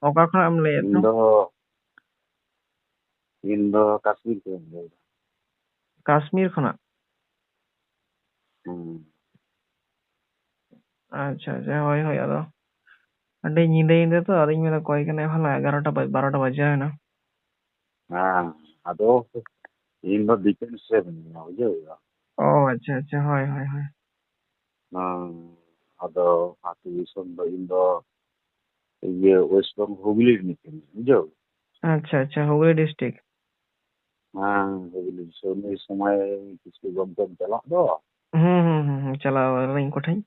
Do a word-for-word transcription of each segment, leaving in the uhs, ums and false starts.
ᱚᱠᱟ ᱠᱷᱚᱱᱟᱜ ᱮᱢ ᱞᱟᱹᱭᱮᱫ ᱤᱧ ᱛᱮ? ᱫᱚ ᱤᱧ ᱫᱚ ᱠᱟᱥᱢᱤᱨ ᱠᱷᱚᱱᱤᱧ ᱞᱟᱹᱭᱫᱟ᱾ ᱠᱟᱥᱢᱤᱨ ᱠᱷᱚᱱᱟᱜ? ᱦᱩᱸ᱾ ᱟᱪᱪᱷᱟ, ᱟᱪᱪᱷᱟ, ᱦᱳᱭ, ᱦᱳᱭ, ᱟᱫᱚ ᱟᱹᱰᱤ ᱧᱤᱫᱟᱹ, ᱧᱤᱫᱟᱹ ᱛᱚ, ᱟᱫᱚᱧ ᱢᱮᱱᱫᱟ ᱚᱠᱚᱭ ᱠᱟᱱᱟᱭ ᱵᱷᱟᱞᱟ, ᱮᱜᱟᱨᱚᱴᱟ ᱵᱟᱡ-, ᱵᱟᱨᱚᱴᱟ ᱵᱟᱡᱟᱣ ᱮᱱᱟ᱾ ᱦᱮᱸ, ᱟᱫᱚ ᱤᱧ ᱫᱚ defence ᱨᱮ ᱢᱤᱱᱟᱹᱧᱟ, ᱵᱩᱡᱷᱟᱹᱣ ᱠᱮᱫᱟᱢ? ᱚ, ᱟᱪᱪᱷᱟ, ᱟᱪᱪᱷᱟ, ᱦᱳᱭ, ᱦᱳᱭ, ᱦᱳᱭ᱾ ᱦᱮᱸ, ᱟᱫᱚ ᱟᱹᱛᱩ ᱫᱤᱥᱚᱢ ᱫᱚ ᱤᱧ ᱫᱚ ᱤᱭᱟᱹ West Bengal ᱦᱩᱜᱽᱞᱤ ᱨᱤᱱᱤᱡ ᱠᱟᱹᱱᱟᱹᱧ, ᱵᱩᱡᱷᱟᱹᱣ? ᱟᱪᱪᱷᱟ, ᱟᱪᱪᱷᱟ, ᱦᱩᱜᱽᱞᱤ district᱾ ᱦᱮᱸ, ᱦᱩᱜᱽᱞᱤ ᱫᱤᱥᱚᱢ, ᱩᱱᱤ ᱥᱚᱢᱚᱭ ᱠᱤᱥᱠᱩ ᱜᱚᱢᱠᱮᱢ ᱪᱟᱞᱟᱜ ᱫᱚ᱾ ᱦᱩᱸ, ᱦᱩᱸ, ᱦᱩᱸ, ᱦᱩᱸ, ᱪᱟᱞᱟᱣ ᱞᱮᱱᱟᱹᱧ ᱩᱱᱠᱩ ᱴᱷᱮᱱ᱾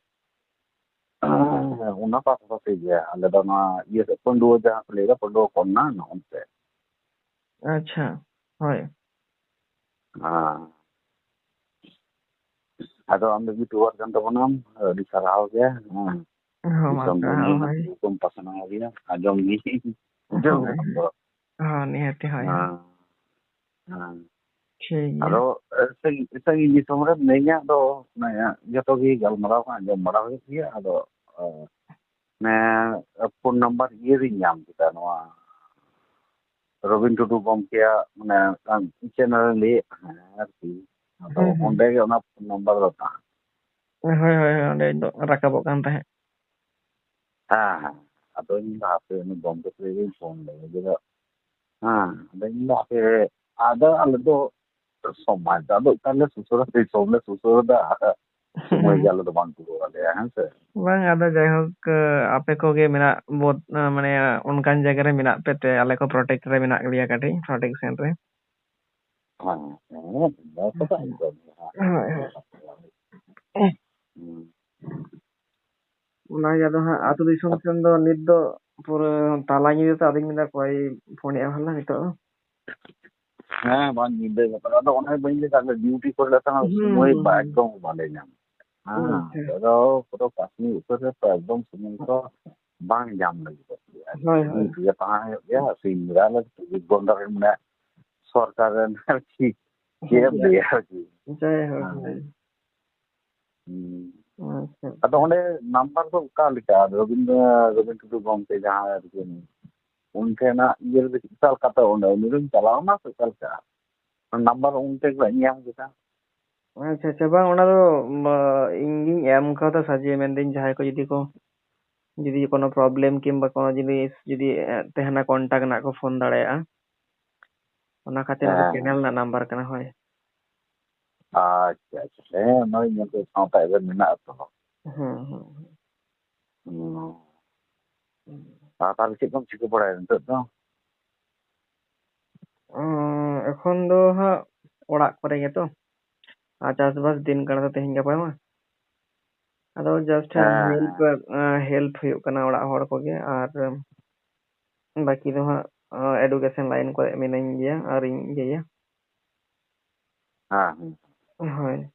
ᱦᱮᱸ, ᱚᱱᱟ ᱯᱟᱥᱟᱯᱟᱥᱤ ᱜᱮ᱾ ᱟᱞᱮ ᱫᱚ ᱱᱚᱣᱟ ᱤᱭᱟᱹ ᱥᱮᱫ, ᱯᱟᱺᱰᱩᱣᱟᱹ ᱡᱟᱦᱟᱸ ᱠᱚ ᱞᱟᱹᱭ ᱫᱟ, ᱯᱟᱺᱰᱩᱣᱟᱹ ᱠᱚᱨᱱᱟ, ᱱᱚᱜᱼᱚᱱᱛᱮ᱾ ᱟᱪᱪᱷᱟ, ᱦᱳᱭ᱾ ᱦᱮᱸ᱾ ᱟᱫᱚ ᱟᱢ ᱫᱚ YouTuber ᱠᱟᱱ ᱛᱟᱵᱚᱱᱟᱢ, ᱟᱹᱰᱤ ᱥᱟᱨᱦᱟᱣ ᱜᱮ᱾ ᱦᱮᱸ᱾ ᱦᱚᱸ, ᱢᱟ ᱫᱤᱥᱚᱢ ᱛᱟᱦᱞᱮ, ᱫᱩᱱᱤᱭᱟᱹ ᱦᱳᱭ᱾ ᱨᱮᱱᱟᱜ ᱠᱚᱢ ᱯᱟᱥᱱᱟᱣ ᱜᱮᱭᱟ, ᱟᱸᱡᱚᱢ ᱜᱮ᱾ ᱵᱩᱡᱷᱟᱹᱣ ᱦᱳᱭ᱾ ᱠᱮᱫᱟᱢ ᱛᱚ? ᱦᱚᱸ, ᱱᱤᱦᱟᱹᱛᱤ, ᱦᱳᱭ᱾ ᱦᱮᱸ᱾ ᱦᱮᱸ᱾ ᱴᱷᱤᱠ ᱜᱮᱭᱟ᱾ ᱟᱫᱚ, ᱮ, ᱥᱟᱺᱜᱤᱧ, ᱥᱟᱺᱜᱤᱧ ᱫᱤᱥᱚᱢ ᱨᱮ ᱢᱤᱱᱟᱹᱧᱟ, ᱟᱫᱚ, ᱢᱟᱱᱮ, ᱡᱚᱛᱚ ᱜᱮ ᱜᱟᱞᱢᱟᱨᱟᱣ ᱟᱸᱡᱚᱢ ᱵᱟᱲᱟ ᱦᱩᱭᱩᱜ ᱜᱮᱭᱟ᱾ ᱟᱫᱚ, ᱮ, ᱢᱟᱱᱮ, ᱯᱷᱳᱱ ᱱᱟᱢᱵᱟᱨ ᱤᱭᱟᱹ ᱨᱤᱧ ᱧᱟᱢ ᱠᱮᱫᱟ, ᱱᱚᱣᱟ ᱨᱚᱵᱤᱱ ᱴᱩᱰᱩ ᱜᱚᱢᱠᱮᱭᱟᱜ, ᱢᱟᱱᱮ, ᱢᱤᱫᱴᱟᱝ ᱪᱮᱱᱮᱞ ᱞᱟᱹᱭᱮᱫ ᱛᱟᱦᱮᱸᱫ ᱟᱨᱠᱤ᱾ ᱟᱫᱚ ᱦᱩᱸ, ᱦᱩᱸ᱾ ᱚᱸᱰᱮ ᱜᱮ ᱚᱱᱟ ᱯᱷᱳᱱ ᱱᱟᱢᱵᱟᱨ ᱫᱚ ᱛᱟᱦᱮᱸ᱾ ᱦᱳᱭ, ᱦᱳᱭ, ᱦᱳᱭ, ᱚᱸᱰᱮ ᱫᱚ ᱨᱟᱠᱟᱵᱚᱜ ᱠᱟᱱ ᱛᱟᱦᱮᱸᱫ᱾ ᱦᱮᱸ, ᱦᱮᱸ᱾ ᱟᱫᱚᱧ ᱢᱮᱱᱫᱟ, ᱦᱟᱯᱮ, ᱩᱱᱤ ᱜᱚᱢᱠᱮ ᱥᱟᱞᱟᱜ ᱜᱤᱧ ᱯᱷᱳᱱ ᱞᱮᱜᱮ, ᱡᱮ, ᱦᱮᱸ, ᱟᱫᱚᱧ ᱢᱮᱱᱫᱟ, ᱦᱟᱯᱮ, ᱟᱫᱚ ᱟᱞᱮ ᱫᱚ ᱥᱚᱢᱟᱡᱽ ᱫᱚ ᱟᱫᱚ ᱚᱠᱟ ᱨᱮᱞᱮ ᱥᱩᱥᱟᱹᱨᱟ, ᱫᱤᱥᱚᱢ ᱞᱮ ᱥᱩᱥᱟᱹᱨ ᱫᱟ᱾ ᱥᱚᱢᱚᱭ ᱜᱮ ᱟᱞᱮ ᱫᱚ ᱵᱟᱝ ᱠᱩᱲᱟᱹᱣ ᱟᱞᱮᱭᱟ, ᱦᱮᱸ ᱥᱮ? ᱵᱟᱝ, ᱟᱫᱚ ᱡᱟᱭᱦᱳᱠ, ᱟᱯᱮ ᱠᱚᱜᱮ ᱢᱮᱱᱟᱜ ᱵᱚ-, ᱢᱟᱱᱮ, ᱚᱱᱠᱟᱱ ᱡᱟᱭᱜᱟ ᱨᱮ ᱢᱮᱱᱟᱜ ᱯᱮ ᱛᱮ ᱟᱞᱮ ᱠᱚ protect ᱨᱮ ᱢᱮᱱᱟᱜ ᱞᱮᱭᱟ ᱠᱟᱹᱴᱤᱡ, protection ᱨᱮ᱾ ᱦᱮᱸ, ᱦᱮᱸ, ᱚᱱᱟ ᱠᱚᱫᱚ ᱮᱠᱫᱚᱢ ᱜᱮ ᱦᱟᱸᱜ᱾ ᱦᱳᱭ, ᱦᱳᱭ᱾ ᱦᱩᱸ᱾ ᱚᱱᱟᱜᱮ ᱟᱫᱚ ᱦᱟᱸᱜ ᱟᱹᱛᱩ ᱫᱤᱥᱚᱢ ᱥᱮᱱ ᱫᱚ ᱱᱤᱛ ᱫᱚ ᱯᱩᱨᱟᱹ ᱛᱟᱞᱟ ᱧᱤᱫᱟᱹ ᱛᱚ, ᱟᱫᱚᱧ ᱢᱮᱱᱫᱟ ᱚᱠᱚᱭ ᱯᱷᱳᱱᱮᱫᱼᱟ ᱵᱷᱟᱞᱟ ᱱᱤᱛᱚᱜ ᱫᱚ᱾ ᱦᱮᱸ, ᱵᱟᱝ ᱧᱤᱫᱟᱹ ᱜᱚᱫᱚᱜ᱾ ᱟᱫᱚ ᱚᱱᱮ ᱵᱟᱹᱧ ᱞᱟᱹᱭ ᱫᱟ, ᱟᱞᱮ ᱰᱤᱭᱩᱴᱤ ᱠᱚᱨᱮ ᱞᱮ ᱛᱟᱦᱮᱸᱱᱟ, ᱦᱩᱸ, ᱥᱚᱢᱚᱭ ᱦᱩᱸ, ᱵᱟ-, ᱦᱩᱸ᱾ ᱮᱠᱫᱚᱢ ᱵᱟᱞᱮ ᱧᱟᱢᱟ᱾ ᱚ, ᱦᱮᱸ, ᱟᱪᱪᱷᱟ᱾ ᱟᱫᱚ ᱯᱩᱨᱟᱹ ᱠᱟᱹᱥᱤ ᱩᱛᱟᱹᱨ ᱨᱮ ᱛᱚ ᱮᱠᱫᱚᱢ ᱥᱚᱢᱚᱭ ᱠᱚ ᱵᱟᱝ ᱧᱟᱢ ᱞᱟᱹᱜᱤᱫᱚᱜ ᱜᱮᱭᱟ᱾ ᱦᱳᱭ, ᱦᱳᱭ᱾ ᱰᱤᱭᱩᱴᱤ ᱨᱮ ᱛᱟᱦᱮᱸ ᱦᱩᱭᱩᱜ ᱜᱮᱭᱟ, ᱥᱤᱧ ᱵᱮᱲᱟ ᱞᱮ ᱪᱚᱵᱵᱤᱥ ᱜᱷᱚᱱᱴᱟ ᱨᱮ, ᱢᱟᱱᱮ, ᱥᱚᱨᱠᱟᱨ ᱨᱮᱱ ᱟᱨᱠᱤ ᱪᱮᱫ ᱮᱢ ᱞᱟᱹᱭᱟ ᱟᱨᱠᱤ᱾ ᱡᱟᱭᱦᱳᱠ, ᱦᱮᱸ᱾ ᱦᱳᱭ᱾ ᱦᱩᱸ᱾ ᱟᱪᱪᱷᱟ᱾ ᱟᱫᱚ ᱚᱸᱰᱮ ᱱᱟᱢᱵᱟᱨ ᱫᱚ ᱚᱠᱟ ᱞᱮᱠᱟ? ᱨᱚᱵᱤᱱᱫᱨᱚ, ᱨᱚᱵᱤᱱ ᱴᱩᱰᱩ ᱜᱚᱢᱠᱮ ᱡᱟᱦᱟᱸᱭ ᱟᱨᱠᱤ ᱩᱱ ᱴᱷᱮᱱᱟᱜ ᱤᱭᱟᱹ ᱨᱮᱫᱚ ᱪᱮᱫ ᱞᱮᱠᱟᱛᱮ ᱚᱸᱰᱮ ᱩᱱᱤ ᱫᱚᱢ ᱪᱟᱞᱟᱣ ᱮᱱᱟ ᱥᱮ ᱚᱠᱟ ᱞᱮᱠᱟ? ᱱᱟᱢᱵᱟᱨ ᱩᱱ ᱴᱷᱮᱱ ᱠᱷᱚᱱᱟᱜ ᱧᱟᱢ ᱠᱮᱫᱟ᱾ ᱟᱪᱪᱷᱟ, ᱟᱪᱪᱷᱟ, ᱵᱟᱝ, ᱚᱱᱟ ᱫᱚ, ᱢᱟ, ᱤᱧ ᱜᱤᱧ ᱮᱢ ᱠᱟᱣᱫᱟ ᱥᱟᱡᱮ, ᱢᱮᱱᱫᱟᱹᱧ ᱡᱟᱦᱟᱸᱭ ᱠᱚ ᱡᱩᱫᱤ ᱠᱚ, ᱡᱩᱫᱤ ᱠᱳᱱᱳ problem ᱠᱤᱝᱵᱟ ᱠᱳᱱᱳ ᱡᱤᱱᱤᱥ ᱡᱩᱫᱤ, ᱮ, ᱛᱟᱦᱮᱱᱟ, contact ᱨᱮᱱᱟᱜ ᱠᱚ ᱯᱷᱳᱱ ᱫᱟᱲᱮᱭᱟᱜᱼᱟ᱾ ᱚᱱᱟ ᱠᱷᱟᱹᱛᱤᱨ ᱟᱫᱚ ᱦᱮᱸ, ᱦᱮᱸ᱾ channel ᱨᱮᱱᱟᱜ ᱱᱟᱢᱵᱟᱨ ᱠᱟᱱᱟ, ᱦᱳᱭ᱾ ᱟᱪᱪᱷᱟ, ᱟᱪᱪᱷᱟ᱾ ᱦᱮᱸ, ᱚᱱᱟᱧ ᱧᱮᱞ ᱠᱮᱫ, ᱥᱟᱶᱛᱟ ᱮᱵᱷᱮᱱ ᱢᱮᱱᱟᱜᱼᱟ ᱛᱚ᱾ ᱦᱩᱸ, ᱦᱩᱸ, ᱦᱩᱸ᱾ ᱦᱩᱸ᱾ ᱦᱩᱸ᱾ ᱟᱨ ᱛᱟᱦᱞᱮ ᱪᱮᱫ ᱠᱚᱢ ᱪᱤᱠᱟᱹ ᱵᱟᱲᱟᱭᱟ ᱱᱤᱛᱚᱜ ᱫᱚ? ᱩᱸ, ᱮᱠᱷᱚᱱ ᱫᱚ ᱦᱟᱸᱜ ᱚᱲᱟᱜ ᱠᱚᱨᱮ ᱜᱮᱛᱚ᱾ ᱟᱨ ᱪᱟᱥᱵᱟᱥ ᱫᱤᱱ ᱠᱟᱱᱟ ᱛᱚ ᱛᱮᱦᱮᱧ ᱜᱟᱯᱟ ᱢᱟ᱾ ᱟᱫᱚ just ᱦᱮᱸ, help, ᱦᱮᱸ᱾ ᱮᱸ, help ᱦᱩᱭᱩᱜ ᱠᱟᱱᱟ ᱚᱲᱟᱜ ᱦᱚᱲ ᱠᱚᱜᱮ, ᱟᱨ, ᱮᱸ, ᱵᱟᱹᱠᱤ ᱫᱚ ᱦᱟᱸᱜ, ᱮᱸ, education line ᱠᱚᱨᱮ ᱢᱤᱱᱟᱹᱧ ᱜᱮᱭᱟ, ᱟᱹᱣᱨᱤᱧ ᱤᱭᱟᱹᱭᱟ᱾ ᱦᱮᱸ, ᱦᱮᱸ᱾ ᱦᱳᱭ᱾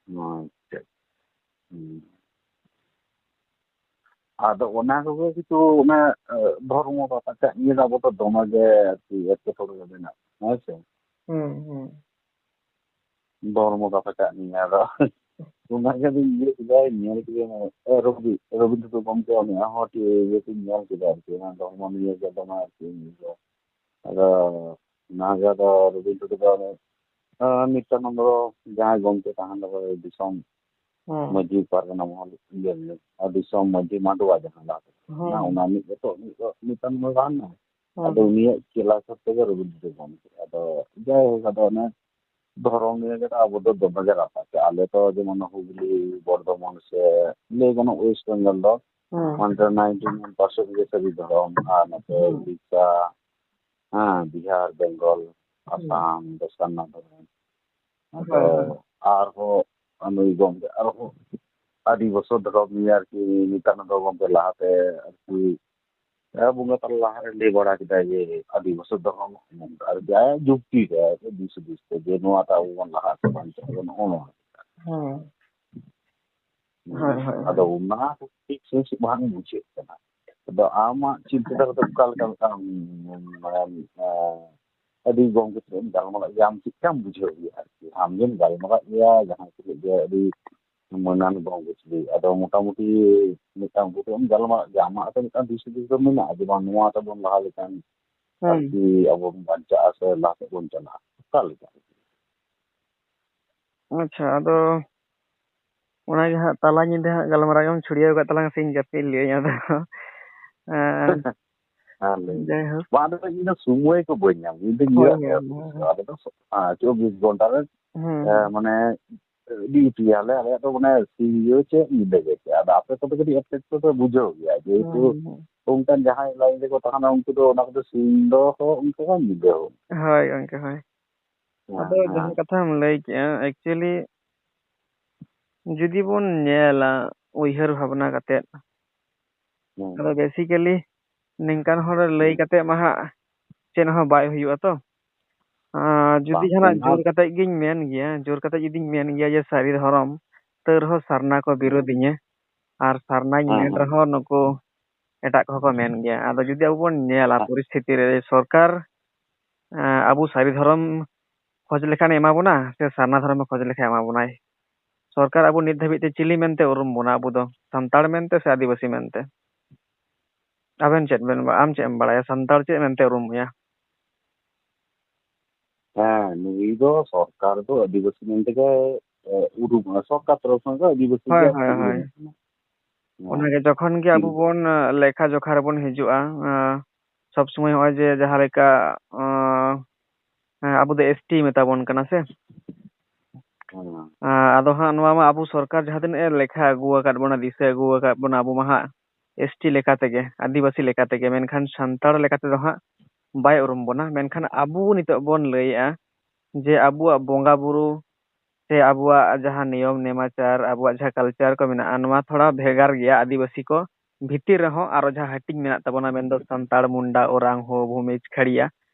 ᱟᱪᱪᱷᱟ᱾ ᱦᱩᱸ᱾ ᱟᱫᱚ ᱚᱱᱟ ᱠᱚᱜᱮ ᱠᱤᱪᱷᱩ ᱚᱱᱟ, ᱮ, ᱫᱷᱚᱨᱢᱚ ᱵᱟᱯᱞᱟ ᱱᱤᱭᱟᱹ ᱫᱚ ᱟᱵᱚ ᱫᱚ ᱫᱚᱢᱮ ᱜᱮ ᱟᱨᱠᱤ ᱮᱴᱠᱮᱴᱚᱬᱮ ᱨᱮ ᱢᱮᱱᱟᱜ ᱵᱚᱱᱟ, ᱦᱮᱸ ᱥᱮ? ᱦᱩᱸ, ᱦᱩᱸ᱾ ᱫᱷᱚᱨᱢᱚ ᱵᱟᱯᱞᱟ ᱱᱤᱭᱟᱹ ᱟᱫᱚ ᱚᱱᱟ ᱜᱮ ᱟᱫᱚᱧ ᱤᱭᱟᱹ ᱠᱮᱫᱟ, ᱧᱮᱞ ᱠᱮᱫᱟ, ᱮ, ᱨᱚᱵᱤ-, ᱨᱚᱵᱤᱱᱫᱨᱚ ᱜᱚᱢᱠᱮ ᱩᱱᱤᱭᱟᱜ ᱦᱚᱸ ᱴᱷᱤᱠ ᱤᱭᱟᱹ ᱠᱚᱧ ᱧᱮᱞ ᱠᱮᱫᱟ ᱟᱨᱠᱤ, ᱚᱱᱟ ᱫᱷᱚᱨᱢᱚ ᱱᱤᱭᱟᱹ ᱜᱮ ᱫᱚᱢᱮ ᱟᱨᱠᱤ ᱤᱭᱟᱹ ᱠᱚ᱾ ᱟᱫᱚ ᱚᱱᱟ ᱜᱮ ᱟᱫᱚ ᱨᱚᱵᱤᱱᱫᱨᱚ ᱫᱚ ᱚᱱᱮ, ᱟᱸ, ᱱᱤᱛᱭᱟᱱᱚᱱᱫᱚ ᱡᱟᱦᱟᱸᱭ ᱜᱚᱢᱠᱮ ᱛᱟᱦᱮᱸ ᱞᱮᱱᱟ ᱫᱤᱥᱚᱢ ᱦᱩᱸ᱾ ᱢᱟᱹᱡᱷᱤ ᱯᱟᱨᱜᱟᱱᱟ ᱢᱚᱦᱚᱞ ᱤᱭᱟᱹ ᱨᱤᱱᱤᱡ, ᱟᱨ ᱫᱤᱥᱚᱢ ᱢᱟᱹᱡᱷᱤ ᱢᱟᱰᱣᱟ ᱡᱟᱦᱟᱸ ᱫᱚ, ᱦᱩᱸ᱾ ᱚᱱᱟ, ᱚᱱᱟ ᱢᱤᱫ ᱜᱮᱛᱚ, ᱢᱤᱫ ᱫᱚ ᱱᱤᱛᱭᱟᱱᱚᱱᱫᱚ ᱛᱟᱦᱮᱸ ᱞᱮᱱᱟ᱾ ᱦᱩᱸ᱾ ᱟᱫᱚ ᱩᱱᱤᱭᱟᱜ ᱪᱮᱞᱟ ᱦᱤᱥᱟᱹᱵ ᱛᱮᱜᱮ ᱨᱚᱵᱤᱱᱫᱨᱚ ᱜᱚᱢᱠᱮ᱾ ᱟᱫᱚ ᱡᱟᱭᱦᱳᱠ, ᱟᱫᱚ ᱚᱱᱮ ᱫᱷᱚᱨᱚᱢ ᱱᱤᱭᱮ ᱜᱮ ᱟᱵᱚ ᱫᱚ ᱫᱚᱢᱮ ᱜᱮ ᱨᱟᱯᱟᱪᱟᱜ᱾ ᱟᱞᱮ ᱛᱚ ᱡᱮᱢᱚᱱ ᱦᱩᱜᱽᱞᱤ, ᱵᱚᱨᱫᱷᱚᱢᱟᱱ ᱥᱮ ᱞᱟᱹᱭ ᱜᱟᱱᱚᱜ West Bengal ᱫᱚ ᱦᱩᱸ᱾ ᱚᱱᱛᱮ ninety nine percent ᱜᱮ ᱥᱟᱹᱨᱤ ᱫᱷᱚᱨᱚᱢ, ᱟᱨ ᱱᱚᱛᱮ ᱦᱩᱸ᱾ ᱩᱲᱤᱥᱥᱟ, ᱦᱮᱸ, ᱵᱤᱦᱟᱨ, ᱵᱮᱝᱜᱚᱞ, ᱦᱩᱸ᱾ ᱟᱥᱟᱢ, ᱫᱚᱥᱟᱨ ᱱᱟᱢᱵᱟᱨ᱾ ᱟᱫᱚ ᱦᱳᱭ, ᱦᱳᱭ᱾ ᱟᱨᱦᱚᱸ ᱱᱩᱭ ᱜᱚᱢᱠᱮ ᱟᱨᱦᱚᱸ ᱟᱹᱰᱤ ᱵᱚᱪᱷᱚᱨ ᱫᱷᱚᱨᱚᱢ ᱱᱤᱭᱮ ᱟᱨᱠᱤ ᱱᱤᱛᱭᱟᱱᱚᱱᱫᱚ ᱜᱚᱢᱠᱮ ᱞᱟᱦᱟᱛᱮ ᱟᱨᱠᱤ, ᱦᱮᱸ, ᱵᱚᱸᱜᱟ ᱛᱟᱞᱟ ᱞᱟᱦᱟᱨᱮ ᱞᱟᱹᱭ ᱵᱟᱲᱟ ᱠᱮᱫᱟᱭ ᱡᱮ ᱟᱹᱰᱤ ᱵᱚᱪᱷᱚᱨ ᱫᱷᱚᱨᱚᱢ ᱟᱨᱠᱤ ᱟᱭᱟᱜ ᱡᱩᱠᱛᱤ ᱛᱮ ᱟᱨᱠᱤ ᱫᱤᱥ ᱦᱩᱫᱤᱥ ᱛᱮ ᱡᱮ ᱱᱚᱣᱟ ᱛᱮ ᱟᱵᱚ ᱵᱚᱱ ᱞᱟᱦᱟ ᱥᱮ ᱵᱟᱧᱪᱟᱜ ᱟᱵᱚᱱ, ᱱᱚᱜᱼᱚ ᱱᱚᱣᱟ᱾ ᱦᱮᱸ᱾ ᱦᱳᱭ, ᱦᱳᱭ, ᱟᱫᱚ ᱦᱳᱭ᱾ ᱚᱱᱟ ᱠᱚ ᱴᱷᱤᱠ ᱥᱟᱺᱦᱤᱡ ᱵᱟᱝ ᱵᱩᱡᱷᱟᱹᱜ ᱠᱟᱱᱟ᱾ ᱟᱫᱚ ᱟᱢᱟᱜ ᱪᱤᱱᱛᱟᱹ ᱫᱷᱟᱨᱟ ᱫᱚ ᱚᱠᱟ ᱞᱮᱠᱟ ᱢᱤᱫᱴᱟᱝ, ᱢᱟᱱᱮ, ᱮᱸ, ᱟᱹᱰᱤ ᱜᱚᱢᱠᱮ ᱥᱟᱞᱟᱜ ᱮᱢ ᱜᱟᱞᱢᱟᱨᱟᱜ ᱜᱮᱭᱟ, ᱟᱢ ᱪᱮᱫ ᱞᱮᱠᱟᱢ ᱵᱩᱡᱷᱟᱹᱣ ᱜᱮᱭᱟ ᱟᱨᱠᱤ? ᱟᱢ ᱜᱮᱢ ᱜᱟᱞᱢᱟᱨᱟᱜ ᱜᱮᱭᱟ, ᱡᱟᱦᱟᱸᱭ ᱥᱟᱞᱟᱜ ᱜᱮ ᱟᱹᱰᱤ ᱢᱟᱹᱱᱟᱱ ᱵᱚᱝᱜᱳᱥᱞᱤ᱾ ᱟᱫᱚ ᱢᱚᱴᱟᱢᱩᱴᱤ ᱢᱤᱫᱴᱟᱝ ᱵᱩᱴᱟᱹ ᱮᱢ ᱜᱟᱞᱢᱟᱨᱟᱜ ᱜᱮᱭᱟ, ᱟᱢᱟᱜ ᱛᱚ ᱢᱤᱫᱴᱟᱝ ᱫᱤᱥ ᱦᱩᱫᱤᱥ ᱫᱚ ᱢᱮᱱᱟᱜᱼᱟ ᱡᱮ ᱵᱟᱝ ᱱᱚᱣᱟ ᱛᱮᱵᱚᱱ ᱞᱟᱦᱟ ᱞᱮᱠᱷᱟᱱ ᱦᱩᱸ᱾ ᱟᱨᱠᱤ ᱟᱵᱚ ᱵᱚᱱ ᱵᱟᱧᱪᱟᱜᱼᱟ ᱥᱮ ᱞᱟᱦᱟ ᱥᱮᱫ ᱵᱚᱱ ᱪᱟᱞᱟᱜᱼᱟ, ᱚᱠᱟ ᱞᱮᱠᱟ? ᱟᱪᱪᱷᱟ, ᱟᱫᱚ ᱚᱱᱟᱜᱮ ᱦᱟᱸᱜ ᱛᱟᱞᱟ ᱧᱤᱫᱟᱹ ᱦᱟᱸᱜ ᱜᱟᱞᱢᱟᱨᱟᱣ ᱜᱮᱢ ᱪᱷᱩᱲᱭᱟᱹᱣ ᱠᱟᱜ ᱛᱟᱞᱟᱝ ᱥᱮ ᱤᱧ ᱡᱟᱹᱯᱤᱫ ᱞᱟᱹᱭᱟᱹᱧ ᱟᱫᱚ᱾ ᱮᱸ, ᱦᱮᱸ, ᱞᱟᱹᱭ ᱢᱮ᱾ ᱡᱟᱭᱦᱳᱠ᱾ ᱵᱟᱝ, ᱟᱫᱚ ᱤᱧ ᱫᱚ ᱥᱚᱢᱚᱭ ᱠᱚ ᱵᱟᱹᱧ ᱧᱟᱢ, ᱤᱧ ᱫᱚ ᱦᱳᱭ, ᱧᱮᱞ ᱦᱳᱭ, ᱦᱩᱭᱩᱜ ᱦᱳᱭ, ᱛᱤᱧᱟ᱾ ᱦᱳᱭ᱾ ᱟᱞᱮ ᱫᱚ ᱥᱚ-, ᱦᱮᱸ, ᱪᱚᱵᱵᱤᱥ ᱜᱷᱚᱱᱴᱟ ᱨᱮ, ᱦᱩᱸ, ᱮ, ᱦᱩᱸ᱾ ᱢᱟᱱᱮ, ᱰᱤᱭᱩᱴᱤ ᱟᱞᱮ, ᱟᱞᱮᱭᱟᱜ ᱫᱚ ᱢᱟᱱᱮ ᱥᱤᱧ ᱜᱮ ᱪᱮᱫ ᱧᱤᱫᱟᱹ ᱜᱮ ᱪᱮᱫ, ᱟᱫᱚ ᱟᱯᱮ ᱠᱚᱫᱚ ᱠᱟᱹᱴᱤᱡ ᱮᱴᱠᱮᱴᱚᱬᱮ ᱯᱮ ᱵᱩᱡᱷᱟᱹᱣ ᱜᱮᱭᱟ, ᱡᱮᱦᱮᱛᱩ ᱦᱩᱸ, ᱦᱩᱸ᱾ ᱚᱱᱠᱟᱱ ᱡᱟᱦᱟᱸᱭ ᱞᱟᱭᱤᱱ ᱨᱮᱠᱚ ᱛᱟᱦᱮᱱᱟ ᱩᱱᱠᱩ ᱫᱚ ᱚᱱᱟ ᱠᱚᱫᱚ ᱥᱤᱧ ᱫᱚ ᱦᱚᱸ ᱚᱱᱠᱟ ᱜᱮ ᱧᱤᱫᱟᱹ ᱦᱚᱸ᱾ ᱦᱳᱭ, ᱜᱚᱝᱠᱮ, ᱦᱳᱭ᱾ ᱦᱮᱸ, ᱟᱫᱚ ᱦᱮᱸ᱾ ᱡᱟᱦᱟᱸ ᱠᱟᱛᱷᱟᱢ ᱞᱟᱹᱭ ᱠᱮᱜᱼᱟ, actually ᱡᱩᱫᱤ ᱵᱚᱱ ᱧᱮᱞᱟ ᱩᱭᱦᱟᱹᱨ ᱵᱷᱟᱵᱽᱱᱟ ᱠᱟᱛᱮᱫ, ᱦᱮᱸ᱾ ᱟᱫᱚ basically ᱱᱤᱝᱠᱟᱱ ᱦᱚᱲ ᱞᱟᱹᱭ ᱦᱮᱸ᱾ ᱠᱟᱛᱮᱫ ᱢᱟ ᱦᱟᱸᱜ ᱪᱮᱫ ᱦᱚᱸ ᱵᱟᱭ ᱦᱩᱭᱩᱜᱼᱟ ᱛᱚ᱾ ᱟᱸ, ᱡᱩᱫᱤ ᱵᱟᱝ, ᱡᱟᱦᱟᱱᱟᱜ ᱚᱱᱟ ᱡᱳᱨ ᱠᱟᱛᱮᱫ ᱜᱤᱧ ᱢᱮᱱ ᱜᱮᱭᱟ, ᱡᱳᱨ ᱠᱟᱛᱮᱫ ᱡᱩᱫᱤᱧ ᱢᱮᱱ ᱜᱮᱭᱟ ᱡᱮ ᱥᱟᱹᱨᱤ ᱫᱷᱚᱨᱚᱢ, ᱛᱟᱹᱣ ᱨᱮᱦᱚᱸ ᱥᱟᱨᱱᱟ ᱠᱚ ᱦᱮᱸ᱾ ᱵᱤᱨᱳᱫᱤᱧᱟᱹ᱾ ᱟᱨ ᱥᱟᱨᱱᱟᱧ ᱦᱮᱸ, ᱢᱮᱱ ᱦᱮᱸ᱾ ᱨᱮᱦᱚᱸ ᱱᱩᱠᱩ ᱮᱴᱟᱜ ᱠᱚᱦᱚᱸ ᱠᱚ ᱢᱮᱱ ᱜᱮᱭᱟ᱾ ᱟᱫᱚ ᱡᱩᱫᱤ ᱟᱵᱚ ᱵᱚᱱ ᱧᱮᱞᱟ ᱦᱮᱸ᱾ ᱯᱚᱨᱤᱥᱛᱷᱤᱛᱤ ᱨᱮ ᱥᱚᱨᱠᱟᱨ, ᱮᱸ, ᱟᱵᱚ ᱥᱟᱹᱨᱤ ᱫᱷᱚᱨᱚᱢ ᱠᱷᱚᱡᱽ ᱞᱮᱠᱷᱟᱱ ᱮᱢᱟ ᱵᱚᱱᱟ ᱥᱮ ᱥᱟᱨᱱᱟ ᱫᱷᱚᱨᱚᱢ ᱮ ᱠᱷᱚᱡᱽ ᱞᱮᱠᱷᱟᱱ ᱮᱢᱟ ᱵᱚᱱᱟᱭ? ᱥᱚᱨᱠᱟᱨ ᱟᱵᱚ ᱱᱤᱛ ᱫᱷᱟᱹᱵᱤᱡ ᱛᱮ ᱪᱤᱞᱤ ᱢᱮᱱᱛᱮ ᱩᱨᱩᱢ ᱵᱚᱱᱟ ᱟᱵᱚ ᱫᱚ? ᱥᱟᱱᱛᱟᱲ ᱢᱮᱱᱛᱮ ᱥᱮ ᱟᱹᱫᱤᱵᱟᱹᱥᱤ ᱢᱮᱱᱛᱮ? ᱟᱵᱮᱱ ᱪᱮᱫ ᱵᱮᱱ, ᱟᱢ ᱪᱮᱫ ᱮᱢ ᱵᱟᱲᱟᱭᱟ? ᱥᱟᱱᱛᱟᱲ ᱪᱮᱫ ᱢᱮᱱᱛᱮ ᱩᱨᱩᱢ ᱢᱮᱭᱟ? ᱦᱮᱸ, ᱱᱩᱭ ᱫᱚ ᱥᱚᱨᱠᱟᱨ ᱫᱚ ᱟᱹᱫᱤᱵᱟᱹᱥᱤ ᱢᱮᱱᱛᱮ ᱜᱮ, ᱮ, ᱩᱨᱩᱢᱚᱜᱼᱟ᱾ ᱥᱚᱨᱠᱟᱨ ᱛᱚᱨᱚᱯ ᱠᱷᱚᱱ ᱫᱚ ᱟᱹᱫᱤᱵᱟᱹᱥᱤ ᱦᱳᱭ, ᱜᱮ ᱦᱳᱭ, ᱩᱨᱩᱢ ᱦᱳᱭ᱾ ᱠᱟᱱᱟ᱾ ᱦᱮᱸ᱾ ᱚᱱᱟᱜᱮ ᱡᱚᱠᱷᱚᱱ ᱜᱮ ᱟᱵᱚ ᱦᱩᱸ᱾ ᱵᱚᱱ, ᱮ, ᱞᱮᱠᱷᱟ ᱡᱚᱠᱷᱟ ᱨᱮᱵᱚᱱ ᱦᱤᱡᱩᱜᱼᱟ, ᱮ, ᱥᱚᱵ ᱥᱚᱢᱚᱭ ᱱᱚᱜᱼᱚᱭ ᱡᱮ ᱡᱟᱦᱟᱸ ᱞᱮᱠᱟ, ᱮ, ᱦᱮᱸ, ᱟᱵᱚ ᱫᱚ S T ᱢᱮᱛᱟ ᱵᱚᱱ ᱠᱟᱱᱟ ᱥᱮ? ᱦᱮᱸ᱾ ᱮ, ᱟᱫᱚ ᱦᱟᱸᱜ ᱱᱚᱣᱟ ᱢᱟ ᱟᱵᱚ ᱥᱚᱨᱠᱟᱨ ᱡᱟᱦᱟᱸ ᱛᱤᱱᱟᱹᱜ ᱮ ᱞᱮᱠᱷᱟ ᱟᱹᱜᱩ ᱟᱠᱟᱫ ᱵᱚᱱᱟ, ᱫᱤᱥᱟᱹ ᱟᱹᱜᱩ ᱟᱠᱟᱫ ᱵᱚᱱᱟ, ᱟᱵᱚ ᱢᱟ ᱦᱟᱸᱜ S T ᱞᱮᱠᱟ ᱛᱮᱜᱮ, ᱟᱹᱫᱤᱵᱟᱹᱥᱤ ᱞᱮᱠᱟ ᱛᱮᱜᱮ, ᱢᱮᱱᱠᱷᱟᱱ ᱥᱟᱱᱛᱟᱲ ᱞᱮᱠᱟ ᱛᱮᱫᱚ ᱦᱟᱸᱜ ᱵᱟᱭ ᱩᱨᱩᱢ ᱵᱚᱱᱟ᱾ ᱢᱮᱱᱠᱷᱟᱱ ᱟᱵᱚ ᱱᱤᱛᱚᱜ ᱵᱚᱱ ᱞᱟᱹᱭᱮᱜᱼᱟ ᱡᱮ ᱟᱵᱚᱣᱟᱜ ᱵᱚᱸᱜᱟ ᱵᱩᱨᱩ ᱥᱮ ᱟᱵᱚᱣᱟᱜ ᱡᱟᱦᱟᱸ ᱱᱤᱭᱚᱢ ᱱᱮᱢᱟᱪᱟᱨ, ᱟᱵᱚᱣᱟᱜ ᱡᱟᱦᱟᱸ culture ᱠᱚ ᱢᱮᱱᱟᱜᱼᱟ, ᱱᱚᱣᱟ ᱛᱷᱚᱲᱟ ᱵᱷᱮᱜᱟᱨ ᱜᱮᱭᱟ ᱟᱹᱫᱤᱵᱟᱹᱥᱤ ᱠᱚ ᱵᱷᱤᱛᱤᱨ ᱨᱮᱦᱚᱸ᱾ ᱟᱨᱚ ᱡᱟᱦᱟᱸ ᱦᱟᱹᱴᱤᱧ ᱢᱮᱱᱟᱜ ᱛᱟᱵᱚᱱᱟ, ᱢᱮᱱᱫᱚ ᱥᱟᱱᱛᱟᱲ, ᱢᱩᱱᱰᱟ, ᱳᱨᱟᱝ, ᱦᱳ, ᱵᱷᱩᱢᱤᱡᱽ, ᱠᱷᱟᱲᱤᱭᱟ᱾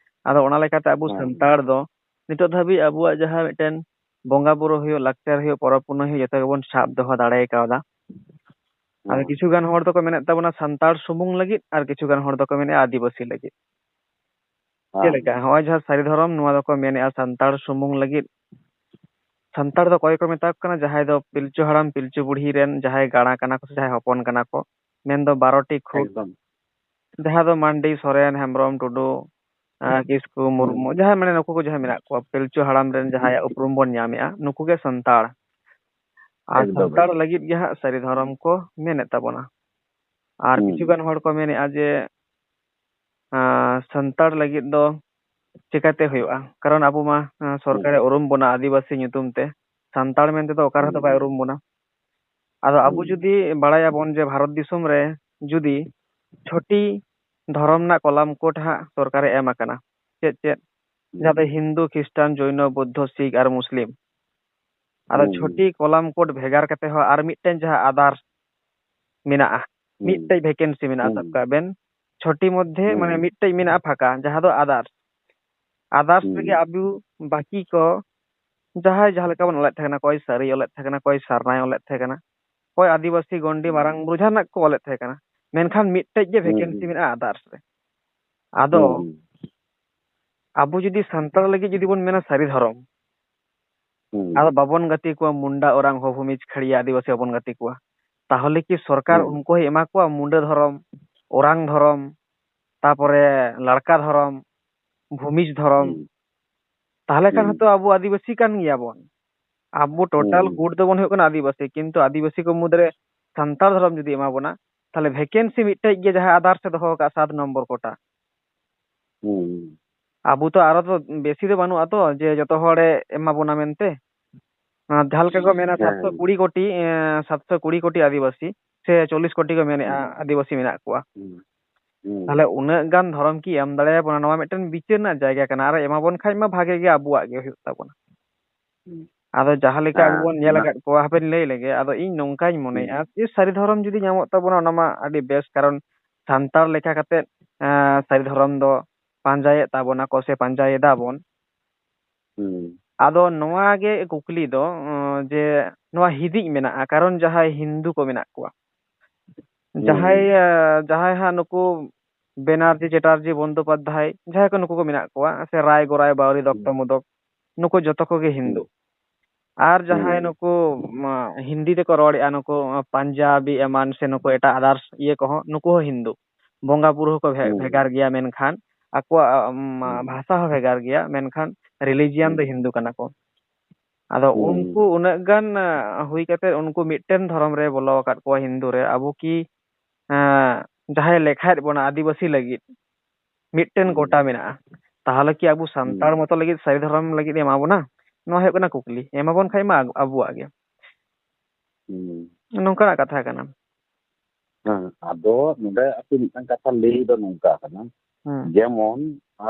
ᱟᱫᱚ ᱚᱱᱟ ᱞᱮᱠᱟᱛᱮ ᱟᱵᱚ ᱦᱮᱸ᱾ ᱥᱟᱱᱛᱟᱲ ᱫᱚ ᱱᱤᱛᱚᱜ ᱫᱷᱟᱹᱵᱤᱡ ᱟᱵᱚᱣᱟᱜ ᱡᱟᱦᱟᱸ ᱢᱤᱫᱴᱮᱱ ᱵᱚᱸᱜᱟ ᱵᱩᱨᱩ ᱦᱩᱭᱩᱜ, ᱞᱟᱠᱪᱟᱨ ᱦᱩᱭᱩᱜ, ᱯᱚᱨᱚᱵᱽ ᱯᱩᱱᱟᱹᱭ ᱦᱩᱭᱩᱜ, ᱡᱚᱛᱚ ᱜᱮᱵᱚᱱ ᱥᱟᱵ ᱫᱚᱦᱚ ᱫᱟᱲᱮ ᱠᱟᱣᱫᱟ᱾ ᱟᱫᱚ ᱦᱮᱸ᱾ ᱠᱤᱪᱷᱩ ᱜᱟᱱ ᱦᱚᱲ ᱫᱚᱠᱚ ᱢᱮᱱᱮᱫ ᱛᱟᱵᱚᱱᱟ ᱥᱟᱱᱛᱟᱲ ᱥᱩᱢᱩᱝ ᱞᱟᱹᱜᱤᱫ, ᱟᱨ ᱠᱤᱪᱷᱩ ᱜᱟᱱ ᱦᱚᱲ ᱫᱚᱠᱚ ᱢᱮᱱᱮᱫᱼᱟ ᱟᱹᱫᱤᱵᱟᱹᱥᱤ ᱞᱟᱹᱜᱤᱫ᱾ ᱪᱮᱫ ᱦᱮᱸ᱾ ᱞᱮᱠᱟ? ᱦᱚᱸᱜᱼᱚᱭ ᱡᱟᱦᱟᱸ ᱥᱟᱹᱨᱤ ᱫᱷᱚᱨᱚᱢ, ᱱᱚᱣᱟ ᱫᱚᱠᱚ ᱢᱮᱱᱮᱫᱼᱟ ᱥᱟᱱᱛᱟᱲ ᱥᱩᱢᱩᱝ ᱞᱟᱹᱜᱤᱫ᱾ ᱥᱟᱱᱛᱟᱲ ᱫᱚ ᱚᱠᱚᱭ ᱠᱚ ᱢᱮᱛᱟ ᱠᱚ ᱠᱟᱱᱟ? ᱡᱟᱦᱟᱸᱭ ᱫᱚ ᱯᱤᱞᱪᱩ ᱦᱟᱲᱟᱢ ᱯᱤᱞᱪᱩ ᱵᱩᱲᱦᱤ ᱨᱮᱱ ᱡᱟᱦᱟᱸᱭ ᱜᱟᱬᱟ ᱠᱟᱱᱟ ᱠᱚ ᱥᱮ ᱡᱟᱦᱟᱸᱭ ᱦᱚᱯᱚᱱ ᱠᱟᱱᱟ ᱠᱚ, ᱢᱮᱱᱫᱚ ᱵᱟᱨᱚᱴᱤ ᱠᱷᱩᱫ, ᱮᱠᱫᱚᱢ᱾ ᱡᱟᱦᱟᱸ ᱫᱚ ᱢᱟᱱᱰᱤ, ᱥᱚᱨᱮᱱ, ᱦᱮᱢᱵᱨᱚᱢ, ᱴᱩᱰᱩ, ᱟᱸ, ᱠᱤᱥᱠᱩ, ᱦᱩᱸ᱾ ᱢᱩᱨᱢᱩ, ᱡᱟᱦᱟᱸᱭ ᱢᱟᱱᱮ ᱱᱩᱠᱩ ᱠᱚ ᱡᱟᱦᱟᱸᱭ ᱢᱮᱱᱟᱜ ᱠᱚᱣᱟ, ᱯᱤᱞᱪᱩ ᱦᱟᱲᱟᱢ ᱨᱮᱱ ᱡᱟᱦᱟᱸᱭᱟᱜ ᱩᱯᱨᱩᱢ ᱵᱚᱱ ᱧᱟᱢᱮᱜᱼᱟ, ᱱᱩᱠᱩ ᱜᱮ ᱥᱟᱱᱛᱟᱲ᱾ ᱟᱨ ᱮᱠᱫᱚᱢ, ᱥᱟᱱᱛᱟᱲ ᱮᱠᱫᱚᱢ᱾ ᱞᱟᱹᱜᱤᱫ ᱜᱮ ᱦᱟᱸᱜ ᱥᱟᱹᱨᱤ ᱫᱷᱚᱨᱚᱢ ᱠᱚ ᱢᱮᱱᱮᱫ ᱛᱟᱵᱚᱱᱟ᱾ ᱟᱨ ᱦᱩᱸ᱾ ᱠᱤᱪᱷᱩ ᱜᱟᱱ ᱦᱚᱲ ᱠᱚ ᱢᱮᱱᱮᱫᱼᱟ ᱡᱮ, ᱟᱸ, ᱥᱟᱱᱛᱟᱲ ᱞᱟᱹᱜᱤᱫ ᱫᱚ ᱪᱤᱠᱟᱹᱛᱮ ᱦᱩᱭᱩᱜᱼᱟ? ᱠᱟᱨᱚᱱ ᱟᱵᱚ ᱢᱟ, ᱟᱸ, ᱥᱚᱨᱠᱟᱨᱮ ᱦᱩᱸ᱾ ᱩᱨᱩᱢ ᱵᱚᱱᱟ ᱟᱹᱫᱤᱵᱟᱹᱥᱤ ᱧᱩᱛᱩᱢ ᱛᱮ᱾ ᱥᱟᱱᱛᱟᱲ ᱢᱮᱱᱛᱮ ᱫᱚ ᱚᱠᱟ ᱨᱮᱦᱚᱸ ᱫᱚ ᱵᱟᱭ ᱦᱩᱸ᱾ ᱩᱨᱩᱢ ᱵᱚᱱᱟ᱾ ᱟᱫᱚ ᱟᱵᱚ ᱦᱩᱸ᱾ ᱡᱩᱫᱤ ᱵᱟᱲᱟᱭᱟᱵᱚᱱ ᱡᱮ ᱵᱷᱟᱨᱚᱛ ᱫᱤᱥᱚᱢ ᱨᱮ ᱡᱩᱫᱤ ᱪᱷᱚᱴᱤ ᱫᱷᱚᱨᱚᱢ ᱨᱮᱱᱟᱜ ᱠᱚᱞᱟᱢ ᱠᱳᱰ ᱦᱟᱸᱜ ᱥᱚᱨᱠᱟᱨᱮ ᱮᱢ ᱟᱠᱟᱱᱟ, ᱪᱮᱫ ᱪᱮᱫ? ᱡᱟᱦᱟᱸ ᱫᱚ ᱦᱩᱸ᱾ ᱦᱤᱱᱫᱩ, ᱠᱷᱨᱤᱥᱴᱟᱱ, ᱡᱚᱭᱱᱚ, ᱵᱩᱫᱫᱷᱚ, ᱥᱤᱠᱷ ᱟᱨ ᱢᱩᱥᱞᱤᱢ᱾ ᱟᱫᱚ ᱦᱩᱸ᱾ ᱪᱷᱚᱴᱤ ᱠᱚᱞᱟᱢ ᱠᱳᱰ ᱵᱷᱮᱜᱟᱨ ᱠᱟᱛᱮ ᱦᱚᱸ ᱟᱨ ᱢᱤᱫᱴᱮᱱ ᱡᱟᱦᱟᱸ ᱟᱫᱟᱨᱥ ᱢᱮᱱᱟᱜᱼᱟ, ᱦᱩᱸ᱾ ᱢᱤᱫᱴᱮᱡ ᱵᱷᱮᱠᱮᱱᱥᱤ ᱢᱮᱱᱟᱜᱼᱟ, ᱥᱟᱵ ᱦᱩᱸ᱾ ᱠᱟᱜ ᱵᱮᱱ ᱪᱷᱚᱴᱤ ᱢᱚᱫᱽᱫᱷᱮ ᱢᱟᱱᱮ ᱦᱩᱸ᱾ ᱢᱤᱫᱴᱮᱡ ᱢᱮᱱᱟᱜᱼᱟ ᱯᱷᱟᱸᱠᱟ, ᱡᱟᱦᱟᱸ ᱫᱚ ᱟᱫᱟᱨᱥ᱾ ᱟᱫᱟᱨᱥ ᱦᱩᱸ᱾ ᱨᱮᱜᱮ ᱟᱵᱚ ᱵᱟᱹᱠᱤ ᱠᱚ ᱡᱟᱦᱟᱸᱭ ᱡᱟᱦᱟᱸ ᱞᱮᱠᱟ ᱵᱚᱱ ᱚᱞᱮᱫ ᱛᱟᱦᱮᱸ ᱠᱟᱱᱟ, ᱚᱠᱚᱭ ᱥᱟᱹᱨᱤᱭ ᱚᱞᱮᱫ ᱛᱟᱦᱮᱸ ᱠᱟᱱᱟ, ᱚᱠᱚᱭ ᱥᱟᱨᱱᱟᱭ ᱚᱞᱮᱫ ᱛᱟᱦᱮᱸ ᱠᱟᱱᱟ, ᱚᱠᱚᱭ ᱟᱹᱫᱤᱵᱟᱹᱥᱤ ᱜᱚᱱᱰᱤ ᱦᱩᱸ᱾ ᱢᱟᱨᱟᱝ ᱵᱩᱨᱩ ᱡᱟᱦᱟᱱᱟᱜ ᱠᱚ ᱚᱞᱮᱫ ᱛᱟᱦᱮᱸ ᱠᱟᱱᱟ, ᱢᱮᱱᱠᱷᱟᱱ ᱢᱤᱫᱴᱮᱡ ᱜᱮ ᱦᱩᱸ, ᱵᱷᱮᱠᱮᱱᱥᱤ ᱦᱩᱸ᱾ ᱢᱮᱱᱟᱜᱼᱟ ᱟᱫᱟᱨᱥ ᱨᱮ᱾ ᱟᱫᱚ ᱦᱩᱸ, ᱦᱩᱸ᱾ ᱟᱵᱚ ᱡᱩᱫᱤ ᱥᱟᱱᱛᱟᱲ ᱞᱟᱹᱜᱤᱫ ᱡᱩᱫᱤ ᱵᱚᱱ ᱢᱮᱱᱟ ᱥᱟᱹᱨᱤ ᱫᱷᱚᱨᱚᱢ, ᱦᱩᱸ᱾ ᱟᱫᱚ ᱵᱟᱵᱚᱱ ᱜᱟᱛᱮ ᱠᱚᱣᱟ ᱢᱩᱱᱰᱟ, ᱳᱨᱟᱝ, ᱦᱳ, ᱵᱷᱩᱢᱤᱡᱽ, ᱠᱷᱟᱲᱤᱭᱟ ᱟᱹᱫᱤᱵᱟᱹᱥᱤ ᱵᱟᱵᱚᱱ ᱜᱟᱛᱮ ᱠᱚᱣᱟ, ᱛᱟᱦᱚᱞᱮ ᱠᱤ ᱥᱚᱨᱠᱟᱨ ᱦᱩᱸ᱾ ᱩᱱᱠᱩ ᱦᱚᱸᱭ ᱮᱢᱟ ᱠᱚᱣᱟ ᱢᱩᱱᱰᱟ ᱫᱷᱚᱨᱚᱢ, ᱳᱨᱟᱝ ᱫᱷᱚᱨᱚᱢ, ᱛᱟᱯᱚᱨᱮ ᱞᱟᱲᱠᱟ ᱫᱷᱚᱨᱚᱢ, ᱵᱷᱩᱢᱤᱡᱽ ᱫᱷᱚᱨᱚᱢ? ᱦᱩᱸ᱾ ᱛᱟᱦᱚᱞᱮ ᱠᱷᱟᱱ ᱦᱩᱸ᱾ ᱦᱚᱸᱛᱚ ᱟᱵᱚ ᱟᱹᱫᱤᱵᱟᱹᱥᱤ ᱠᱟᱱ ᱜᱮᱭᱟᱵᱚᱱ᱾ ᱟᱵᱚ ᱴᱳᱴᱟᱞ ᱦᱩᱸ᱾ ᱠᱳᱰ ᱫᱚᱵᱚᱱ ᱦᱩᱭᱩᱜ ᱠᱟᱱᱟ ᱟᱹᱫᱤᱵᱟᱹᱥᱤ, ᱠᱤᱱᱛᱩ ᱟᱹᱫᱤᱵᱟᱹᱥᱤ ᱠᱚ ᱢᱩᱫᱽᱨᱮ ᱥᱟᱱᱛᱟᱲ ᱫᱷᱚᱨᱚᱢ ᱡᱩᱫᱤ ᱮᱢᱟ ᱵᱚᱱᱟ, ᱛᱟᱦᱚᱞᱮ ᱵᱷᱮᱠᱮᱱᱥᱤ ᱢᱤᱫᱴᱮᱡ ᱜᱮ ᱡᱟᱦᱟᱸ ᱟᱫᱟᱨᱥ ᱮ ᱫᱚᱦᱚ ᱟᱠᱟᱫ ᱥᱟᱛ ᱱᱚᱢᱵᱚᱨ ᱠᱳᱴᱟ᱾ ᱦᱩᱸ᱾ ᱟᱵᱚ ᱛᱚ ᱟᱨᱚ ᱛᱚ ᱵᱮᱥᱤ ᱫᱚ ᱵᱟᱹᱱᱩᱜᱼᱟ ᱛᱚ ᱡᱮ ᱡᱚᱛᱚ ᱦᱚᱲᱮ ᱮᱢᱟ ᱵᱚᱱᱟ ᱢᱮᱱᱛᱮ᱾ ᱟᱨ ᱡᱟᱦᱟᱸ ᱞᱮᱠᱟ ᱠᱚ ᱢᱮᱱᱟ ᱦᱮᱸ᱾ ᱥᱟᱛᱥᱚ ᱠᱩᱲᱤ ᱠᱳᱴᱤ, ᱮᱸ, ᱥᱟᱛᱥᱚ ᱠᱩᱲᱤ ᱠᱳᱴᱤ ᱟᱹᱫᱤᱵᱟᱹᱥᱤ ᱥᱮ ᱪᱚᱞᱞᱤᱥ ᱠᱳᱴᱤ ᱠᱚ ᱢᱮᱱᱮᱜᱼᱟ ᱦᱩᱸ᱾ ᱟᱹᱫᱤᱵᱟᱹᱥᱤ ᱢᱮᱱᱟᱜ ᱠᱚᱣᱟ᱾ ᱦᱩᱸ᱾ ᱦᱩᱸ᱾ ᱛᱟᱦᱚᱞᱮ ᱩᱱᱟᱹᱜ ᱜᱟᱱ ᱫᱷᱚᱨᱚᱢ ᱠᱤ ᱮᱢ ᱫᱟᱲᱮᱭᱟᱵᱚᱱᱟ? ᱱᱚᱣᱟ ᱢᱤᱫᱴᱮᱱ ᱵᱤᱪᱟᱹᱨ ᱨᱮᱱᱟᱜ ᱡᱟᱭᱜᱟ ᱠᱟᱱᱟ, ᱟᱨ ᱮᱢᱟᱵᱚᱱ ᱠᱷᱟᱡ ᱢᱟ ᱵᱷᱟᱜᱮ ᱜᱮ, ᱟᱵᱚᱣᱟᱜ ᱜᱮ ᱦᱩᱭᱩᱜ ᱛᱟᱵᱚᱱᱟ᱾ ᱦᱩᱸ᱾ ᱟᱫᱚ ᱡᱟᱦᱟᱸ ᱞᱮᱠᱟ ᱟᱵᱚ ᱦᱮᱸ, ᱵᱚᱱ ᱧᱮᱞ ᱚᱱᱟ ᱟᱠᱟᱫ ᱠᱚᱣᱟ, ᱦᱟᱯᱮᱱ ᱞᱟᱹᱭ ᱞᱮᱜᱮ, ᱟᱫᱚ ᱤᱧ ᱱᱚᱝᱠᱟᱧ ᱦᱩᱸ᱾ ᱢᱚᱱᱮᱭᱮᱫᱼᱟ ᱡᱮ ᱥᱟᱹᱨᱤ ᱫᱷᱚᱨᱚᱢ ᱡᱩᱫᱤ ᱧᱟᱢᱚᱜ ᱛᱟᱵᱚᱱᱟ ᱚᱱᱟ ᱢᱟ ᱟᱹᱰᱤ ᱵᱮᱥ, ᱠᱟᱨᱚᱱ ᱥᱟᱱᱛᱟᱲ ᱞᱮᱠᱟ ᱠᱟᱛᱮᱫ, ᱮᱸ, ᱥᱟᱹᱨᱤ ᱫᱷᱚᱨᱚᱢ ᱫᱚ ᱯᱟᱸᱡᱟᱭᱮᱫ ᱛᱟᱵᱚᱱᱟ ᱠᱚ ᱥᱮ ᱯᱟᱸᱡᱟᱭᱮᱫᱟ ᱵᱚᱱ᱾ ᱦᱩᱸ᱾ ᱟᱫᱚ ᱱᱚᱣᱟ ᱜᱮ ᱠᱩᱠᱞᱤ ᱫᱚ, ᱩᱸ, ᱡᱮ ᱱᱚᱣᱟ ᱦᱤᱫᱤᱡ ᱢᱮᱱᱟᱜᱼᱟ, ᱠᱟᱨᱚᱱ ᱡᱟᱦᱟᱸᱭ ᱦᱤᱱᱫᱩ ᱠᱚ ᱢᱮᱱᱟᱜ ᱠᱚᱣᱟ, ᱦᱩᱸ, ᱡᱟᱦᱟᱸᱭ, ᱦᱩᱸ᱾ ᱮ, ᱡᱟᱦᱟᱸᱭ ᱦᱟᱸᱜ ᱱᱩᱠᱩ ᱵᱮᱱᱟᱨᱡᱤ, ᱪᱮᱴᱟᱨᱡᱤ, ᱵᱚᱱᱫᱳᱯᱟᱫᱽᱫᱷᱟᱭ, ᱡᱟᱦᱟᱸᱭ ᱠᱚ ᱱᱩᱠᱩ ᱠᱚ ᱢᱮᱱᱟᱜ ᱠᱚᱣᱟ, ᱥᱮ ᱨᱟᱭ, ᱜᱳᱨᱟᱭ, ᱵᱟᱣᱨᱤ, ᱫᱚᱛᱛᱚ, ᱦᱩᱸ᱾ ᱢᱳᱫᱚᱠ, ᱱᱩᱠᱩ ᱡᱚᱛᱚ ᱠᱚᱜᱮ ᱦᱤᱱᱫᱩ᱾ ᱦᱩᱸ᱾ ᱟᱨ ᱡᱟᱦᱟᱸᱭ ᱦᱩᱸ᱾ ᱱᱩᱠᱩ, ᱢᱟ, ᱦᱤᱱᱫᱤ ᱛᱮᱠᱚ ᱨᱚᱲᱮᱫᱼᱟ, ᱱᱩᱠᱩ ᱯᱟᱧᱡᱟᱵᱤ ᱮᱢᱟᱱ ᱥᱮ ᱱᱩᱠᱩ ᱮᱴᱟᱜ others ᱤᱭᱟᱹ ᱠᱚᱦᱚᱸ, ᱱᱩᱠᱩ ᱦᱚᱸ ᱦᱤᱱᱫᱩ᱾ ᱵᱚᱸᱜᱟ ᱵᱩᱨᱩ ᱦᱚᱸᱠᱚ ᱵᱷᱮ-, ᱦᱩᱸ᱾ ᱵᱷᱮᱜᱟᱨ ᱜᱮᱭᱟ, ᱢᱮᱱᱠᱷᱟᱱ ᱟᱠᱚᱣᱟᱜ, ᱢᱟ, ᱦᱩᱸ᱾ ᱵᱷᱟᱥᱟ ᱦᱚᱸ ᱵᱷᱮᱜᱟᱨ ᱜᱮᱭᱟ, ᱢᱮᱱᱠᱷᱟᱱ religion ᱫᱚ ᱦᱩᱸ᱾ ᱦᱤᱱᱫᱩ ᱠᱟᱱᱟ ᱠᱚ᱾ ᱟᱫᱚ ᱦᱩᱸ᱾ ᱩᱱᱠᱩ ᱩᱱᱟᱹᱜ ᱜᱟᱱ, ᱟ, ᱦᱩᱭ ᱠᱟᱛᱮ ᱩᱱᱠᱩ ᱢᱤᱫᱴᱮᱱ ᱫᱷᱚᱨᱚᱢ ᱨᱮ ᱵᱚᱞᱚ ᱟᱠᱟᱫ ᱠᱚᱣᱟ ᱦᱤᱱᱫᱩ ᱨᱮ, ᱟᱵᱚ ᱠᱤ, ᱮᱸ, ᱡᱟᱦᱟᱸᱭ ᱞᱮᱠᱷᱟᱭᱮᱫ ᱵᱚᱱᱟ ᱟᱹᱫᱤᱵᱟᱹᱥᱤ ᱞᱟᱹᱜᱤᱫ ᱢᱤᱫᱴᱮᱱ ᱦᱩᱸ᱾ ᱠᱳᱴᱟ ᱢᱮᱱᱟᱜᱼᱟ, ᱛᱟᱦᱚᱞᱮ ᱠᱤ ᱟᱵᱚ ᱥᱟᱱᱛᱟᱲ ᱦᱩᱸ᱾ ᱢᱚᱛᱚ ᱞᱟᱹᱜᱤᱫ ᱥᱟᱹᱨᱤ ᱫᱷᱚᱨᱚᱢ ᱞᱟᱹᱜᱤᱫ ᱮ ᱮᱢᱟ ᱵᱚᱱᱟ? ᱱᱚᱣᱟ ᱦᱩᱭᱩᱜ ᱠᱟᱱᱟ ᱠᱩᱠᱞᱤ᱾ ᱮᱢᱟ ᱵᱚᱱ ᱠᱷᱟᱡ ᱢᱟ ᱟᱵᱚᱣᱟᱜ ᱜᱮ᱾ ᱦᱩᱸ᱾ ᱱᱚᱝᱠᱟᱱᱟᱜ ᱠᱟᱛᱷᱟ ᱠᱟᱱᱟ᱾ ᱦᱮᱸ, ᱟᱫᱚ ᱱᱚᱰᱮ ᱟᱨᱠᱤ ᱢᱤᱫᱴᱟᱝ ᱠᱟᱛᱷᱟ ᱞᱟᱹᱭ ᱫᱚ ᱱᱚᱝᱠᱟ ᱠᱟᱱᱟ, ᱦᱩᱸ᱾ ᱡᱮᱢᱚᱱ, ᱟ,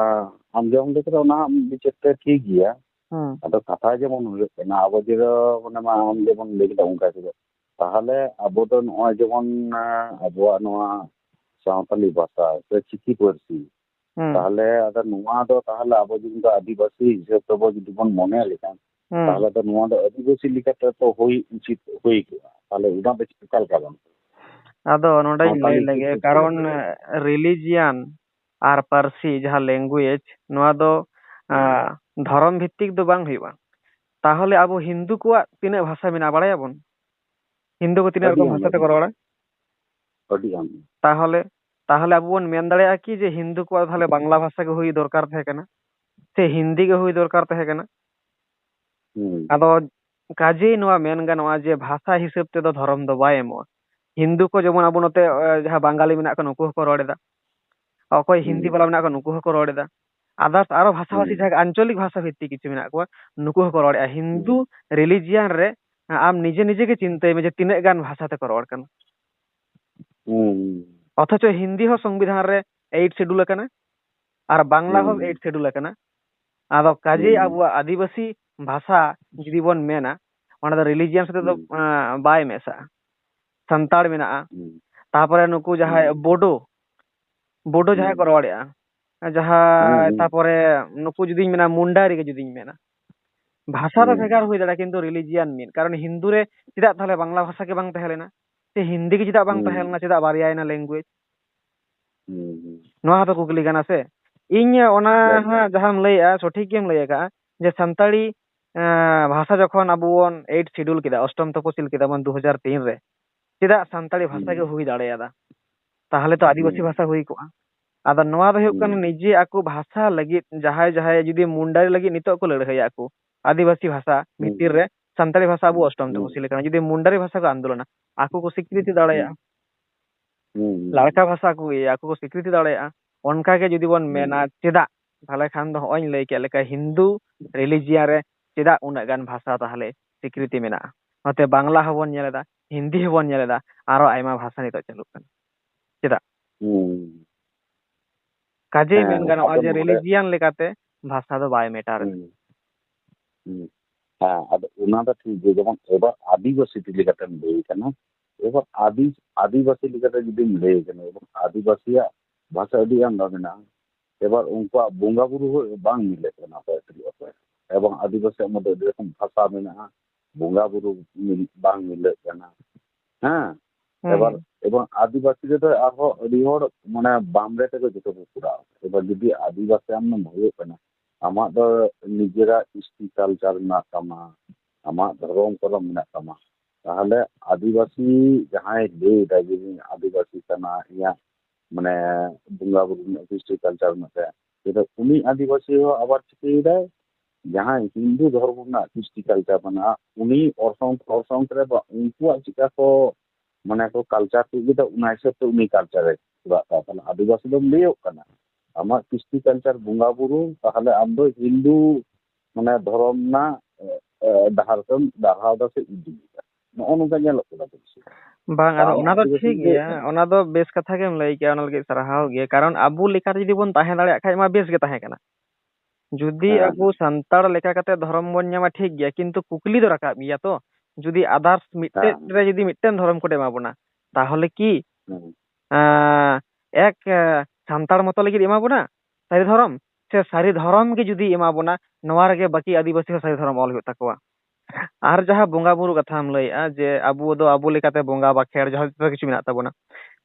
ᱟᱢ ᱡᱮᱢᱚᱱ ᱞᱟᱹᱭ ᱠᱮᱫᱟ ᱚᱱᱟ ᱢᱤᱫ ᱪᱮᱫ ᱛᱮ ᱴᱷᱤᱠ ᱜᱮᱭᱟ᱾ ᱦᱩᱸ᱾ ᱟᱫᱚ ᱠᱟᱛᱷᱟ ᱡᱮᱢᱚᱱ ᱦᱩᱭᱩᱜ ᱠᱟᱱᱟ, ᱟᱵᱚ ᱡᱮ ᱢᱟᱱᱮ ᱢᱟ ᱟᱢ ᱡᱮᱢᱚᱱ ᱞᱟᱹᱭ ᱠᱮᱫᱟ ᱚᱱᱠᱟ ᱜᱮ᱾ ᱛᱟᱦᱚᱞᱮ ᱟᱵᱚ ᱫᱚ ᱱᱚᱜᱼᱚᱭ ᱡᱮᱢᱚᱱ, ᱟ, ᱟᱵᱚᱣᱟᱜ ᱱᱚᱣᱟ ᱥᱟᱶᱛᱟᱞᱤ ᱵᱷᱟᱥᱟ ᱥᱮ ᱪᱤᱠᱤ ᱯᱟᱹᱨᱥᱤ, ᱦᱩᱸ᱾ ᱛᱟᱦᱚᱞᱮ ᱟᱫᱚ ᱱᱚᱣᱟ ᱫᱚ ᱛᱟᱦᱚᱞᱮ ᱟᱵᱚ ᱡᱩᱫᱤ ᱫᱚ ᱟᱹᱫᱤᱵᱟᱹᱥᱤ ᱦᱤᱥᱟᱹᱵ ᱛᱮᱵᱚ ᱡᱩᱫᱤ ᱵᱚᱱ ᱢᱚᱱᱮ ᱞᱮᱠᱷᱟᱱ, ᱦᱩᱸ᱾ ᱛᱟᱦᱚᱞᱮ ᱫᱚ ᱱᱚᱣᱟ ᱫᱚ ᱟᱹᱫᱤᱵᱟᱹᱥᱤ ᱞᱮᱠᱟᱛᱮ ᱛᱚ ᱦᱩᱭ ᱩᱪᱤᱛ ᱦᱩᱭ ᱠᱚᱜᱼᱟ᱾ ᱛᱟᱦᱚᱞᱮ ᱚᱱᱟ ᱫᱚ ᱚᱠᱟ ᱞᱮᱠᱟ ᱵᱟᱝ? ᱟᱫᱚ ᱱᱚᱰᱮᱧ ᱥᱟᱶᱛᱟᱞᱤ ᱞᱟᱹᱭ ᱦᱤᱥᱟᱹᱵ ᱞᱮᱜᱮ, ᱛᱮ ᱪᱮᱫ ᱠᱟᱨᱚᱱ ᱞᱮᱠᱟ? Religion ᱟᱨ ᱯᱟᱹᱨᱥᱤ, ᱡᱟᱦᱟᱸ language, ᱱᱚᱣᱟ ᱫᱚ, ᱦᱩᱸ᱾ ᱟ, ᱫᱷᱚᱨᱚᱢ ᱵᱷᱤᱛᱛᱤᱠ ᱫᱚ ᱵᱟᱝ ᱦᱩᱭᱩᱜᱼᱟ᱾ ᱛᱟᱦᱚᱞᱮ ᱟᱵᱚ ᱦᱤᱱᱫᱩ ᱠᱚᱣᱟᱜ ᱛᱤᱱᱟᱹᱜ ᱵᱷᱟᱥᱟ ᱢᱮᱱᱟᱜᱼᱟ ᱵᱟᱲᱟᱭᱟᱵᱚᱱ? ᱦᱤᱱᱫᱩ ᱠᱚ ᱛᱤᱱᱟᱹᱜ ᱟᱹᱰᱤ ᱨᱚᱠᱚᱢ ᱟᱢᱫᱟ ᱵᱷᱟᱥᱟ ᱛᱮᱠᱚ ᱜᱮ᱾ ᱨᱚᱲᱟ? ᱟᱹᱰᱤ ᱟᱢᱫᱟ᱾ ᱛᱟᱦᱚᱞᱮ, ᱛᱟᱦᱚᱞᱮ ᱟᱵᱚ ᱵᱚᱱ ᱢᱮᱱ ᱫᱟᱲᱮᱭᱟᱜᱼᱟ ᱠᱤ ᱡᱮ ᱦᱤᱱᱫᱩ ᱠᱚᱣᱟᱜ ᱛᱟᱦᱚᱞᱮ ᱵᱟᱝᱞᱟ ᱵᱷᱟᱥᱟ ᱜᱮ ᱦᱩᱭ ᱫᱚᱨᱠᱟᱨ ᱛᱟᱦᱮᱸ ᱠᱟᱱᱟ? ᱥᱮ ᱦᱤᱱᱫᱤ ᱜᱮ ᱦᱩᱭ ᱫᱚᱨᱠᱟᱨ ᱛᱟᱦᱮᱸ ᱠᱟᱱᱟ? ᱦᱩᱸ᱾ ᱟᱫᱚ ᱠᱟᱡᱮᱭ ᱱᱚᱣᱟ ᱢᱮᱱ ᱜᱟᱱᱚᱜᱼᱟ ᱡᱮ ᱵᱷᱟᱥᱟ ᱦᱤᱥᱟᱹᱵ ᱛᱮᱫᱚ ᱫᱷᱚᱨᱚᱢ ᱫᱚ ᱵᱟᱭ ᱮᱢᱚᱜᱼᱟ᱾ ᱦᱤᱱᱫᱩ ᱠᱚ ᱡᱮᱢᱚᱱ ᱟᱵᱚ ᱱᱚᱛᱮ, ᱮ, ᱡᱟᱦᱟᱸ ᱵᱟᱝᱜᱟᱞᱤ ᱢᱮᱱᱟᱜ ᱠᱚᱣᱟ, ᱱᱩᱠᱩ ᱦᱚᱸᱠᱚ ᱨᱚᱲ ᱮᱫᱟ᱾ ᱚᱠᱚᱭ ᱦᱤᱱᱫᱤ ᱦᱩᱸ᱾ ᱵᱟᱞᱟ ᱢᱮᱱᱟᱜ ᱠᱚᱣᱟ, ᱱᱩᱠᱩ ᱦᱚᱸᱠᱚ ᱨᱚᱲ ᱮᱫᱟ᱾ Others ᱟᱨᱚ ᱵᱷᱟᱥᱟ ᱵᱷᱟᱥᱤ ᱦᱩᱸ᱾ ᱡᱟᱦᱟᱸ ᱟᱧᱪᱚᱞᱤᱠ ᱵᱷᱟᱥᱟ ᱵᱷᱤᱛᱛᱤᱠ ᱠᱤᱪᱷᱩ ᱢᱮᱱᱟᱜ ᱠᱚᱣᱟ, ᱱᱩᱠᱩ ᱦᱚᱸᱠᱚ ᱨᱚᱲᱮᱫᱼᱟ᱾ ᱦᱤᱱᱫᱩ ᱦᱩᱸ᱾ religion ᱨᱮ ᱟᱢ ᱱᱤᱡᱮ ᱱᱤᱡᱮ ᱜᱮ ᱪᱤᱱᱛᱟᱹᱭ ᱢᱮ ᱡᱮ ᱛᱤᱱᱟᱹᱜ ᱜᱟᱱ ᱵᱷᱟᱥᱟ ᱛᱮᱠᱚ ᱨᱚᱲ ᱠᱟᱱᱟ᱾ ᱦᱩᱸ᱾ ᱚᱛᱷᱚᱪᱚ ᱦᱤᱱᱫᱤ ᱦᱚᱸ ᱥᱚᱝᱵᱤᱫᱷᱟᱱ ᱨᱮ eighth schedule ᱟᱠᱟᱱᱟ, ᱟᱨ ᱵᱟᱝᱞᱟ ᱦᱚᱸ ᱦᱩᱸ᱾ eighth schedule ᱟᱠᱟᱱᱟ᱾ ᱟᱫᱚ ᱠᱟᱡᱮᱭ ᱦᱩᱸ᱾ ᱟᱵᱚᱣᱟᱜ ᱟᱹᱫᱤᱵᱟᱹᱥᱤ ᱵᱷᱟᱥᱟ ᱡᱩᱫᱤ ᱵᱚᱱ ᱢᱮᱱᱟ, ᱚᱱᱟ ᱫᱚ religion ᱥᱟᱛᱮ ᱫᱚ, ᱦᱩᱸ᱾ ᱟᱸ, ᱵᱟᱭ ᱢᱮᱥᱟᱜᱼᱟ᱾ ᱥᱟᱱᱛᱟᱲ ᱢᱮᱱᱟᱜᱼᱟ, ᱦᱩᱸ᱾ ᱛᱟᱯᱚᱨᱮ ᱱᱩᱠᱩ ᱡᱟᱦᱟᱸᱭ ᱦᱩᱸ᱾ ᱵᱳᱰᱳ, ᱵᱳᱰᱳ ᱡᱟᱦᱟᱸᱭ ᱠᱚ ᱦᱩᱸ᱾ ᱨᱚᱲᱮᱫᱼᱟ, ᱦᱩᱸ, ᱡᱟᱦᱟᱸ, ᱦᱩᱸ᱾ ᱛᱟᱯᱚᱨᱮ ᱱᱩᱠᱩ ᱡᱩᱫᱤᱧ ᱢᱮᱱᱟ, ᱢᱩᱱᱰᱟᱨᱤ ᱜᱮ ᱡᱩᱫᱤᱧ ᱢᱮᱱᱟ, ᱵᱷᱟᱥᱟ ᱫᱚ ᱦᱩᱸ᱾ ᱵᱷᱮᱜᱟᱨ ᱦᱩᱭ ᱫᱟᱲᱮᱭᱟᱜᱼᱟ, ᱠᱤᱱᱛᱩ religion ᱢᱤᱫ᱾ ᱠᱟᱨᱚᱱ ᱦᱤᱱᱫᱩ ᱨᱮ ᱪᱮᱫᱟᱜ ᱛᱟᱦᱚᱞᱮ ᱵᱟᱝᱞᱟ ᱵᱷᱟᱥᱟ ᱜᱮ ᱵᱟᱝ ᱛᱟᱦᱮᱸ ᱞᱮᱱᱟ? ᱥᱮ ᱦᱤᱱᱫᱤ ᱜᱮ ᱪᱮᱫᱟᱜ ᱵᱟᱝ ᱛᱟᱦᱮᱸ ᱦᱩᱸ᱾ ᱞᱮᱱᱟ? ᱪᱮᱫᱟᱜ ᱵᱟᱨᱭᱟᱭᱮᱱᱟ language? ᱦᱩᱸ, ᱦᱩᱸ᱾ ᱱᱚᱣᱟ ᱦᱚᱸᱛᱚ ᱠᱩᱠᱞᱤ ᱠᱟᱱᱟ ᱥᱮ? ᱤᱧ ᱚᱱᱟ ᱮᱠᱫᱚᱢ᱾ ᱦᱟᱸᱜ ᱡᱟᱦᱟᱸᱢ ᱞᱟᱹᱭᱮᱜᱼᱟ, ᱥᱚᱴᱷᱤᱠ ᱜᱮᱢ ᱞᱟᱹᱭ ᱟᱠᱟᱜᱼᱟ ᱡᱮ ᱥᱟᱱᱛᱟᱲᱤ ᱮᱸ, ᱵᱷᱟᱥᱟ ᱡᱚᱠᱷᱚᱱ ᱟᱵᱚ ᱵᱚᱱ ᱮᱭᱤᱴ ᱥᱤᱰᱩᱞ ᱠᱮᱫᱟ, ᱚᱥᱴᱚᱢ ᱛᱚᱯᱚᱥᱤᱞ ᱠᱮᱫᱟ ᱵᱚᱱ ᱫᱩ ᱦᱟᱡᱟᱨ ᱛᱤᱱ ᱨᱮ, ᱪᱮᱫᱟᱜ ᱥᱟᱱᱛᱟᱲᱤ ᱵᱷᱟᱥᱟ ᱜᱮ ᱦᱩᱸ᱾ ᱦᱩᱭ ᱫᱟᱲᱮᱭᱟᱫᱟ? ᱛᱟᱦᱚᱞᱮ ᱛᱚ ᱟᱹᱫᱤᱵᱟᱹᱥᱤ ᱦᱩᱸ᱾ ᱵᱷᱟᱥᱟ ᱦᱩᱭ ᱠᱚᱜᱼᱟ᱾ ᱟᱫᱚ ᱱᱚᱣᱟ ᱫᱚ ᱦᱩᱭᱩᱜ ᱠᱟᱱᱟ ᱦᱩᱸ᱾ ᱱᱤᱡᱮ ᱟᱠᱚ ᱵᱷᱟᱥᱟ ᱞᱟᱹᱜᱤᱫ ᱡᱟᱦᱟᱸᱭ ᱡᱟᱦᱟᱸᱭ ᱡᱩᱫᱤ ᱢᱩᱱᱰᱟᱨᱤ ᱞᱟᱹᱜᱤᱫ ᱱᱤᱛᱚᱜ ᱠᱚ ᱞᱟᱹᱲᱦᱟᱹᱭᱟ ᱟᱠᱚ, ᱟᱹᱫᱤᱵᱟᱹᱥᱤ ᱵᱷᱟᱥᱟ ᱦᱩᱸ᱾ ᱵᱷᱤᱛᱤᱨ ᱨᱮ ᱥᱟᱱᱛᱟᱲᱤ ᱵᱷᱟᱥᱟ ᱟᱵᱚ ᱚᱥᱴᱚᱢ ᱦᱩᱸ᱾ ᱛᱚᱯᱚᱥᱤᱞ ᱠᱟᱱᱟ, ᱡᱩᱫᱤ ᱢᱩᱱᱰᱟᱨᱤ ᱵᱷᱟᱥᱟ ᱠᱚ ᱟᱱᱫᱳᱞᱚᱱᱟ, ᱟᱠᱚ ᱠᱚ ᱥᱤᱠᱨᱤᱛᱤ ᱦᱩᱸ᱾ ᱫᱟᱲᱮᱭᱟᱜᱼᱟ᱾ ᱦᱩᱸ᱾ ᱞᱟᱲᱠᱟ ᱵᱷᱟᱥᱟ ᱠᱚ ᱤᱭᱟᱹᱭᱟ, ᱟᱠᱚ ᱠᱚ ᱥᱤᱠᱨᱤᱛᱤ ᱫᱟᱲᱮᱭᱟᱜᱼᱟ᱾ ᱚᱱᱠᱟ ᱜᱮ ᱡᱩᱫᱤ ᱵᱚᱱ ᱢᱮᱱᱟ, ᱦᱩᱸ᱾ ᱪᱮᱫᱟᱜ? ᱛᱟᱦᱚᱞᱮ ᱠᱷᱟᱱ ᱫᱚ ᱦᱚᱸᱜᱼᱚᱭ ᱤᱧ ᱞᱟᱹᱭ ᱠᱮᱫ ᱞᱮᱠᱟ ᱦᱤᱱᱫᱩ religion ᱨᱮ ᱪᱮᱫᱟᱜ ᱩᱱᱟᱹᱜ ᱜᱟᱱ ᱵᱷᱟᱥᱟ ᱛᱟᱦᱚᱞᱮ ᱥᱤᱠᱨᱤᱛᱤ ᱢᱮᱱᱟᱜᱼᱟ? ᱱᱚᱛᱮ ᱵᱟᱝᱞᱟ ᱦᱚᱸᱵᱚᱱ ᱧᱮᱞ ᱮᱫᱟ, ᱦᱤᱱᱫᱤ ᱦᱚᱸᱵᱚᱱ ᱧᱮᱞ ᱮᱫᱟ, ᱟᱨᱚ ᱟᱭᱢᱟ ᱵᱷᱟᱥᱟ ᱱᱤᱛᱚᱜ ᱪᱟᱹᱞᱩᱜ ᱠᱟᱱᱟ᱾ ᱪᱮᱫᱟᱜ? ᱦᱩᱸ᱾ ᱠᱟᱡᱮᱭ ᱦᱮᱸ, ᱢᱮᱱ ᱜᱟᱱᱚᱜᱼᱟ ᱟᱫᱚ ᱡᱮ ᱱᱚᱰᱮ religion ᱞᱮᱠᱟᱛᱮ ᱵᱷᱟᱥᱟ ᱫᱚ ᱵᱟᱭ matter ᱮᱫᱟ᱾ ᱦᱩᱸ᱾ ᱦᱩᱸ᱾ ᱦᱮᱸ, ᱟᱫᱚ ᱚᱱᱟ ᱫᱚ ᱴᱷᱤᱠ ᱜᱮ, ᱡᱮᱢᱚᱱ ᱮᱵᱟᱨ ᱟᱹᱫᱤᱵᱟᱹᱥᱤ ᱞᱮᱠᱟᱛᱮᱢ ᱞᱟᱹᱭ ᱠᱟᱱᱟ, ᱮᱵᱟᱨ ᱟᱹᱫᱤ-, ᱟᱹᱫᱤᱵᱟᱹᱥᱤ ᱞᱮᱠᱟᱛᱮ ᱡᱩᱫᱤᱢ ᱞᱟᱹᱭ ᱠᱟᱱᱟ, ᱮᱵᱟᱨ ᱟᱹᱫᱤᱵᱟᱹᱥᱤᱭᱟᱜ ᱵᱷᱟᱥᱟ ᱟᱹᱰᱤ ᱟᱢᱫᱟ ᱢᱮᱱᱟᱜᱼᱟ, ᱮᱵᱟᱨ ᱩᱱᱠᱩᱣᱟᱜ ᱵᱚᱸᱜᱟ ᱵᱩᱨᱩ ᱦᱚᱸ ᱵᱟᱝ ᱢᱤᱞᱟᱹᱜ ᱠᱟᱱᱟ ᱚᱠᱚᱭ ᱥᱟᱞᱟᱜ ᱚᱠᱚᱭ, ᱮᱵᱚᱝ ᱟᱹᱫᱤᱵᱟᱹᱥᱤᱭᱟᱜ ᱢᱚᱫᱽᱫᱷᱮ ᱟᱹᱰᱤ ᱨᱚᱠᱚᱢ ᱵᱷᱟᱥᱟ ᱢᱮᱱᱟᱜᱼᱟ, ᱵᱚᱸᱜᱟ ᱵᱩᱨᱩ ᱢᱤᱞ-, ᱵᱟᱝ ᱢᱤᱞᱟᱹᱜ ᱠᱟᱱᱟ᱾ ᱦᱮᱸ, ᱦᱩᱸ᱾ ᱮᱵᱟᱨ, ᱮᱵᱚᱝ ᱟᱹᱫᱤᱵᱟᱹᱥᱤ ᱨᱮᱫᱚ ᱟᱨᱦᱚᱸ ᱟᱹᱰᱤ ᱦᱚᱲ ᱢᱟᱱᱮ ᱵᱟᱢ ᱨᱮ ᱛᱮᱜᱮ ᱡᱚᱛᱚ ᱠᱚ ᱠᱚᱨᱟᱣᱟ᱾ ᱮᱵᱟᱨ ᱡᱩᱫᱤ ᱟᱹᱫᱤᱵᱟᱹᱥᱤ ᱟᱢᱮᱢ ᱦᱩᱭᱩᱜ ᱠᱟᱱᱟ, ᱟᱢᱟᱜ ᱫᱚ ᱱᱤᱡᱮᱨᱟᱜ ᱠᱨᱤᱥᱴᱤ culture ᱢᱮᱱᱟᱜ ᱛᱟᱢᱟ, ᱟᱢᱟᱜ ᱫᱷᱚᱨᱚᱢ ᱠᱚᱨᱚᱢ ᱢᱮᱱᱟᱜ ᱛᱟᱢᱟ, ᱛᱟᱦᱚᱞᱮ ᱟᱹᱫᱤᱵᱟᱹᱥᱤ ᱡᱟᱦᱟᱸᱭ ᱞᱟᱹᱭ ᱮᱫᱟᱭ ᱡᱮ ᱤᱧ ᱟᱹᱫᱤᱵᱟᱹᱥᱤ ᱠᱟᱱᱟ, ᱤᱧᱟᱹᱜ ᱢᱟᱱᱮ ᱵᱚᱸᱜᱟ ᱵᱩᱨᱩ ᱨᱮᱱᱟᱜ ᱠᱨᱤᱥᱴᱤ culture ᱢᱮᱱᱟᱜ ᱛᱟᱭᱟ, ᱠᱤᱱᱛᱩ ᱩᱱᱤ ᱟᱹᱫᱤᱵᱟᱹᱥᱤ ᱦᱚᱸ ᱟᱵᱟᱨ ᱪᱤᱠᱟᱹᱭᱮᱫᱟᱭ, ᱡᱟᱦᱟᱸᱭ ᱦᱤᱱᱫᱩ ᱫᱷᱚᱨᱢᱚ ᱨᱮᱱᱟᱜ ᱠᱨᱤᱥᱴᱤ culture ᱢᱮᱱᱟᱜᱼᱟ, ᱩᱱᱤ ᱚᱨᱥᱚᱝ ᱚᱨᱥᱚᱝ ᱨᱮ ᱵᱟ ᱩᱱᱠᱩᱣᱟᱜ ᱪᱮᱫᱠᱟ ᱠᱚ ᱢᱟᱱᱮ ᱠᱚ culture ᱠᱚ ᱤᱫᱤᱭᱮᱫᱟ, ᱚᱱᱟ ᱦᱤᱥᱟᱹᱵ ᱛᱮ ᱩᱱᱤ culture ᱮ ᱪᱟᱞᱟᱜ ᱠᱟᱱᱟ᱾ ᱛᱟᱦᱚᱞᱮ ᱟᱹᱫᱤᱵᱟᱹᱥᱤ ᱫᱚᱢ ᱞᱟᱹᱭᱚᱜ ᱠᱟᱱᱟ, ᱟᱢᱟᱜ ᱠᱨᱤᱥᱴᱤ culture ᱵᱚᱸᱜᱟ ᱵᱩᱨᱩ, ᱛᱟᱦᱚᱞᱮ ᱟᱢ ᱫᱚ ᱦᱤᱱᱫᱩ ᱢᱟᱱᱮ ᱫᱷᱚᱨᱚᱢ ᱨᱮᱱᱟᱜ, ᱮ, ᱮ, ᱰᱟᱦᱟᱨ ᱛᱮᱢ ᱰᱟᱨᱦᱟᱣ ᱫᱟ ᱥᱮ ᱤᱫᱤᱭᱮᱫᱟ᱾ ᱱᱚᱜᱼᱚ ᱱᱚᱝᱠᱟ ᱧᱮᱞᱚᱜ ᱠᱟᱱᱟ ᱵᱮᱥᱤ᱾ ᱵᱟᱝ, ᱟᱫᱚ ᱛᱟᱦᱚᱞᱮ ᱚᱱᱟ ᱫᱚ ᱟᱹᱫᱤᱵᱟᱹᱥᱤ ᱴᱷᱤᱠ ᱞᱟᱹᱭᱚᱜ ᱜᱮᱭᱟ, ᱠᱟᱱᱟ᱾ ᱚᱱᱟ ᱫᱚ ᱵᱮᱥ ᱠᱟᱛᱷᱟ ᱜᱮᱢ ᱞᱟᱹᱭ ᱠᱮᱜᱼᱟ, ᱚᱱᱟ ᱞᱟᱹᱜᱤᱫ ᱥᱟᱨᱦᱟᱣ ᱜᱮ, ᱠᱟᱨᱚᱱ ᱟᱵᱚ ᱞᱮᱠᱟᱛᱮ ᱡᱩᱫᱤ ᱵᱚᱱ ᱛᱟᱦᱮᱸ ᱫᱟᱲᱮᱭᱟᱜ ᱠᱷᱟᱡ ᱢᱟ ᱵᱮᱥ ᱜᱮ ᱛᱟᱦᱮᱸ ᱠᱟᱱᱟ᱾ ᱡᱩᱫᱤ ᱦᱮᱸ, ᱟᱵᱚ ᱦᱮᱸ᱾ ᱥᱟᱱᱛᱟᱲ ᱞᱮᱠᱟ ᱠᱟᱛᱮ ᱫᱷᱚᱨᱚᱢ ᱵᱚᱱ ᱧᱟᱢᱟ ᱴᱷᱤᱠ ᱜᱮᱭᱟ, ᱠᱤᱱᱛᱩ ᱠᱩᱠᱞᱤ ᱫᱚ ᱨᱟᱠᱟᱵ ᱜᱮᱭᱟ ᱛᱚ, ᱡᱩᱫᱤ others ᱢᱤᱫᱴᱮᱡ ᱦᱮᱸ᱾ ᱨᱮ ᱡᱩᱫᱤ ᱢᱤᱫᱴᱮᱱ ᱫᱷᱚᱨᱚᱢ code ᱮᱢᱟ ᱵᱚᱱᱟ, ᱛᱟᱦᱚᱞᱮ ᱠᱤ, ᱦᱮᱸ᱾ ᱮᱸ, ᱮᱠ, ᱮᱸ, ᱥᱟᱱᱛᱟᱲ ᱢᱚᱛᱚ ᱞᱟᱹᱜᱤᱫ ᱮᱢᱟ ᱵᱚᱱᱟ ᱥᱟᱹᱨᱤ ᱫᱷᱚᱨᱚᱢ, ᱥᱮ ᱥᱟᱹᱨᱤ ᱫᱷᱚᱨᱚᱢ ᱜᱮ ᱡᱩᱫᱤ ᱮᱢᱟ ᱵᱚᱱᱟ, ᱱᱚᱣᱟ ᱨᱮᱜᱮ ᱵᱟᱹᱠᱤ ᱟᱹᱫᱤᱵᱟᱹᱥᱤ ᱦᱚᱸ ᱥᱟᱹᱨᱤ ᱫᱷᱚᱨᱚᱢ ᱚᱞ ᱦᱩᱭᱩᱜ ᱛᱟᱠᱚᱣᱟ? ᱟᱨ ᱡᱟᱦᱟᱸ ᱵᱚᱸᱜᱟ ᱵᱩᱨᱩ ᱠᱟᱛᱷᱟᱢ ᱞᱟᱹᱭᱮᱜᱼᱟ, ᱡᱮ ᱟᱵᱚ ᱫᱚ ᱟᱵᱚ ᱞᱮᱠᱟᱛᱮ ᱵᱚᱸᱜᱟ ᱵᱟᱠᱷᱮᱲ ᱡᱟᱦᱟᱸ ᱡᱚᱛᱚ ᱠᱤᱪᱷᱩ ᱢᱮᱱᱟᱜ ᱛᱟᱵᱚᱱᱟ,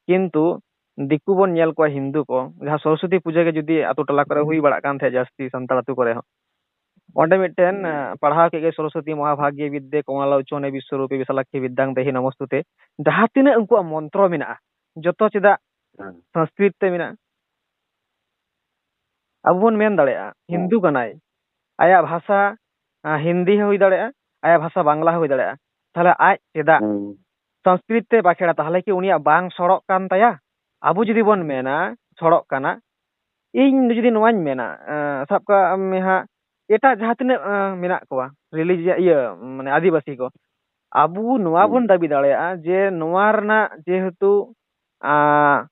ᱠᱤᱱᱛᱩ ᱫᱤᱠᱩ ᱵᱚᱱ ᱧᱮᱞ ᱠᱚᱣᱟ, ᱦᱤᱱᱫᱩ ᱠᱚ, ᱡᱟᱦᱟᱸ ᱥᱚᱨᱚᱥᱚᱛᱤ ᱯᱩᱡᱟᱹ ᱜᱮ ᱡᱩᱫᱤ ᱟᱛᱳ ᱴᱚᱞᱟ ᱠᱚᱨᱮ ᱦᱩᱭ ᱵᱟᱲᱟᱜ ᱠᱟᱱ ᱛᱟᱦᱮᱸᱫ ᱡᱟᱹᱥᱛᱤ ᱥᱟᱱᱛᱟᱲ ᱟᱛᱳ ᱠᱚᱨᱮ ᱦᱚᱸ, ᱚᱸᱰᱮ ᱢᱤᱫᱴᱮᱱ, ᱦᱩᱸ᱾ ᱟᱸ, ᱯᱟᱲᱦᱟᱣ ᱠᱮᱫ ᱜᱮ, "ᱥᱚᱨᱚᱥᱚᱛᱤ ᱢᱚᱦᱟᱵᱷᱟᱜᱽᱭᱮ ᱵᱤᱫᱽᱫᱮ ᱠᱚᱢᱞᱟᱞᱳᱪᱚᱱᱮ ᱵᱤᱥᱥᱚᱨᱩᱯᱮ ᱵᱤᱥᱟᱞᱟᱠᱠᱷᱮ ᱵᱤᱫᱽᱫᱟᱝ ᱫᱮᱦᱤ ᱱᱚᱢᱚᱥᱛᱩᱛᱮ", ᱡᱟᱦᱟᱸ ᱛᱤᱱᱟᱹᱜ ᱩᱱᱠᱩᱣᱟᱜ ᱢᱚᱱᱛᱨᱚ ᱢᱮᱱᱟᱜᱼᱟ, ᱡᱚᱛᱚ ᱪᱮᱫᱟᱜ ᱦᱮᱸ᱾ ᱥᱚᱝᱥᱠᱨᱤᱛ ᱛᱮ ᱢᱮᱱᱟᱜᱼᱟ? ᱟᱵᱚ ᱵᱚᱱ ᱢᱮᱱ ᱫᱟᱲᱮᱭᱟᱜᱼᱟ, ᱦᱮᱸ᱾ ᱦᱤᱱᱫᱩ ᱠᱟᱱᱟᱭ, ᱟᱭᱟᱜ ᱵᱷᱟᱥᱟ, ᱟᱸ, ᱦᱤᱱᱫᱤ ᱦᱚᱸ ᱦᱩᱭ ᱫᱟᱲᱮᱭᱟᱜᱼᱟ, ᱟᱭᱟᱜ ᱵᱷᱟᱥᱟ ᱵᱟᱝᱞᱟ ᱦᱚᱸ ᱦᱩᱭ ᱫᱟᱲᱮᱭᱟᱜᱼᱟ᱾ ᱛᱟᱦᱞᱮ ᱟᱡ ᱪᱮᱫᱟᱜ ᱦᱮᱸ᱾ ᱥᱚᱝᱥᱠᱨᱤᱛ ᱛᱮ ᱵᱟᱠᱷᱮᱲᱟ? ᱛᱟᱦᱞᱮ ᱠᱤ ᱩᱱᱤᱭᱟᱜ ᱵᱟᱝ ᱥᱚᱲᱚᱜ ᱠᱟᱱ ᱛᱟᱭᱟ? ᱟᱵᱚ ᱡᱩᱫᱤ ᱵᱚᱱ ᱢᱮᱱᱟ ᱥᱚᱲᱚᱜ ᱠᱟᱱᱟ, ᱤᱧ ᱡᱩᱫᱤ ᱱᱚᱣᱟᱧ ᱢᱮᱱᱟ, ᱮᱸ, ᱥᱟᱵ ᱠᱟᱜ ᱢᱮ ᱦᱟᱸᱜ, ᱮᱴᱟᱜ ᱡᱟᱦᱟᱸ ᱛᱤᱱᱟᱹᱜ, ᱮᱸ, ᱢᱮᱱᱟᱜ ᱠᱚᱣᱟ, religion, ᱤᱭᱟᱹ, ᱢᱟᱱᱮ, ᱟᱹᱫᱤᱵᱟᱹᱥᱤ ᱠᱚ, ᱟᱵᱚ ᱱᱚᱣᱟ ᱦᱩᱸ᱾ ᱵᱚᱱ ᱫᱟᱹᱵᱤ ᱫᱟᱲᱮᱭᱟᱜᱼᱟ ᱡᱮ ᱱᱚᱣᱟ ᱨᱮᱱᱟᱜ ᱡᱮᱦᱮᱛᱩ, ᱟᱸ,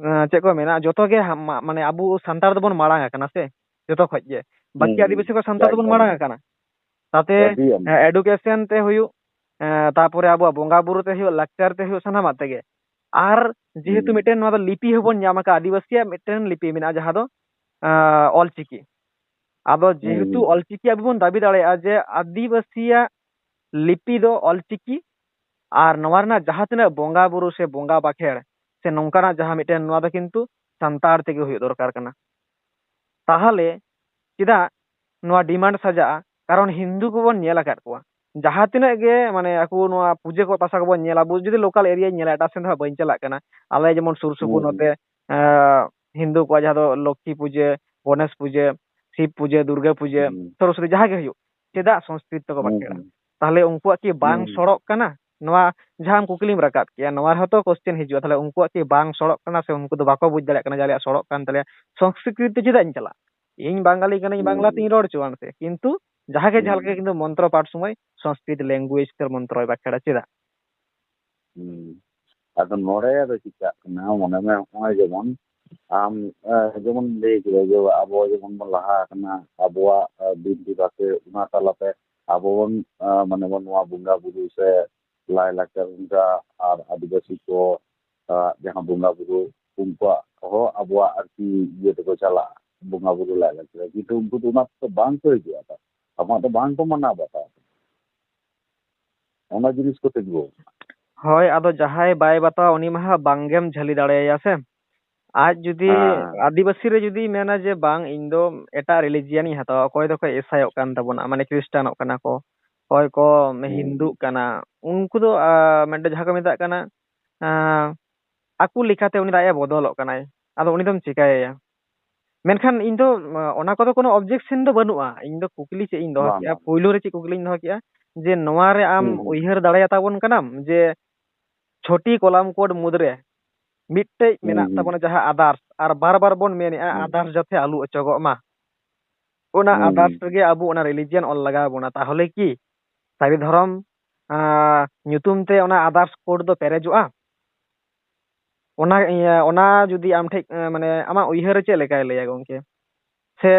ᱮᱸ, ᱪᱮᱫ ᱠᱚ ᱢᱮᱱᱟ, ᱡᱚᱛᱚ ᱜᱮ ᱦᱟᱢ-, ᱢᱟ-, ᱢᱟᱱᱮ, ᱟᱵᱚ ᱥᱟᱱᱛᱟᱲ ᱫᱚᱵᱚᱱ ᱢᱟᱲᱟᱝ ᱟᱠᱟᱱᱟ ᱥᱮ, ᱡᱚᱛᱚ ᱠᱷᱚᱡ ᱜᱮ᱾ ᱵᱟᱹᱠᱤ ᱦᱩᱸ, ᱦᱩᱸ᱾ ᱟᱹᱫᱤᱵᱟᱹᱥᱤ ᱠᱚ ᱥᱟᱱᱛᱟᱲ ᱫᱚᱵᱚᱱ ᱮᱠᱫᱚᱢ᱾ ᱢᱟᱲᱟᱝ ᱟᱠᱟᱱᱟ᱾ ᱛᱟᱛᱮ, ᱟᱹᱰᱤ ᱟᱢᱫᱟ᱾ ᱮᱸ, education ᱛᱮ ᱦᱩᱭᱩᱜ, ᱮᱸ, ᱛᱟᱯᱚᱨᱮ ᱟᱵᱚᱣᱟᱜ ᱵᱚᱸᱜᱟ ᱵᱩᱨᱩ ᱛᱮ ᱦᱩᱭᱩᱜ, ᱞᱟᱠᱪᱟᱨ ᱛᱮ ᱦᱩᱭᱩᱜ, ᱥᱟᱱᱟᱢᱟᱜ ᱛᱮᱜᱮ᱾ ᱟᱨ ᱡᱮᱦᱮᱛᱩ ᱦᱩᱸ᱾ ᱢᱤᱫᱴᱮᱱ ᱱᱚᱣᱟ ᱫᱚ ᱞᱤᱯᱤ ᱦᱚᱸᱵᱚᱱ ᱧᱟᱢ ᱟᱠᱟᱫ, ᱟᱹᱫᱤᱵᱟᱹᱥᱤᱭᱟᱜ ᱢᱤᱫᱴᱮᱱ ᱞᱤᱯᱤ ᱢᱮᱱᱟᱜᱼᱟ, ᱡᱟᱦᱟᱸ ᱫᱚ, ᱟᱸ, ᱚᱞᱪᱤᱠᱤ᱾ ᱟᱫᱚ ᱦᱩᱸ, ᱡᱮᱦᱮᱛᱩ ᱦᱩᱸ᱾ ᱚᱞᱪᱤᱠᱤ ᱟᱵᱚ ᱵᱚᱱ ᱫᱟᱹᱵᱤ ᱫᱟᱲᱮᱭᱟᱜᱼᱟ ᱡᱮ ᱟᱹᱫᱤᱵᱟᱹᱥᱤᱭᱟᱜ ᱞᱤᱯᱤ ᱫᱚ ᱚᱞᱪᱤᱠᱤ, ᱟᱨ ᱱᱚᱣᱟ ᱨᱮᱱᱟᱜ ᱡᱟᱦᱟᱸ ᱛᱤᱱᱟᱹᱜ ᱵᱚᱸᱜᱟ ᱵᱩᱨᱩ ᱥᱮ ᱵᱚᱸᱜᱟ ᱵᱟᱠᱷᱮᱲ ᱥᱮ ᱱᱚᱝᱠᱟᱱᱟᱜ ᱡᱟᱦᱟᱸ ᱢᱤᱫᱴᱮᱱ, ᱱᱚᱣᱟ ᱫᱚ ᱠᱤᱱᱛᱩ ᱥᱟᱱᱛᱟᱲ ᱛᱮᱜᱮ ᱦᱩᱭᱩᱜ ᱫᱚᱨᱠᱟᱨ ᱠᱟᱱᱟ᱾ ᱛᱟᱦᱚᱞᱮ ᱪᱮᱫᱟᱜ ᱱᱚᱣᱟ demand ᱥᱟᱡᱟᱜᱼᱟ? ᱠᱟᱨᱚᱱ ᱦᱤᱱᱫᱩ ᱠᱚᱵᱚᱱ ᱧᱮᱞ ᱟᱠᱟᱫ ᱠᱚᱣᱟ, ᱡᱟᱦᱟᱸ ᱛᱤᱱᱟᱹᱜ ᱜᱮ, ᱢᱟᱱᱮ, ᱟᱠᱚ ᱱᱚᱣᱟ ᱯᱩᱡᱟᱹ ᱠᱚ ᱯᱟᱥᱟ ᱠᱚᱵᱚᱱ ᱧᱮᱞᱟ, ᱟᱵᱚ ᱡᱩᱫᱤ local area ᱧ ᱧᱮᱞᱟ, ᱮᱴᱟᱜ ᱥᱮᱱ ᱫᱚ ᱦᱟᱸᱜ ᱵᱟᱹᱧ ᱪᱟᱞᱟᱜ ᱠᱟᱱᱟ, ᱟᱞᱮ ᱡᱮᱢᱚᱱ ᱥᱩᱨ ᱥᱩᱯᱩᱨ ᱦᱩᱸ, ᱦᱩᱸ᱾ ᱱᱚᱛᱮ, ᱮᱸ, ᱦᱤᱱᱫᱩ ᱠᱚᱣᱟᱜ ᱡᱟᱦᱟᱸ ᱫᱚ ᱞᱚᱠᱠᱷᱤ ᱯᱩᱡᱟᱹ, ᱜᱚᱱᱮᱥ ᱯᱩᱡᱟᱹ, ᱥᱤᱵ ᱯᱩᱡᱟᱹ, ᱫᱩᱨᱜᱟᱹ ᱯᱩᱡᱟᱹ, ᱦᱩᱸ᱾ ᱥᱚᱨᱚᱥᱚᱛᱤ, ᱡᱟᱦᱟᱸ ᱜᱮ ᱦᱩᱭᱩᱜ, ᱪᱮᱫᱟᱜ ᱥᱚᱝᱥᱠᱨᱤᱛ ᱛᱮᱠᱚ ᱦᱩᱸ, ᱵᱟᱠᱷᱮᱲᱟ? ᱦᱩᱸ᱾ ᱛᱟᱦᱚᱞᱮ ᱩᱱᱠᱩᱣᱟᱜ ᱠᱤ ᱵᱟᱝ ᱦᱩᱸ᱾ ᱥᱚᱲᱚᱜ ᱠᱟᱱᱟ? ᱱᱚᱣᱟ ᱡᱟᱦᱟᱸ ᱠᱩᱠᱞᱤᱢ ᱨᱟᱠᱟᱵ ᱠᱮᱜᱼᱟ, ᱱᱚᱣᱟ ᱨᱮᱦᱚᱸ ᱛᱚ question ᱦᱤᱡᱩᱜᱼᱟ, ᱛᱟᱦᱚᱞᱮ ᱩᱱᱠᱩᱣᱟᱜ ᱠᱤ ᱵᱟᱝ ᱥᱚᱲᱚᱜ ᱠᱟᱱᱟ ᱥᱮ ᱩᱱᱠᱩ ᱫᱚ ᱵᱟᱠᱚ ᱵᱩᱡᱽ ᱫᱟᱲᱮᱭᱟᱜ ᱠᱟᱱᱟ ᱡᱮ ᱟᱞᱮᱭᱟᱜ ᱥᱚᱲᱚᱜ ᱠᱟᱱ ᱛᱟᱞᱮᱭᱟ? ᱥᱚᱝᱥᱠᱨᱤᱛ ᱛᱮ ᱪᱮᱫᱟᱜ ᱤᱧ ᱪᱟᱞᱟᱜ? ᱤᱧ ᱵᱟᱝᱜᱟᱞᱤ ᱠᱟᱹᱱᱟᱹᱧ, ᱦᱩᱸ, ᱵᱟᱝᱞᱟ ᱦᱩᱸ᱾ ᱛᱤᱧ ᱨᱚᱲ ᱦᱚᱪᱚᱣᱟᱱ ᱥᱮ, ᱠᱤᱱᱛᱩ ᱡᱟᱦᱟᱸ ᱜᱮ ᱡᱟᱦᱟᱸ ᱞᱮᱠᱟ ᱦᱩᱸ᱾ ᱠᱤᱱᱛᱩ ᱢᱚᱱᱛᱨᱚ ᱯᱟᱴ ᱥᱚᱢᱚᱭ ᱥᱚᱝᱥᱠᱨᱤᱛ language ᱛᱮ ᱢᱚᱱᱛᱨᱚᱭ ᱵᱟᱠᱷᱮᱲᱟ᱾ ᱪᱮᱫᱟᱜ? ᱦᱩᱸ᱾ ᱟᱫᱚ ᱱᱚᱰᱮ ᱫᱚ ᱪᱤᱠᱟᱹᱜ ᱠᱟᱱᱟ, ᱢᱚᱱᱮ ᱢᱮ ᱱᱚᱜᱼᱚᱭ ᱡᱮᱢᱚᱱ ᱟᱢ, ᱮ, ᱡᱮᱢᱚᱱ ᱞᱟᱹᱭ ᱠᱮᱫᱟ ᱡᱮ ᱟᱵᱚ ᱡᱮᱢᱚᱱ ᱵᱚᱱ ᱞᱟᱦᱟ ᱟᱠᱟᱱᱟ, ᱟᱵᱚᱣᱟᱜ, ᱮ, ᱵᱤᱱᱛᱤ ᱵᱟᱠᱷᱮᱬ ᱚᱱᱟ ᱛᱟᱞᱟᱛᱮ ᱟᱵᱚ ᱵᱚᱱ, ᱮ, ᱢᱟᱱᱮ ᱵᱚᱱ ᱱᱚᱣᱟ ᱵᱚᱸᱜᱟ ᱵᱩᱨᱩ ᱥᱮ ᱞᱟᱭ ᱞᱟᱠᱪᱟᱨ ᱚᱱᱠᱟ ᱟᱨ ᱟᱹᱫᱤᱵᱟᱹᱥᱤ ᱠᱚ, ᱮ, ᱡᱟᱦᱟᱸ ᱵᱚᱸᱜᱟ ᱵᱩᱨᱩ ᱩᱱᱠᱩᱣᱟᱜ ᱦᱚᱸ ᱟᱵᱚᱣᱟᱜ ᱟᱨᱠᱤ ᱤᱭᱟᱹ ᱛᱮᱠᱚ ᱪᱟᱞᱟᱜᱼᱟ, ᱵᱚᱸᱜᱟ ᱵᱩᱨᱩ ᱞᱟᱭ ᱞᱟᱠᱪᱟᱨ, ᱠᱤᱱᱛᱩ ᱩᱱᱠᱩ ᱫᱚ ᱚᱱᱟ ᱛᱮᱫᱚ ᱵᱟᱝ ᱠᱚ ᱦᱤᱡᱩᱜᱼᱟ, ᱟᱵᱚᱣᱟᱜ ᱫᱚ ᱵᱟᱝ ᱠᱚ ᱢᱟᱱᱟᱣ ᱵᱟᱛᱟᱣᱟ᱾ ᱚᱱᱟ ᱡᱤᱱᱤᱥ ᱠᱚ ᱛᱤᱸᱜᱩ ᱟᱠᱟᱱᱟ᱾ ᱦᱳᱭ, ᱟᱫᱚ ᱡᱟᱦᱟᱸᱭ ᱵᱟᱭ ᱵᱟᱛᱟᱣᱟ ᱩᱱᱤ ᱢᱟ ᱦᱟᱸᱜ ᱵᱟᱝᱜᱮᱢ ᱡᱷᱟᱹᱞᱤ ᱫᱟᱲᱮᱭᱟᱭᱟ ᱥᱮ᱾ ᱟᱡ ᱡᱩᱫᱤ ᱦᱮᱸ᱾ ᱟᱹᱫᱤᱵᱟᱹᱥᱤ ᱨᱮ ᱡᱩᱫᱤ ᱢᱮᱱᱟ ᱡᱮ, "ᱵᱟᱝ, ᱤᱧ ᱫᱚ ᱮᱴᱟᱜ religion ᱤᱧ ᱦᱟᱛᱟᱣᱟ", ᱚᱠᱚᱭ ᱫᱚᱠᱚ ᱤᱥᱟᱭᱚᱜ ᱠᱟᱱ ᱛᱟᱵᱚᱱᱟ, ᱢᱟᱱᱮ ᱠᱷᱨᱤᱥᱴᱟᱱᱚᱜ ᱠᱟᱱᱟ ᱠᱚ, ᱚᱠᱚᱭ ᱠᱚ ᱦᱩᱸ᱾ ᱦᱤᱱᱫᱩᱜ ᱠᱟᱱᱟ, ᱩᱱᱠᱩ ᱫᱚ, ᱟ, ᱢᱤᱫᱴᱮᱱ ᱡᱟᱦᱟᱸ ᱠᱚ ᱢᱮᱛᱟᱜ ᱠᱟᱱᱟ, ᱟ, ᱟᱠᱚ ᱞᱮᱠᱟᱛᱮ ᱩᱱᱤ ᱫᱚ ᱟᱡ ᱮ ᱵᱚᱫᱚᱞᱚᱜ ᱠᱟᱱᱟᱭ᱾ ᱟᱫᱚ ᱩᱱᱤ ᱫᱚᱢ ᱪᱤᱠᱟᱹᱭᱮᱭᱟ? ᱢᱮᱱᱠᱷᱟᱱ ᱤᱧ ᱫᱚ, ᱟ, ᱚᱱᱟ ᱠᱚᱫᱚ ᱠᱳᱱᱳ objection ᱫᱚ ᱵᱟᱹᱱᱩᱜᱼᱟ᱾ ᱤᱧ ᱫᱚ ᱠᱩᱠᱞᱤ ᱪᱮᱫ ᱤᱧ ᱫᱚᱦᱚ ᱵᱟᱝ, ᱠᱮᱜᱼᱟ, ᱵᱟᱝ᱾ ᱯᱳᱭᱞᱳ ᱨᱮ ᱪᱮᱫ ᱠᱩᱠᱞᱤᱧ ᱫᱚᱦᱚ ᱠᱮᱜᱼᱟ? ᱡᱮ ᱱᱚᱣᱟ ᱨᱮ ᱟᱢ ᱦᱩᱸ, ᱦᱩᱸ᱾ ᱩᱭᱦᱟᱹᱨ ᱫᱟᱲᱮᱭᱟᱛᱟ ᱵᱚᱱ ᱠᱟᱱᱟᱢ ᱡᱮ ᱪᱷᱚᱴᱤ column code ᱢᱩᱫᱽᱨᱮ ᱢᱤᱫᱴᱮᱡ ᱦᱩᱸ, ᱢᱮᱱᱟᱜ ᱦᱩᱸ᱾ ᱛᱟᱵᱚᱱᱟ ᱡᱟᱦᱟᱸ others, ᱟᱨ ᱵᱟᱨ ᱵᱟᱨ ᱵᱚᱱ ᱢᱮᱱᱮᱜᱼᱟ ᱦᱩᱸ᱾ others ᱡᱟᱛᱮ ᱟᱞᱚ ᱚᱪᱚᱜᱚᱜ ᱢᱟ, ᱚᱱᱟ ᱦᱩᱸ, others ᱦᱩᱸ᱾ ᱨᱮᱜᱮ ᱟᱵᱚ ᱚᱱᱟ religion ᱚᱞ ᱞᱟᱜᱟᱣ ᱵᱚᱱᱟ᱾ ᱛᱟᱦᱚᱞᱮ ᱠᱤ ᱥᱟᱹᱨᱤ ᱫᱷᱚᱨᱚᱢ, ᱟᱸ, ᱧᱩᱛᱩᱢ ᱛᱮ ᱚᱱᱟ others code ᱫᱚ ᱯᱮᱨᱮᱡᱚᱜᱼᱟ? ᱚᱱᱟ, ᱤᱭᱟᱹ, ᱚᱱᱟ ᱡᱩᱫᱤ ᱟᱢ ᱴᱷᱮᱡ, ᱮ, ᱢᱟᱱᱮ, ᱟᱢᱟᱜ ᱩᱭᱦᱟᱹᱨ ᱨᱮ ᱪᱮᱫ ᱞᱮᱠᱟᱭ ᱞᱟᱹᱭᱟ, ᱜᱚᱝᱠᱮ? ᱥᱮ,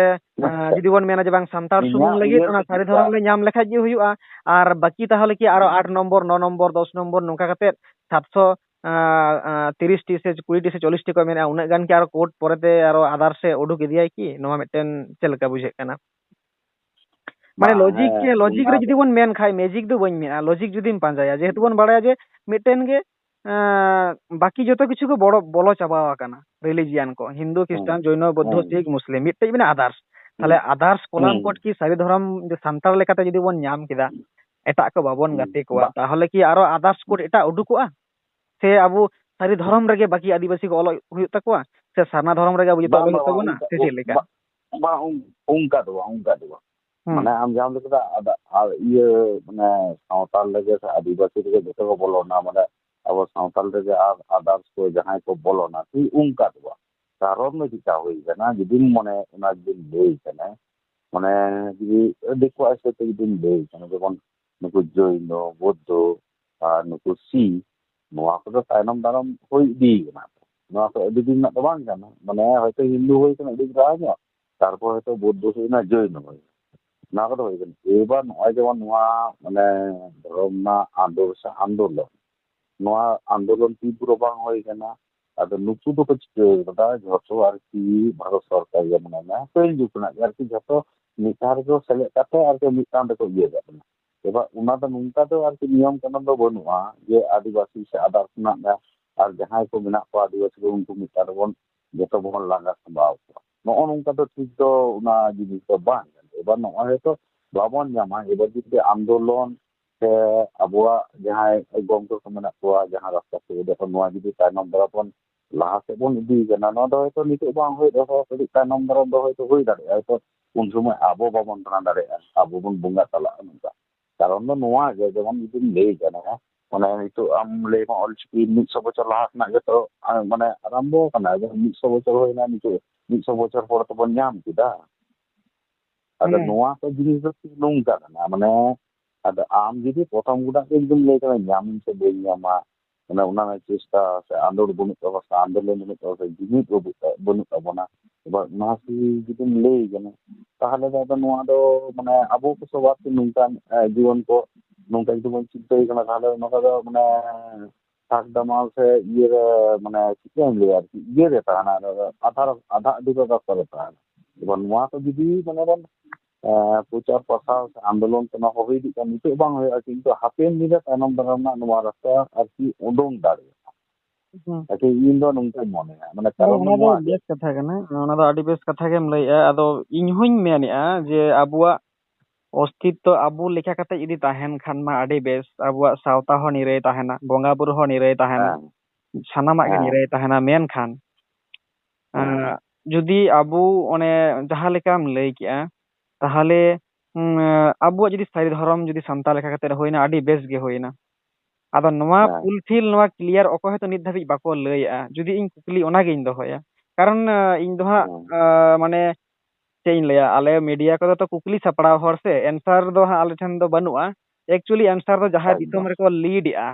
ᱮ, ᱟᱪᱪᱷᱟ᱾ ᱡᱩᱫᱤ ᱵᱚᱱ ᱢᱮᱱᱟ ᱡᱮ ᱵᱟᱝ, ᱥᱟᱱᱛᱟᱲ ᱥᱩᱢᱩᱝ ᱤᱧᱟᱹᱜ ᱞᱟᱹᱜᱤᱫ ᱩᱭᱦᱟᱹᱨ ᱚᱱᱟ ᱥᱟᱹᱨᱤ ᱞᱮᱠᱟ ᱫᱷᱚᱨᱚᱢ ᱞᱮ ᱧᱟᱢ ᱞᱮᱠᱷᱟᱡ ᱜᱮ ᱦᱩᱭᱩᱜᱼᱟ, ᱟᱨ ᱵᱟᱹᱠᱤ ᱛᱟᱦᱚᱞᱮ ᱠᱤ ᱟᱨᱚ ᱦᱩᱸ᱾ ᱟᱴ ᱱᱚᱢᱵᱚᱨ, ᱱᱚ ᱱᱚᱢᱵᱚᱨ, ᱫᱚᱥ ᱱᱚᱢᱵᱚᱨ, ᱱᱚᱝᱠᱟ ᱠᱟᱛᱮ ᱥᱟᱛᱥᱚ, ᱮ, ᱮ, ᱛᱤᱨᱤᱥ ᱴᱤ ᱥᱮ ᱠᱩᱲᱤ ᱴᱤ ᱥᱮ ᱪᱚᱞᱞᱤᱥ ᱴᱤ ᱠᱚ ᱢᱮᱱᱟᱜᱼᱟ, ᱩᱱᱟᱹᱜ ᱜᱟᱱ ᱠᱤ ᱟᱨᱚ code ᱯᱚᱨᱮᱛᱮ ᱟᱨᱚ others ᱮ ᱩᱰᱩᱠ ᱤᱫᱤᱭᱟᱭ ᱠᱤ? ᱱᱚᱣᱟ ᱢᱤᱫᱴᱮᱱ ᱪᱮᱫ ᱞᱮᱠᱟ ᱵᱩᱡᱷᱟᱹᱜ ᱠᱟᱱᱟ? ᱢᱟᱱᱮ, ᱵᱟᱝ, logic ᱦᱮᱸ, ᱜᱮ, logic ᱚᱱᱟ ᱨᱮ ᱫᱚ ᱡᱩᱫᱤ ᱵᱚᱱ ᱢᱮᱱ ᱠᱷᱟᱡ, magic ᱫᱚ ᱵᱟᱹᱧ ᱢᱮᱱᱟ, logic ᱡᱩᱫᱤᱢ ᱯᱟᱸᱡᱟᱭᱟ, ᱡᱮᱦᱮᱛᱩ ᱵᱚᱱ ᱵᱟᱲᱟᱭᱟ ᱡᱮ ᱢᱤᱫᱴᱮᱱ ᱜᱮ, ᱮᱸ, ᱵᱟᱠᱤ ᱡᱚᱛᱚ ᱠᱤᱪᱷᱩ ᱜᱮ ᱵᱚᱲᱚ, ᱵᱚᱞᱚ ᱪᱟᱵᱟ ᱟᱠᱟᱱᱟ, religion ᱠᱚ, ᱦᱤᱱᱫᱩ, ᱦᱮᱸ, ᱠᱷᱨᱤᱥᱴᱟᱱ, ᱡᱚᱭᱱᱚ, ᱵᱳᱫᱽᱫᱷᱚ, ᱦᱮᱸ, ᱥᱤᱠᱷ, ᱢᱩᱥᱞᱤᱢ, ᱢᱤᱫᱴᱮᱡ ᱢᱮᱱᱟᱜᱼᱟ others᱾ ᱛᱟᱦᱞᱮ ᱦᱮᱸ, others column ᱦᱮᱸ, code ᱠᱤ ᱥᱟᱹᱨᱤ ᱫᱷᱚᱨᱚᱢ ᱡᱮ ᱥᱟᱱᱛᱟᱲ ᱞᱮᱠᱟᱛᱮ ᱡᱩᱫᱤ ᱵᱚᱱ ᱧᱟᱢ ᱠᱮᱫᱟ, ᱮᱴᱟᱜ ᱠᱚ ᱵᱟᱵᱚᱱ ᱦᱮᱸ, ᱜᱟᱛᱮ ᱠᱚᱣᱟ, ᱵᱟ-, ᱛᱟᱦᱚᱞᱮ ᱠᱤ ᱟᱨᱚ others code ᱮᱴᱟᱜ ᱩᱰᱩᱠᱚᱜᱼᱟ? ᱥᱮ ᱟᱵᱚ ᱥᱟᱹᱨᱤ ᱫᱷᱚᱨᱚᱢ ᱨᱮᱜᱮ ᱵᱟᱹᱠᱤ ᱟᱹᱫᱤᱵᱟᱹᱥᱤ ᱠᱚ ᱚᱞᱚᱜ ᱦᱩᱭᱩᱜ ᱛᱟᱠᱚᱣᱟ? ᱥᱮ ᱥᱟᱨᱱᱟ ᱫᱷᱚᱨᱚᱢ ᱨᱮᱜᱮ ᱟᱵᱚ ᱡᱚᱛᱚ ᱵᱟᱝ, ᱚᱞᱚᱜ ᱵᱟᱝ, ᱦᱩᱭᱩᱜ ᱵᱟᱝ, ᱛᱟᱵᱚᱱᱟ? ᱚᱱᱠᱟ, ᱥᱮ ᱪᱮᱫ ᱞᱮᱠᱟ? ᱵᱟᱝ, ᱵᱟᱝ, ᱚᱱᱠᱟ ᱫᱚ ᱵᱟᱝ, ᱚᱱᱠᱟ ᱫᱚ ᱵᱟᱝ᱾ ᱦᱩᱸ᱾ ᱢᱟᱱᱮ, ᱟᱢ ᱡᱟᱦᱟᱸᱢ ᱞᱟᱹᱭ ᱠᱮᱫᱟ, ᱟᱫ-, ᱟᱨ ᱤᱭᱟᱹ, ᱢᱟᱱᱮ, ᱥᱟᱶᱛᱟᱞ ᱨᱮᱜᱮ ᱥᱮ ᱟᱹᱫᱤᱵᱟᱹᱥᱤ ᱨᱮᱜᱮ ᱡᱚᱛᱚ ᱠᱚ ᱵᱚᱞᱚᱱᱟ, ᱢᱟᱱᱮ, ᱟᱵᱚ ᱥᱟᱶᱛᱟᱞ ᱨᱮᱜᱮ ᱟᱨ others ᱠᱚ ᱡᱟᱦᱟᱸᱭ ᱠᱚ ᱵᱚᱞᱚᱱᱟ, ᱴᱷᱤᱠ ᱚᱱᱠᱟ ᱫᱚ ᱵᱟᱝ᱾ ᱠᱟᱨᱚᱱ ᱫᱚ ᱪᱮᱠᱟ ᱦᱩᱭ ᱠᱟᱱᱟ, ᱡᱩᱫᱤᱢ ᱢᱚᱱᱮ, ᱚᱱᱟ ᱡᱩᱫᱤᱢ ᱞᱟᱹᱭ ᱠᱷᱟᱱᱮ, ᱢᱟᱱᱮ, ᱡᱩᱫᱤ ᱫᱤᱠᱩᱣᱟᱜ ᱦᱤᱥᱟᱹᱵ ᱛᱮ ᱡᱩᱫᱤᱢ ᱞᱟᱹᱭ ᱠᱷᱟᱱ, ᱡᱮᱢᱚᱱ ᱱᱩᱠᱩ ᱡᱚᱭᱱᱚ, ᱵᱳᱫᱽᱫᱷᱚ ᱟᱨ ᱱᱩᱠᱩ ᱥᱤᱠᱷ, ᱱᱚᱣᱟ ᱠᱚᱫᱚ ᱛᱟᱭᱱᱚᱢ ᱫᱟᱨᱟᱢ ᱦᱩᱭ ᱤᱫᱤᱭ ᱠᱟᱱᱟ᱾ ᱱᱚᱣᱟ ᱠᱚ ᱟᱹᱰᱤ ᱫᱤᱱ ᱨᱮᱱᱟᱜ ᱫᱚ ᱵᱟᱝ ᱠᱟᱱᱟ, ᱢᱟᱱᱮ, ᱦᱚᱭᱛᱳ ᱦᱤᱱᱫᱩ ᱦᱩᱭ ᱠᱟᱱᱟ ᱟᱹᱰᱤ ᱫᱷᱟᱣ ᱧᱚᱜ, ᱛᱟᱨᱯᱚᱨ ᱦᱚᱭᱛᱳ ᱵᱳᱫᱽᱫᱷᱚ ᱦᱩᱭᱱᱟ, ᱡᱚᱭᱱᱚ ᱦᱩᱭᱱᱟ, ᱱᱚᱣᱟ ᱠᱚᱫᱚ ᱦᱩᱭ ᱠᱟᱱᱟ᱾ ᱮᱵᱟᱨ ᱱᱚᱜᱼᱚᱭ ᱡᱮᱢᱚᱱ ᱱᱚᱣᱟ, ᱢᱟᱱᱮ, ᱫᱷᱚᱨᱚᱢ ᱨᱮᱱᱟᱜ ᱟᱸᱫᱳᱲ ᱥᱮ ᱟᱱᱫᱳᱞᱚᱱ, ᱱᱚᱣᱟ ᱟᱱᱫᱳᱞᱚᱱ ᱛᱤᱱ ᱯᱩᱨᱟᱹ ᱵᱟᱝ ᱦᱩᱭ ᱠᱟᱱᱟ᱾ ᱟᱫᱚ ᱱᱩᱠᱩ ᱫᱚᱠᱚ ᱪᱤᱠᱟᱹ ᱠᱟᱫᱟ, ᱡᱷᱚᱛᱚ ᱟᱨᱠᱤ ᱵᱷᱟᱨᱚᱛ ᱥᱚᱨᱠᱟᱨ ᱜᱮ, ᱢᱟᱱᱮ, ᱯᱟᱹᱦᱤᱞ ᱡᱩᱜᱽ ᱠᱷᱚᱱᱟᱜ ᱜᱮ ᱟᱨᱠᱤ ᱡᱷᱚᱛᱚ ᱢᱤᱫ ᱴᱷᱟᱶ ᱨᱮᱠᱚ ᱥᱮᱞᱮᱫ ᱠᱟᱛᱮ ᱟᱨᱠᱤ ᱢᱤᱫᱴᱟᱝ ᱨᱮᱠᱚ ᱤᱭᱟᱹ ᱠᱟᱜ ᱠᱟᱱᱟ᱾ ᱮᱵᱟᱨ ᱚᱱᱟ ᱫᱚ ᱱᱚᱝᱠᱟ ᱫᱚ ᱟᱨᱠᱤ ᱱᱤᱭᱚᱢ ᱠᱟᱹᱱᱩᱱ ᱫᱚ ᱵᱟᱹᱱᱩᱜᱼᱟ ᱡᱮ ᱟᱹᱫᱤᱵᱟᱹᱥᱤ ᱥᱮ others ᱠᱷᱚᱱᱟᱜ ᱫᱚ, ᱟᱨ ᱡᱟᱦᱟᱸᱭ ᱠᱚ ᱢᱮᱱᱟᱜ ᱠᱚᱣᱟ ᱟᱹᱫᱤᱵᱟᱹᱥᱤ ᱠᱚ, ᱩᱱᱠᱩ ᱢᱤᱫᱴᱟᱝ ᱨᱮᱵᱚᱱ ᱡᱚᱛᱚ ᱵᱚᱱ ᱞᱟᱸᱜᱟ ᱥᱟᱢᱵᱟᱣ ᱠᱚᱣᱟ᱾ ᱱᱚᱜᱼᱚ ᱱᱚᱝᱠᱟ ᱫᱚ ᱴᱷᱤᱠ ᱫᱚ ᱚᱱᱟ ᱡᱤᱱᱤᱥ ᱫᱚ ᱵᱟᱝ ᱠᱟᱱᱟ᱾ ᱮᱵᱟᱨ ᱱᱚᱜᱼᱚᱭ ᱦᱚᱭᱛᱳ ᱵᱟᱵᱚᱱ ᱧᱟᱢᱟ, ᱮᱵᱟᱨ ᱡᱩᱫᱤ ᱟᱱᱫᱳᱞᱚᱱ ᱥᱮ ᱟᱵᱚᱣᱟᱜ ᱡᱟᱦᱟᱸᱭ ᱜᱚᱢᱠᱮ ᱠᱚ ᱢᱮᱱᱟᱜ ᱠᱚᱣᱟ, ᱡᱟᱦᱟᱸ ᱨᱟᱥᱛᱟ ᱥᱮᱫ ᱨᱮ ᱱᱚᱣᱟ ᱡᱩᱫᱤ ᱛᱟᱭᱱᱚᱢ ᱫᱟᱨᱟᱢ ᱵᱚᱱ ᱞᱟᱦᱟ ᱥᱮᱫ ᱵᱚᱱ ᱤᱫᱤᱭᱮ ᱠᱟᱱᱟ, ᱱᱚᱣᱟ ᱫᱚ ᱦᱚᱭᱛᱳ ᱱᱤᱛᱚᱜ ᱵᱟᱝ ᱦᱩᱭ ᱨᱮᱦᱚᱸ ᱠᱟᱹᱴᱤᱡ ᱛᱟᱭᱱᱚᱢ ᱫᱟᱨᱟᱢ ᱫᱚ ᱦᱚᱭᱛᱳ ᱦᱩᱭ ᱫᱟᱲᱮᱭᱟᱜᱼᱟ᱾ ᱦᱚᱭᱛᱳ ᱩᱱ ᱥᱚᱢᱚᱭ ᱟᱵᱚ ᱵᱟᱵᱚᱱ ᱫᱟᱬᱟ ᱫᱟᱲᱮᱭᱟᱜᱼᱟ, ᱟᱵᱚ ᱵᱚᱱ ᱵᱚᱸᱜᱟ ᱛᱟᱞᱟᱜᱼᱟ ᱱᱚᱝᱠᱟ᱾ ᱠᱟᱨᱚᱱ ᱫᱚ ᱱᱚᱣᱟ ᱜᱮ, ᱡᱮᱢᱚᱱ ᱡᱩᱫᱤᱢ ᱞᱟᱹᱭ ᱜᱟᱱᱚᱜᱼᱟ, ᱢᱟᱱᱮ ᱱᱤᱛᱚᱜ ᱟᱢ ᱞᱟᱹᱭ ᱢᱟ ᱚᱞᱪᱤᱠᱤ ᱢᱤᱫ ᱥᱚ ᱵᱚᱪᱷᱚᱨ ᱞᱟᱦᱟ ᱠᱷᱚᱱᱟᱜ ᱜᱮᱛᱚ, ᱟ, ᱢᱟᱱᱮ ᱟᱨᱟᱢᱵᱚ ᱟᱠᱟᱱᱟ, ᱮᱵᱚᱝ ᱢᱤᱫ ᱥᱚ ᱵᱚᱪᱷᱚᱨ ᱦᱩᱭᱱᱟ, ᱱᱤᱛᱚᱜ ᱢᱤᱫ ᱥᱚ ᱵᱚᱪᱷᱚᱨ ᱯᱚᱨ ᱛᱚᱵᱚᱱ ᱧᱟᱢ ᱠᱮᱫᱟ᱾ ᱟᱫᱚ ᱦᱮᱸ᱾ ᱱᱚᱣᱟ ᱠᱚ ᱡᱤᱱᱤᱥ ᱫᱚ ᱴᱷᱤᱠ ᱱᱚᱝᱠᱟ ᱠᱟᱱᱟ, ᱢᱟᱱᱮ ᱟᱫᱚ ᱟᱢ ᱡᱩᱫᱤ ᱯᱨᱚᱛᱷᱚᱢ ᱠᱷᱚᱱᱟᱜ ᱜᱮ ᱡᱩᱫᱤᱢ ᱞᱟᱹᱭ ᱠᱟᱱᱟ ᱧᱟᱢᱤᱧ ᱥᱮ ᱵᱟᱹᱧ ᱧᱟᱢᱟ, ᱢᱟᱱᱮ ᱚᱱᱟ ᱨᱮᱱᱟᱜ ᱪᱮᱥᱴᱟ ᱥᱮ ᱟᱸᱫᱳᱲ ᱵᱟᱹᱱᱩᱜ ᱛᱟᱵᱚᱱᱟ ᱥᱮ ᱟᱱᱫᱳᱞᱚᱱ ᱵᱟᱹᱱᱩᱜ ᱛᱟᱵᱚᱱᱟ ᱥᱮ ᱡᱩᱢᱤᱫ ᱵᱟᱹᱱᱩᱜ ᱛᱟ-, ᱵᱟᱹᱱᱩᱜ ᱛᱟᱵᱚᱱᱟ, ᱮᱵᱟᱨ ᱚᱱᱟ ᱠᱚ ᱡᱩᱫᱤᱢ ᱞᱟᱹᱭ ᱠᱟᱱᱟ, ᱛᱟᱦᱚᱞᱮ ᱫᱚ ᱟᱫᱚ ᱱᱚᱣᱟ ᱫᱚ ᱢᱟᱱᱮ ᱟᱵᱚ ᱠᱚ ᱥᱚᱵ ᱟᱨᱠᱤ ᱱᱚᱝᱠᱟᱱ, ᱮ, ᱡᱩᱣᱟᱹᱱ ᱠᱚ ᱱᱚᱝᱠᱟ ᱡᱩᱫᱤ ᱵᱚᱱ ᱪᱤᱱᱛᱟᱹᱭ ᱠᱟᱱᱟ, ᱛᱟᱦᱚᱞᱮ ᱱᱚᱝᱠᱟ ᱫᱚ ᱢᱟᱱᱮ ᱥᱟᱠ ᱫᱟᱢᱟᱞ ᱥᱮ ᱤᱭᱟᱹ ᱨᱮ, ᱢᱟᱱᱮ ᱪᱮᱫ ᱤᱧ ᱞᱟᱹᱭᱟ ᱟᱨᱠᱤ, ᱤᱭᱟᱹ ᱨᱮ ᱛᱟᱦᱮᱱᱟ, ᱟᱫᱷᱟᱨ, ᱟᱫᱷᱟ ᱟᱹᱰᱤ ᱨᱮ ᱨᱟᱥᱛᱟ ᱨᱮ ᱛᱟᱦᱮᱱᱟ᱾ ᱮᱵᱟᱨ ᱱᱚᱣᱟ ᱠᱚ ᱡᱩᱫᱤ ᱢᱟᱱᱮ ᱵᱚᱱ, ᱮ, ᱯᱨᱚᱪᱟᱨ ᱯᱨᱚᱥᱟᱨ ᱥᱮ ᱟᱱᱫᱳᱞᱚᱱ ᱠᱚ ᱱᱚᱣᱟ ᱠᱚ ᱦᱩᱭ ᱤᱫᱤᱜ ᱠᱷᱟᱱ ᱱᱤᱛᱚᱜ ᱵᱟᱝ ᱦᱩᱭᱩᱜᱼᱟ, ᱠᱤᱱᱛᱩ ᱦᱟᱯᱮᱱ ᱫᱤᱱ ᱨᱮ ᱛᱟᱭᱱᱚᱢ ᱫᱟᱨᱟᱢ ᱨᱮᱱᱟᱜ ᱱᱚᱣᱟ ᱨᱟᱥᱛᱟ ᱟᱨᱠᱤ ᱩᱰᱩᱝ ᱫᱟᱲᱮᱭᱟᱜᱼᱟ᱾ ᱦᱩᱸ᱾ ᱟᱨᱠᱤ ᱤᱧ ᱫᱚ ᱱᱚᱝᱠᱟᱧ ᱢᱚᱱᱮᱭᱟ, ᱢᱟᱱᱮ ᱦᱮᱸ, ᱠᱟᱨᱚᱱ ᱫᱚ ᱚᱱᱟ ᱫᱚ ᱱᱚᱣᱟ ᱜᱮ᱾ ᱵᱮᱥ ᱠᱟᱛᱷᱟ ᱠᱟᱱᱟ, ᱚᱱᱟ ᱫᱚ ᱟᱹᱰᱤ ᱵᱮᱥ ᱠᱟᱛᱷᱟ ᱜᱮᱢ ᱞᱟᱹᱭᱮᱜᱼᱟ᱾ ᱟᱫᱚ ᱤᱧ ᱦᱚᱧ ᱢᱮᱱᱮᱜᱼᱟ ᱡᱮ ᱟᱵᱚᱣᱟᱜ ᱚᱥᱛᱤᱛᱛᱚ ᱟᱵᱚ ᱞᱮᱠᱟ ᱠᱟᱛᱮ ᱡᱩᱫᱤ ᱛᱟᱦᱮᱱ ᱠᱷᱟᱱ ᱢᱟ ᱟᱹᱰᱤ ᱵᱮᱥ, ᱟᱵᱚᱣᱟᱜ ᱥᱟᱶᱛᱟ ᱦᱚᱸ ᱱᱤᱨᱟᱹᱭ ᱛᱟᱦᱮᱱᱟ, ᱵᱚᱸᱜᱟ ᱵᱩᱨᱩ ᱦᱚᱸ ᱱᱤᱨᱟᱹᱭ ᱛᱟᱦᱮᱱᱟ, ᱦᱮᱸ᱾ ᱥᱟᱱᱟᱢᱟᱜ ᱜᱮ ᱦᱮᱸ᱾ ᱱᱤᱨᱟᱹᱭ ᱛᱟᱦᱮᱱᱟ᱾ ᱢᱮᱱᱠᱷᱟᱱ, ᱦᱮᱸ᱾ ᱟᱸ, ᱡᱩᱫᱤ ᱟᱵᱚ ᱚᱱᱮ ᱡᱟᱦᱟᱸ ᱞᱮᱠᱟᱢ ᱞᱟᱹᱭ ᱠᱮᱜᱼᱟ, ᱛᱟᱦᱚᱞᱮ, ᱩᱸ, ᱟᱵᱚᱣᱟᱜ ᱡᱩᱫᱤ ᱥᱟᱹᱨᱤ ᱫᱷᱚᱨᱚᱢ ᱡᱩᱫᱤ ᱥᱟᱱᱛᱟᱲ ᱞᱮᱠᱟ ᱠᱟᱛᱮ ᱦᱩᱭᱱᱟ, ᱟᱹᱰᱤ ᱵᱮᱥ ᱜᱮ ᱦᱩᱭᱱᱟ᱾ ᱟᱫᱚ ᱱᱚᱣᱟ ᱦᱮᱸ᱾ fulfill, ᱱᱚᱣᱟ clear ᱚᱠᱚᱭ ᱦᱚᱸᱛᱚ ᱱᱤᱛ ᱫᱷᱟᱹᱵᱤᱡ ᱵᱟᱠᱚ ᱞᱟᱹᱭᱮᱜᱼᱟ᱾ ᱡᱩᱫᱤ ᱤᱧ ᱠᱩᱠᱞᱤ ᱚᱱᱟᱜᱤᱧ ᱫᱚᱦᱚᱭᱟ, ᱠᱟᱨᱚᱱ, ᱟᱸ, ᱤᱧ ᱫᱚ ᱦᱟᱸᱜ, ᱦᱮᱸ᱾ ᱟᱸ, ᱢᱟᱱᱮ ᱪᱮᱫ ᱤᱧ ᱞᱟᱹᱭᱟ, ᱟᱞᱮ media ᱠᱚᱫᱚ ᱛᱚ ᱠᱩᱠᱞᱤ ᱥᱟᱯᱲᱟᱣ ᱦᱚᱲ ᱥᱮ, answer ᱫᱚ ᱦᱟᱸᱜ ᱟᱞᱮ ᱴᱷᱮᱱ ᱫᱚ ᱵᱟᱹᱱᱩᱜᱼᱟ᱾ Actually answer ᱫᱚ ᱡᱟᱦᱟᱸᱭ ᱫᱤᱥᱚᱢ ᱮᱠᱫᱚᱢ᱾ ᱨᱮᱠᱚ lead ᱮᱜᱼᱟ,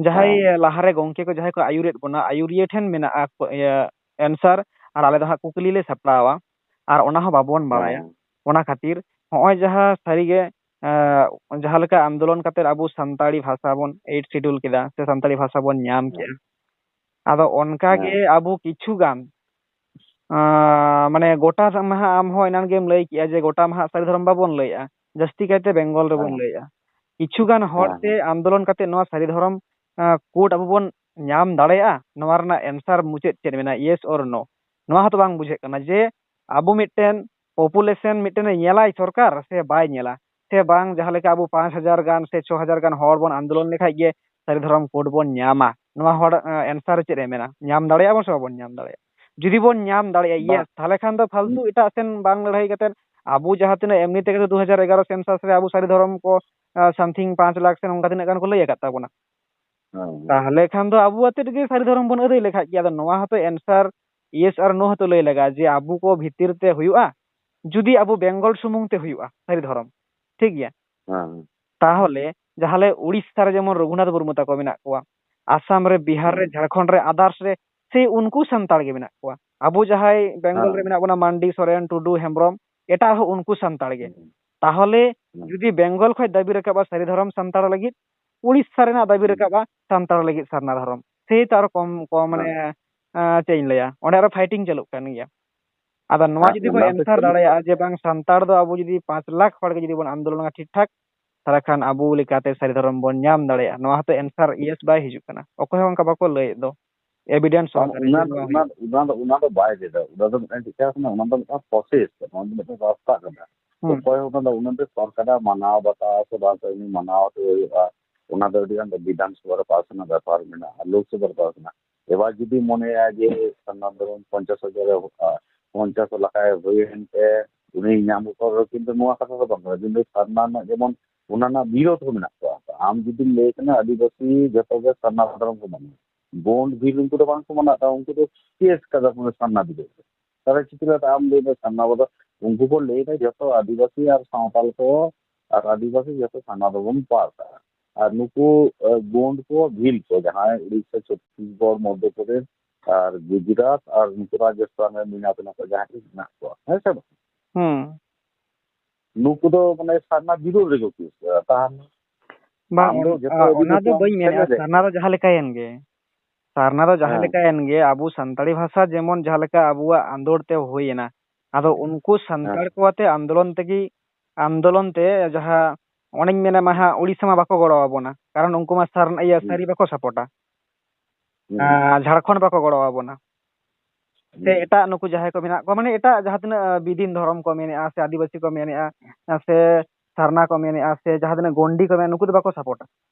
ᱡᱟᱦᱟᱸᱭ ᱦᱮᱸ᱾ ᱞᱟᱦᱟᱨᱮ ᱜᱚᱝᱠᱮ ᱠᱚ ᱡᱟᱦᱟᱸᱭ ᱠᱚ ᱟᱹᱭᱩᱨᱮᱫ ᱵᱚᱱᱟ, ᱟᱹᱭᱩᱨᱤᱭᱟᱹ ᱴᱷᱮᱱ ᱢᱮᱱᱟᱜᱼᱟ, ᱤᱭᱟᱹ, answer, ᱟᱨ ᱟᱞᱮ ᱫᱚ ᱦᱟᱸᱜ ᱠᱩᱠᱞᱤ ᱞᱮ ᱥᱟᱯᱲᱟᱣᱟ, ᱟᱨ ᱚᱱᱟ ᱦᱚᱸ ᱵᱟᱵᱚᱱ ᱵᱟᱲᱟᱭᱟ᱾ ᱦᱮᱸ᱾ ᱚᱱᱟ ᱠᱷᱟᱹᱛᱤᱨ ᱦᱚᱸᱜᱼᱚᱭ ᱡᱟᱦᱟᱸ ᱥᱟᱹᱨᱤᱜᱮ, ᱮᱸ, ᱡᱟᱦᱟᱸ ᱞᱮᱠᱟ ᱟᱱᱫᱳᱞᱚᱱ ᱠᱟᱛᱮᱫ ᱟᱵᱚ ᱥᱟᱱᱛᱟᱲᱤ ᱵᱷᱟᱥᱟ ᱵᱚᱱ eighth schedule ᱠᱮᱫᱟ ᱥᱮ ᱥᱟᱱᱛᱟᱲᱤ ᱵᱷᱟᱥᱟ ᱵᱚᱱ ᱧᱟᱢ ᱦᱮᱸ᱾ ᱠᱮᱜᱼᱟ, ᱟᱫᱚ ᱚᱱᱠᱟ ᱜᱮ ᱦᱮᱸ᱾ ᱟᱵᱚ ᱠᱤᱪᱷᱩ ᱜᱟᱱ, ᱟᱸ, ᱢᱟᱱᱮ ᱜᱚᱴᱟ ᱢᱟ ᱦᱟᱸᱜ ᱟᱢ ᱦᱚᱸ ᱮᱱᱟᱱ ᱜᱮᱢ ᱞᱟᱹᱭ ᱠᱮᱜᱼᱟ ᱡᱮ ᱜᱚᱴᱟ ᱢᱟ ᱦᱟᱸᱜ ᱥᱟᱹᱨᱤ ᱫᱷᱚᱨᱚᱢ ᱵᱟᱵᱚᱱ ᱞᱟᱹᱭᱮᱜᱼᱟ, ᱡᱟᱹᱥᱛᱤ ᱠᱟᱭᱛᱮ ᱵᱮᱝᱜᱚᱞ ᱨᱮᱵᱚᱱ ᱦᱮᱸ᱾ ᱞᱟᱹᱭᱮᱜᱼᱟ᱾ ᱠᱤᱪᱷᱩ ᱜᱟᱱ ᱦᱚᱲ ᱦᱮᱸ, ᱛᱮ ᱦᱮᱸ᱾ ᱟᱱᱫᱳᱞᱚᱱ ᱠᱟᱛᱮ ᱱᱚᱣᱟ ᱥᱟᱹᱨᱤ ᱫᱷᱚᱨᱚᱢ, ᱟᱸ, code ᱟᱵᱚ ᱵᱚᱱ ᱧᱟᱢ ᱫᱟᱲᱮᱭᱟᱜᱼᱟ? ᱱᱚᱣᱟ ᱨᱮᱱᱟᱜ answer ᱢᱩᱪᱟᱹᱫ ᱪᱮᱫ ᱢᱮᱱᱟᱜᱼᱟ, yes or no? ᱱᱚᱣᱟ ᱦᱚᱸᱛᱚ ᱵᱟᱝ ᱵᱩᱡᱷᱟᱹᱜ ᱠᱟᱱᱟ ᱡᱮ ᱟᱵᱚ ᱢᱤᱫᱴᱮᱱ population ᱢᱤᱫᱴᱮᱱᱮ ᱧᱮᱞᱟᱭ ᱥᱚᱨᱠᱟᱨ ᱥᱮ ᱵᱟᱭ ᱧᱮᱞᱟ, ᱥᱮ ᱵᱟᱝ ᱡᱟᱦᱟᱸ ᱞᱮᱠᱟ ᱟᱵᱚ ᱯᱟᱸᱪ ᱦᱟᱡᱟᱨ ᱜᱟᱱ ᱥᱮ ᱪᱷᱚ ᱦᱟᱡᱟᱨ ᱜᱟᱱ ᱦᱚᱲ ᱵᱚᱱ ᱟᱱᱫᱳᱞᱚᱱ ᱞᱮᱠᱷᱟᱡ ᱜᱮ ᱥᱟᱹᱨᱤ ᱫᱷᱚᱨᱚᱢ code ᱵᱚᱱ ᱧᱟᱢᱟ? ᱱᱚᱣᱟ ᱦᱚᱲ, ᱮ, answer ᱪᱮᱫ ᱮ ᱢᱮᱱᱟ? ᱧᱟᱢ ᱫᱟᱲᱮᱭᱟᱜᱼᱟ ᱵᱚᱱ ᱥᱮ ᱵᱟᱵᱚᱱ ᱧᱟᱢ ᱫᱟᱲᱮᱭᱟᱜᱼᱟ? ᱡᱩᱫᱤ ᱵᱚᱱ ᱧᱟᱢ ᱫᱟᱲᱮᱭᱟᱜᱼᱟ, yes, ᱛᱟᱦᱚᱞᱮ ᱠᱷᱟᱱ ᱫᱚ ᱯᱷᱟᱞᱛᱩ ᱮᱴᱟᱜ ᱥᱮᱱ ᱵᱟᱝ ᱞᱟᱹᱲᱦᱟᱹᱭ ᱠᱟᱛᱮ ᱟᱵᱚ ᱡᱟᱦᱟᱸ ᱛᱤᱱᱟᱹᱜ ᱮᱢᱱᱤ ᱛᱮᱜᱮ ᱫᱩ ᱦᱟᱡᱟᱨ ᱮᱜᱟᱨᱚ census ᱨᱮ ᱟᱵᱚ ᱥᱟᱹᱨᱤ ᱫᱷᱚᱨᱚᱢ ᱠᱚ, ᱟ, something ᱯᱟᱸᱪ ᱞᱟᱠᱷ ᱥᱮ ᱱᱚᱝᱠᱟ ᱛᱤᱱᱟᱹᱜ ᱜᱟᱱ ᱠᱚ ᱞᱟᱹᱭ ᱟᱠᱟᱫ ᱛᱟᱵᱚᱱᱟ᱾ ᱦᱮᱸ᱾ ᱛᱟᱦᱚᱞᱮ ᱠᱷᱟᱱ ᱫᱚ ᱟᱵᱚ ᱟᱛᱮᱫ ᱜᱮ ᱥᱟᱹᱨᱤ ᱫᱷᱚᱨᱚᱢ ᱵᱚᱱ ᱟᱹᱫᱟᱹᱭ ᱞᱮᱠᱷᱟᱡ ᱜᱮ᱾ ᱟᱫᱚ ᱱᱚᱣᱟ ᱦᱚᱸᱛᱚ answer yes ᱟᱨ no ᱦᱚᱸᱛᱚ ᱞᱟᱹᱭ ᱞᱟᱜᱟᱜᱼᱟ ᱡᱮ ᱟᱵᱚ ᱠᱚ ᱵᱷᱤᱛᱤᱨ ᱛᱮ ᱦᱩᱭᱩᱜᱼᱟ, ᱡᱩᱫᱤ ᱟᱵᱚ ᱵᱮᱝᱜᱚᱞ ᱥᱩᱢᱩᱝ ᱛᱮ ᱦᱩᱭᱩᱜᱼᱟ ᱥᱟᱹᱨᱤ ᱫᱷᱚᱨᱚᱢ, ᱴᱷᱤᱠ ᱜᱮᱭᱟ? ᱦᱮᱸ᱾ ᱛᱟᱦᱚᱞᱮ ᱡᱟᱦᱟᱸ ᱞᱮ ᱩᱲᱤᱥᱥᱟ ᱨᱮ ᱡᱮᱢᱚᱱ ᱨᱚᱜᱷᱩᱱᱟᱛᱷ ᱢᱩᱨᱢᱩ ᱛᱟᱠᱚ ᱢᱮᱱᱟᱜ ᱠᱚᱣᱟ, ᱟᱥᱟᱢ ᱨᱮ, ᱵᱤᱦᱟᱨ ᱨᱮ, ᱦᱮᱸ᱾ ᱡᱷᱟᱲᱠᱷᱚᱸᱰ ᱨᱮ, others ᱨᱮ, ᱥᱮ ᱩᱱᱠᱩ ᱥᱟᱱᱛᱟᱲ ᱜᱮ ᱢᱮᱱᱟᱜ ᱠᱚᱣᱟ᱾ ᱟᱵᱚ ᱡᱟᱦᱟᱸᱭ ᱵᱮᱝᱜᱚᱞ ᱨᱮ ᱦᱮᱸ᱾ ᱢᱮᱱᱟᱜ ᱵᱚᱱᱟ, ᱢᱟᱱᱰᱤ, ᱥᱚᱨᱮᱱ, ᱴᱩᱰᱩ, ᱦᱮᱢᱵᱨᱚᱢ, ᱮᱴᱟᱜ ᱦᱚᱸ ᱩᱱᱠᱩ ᱥᱟᱱᱛᱟᱲ ᱜᱮ᱾ ᱦᱮᱸ᱾ ᱛᱟᱦᱚᱞᱮ ᱦᱮᱸ᱾ ᱡᱩᱫᱤ ᱵᱮᱝᱜᱚᱞ ᱠᱷᱚᱡ ᱫᱟᱹᱵᱤ ᱨᱟᱠᱟᱵᱼᱟ ᱥᱟᱹᱨᱤ ᱫᱷᱚᱨᱚᱢ ᱥᱟᱱᱛᱟᱲ ᱞᱟᱹᱜᱤᱫ, ᱩᱲᱤᱥᱥᱟ ᱨᱮᱱᱟᱜ ᱫᱟᱹᱵᱤ ᱦᱮᱸ᱾ ᱨᱟᱠᱟᱵᱼᱟ ᱥᱟᱱᱛᱟᱲ ᱞᱟᱹᱜᱤᱫ ᱥᱟᱨᱱᱟ ᱫᱷᱚᱨᱚᱢ, ᱥᱮᱭ ᱛᱚ ᱟᱨᱚ ᱠᱚᱢ, ᱠᱚᱢ, ᱢᱟᱱᱮ, ᱦᱮᱸ᱾ ᱟᱸ, ᱪᱮᱫ ᱤᱧ ᱞᱟᱹᱭᱟ, ᱚᱸᱰᱮ ᱟᱨᱚ fighting ᱪᱟᱹᱞᱩᱜ ᱠᱟᱱ ᱜᱮᱭᱟ᱾ ᱟᱫᱚ ᱱᱚᱣᱟ ᱦᱮᱸ, ᱡᱩᱫᱤ ᱠᱚ ᱚᱱᱟ ᱫᱚ answer ᱪᱟᱹᱞᱩᱜ ᱫᱟᱲᱮᱭᱟᱜᱼᱟ ᱠᱟᱱᱟ᱾ ᱡᱮ ᱵᱟᱝ, ᱥᱟᱱᱛᱟᱲ ᱫᱚ ᱟᱵᱚ ᱡᱩᱫᱤ ᱯᱟᱸᱪ ᱞᱟᱠᱷ ᱦᱚᱲ ᱜᱮ ᱡᱩᱫᱤ ᱵᱚᱱ ᱟᱱᱫᱳᱞᱚᱱᱟ ᱴᱷᱤᱠ ᱴᱷᱟᱠ, ᱛᱟᱦᱚᱞᱮ ᱠᱷᱟᱱ ᱟᱵᱚ ᱞᱮᱠᱟᱛᱮ ᱥᱟᱹᱨᱤ ᱫᱷᱚᱨᱚᱢ ᱵᱚᱱ ᱧᱟᱢ ᱫᱟᱲᱮᱭᱟᱜᱼᱟ᱾ ᱱᱚᱣᱟ ᱦᱚᱸᱛᱚ answer yes ᱵᱟᱭ ᱦᱤᱡᱩᱜ ᱠᱟᱱᱟ᱾ ᱚᱠᱚᱭ ᱦᱚᱸ ᱚᱱᱠᱟ ᱵᱟᱠᱚ ᱞᱟᱹᱭᱮᱫ ᱫᱚ᱾ Evidence ᱵᱟᱝ, ᱚᱠᱟᱨᱮ ᱚᱱᱟ ᱡᱮ ᱫᱚ, ᱱᱚᱣᱟ ᱚᱱᱟ, ᱦᱩᱭᱩᱜᱼᱟ? ᱚᱱᱟ ᱫᱚ, ᱚᱱᱟ ᱫᱚ ᱵᱟᱭ ᱞᱟᱹᱭ ᱮᱫᱟ᱾ ᱚᱱᱟ ᱫᱚ ᱢᱤᱫᱴᱟᱝ ᱪᱤᱠᱟᱹ ᱠᱟᱱᱟ, ᱚᱱᱟ ᱫᱚ ᱢᱤᱫᱴᱟᱝ process ᱠᱟᱱᱟ, ᱚᱱᱟ ᱫᱚ ᱢᱤᱫᱴᱟᱝ ᱨᱟᱥᱛᱟ ᱠᱟᱱᱟ᱾ ᱦᱩᱸ᱾ ᱚᱠᱚᱭ ᱦᱚᱸ ᱚᱱᱟ ᱫᱚ, ᱚᱱᱟ ᱫᱚ ᱥᱚᱨᱠᱟᱨᱟᱜ ᱢᱟᱱᱟᱣ ᱵᱟᱛᱟᱣ ᱥᱮ ᱵᱟᱝ ᱥᱮ ᱩᱱᱤ ᱢᱟᱱᱟᱣ ᱦᱚᱪᱚ ᱦᱩᱭᱩᱜᱼᱟ, ᱚᱱᱟ ᱫᱚ ᱟᱹᱰᱤ ᱜᱟᱱ ᱫᱚ ᱵᱤᱫᱷᱟᱱ ᱥᱚᱵᱷᱟ ᱨᱮ pass ᱨᱮᱱᱟᱜ ᱵᱮᱯᱟᱨ ᱢᱮᱱᱟᱜᱼᱟ, ᱞᱳᱠ ᱥᱚᱵᱷᱟ ᱨᱮ pass ᱨᱮᱱᱟᱜ᱾ ᱮᱵᱟᱨ ᱡᱩᱫᱤ ᱢᱚᱱᱮᱭᱟ ᱡᱮ ᱥᱟᱨᱱᱟ ᱫᱷᱚᱨᱚᱢ ᱯᱚᱧᱪᱟᱥ ᱦᱟᱡᱟᱨ ᱮ ᱦᱩᱭᱩᱜᱼᱟ, ᱯᱚᱧᱪᱟᱥ ᱞᱮᱠᱟᱭ ᱦᱩᱭᱮᱱ ᱛᱮ ᱩᱱᱤ ᱧᱟᱢ ᱩᱛᱟᱹᱨ, ᱠᱤᱱᱛᱩ ᱱᱚᱣᱟ ᱠᱟᱛᱷᱟ ᱫᱚ ᱵᱟᱝ ᱠᱟᱱᱟ᱾ ᱠᱤᱱᱛᱩ ᱥᱟᱨᱱᱟ ᱨᱮᱱᱟᱜ ᱡᱮᱢᱚᱱ ᱚᱱᱟ ᱨᱮᱱᱟᱜ ᱵᱤᱨᱳᱫᱷ ᱦᱚᱸ ᱢᱮᱱᱟᱜ ᱠᱚᱣᱟ᱾ ᱟᱢ ᱡᱩᱫᱤᱢ ᱞᱟᱹᱭ ᱠᱟᱱᱟ ᱟᱹᱫᱤᱵᱟᱹᱥᱤ ᱡᱚᱛᱚ ᱜᱮ ᱥᱟᱨᱱᱟ ᱫᱷᱚᱨᱚᱢ ᱠᱚ ᱢᱟᱱᱟᱣᱟ, ᱜᱳᱸᱰ ᱵᱷᱤᱞ ᱩᱱᱠᱩ ᱫᱚ ᱵᱟᱝ ᱠᱚ ᱢᱟᱱᱟᱣ ᱮᱫᱟ, ᱩᱱᱠᱩ ᱫᱚ case ᱠᱟᱫᱟ ᱠᱚ ᱥᱟᱨᱱᱟ ᱵᱤᱨᱳᱫᱷ ᱨᱮ᱾ ᱛᱟᱦᱞᱮ ᱪᱤᱠᱟᱹ ᱞᱮᱠᱟᱛᱮ ᱟᱢ ᱞᱟᱹᱭ ᱫᱟ ᱥᱟᱨᱱᱟ ᱵᱚᱫᱚᱞ? ᱩᱱᱠᱩ ᱠᱚ ᱞᱟᱹᱭ ᱫᱟ ᱡᱚᱛᱚ ᱟᱹᱫᱤᱵᱟᱹᱥᱤ ᱟᱨ ᱥᱟᱶᱛᱟᱞ ᱠᱚ ᱟᱨ ᱟᱹᱫᱤᱵᱟᱹᱥᱤ ᱡᱚᱛᱚ ᱥᱟᱨᱱᱟ ᱫᱚᱵᱚᱱ ᱯᱟᱥᱟ᱾ ᱟᱨ ᱱᱩᱠᱩ, ᱮ, ᱜᱳᱸᱰ ᱠᱚ, ᱵᱷᱤᱞ ᱠᱚ, ᱡᱟᱦᱟᱸᱭ ᱩᱲᱤᱥᱥᱟ, ᱪᱷᱚᱛᱛᱤᱥᱜᱚᱲ, ᱢᱚᱫᱽᱫᱷᱚ ᱯᱨᱚᱫᱮᱥ ᱟᱨ ᱜᱩᱡᱽᱨᱟᱴ ᱟᱨ ᱱᱩᱠᱩ ᱨᱟᱡᱚᱥᱛᱷᱟᱱ ᱨᱮ ᱢᱮᱱᱟᱜ ᱵᱚᱱᱟ ᱠᱚ, ᱡᱟᱦᱟᱸᱭ ᱠᱚ ᱢᱮᱱᱟᱜ ᱠᱚᱣᱟ, ᱦᱮᱸ ᱥᱮ ᱵᱟᱝ? ᱦᱩᱸ᱾ ᱱᱩᱠᱩ ᱫᱚ ᱢᱟᱱᱮ ᱥᱟᱨᱱᱟ ᱵᱤᱨᱳᱫᱷ ᱨᱮᱜᱮ ᱠᱚ ᱠᱮᱥ ᱠᱟᱫᱟ᱾ ᱛᱟᱦᱞᱮ ᱵᱟᱝ, ᱟᱢ ᱫᱚ ᱚᱱ-, ᱡᱚᱛᱚ ᱟ, ᱚᱱᱟ ᱫᱚ ᱟᱹᱫᱤᱵᱟᱹᱥᱤ ᱵᱟᱹᱧ ᱢᱮᱱᱮᱫᱼᱟ᱾ ᱥᱮᱞᱮᱫ ᱮ᱾ ᱥᱟᱨᱱᱟ ᱫᱚ ᱡᱟᱦᱟᱸ ᱞᱮᱠᱟᱭᱮᱱ ᱜᱮ, ᱥᱟᱨᱱᱟ ᱫᱚ ᱡᱟᱦᱟᱸ ᱦᱮᱸ᱾ ᱞᱮᱠᱟᱭᱮᱱ ᱜᱮ, ᱟᱵᱚ ᱥᱟᱱᱛᱟᱲᱤ ᱵᱷᱟᱥᱟ ᱡᱮᱢᱚᱱ ᱡᱟᱦᱟᱸ ᱞᱮᱠᱟ ᱟᱵᱚᱣᱟᱜ ᱟᱸᱫᱳᱲ ᱛᱮ ᱦᱩᱭᱮᱱᱟ, ᱟᱫᱚ ᱩᱱᱠᱩ ᱥᱟᱱᱛᱟᱲ ᱦᱮᱸ᱾ ᱠᱚ ᱟᱛᱮ ᱟᱱᱫᱳᱞᱚᱱ ᱛᱮᱜᱮ, ᱟᱱᱫᱳᱞᱚᱱ ᱛᱮ ᱡᱟᱦᱟᱸ ᱚᱱᱮᱧ ᱢᱮᱱᱟ ᱢᱟ ᱦᱟᱸᱜ, ᱩᱲᱤᱥᱥᱟ ᱢᱟ ᱵᱟᱠᱚ ᱜᱚᱲᱚ ᱟᱵᱚᱱᱟ, ᱠᱟᱨᱚᱱ ᱩᱱᱠᱩ ᱢᱟ ᱥᱟᱨ-, ᱤᱭᱟᱹ, ᱦᱩᱸ᱾ ᱥᱟᱹᱨᱤ ᱵᱟᱠᱚ ᱥᱟᱯᱳᱨᱴᱟ᱾ ᱦᱩᱸ᱾ ᱟᱨ ᱡᱷᱟᱲᱠᱷᱚᱸᱰ ᱵᱟᱠᱚ ᱜᱚᱲᱚ ᱟᱵᱚᱱᱟ᱾ ᱥᱮ ᱦᱩᱸ᱾ ᱮᱴᱟᱜ ᱱᱩᱠᱩ ᱡᱟᱦᱟᱸᱭ ᱠᱚ ᱢᱮᱱᱟᱜ ᱠᱚᱣᱟ, ᱢᱟᱱᱮ ᱮᱴᱟᱜ ᱡᱟᱦᱟᱸ ᱛᱤᱱᱟᱹᱜ, ᱟᱸ, ᱵᱤᱫᱤᱱ ᱫᱷᱚᱨᱚᱢ ᱠᱚ ᱢᱮᱱᱮᱜᱼᱟ, ᱥᱮ ᱟᱹᱫᱤᱵᱟᱹᱥᱤ ᱠᱚ ᱢᱮᱱᱮᱜᱼᱟ, ᱥᱮ ᱥᱟᱨᱱᱟ ᱠᱚ ᱢᱮᱱᱮᱜᱼᱟ, ᱥᱮ ᱡᱟᱦᱟᱸ ᱛᱤᱱᱟᱹᱜ ᱜᱚᱱᱰᱤ ᱠᱚ ᱢᱮᱱᱟᱜᱼᱟ, ᱱᱩᱠᱩ ᱫᱚ ᱵᱟᱠᱚ ᱥᱟᱯᱳᱨᱴᱟ,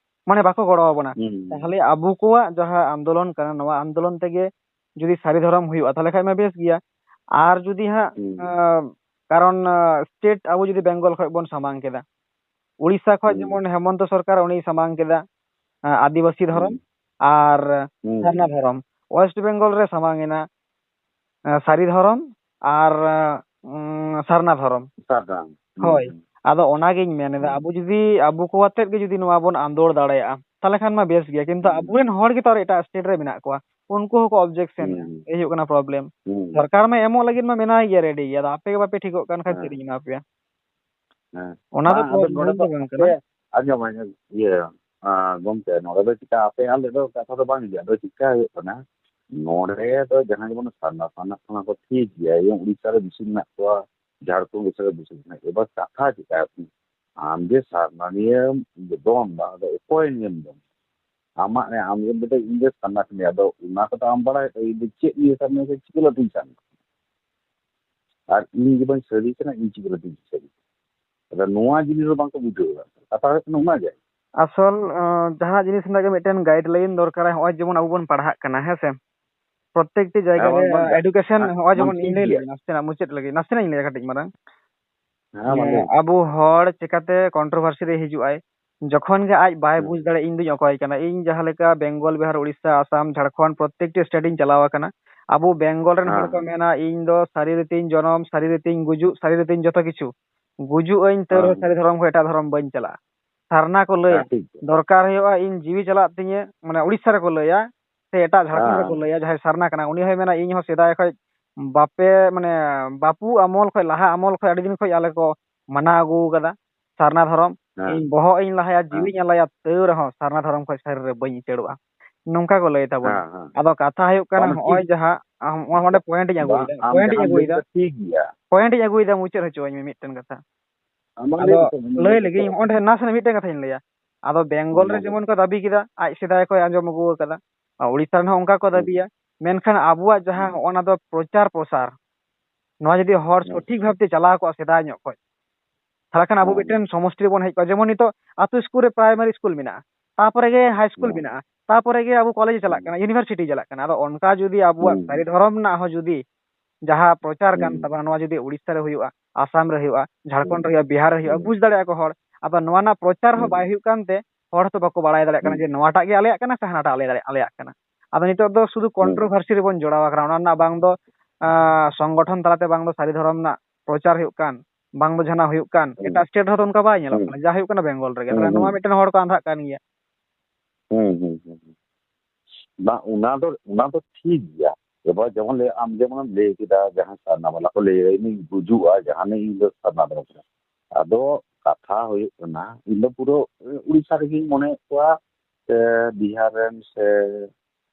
ᱢᱟᱱᱮ ᱵᱟᱠᱚ ᱜᱚᱲᱚ ᱟᱵᱚᱱᱟ᱾ ᱦᱩᱸ᱾ ᱛᱟᱦᱚᱞᱮ ᱟᱵᱚ ᱠᱚᱣᱟᱜ ᱡᱟᱦᱟᱸ ᱟᱱᱫᱳᱞᱚᱱ ᱠᱟᱱᱟ, ᱱᱚᱣᱟ ᱟᱱᱫᱳᱞᱚᱱ ᱛᱮᱜᱮ ᱡᱩᱫᱤ ᱥᱟᱹᱨᱤ ᱫᱷᱚᱨᱚᱢ ᱦᱩᱭᱩᱜᱼᱟ, ᱛᱟᱦᱚᱞᱮ ᱠᱷᱟᱡ ᱢᱟ ᱵᱮᱥ ᱜᱮᱭᱟ᱾ ᱟᱨ ᱡᱩᱫᱤ ᱦᱟᱸᱜ, ᱦᱩᱸ᱾ ᱟᱸ, ᱠᱟᱨᱚᱱ, ᱟᱸ, ᱥᱴᱮᱴ ᱟᱵᱚ ᱡᱩᱫᱤ ᱵᱮᱝᱜᱚᱞ ᱠᱷᱚᱡ ᱵᱚᱱ ᱥᱟᱢᱟᱝ ᱠᱮᱫᱟ, ᱩᱲᱤᱥᱥᱟ ᱠᱷᱚᱡ ᱦᱩᱸ᱾ ᱡᱮᱢᱚᱱ ᱦᱮᱢᱚᱱᱛᱚ ᱥᱚᱨᱠᱟᱨ ᱩᱱᱤᱭ ᱥᱟᱢᱟᱝ ᱠᱮᱫᱟ, ᱟᱸ, ᱟᱹᱫᱤᱵᱟᱹᱥᱤ ᱫᱷᱚᱨᱚᱢ ᱦᱩᱸ᱾ ᱟᱨ ᱦᱩᱸ᱾ ᱥᱟᱨᱱᱟ ᱫᱷᱚᱨᱚᱢ᱾ ᱳᱭᱮᱥᱴ ᱵᱮᱝᱜᱚᱞ ᱨᱮ ᱥᱟᱢᱟᱝ ᱮᱱᱟ, ᱟᱸ, ᱥᱟᱹᱨᱤ ᱫᱷᱚᱨᱚᱢ ᱟᱨ, ᱩᱸ, ᱥᱟᱨᱱᱟ ᱫᱷᱚᱨᱚᱢ᱾ ᱥᱟᱨᱱᱟ᱾ ᱦᱩᱸ, ᱦᱳᱭ᱾ ᱦᱩᱸ᱾ ᱟᱫᱚ ᱚᱱᱟᱜᱤᱧ ᱢᱮᱱ ᱮᱫᱟ, ᱦᱩᱸ᱾ ᱟᱵᱚ ᱡᱩᱫᱤ, ᱟᱵᱚ ᱠᱚ ᱟᱛᱮᱫ ᱜᱮ ᱡᱩᱫᱤ ᱱᱚᱣᱟ ᱵᱚᱱ ᱟᱱᱫᱳᱲ ᱫᱟᱲᱮᱭᱟᱜᱼᱟ, ᱛᱟᱦᱚᱞᱮ ᱠᱷᱟᱱ ᱢᱟ ᱵᱮᱥ ᱜᱮᱭᱟ᱾ ᱠᱤᱱᱛᱩ ᱦᱩᱸ᱾ ᱟᱵᱚᱨᱮᱱ ᱦᱚᱲ ᱜᱮᱛᱚ ᱟᱨ ᱮᱴᱟᱜ ᱥᱴᱮᱴ ᱨᱮ ᱢᱮᱱᱟᱜ ᱠᱚᱣᱟ, ᱩᱱᱠᱩ ᱦᱚᱸᱠᱚ ᱚᱵᱡᱮᱠᱥᱮᱱ ᱮᱫᱟ᱾ ᱦᱩᱸ᱾ ᱮᱭ ᱦᱩᱭᱩᱜ ᱠᱟᱱᱟ ᱯᱨᱚᱵᱞᱮᱢ᱾ ᱦᱩᱸ᱾ ᱥᱚᱨᱠᱟᱨ ᱢᱟ ᱮᱢᱚᱜ ᱞᱟᱹᱜᱤᱫ ᱢᱟ ᱢᱮᱱᱟᱭ ᱜᱮᱭᱟ ᱨᱮᱰᱤ ᱜᱮ, ᱟᱫᱚ ᱟᱯᱮ ᱜᱮ ᱵᱟᱯᱮ ᱴᱷᱤᱠᱚᱜ ᱠᱟᱱ ᱠᱷᱟᱱ ᱪᱮᱫ ᱦᱮᱸ᱾ ᱤᱧ ᱮᱢᱟ ᱯᱮᱭᱟ? ᱦᱮᱸ᱾ ᱚᱱᱟ ᱫᱚ ᱵᱟᱝ, ᱟᱫᱚ ᱯᱨᱚᱵᱞᱮᱢ ᱱᱚᱰᱮ ᱫᱚ ᱫᱚ ᱵᱟᱝ ᱟᱯᱮ ᱠᱟᱱᱟ᱾ ᱟᱸᱡᱚᱢ, ᱟᱸᱡᱚᱢ, ᱤᱭᱟᱹ, ᱟᱸ, ᱜᱚᱢᱠᱮ, ᱱᱚᱰᱮ ᱫᱚ ᱪᱤᱠᱟ ᱟᱯᱮ ᱟᱞᱮ ᱫᱚ ᱠᱟᱛᱷᱟ ᱫᱚ ᱵᱟᱝ ᱦᱤᱡᱩᱜᱼᱟ᱾ ᱟᱫᱚ ᱪᱤᱠᱟ ᱦᱩᱭᱩᱜ ᱠᱟᱱᱟ, ᱱᱚᱰᱮ ᱫᱚ ᱡᱟᱦᱟᱸ ᱡᱮᱢᱚᱱ ᱥᱟᱨᱱᱟ, ᱥᱟᱨᱱᱟ ᱠᱷᱚᱱᱟᱜ ᱠᱚ ᱴᱷᱤᱠ ᱜᱮᱭᱟ, ᱤᱭᱟᱹ, ᱩᱲᱤᱥᱥᱟ ᱨᱮ ᱵᱮᱥᱤ ᱢᱮᱱᱟᱜ ᱠᱚᱣᱟ, ᱡᱷᱟᱲᱠᱷᱚᱸᱰ, ᱩᱲᱤᱥᱥᱟ ᱨᱮ ᱵᱮᱥᱤ ᱢᱮᱱᱟᱜ ᱠᱚᱣᱟ᱾ ᱮᱵᱟᱨ ᱠᱟᱛᱷᱟ ᱪᱤᱠᱟ ᱦᱩᱭᱩᱜ ᱠᱟᱱᱟ, ᱟᱢ ᱡᱮ ᱥᱟᱨᱱᱟ ᱱᱤᱭᱮᱢ ᱫᱚᱱ ᱫᱟ, ᱟᱫᱚ ᱚᱠᱚᱭ ᱱᱤᱭᱮᱢ ᱫᱚᱱ ᱫᱟ? ᱟᱢᱟᱜ ᱱᱤᱭᱮ ᱟᱢ ᱜᱮᱢ ᱢᱮᱱᱫᱟ ᱤᱧ ᱫᱚ ᱥᱟᱨᱱᱟ ᱠᱟᱹᱱᱟᱹᱧ, ᱟᱫᱚ ᱚᱱᱟ ᱠᱚᱫᱚ ᱟᱢ ᱵᱟᱲᱟᱭ, ᱤᱧ ᱫᱚ ᱪᱮᱫ ᱱᱤᱭᱮ ᱥᱟᱨᱱᱟ ᱠᱟᱹᱱᱟᱹᱧ, ᱪᱤᱠᱟᱹ ᱞᱟᱹᱴᱩᱧ ᱥᱟᱨᱱᱟ ᱠᱟᱹᱱᱟᱹᱧ? ᱟᱨ ᱤᱧ ᱜᱮ ᱵᱟᱹᱧ ᱥᱟᱹᱨᱤ ᱠᱟᱱᱟ, ᱤᱧ ᱪᱤᱠᱟᱹ ᱞᱟᱹᱴᱩᱧ ᱥᱟᱹᱨᱤ ᱠᱟᱱᱟ? ᱟᱫᱚ ᱱᱚᱣᱟ ᱡᱤᱱᱤᱥ ᱫᱚ ᱵᱟᱝᱠᱚ ᱵᱩᱡᱷᱟᱹᱣ ᱫᱟ᱾ ᱠᱟᱛᱷᱟ ᱦᱩᱭᱩᱜ ᱠᱟᱱᱟ ᱚᱱᱟ ᱜᱮ᱾ ᱟᱥᱚᱞ, ᱟᱸ, ᱡᱟᱦᱟᱸ ᱡᱤᱱᱤᱥ ᱨᱮᱱᱟᱜ ᱜᱮ ᱢᱤᱫᱴᱮᱱ ᱜᱟᱭᱤᱰ ᱞᱟᱭᱤᱱ ᱫᱚᱨᱠᱟᱨᱟ᱾ ᱱᱚᱜᱼᱚᱭ ᱡᱮᱢᱚᱱ ᱟᱵᱚ ᱵᱚᱱ ᱯᱟᱲᱦᱟᱜ ᱠᱟᱱᱟ, ᱦᱮᱸ ᱥᱮ? ᱯᱨᱚᱛᱮᱠᱴᱤ ᱡᱟᱭᱜᱟ ᱦᱮᱸ, ᱨᱮ, ᱵᱟᱝ, ᱵᱟᱝ, ᱟᱸ, ᱮᱰᱩᱠᱮᱥᱚᱱ, ᱵᱟᱝ, ᱱᱚᱜᱼᱚᱭ ᱵᱟᱝ, ᱡᱮᱢᱚᱱ ᱴᱷᱤᱠ ᱤᱧ ᱞᱟᱹᱭ ᱜᱮᱭᱟ᱾ ᱞᱮᱜᱮ ᱱᱟᱥᱮᱱᱟᱜ ᱢᱩᱪᱟᱹᱫ ᱞᱟᱹᱜᱤᱫ, ᱱᱟᱥᱮᱱᱟᱜ ᱤᱧ ᱞᱟᱹᱭᱟ ᱠᱟᱹᱴᱤᱡ ᱢᱟᱨᱟᱝ᱾ ᱦᱮᱸ, ᱢᱟ ᱞᱟᱹᱭ ᱢᱮ᱾ ᱟᱵᱚ ᱦᱚᱲ ᱪᱤᱠᱟᱛᱮ ᱠᱚᱱᱴᱨᱳᱵᱷᱟᱨᱥᱤ ᱨᱮ ᱦᱤᱡᱩᱜ ᱟᱭ? ᱡᱚᱠᱷᱚᱱ ᱜᱮ ᱟᱡ ᱵᱟᱭ ᱦᱮᱸ᱾ ᱵᱩᱡᱽ ᱫᱟᱲᱮᱭᱟᱜᱼᱟ, ᱤᱧ ᱫᱩᱧ ᱚᱠᱚᱭ ᱠᱟᱱᱟ᱾ ᱤᱧ ᱡᱟᱦᱟᱸ ᱞᱮᱠᱟ ᱵᱮᱝᱜᱚᱞ, ᱵᱤᱦᱟᱨ, ᱩᱲᱤᱥᱥᱟ, ᱟᱥᱟᱢ, ᱡᱷᱟᱲᱠᱷᱚᱸᱰ, ᱯᱨᱚᱛᱮᱠᱴᱤ ᱥᱴᱮᱴ ᱤᱧ ᱪᱟᱞᱟᱣ ᱟᱠᱟᱱᱟ᱾ ᱟᱵᱚ ᱵᱮᱝᱜᱚᱞ ᱨᱮᱱ ᱦᱚᱲ ᱦᱮᱸ, ᱠᱚ ᱦᱮᱸ᱾ ᱢᱮᱱᱟ, "ᱤᱧ ᱫᱚ ᱥᱟᱹᱨᱤ ᱨᱤᱛᱤᱧ ᱡᱚᱱᱚᱢ, ᱥᱟᱹᱨᱤ ᱨᱤᱛᱤᱧ ᱜᱩᱡᱩᱜ, ᱥᱟᱹᱨᱤ ᱨᱤᱛᱤᱧ ᱡᱚᱛᱚ ᱠᱤᱪᱷᱩ᱾ ᱜᱩᱡᱩᱜ ᱟᱹᱧ, ᱛᱟᱹᱣ ᱨᱮᱦᱚᱸ ᱦᱮᱸ᱾ ᱥᱟᱹᱨᱤ ᱫᱷᱚᱨᱚᱢ ᱠᱷᱚᱱ ᱮᱴᱟᱜ ᱫᱷᱚᱨᱚᱢ ᱵᱟᱹᱧ ᱪᱟᱞᱟᱜᱼᱟ᱾ ᱥᱟᱨᱱᱟ ᱠᱚ ᱞᱟᱹᱭᱟ, ᱦᱮᱸ, ᱴᱷᱤᱠ ᱜᱮᱭᱟ᱾ ᱫᱚᱨᱠᱟᱨ ᱦᱩᱭᱩᱜᱼᱟ, ᱤᱧ ᱡᱤᱣᱤ ᱪᱟᱞᱟᱜ ᱛᱤᱧᱟᱹ", ᱢᱟᱱᱮ ᱩᱲᱤᱥᱥᱟ ᱨᱮᱠᱚ ᱞᱟᱹᱭᱟ, ᱥᱮ ᱮᱴᱟᱜ ᱡᱷᱟᱲᱠᱷᱚᱸᱰ ᱨᱮᱠᱚ ᱦᱮᱸ᱾ ᱞᱟᱹᱭᱟ, ᱡᱟᱦᱟᱸᱭ ᱥᱟᱨᱱᱟ ᱠᱟᱱᱟ, ᱩᱱᱤ ᱦᱚᱸᱭ ᱢᱮᱱᱟ, "ᱤᱧ ᱦᱚᱸ ᱥᱮᱫᱟᱭ ᱠᱷᱚᱡ ᱵᱟᱯᱮ, ᱢᱟᱱᱮ, ᱵᱟᱯᱩ ᱟᱢᱚᱞ ᱠᱷᱚᱡ, ᱞᱟᱦᱟ ᱟᱢᱚᱞ ᱠᱷᱚᱡ ᱟᱹᱰᱤ ᱫᱤᱱ ᱠᱷᱚᱡ ᱟᱞᱮ ᱠᱚ ᱢᱟᱱᱟᱣ ᱟᱹᱜᱩ ᱟᱠᱟᱫᱟ ᱥᱟᱨᱱᱟ ᱫᱷᱚᱨᱚᱢ᱾ ᱦᱮᱸ᱾ ᱤᱧ ᱵᱚᱦᱚᱜ ᱤᱧ ᱞᱟᱦᱟᱭᱟ, ᱦᱮᱸ᱾ ᱡᱤᱣᱤᱧ ᱟᱞᱟᱭᱟ, ᱛᱟᱹᱣ ᱨᱮᱦᱚᱸ ᱥᱟᱨᱱᱟ ᱫᱷᱚᱨᱚᱢ ᱠᱷᱚᱡ ᱥᱟᱹᱨᱤ ᱨᱮ ᱵᱟᱹᱧ ᱩᱪᱟᱹᱲᱚᱜᱼᱟ᱾" ᱱᱚᱝᱠᱟ ᱠᱚ ᱞᱟᱹᱭ ᱛᱟᱵᱚᱱᱟ᱾ ᱦᱮᱸ, ᱦᱮᱸ᱾ ᱟᱫᱚ ᱠᱟᱛᱷᱟ ᱦᱩᱭᱩᱜ ᱠᱟᱱᱟ, ᱵᱟᱝ, ᱱᱚᱜᱼᱚᱭ ᱴᱷᱤᱠ᱾ ᱡᱟᱦᱟᱸ, ᱟᱢ, ᱚᱸᱰᱮ ᱵᱟᱝ, point ᱤᱧ ᱟᱢ ᱟᱹᱜᱩᱭᱮᱫᱟ, ᱡᱟᱦᱟᱸ point ᱤᱧ ᱞᱟᱹᱭ ᱟᱹᱜᱩᱭᱮᱫᱟ᱾ ᱫᱟ ᱴᱷᱤᱠ ᱜᱮᱭᱟ᱾ Point ᱤᱧ ᱟᱹᱜᱩᱭᱮᱫᱟ, ᱢᱩᱪᱟᱹᱫ ᱦᱚᱪᱚᱣᱟᱹᱧ ᱢᱮ ᱢᱤᱫᱴᱮᱱ ᱠᱟᱛᱷᱟ᱾ ᱟᱢ ᱵᱟᱝ ᱞᱟᱹᱭ ᱟᱫᱚ ᱢᱮ, ᱞᱟᱹᱭ ᱢᱮ, ᱞᱮᱜᱤᱧ, ᱪᱮᱫ? ᱦᱚᱸᱜᱼᱚ ᱱᱚᱰᱮ ᱱᱟᱥᱮᱱᱟᱜ ᱢᱤᱫᱴᱮᱱ ᱠᱟᱛᱷᱟᱧ ᱞᱟᱹᱭᱟ᱾ ᱟᱫᱚ ᱵᱮᱝᱜᱚᱞ ᱢᱟ ᱨᱮ ᱞᱟᱹᱭ ᱡᱮᱢᱚᱱ ᱢᱮ᱾ ᱠᱚ ᱫᱟᱹᱵᱤ ᱠᱮᱫᱟ, ᱟᱡ ᱥᱮᱫᱟᱭ ᱠᱷᱚᱡ ᱟᱸᱡᱚᱢ ᱟᱹᱜᱩ ᱟᱠᱟᱫᱟ᱾ ᱟᱨ ᱩᱲᱤᱥᱥᱟ ᱨᱮᱱ ᱦᱚᱸ ᱚᱱᱠᱟ ᱠᱚ ᱦᱩᱸ᱾ ᱫᱟᱹᱵᱤᱭᱟ᱾ ᱢᱮᱱᱠᱷᱟᱱ ᱟᱵᱚᱣᱟᱜ ᱡᱟᱦᱟᱸ ᱦᱩᱸ᱾ ᱦᱚᱸᱜᱼᱚ ᱱᱟ ᱫᱚ ᱯᱨᱚᱪᱟᱨ ᱯᱨᱚᱥᱟᱨ, ᱱᱚᱣᱟ ᱡᱩᱫᱤ ᱦᱚᱲ ᱦᱩᱸ᱾ ᱥᱚᱴᱷᱤᱠ ᱵᱷᱟᱵᱛᱮ ᱪᱟᱞᱟᱣ ᱠᱚᱜᱼᱟ ᱥᱮᱫᱟᱭ ᱧᱚᱜ ᱠᱷᱚᱡ, ᱛᱟᱦᱚᱞᱮ ᱠᱷᱟᱱ ᱟᱵᱚ ᱦᱩᱸ᱾ ᱢᱤᱫᱴᱮᱱ ᱥᱚᱢᱚᱥᱴᱤ ᱨᱮᱵᱚᱱ ᱦᱮᱡ ᱠᱚᱜᱼᱟ᱾ ᱡᱮᱢᱚᱱ ᱱᱤᱛᱚᱜ ᱟᱛᱳ ᱥᱠᱩᱞ ᱨᱮ ᱯᱨᱟᱭᱢᱟᱨᱤ ᱥᱠᱩᱞ ᱢᱮᱱᱟᱜᱼᱟ, ᱛᱟᱯᱚᱨᱮ ᱜᱮ ᱦᱟᱭ ᱥᱠᱩᱞ ᱦᱩᱸ᱾ ᱢᱮᱱᱟᱜᱼᱟ, ᱛᱟᱯᱚᱨᱮ ᱜᱮ ᱟᱵᱚ ᱠᱚᱞᱮᱡᱽ ᱪᱟᱞᱟᱜ ᱦᱩᱸ᱾ ᱠᱟᱱᱟ, ᱤᱭᱩᱱᱤᱵᱷᱟᱨᱥᱤᱴᱤ ᱪᱟᱞᱟᱜ ᱠᱟᱱᱟ᱾ ᱟᱫᱚ ᱚᱱᱠᱟ ᱡᱩᱫᱤ ᱟᱵᱚᱣᱟᱜ ᱦᱩᱸ᱾ ᱥᱟᱹᱨᱤ ᱫᱷᱚᱨᱚᱢ ᱨᱮᱱᱟᱜ ᱦᱚᱸ ᱡᱩᱫᱤ ᱡᱟᱦᱟᱸ ᱯᱨᱚᱪᱟᱨ ᱠᱟᱱ ᱦᱩᱸ᱾ ᱛᱟᱵᱚᱱᱟ, ᱱᱚᱣᱟ ᱡᱩᱫᱤ ᱩᱲᱤᱥᱥᱟ ᱨᱮ ᱦᱩᱭᱩᱜᱼᱟ, ᱟᱥᱟᱢ ᱨᱮ ᱦᱩᱭᱩᱜᱼᱟ, ᱡᱷᱟᱲᱠᱷᱚᱸᱰ ᱨᱮ ᱦᱩᱸ᱾ ᱦᱩᱭᱩᱜᱼᱟ, ᱵᱤᱦᱟᱨ ᱨᱮ ᱦᱩᱭᱩᱜᱼᱟ, ᱦᱩᱸ᱾ ᱵᱩᱡᱽ ᱫᱟᱲᱮᱭᱟᱜᱼᱟ ᱠᱚ ᱦᱚᱲ᱾ ᱟᱫᱚ ᱱᱚᱣᱟ ᱨᱮᱱᱟᱜ ᱯᱨᱚᱪᱟᱨ ᱦᱚᱸ ᱦᱩᱸ᱾ ᱵᱟᱭ ᱦᱩᱭᱩᱜ ᱠᱟᱱᱛᱮ ᱦᱚᱲ ᱦᱚᱸᱛᱚ ᱵᱟᱠᱚ ᱵᱟᱲᱟᱭ ᱫᱟᱲᱮᱭᱟᱜ ᱠᱟᱱᱟ ᱦᱩᱸ᱾ ᱡᱮ ᱱᱚᱣᱟᱴᱟᱜ ᱜᱮ ᱟᱞᱮᱭᱟᱜ ᱠᱟᱱᱟ ᱥᱮ ᱦᱟᱱᱟᱴᱟᱜ ᱟᱞᱮ, ᱟᱞᱮᱭᱟᱜ ᱠᱟᱱᱟ᱾ ᱟᱫᱚ ᱱᱤᱛᱚᱜ ᱫᱚ ᱥᱩᱫᱷᱩ ᱦᱩᱸ᱾ ᱠᱚᱱᱴᱨᱳᱵᱷᱟᱨᱥᱤ ᱨᱮᱵᱚᱱ ᱡᱚᱲᱟᱣ ᱟᱠᱟᱱᱟ, ᱚᱱᱟ ᱨᱮᱱᱟᱜ ᱵᱟᱝ ᱫᱚ, ᱟᱸ, ᱥᱚᱝᱜᱚᱴᱷᱚᱱ ᱛᱟᱞᱟᱛᱮ ᱵᱟᱝ ᱫᱚ ᱥᱟᱹᱨᱤ ᱫᱷᱚᱨᱚᱢ ᱨᱮᱱᱟᱜ ᱯᱨᱚᱪᱟᱨ ᱦᱩᱭᱩᱜ ᱠᱟᱱ, ᱵᱟᱝ ᱫᱚ ᱡᱟᱦᱟᱱᱟᱜ ᱦᱩᱭᱩᱜ ᱠᱟᱱ, ᱦᱩᱸ᱾ ᱮᱴᱟᱜ ᱥᱴᱮᱴ ᱨᱮᱦᱚᱸ ᱛᱚ ᱚᱱᱠᱟ ᱵᱟᱭ ᱧᱮᱞᱚᱜ ᱦᱩᱸ᱾ ᱠᱟᱱᱟ, ᱡᱟ ᱦᱩᱭᱩᱜ ᱠᱟᱱᱟ ᱵᱮᱝᱜᱚᱞ ᱨᱮᱜᱮ᱾ ᱦᱩᱸ, ᱛᱟᱦᱚᱞᱮ ᱱᱚᱣᱟ ᱦᱩᱸ᱾ ᱢᱤᱫᱴᱮᱱ ᱦᱚᱲ ᱠᱚ ᱟᱸᱫᱷᱟᱜ ᱠᱟᱱ ᱜᱮᱭᱟ᱾ ᱦᱩᱸ, ᱦᱩᱸ, ᱦᱩᱸ, ᱦᱩᱸ᱾ ᱵᱟᱝ, ᱚᱱᱟ ᱫᱚ, ᱚᱱᱟ ᱫᱚ ᱴᱷᱤᱠ ᱜᱮᱭᱟ᱾ ᱮᱵᱟᱨ ᱡᱮᱢᱚᱱ ᱞᱟᱹᱭ, ᱟᱢ ᱡᱮᱢᱚᱱᱮᱢ ᱞᱟᱹᱭ ᱠᱮᱫᱟ, ᱡᱟᱦᱟᱸ ᱥᱟᱨᱱᱟ ᱵᱟᱞᱟ ᱠᱚ ᱞᱟᱹᱭᱟ, ᱤᱧᱤᱧ ᱜᱩᱡᱩᱜᱼᱟ, ᱡᱟᱦᱟᱱᱤᱡ ᱤᱧ ᱫᱚ ᱥᱟᱨᱱᱟ ᱫᱷᱚᱨᱚᱢ ᱠᱟᱱᱟ᱾ ᱟᱫᱚ ᱠᱟᱛᱷᱟ ᱦᱩᱭᱩᱜ ᱠᱟᱱᱟ, ᱤᱧ ᱫᱚ ᱯᱩᱨᱟᱹ ᱩᱲᱤᱥᱥᱟ ᱨᱮᱜᱮᱧ ᱢᱚᱱᱮᱭᱮᱫ ᱠᱚᱣᱟ, ᱥᱮ ᱵᱤᱦᱟᱨ ᱨᱮᱱ, ᱥᱮ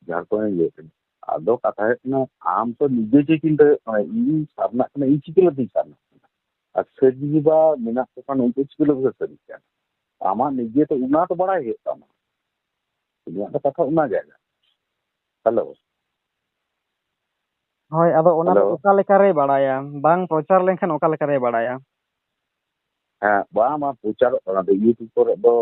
ᱡᱷᱟᱲᱠᱷᱚᱸᱰ ᱨᱮᱱ ᱤᱭᱟᱹ ᱠᱟᱱᱟ᱾ ᱟᱫᱚ ᱠᱟᱛᱷᱟ ᱦᱩᱭᱩᱜ ᱠᱟᱱᱟ, ᱟᱢ ᱛᱚ ᱱᱤᱡᱮ ᱜᱮ ᱪᱤᱱᱛᱟᱹ ᱦᱩᱭᱩᱜ ᱛᱟᱢᱟ, ᱤᱧ ᱥᱟᱨᱱᱟᱜ ᱠᱟᱱᱟ, ᱤᱧ ᱪᱤᱠᱟᱹ ᱞᱮᱠᱟᱛᱤᱧ ᱥᱟᱨᱱᱟᱜ ᱠᱟᱱᱟ? ᱟᱨ ᱥᱟᱹᱨᱤ ᱵᱟ ᱢᱮᱱᱟᱜ ᱠᱚ ᱠᱷᱟᱱ ᱩᱱᱠᱩ ᱪᱤᱠᱟᱹ ᱞᱮᱠᱟ ᱠᱚ ᱥᱟᱹᱨᱤᱜ ᱠᱟᱱᱟ? ᱟᱢᱟᱜ ᱱᱤᱡᱮ ᱛᱚ ᱚᱱᱟ ᱛᱚ ᱵᱟᱲᱟᱭ ᱦᱩᱭᱩᱜ ᱛᱟᱢᱟ᱾ ᱤᱧᱟᱹᱜ ᱫᱚ ᱠᱟᱛᱷᱟ ᱚᱱᱟ ᱡᱟᱭᱜᱟ᱾ ᱦᱮᱞᱳ᱾ ᱦᱳᱭ, ᱟᱫᱚ ᱚᱱᱟ ᱫᱚ ᱦᱮᱞᱳ᱾ ᱚᱠᱟ ᱞᱮᱠᱟᱨᱮᱭ ᱵᱟᱲᱟᱭᱟ? ᱵᱟᱝ ᱯᱨᱚᱪᱟᱨ ᱞᱮᱱᱠᱷᱟᱱ ᱚᱠᱟ ᱞᱮᱠᱟᱨᱮᱭ ᱵᱟᱲᱟᱭᱟ? ᱦᱮᱸ, ᱵᱟᱝ, ᱵᱟᱝ ᱯᱨᱚᱪᱟᱨᱚᱜ ᱠᱟᱱᱟ᱾ ᱟᱫᱚ YouTube ᱠᱚᱨᱮ ᱫᱚ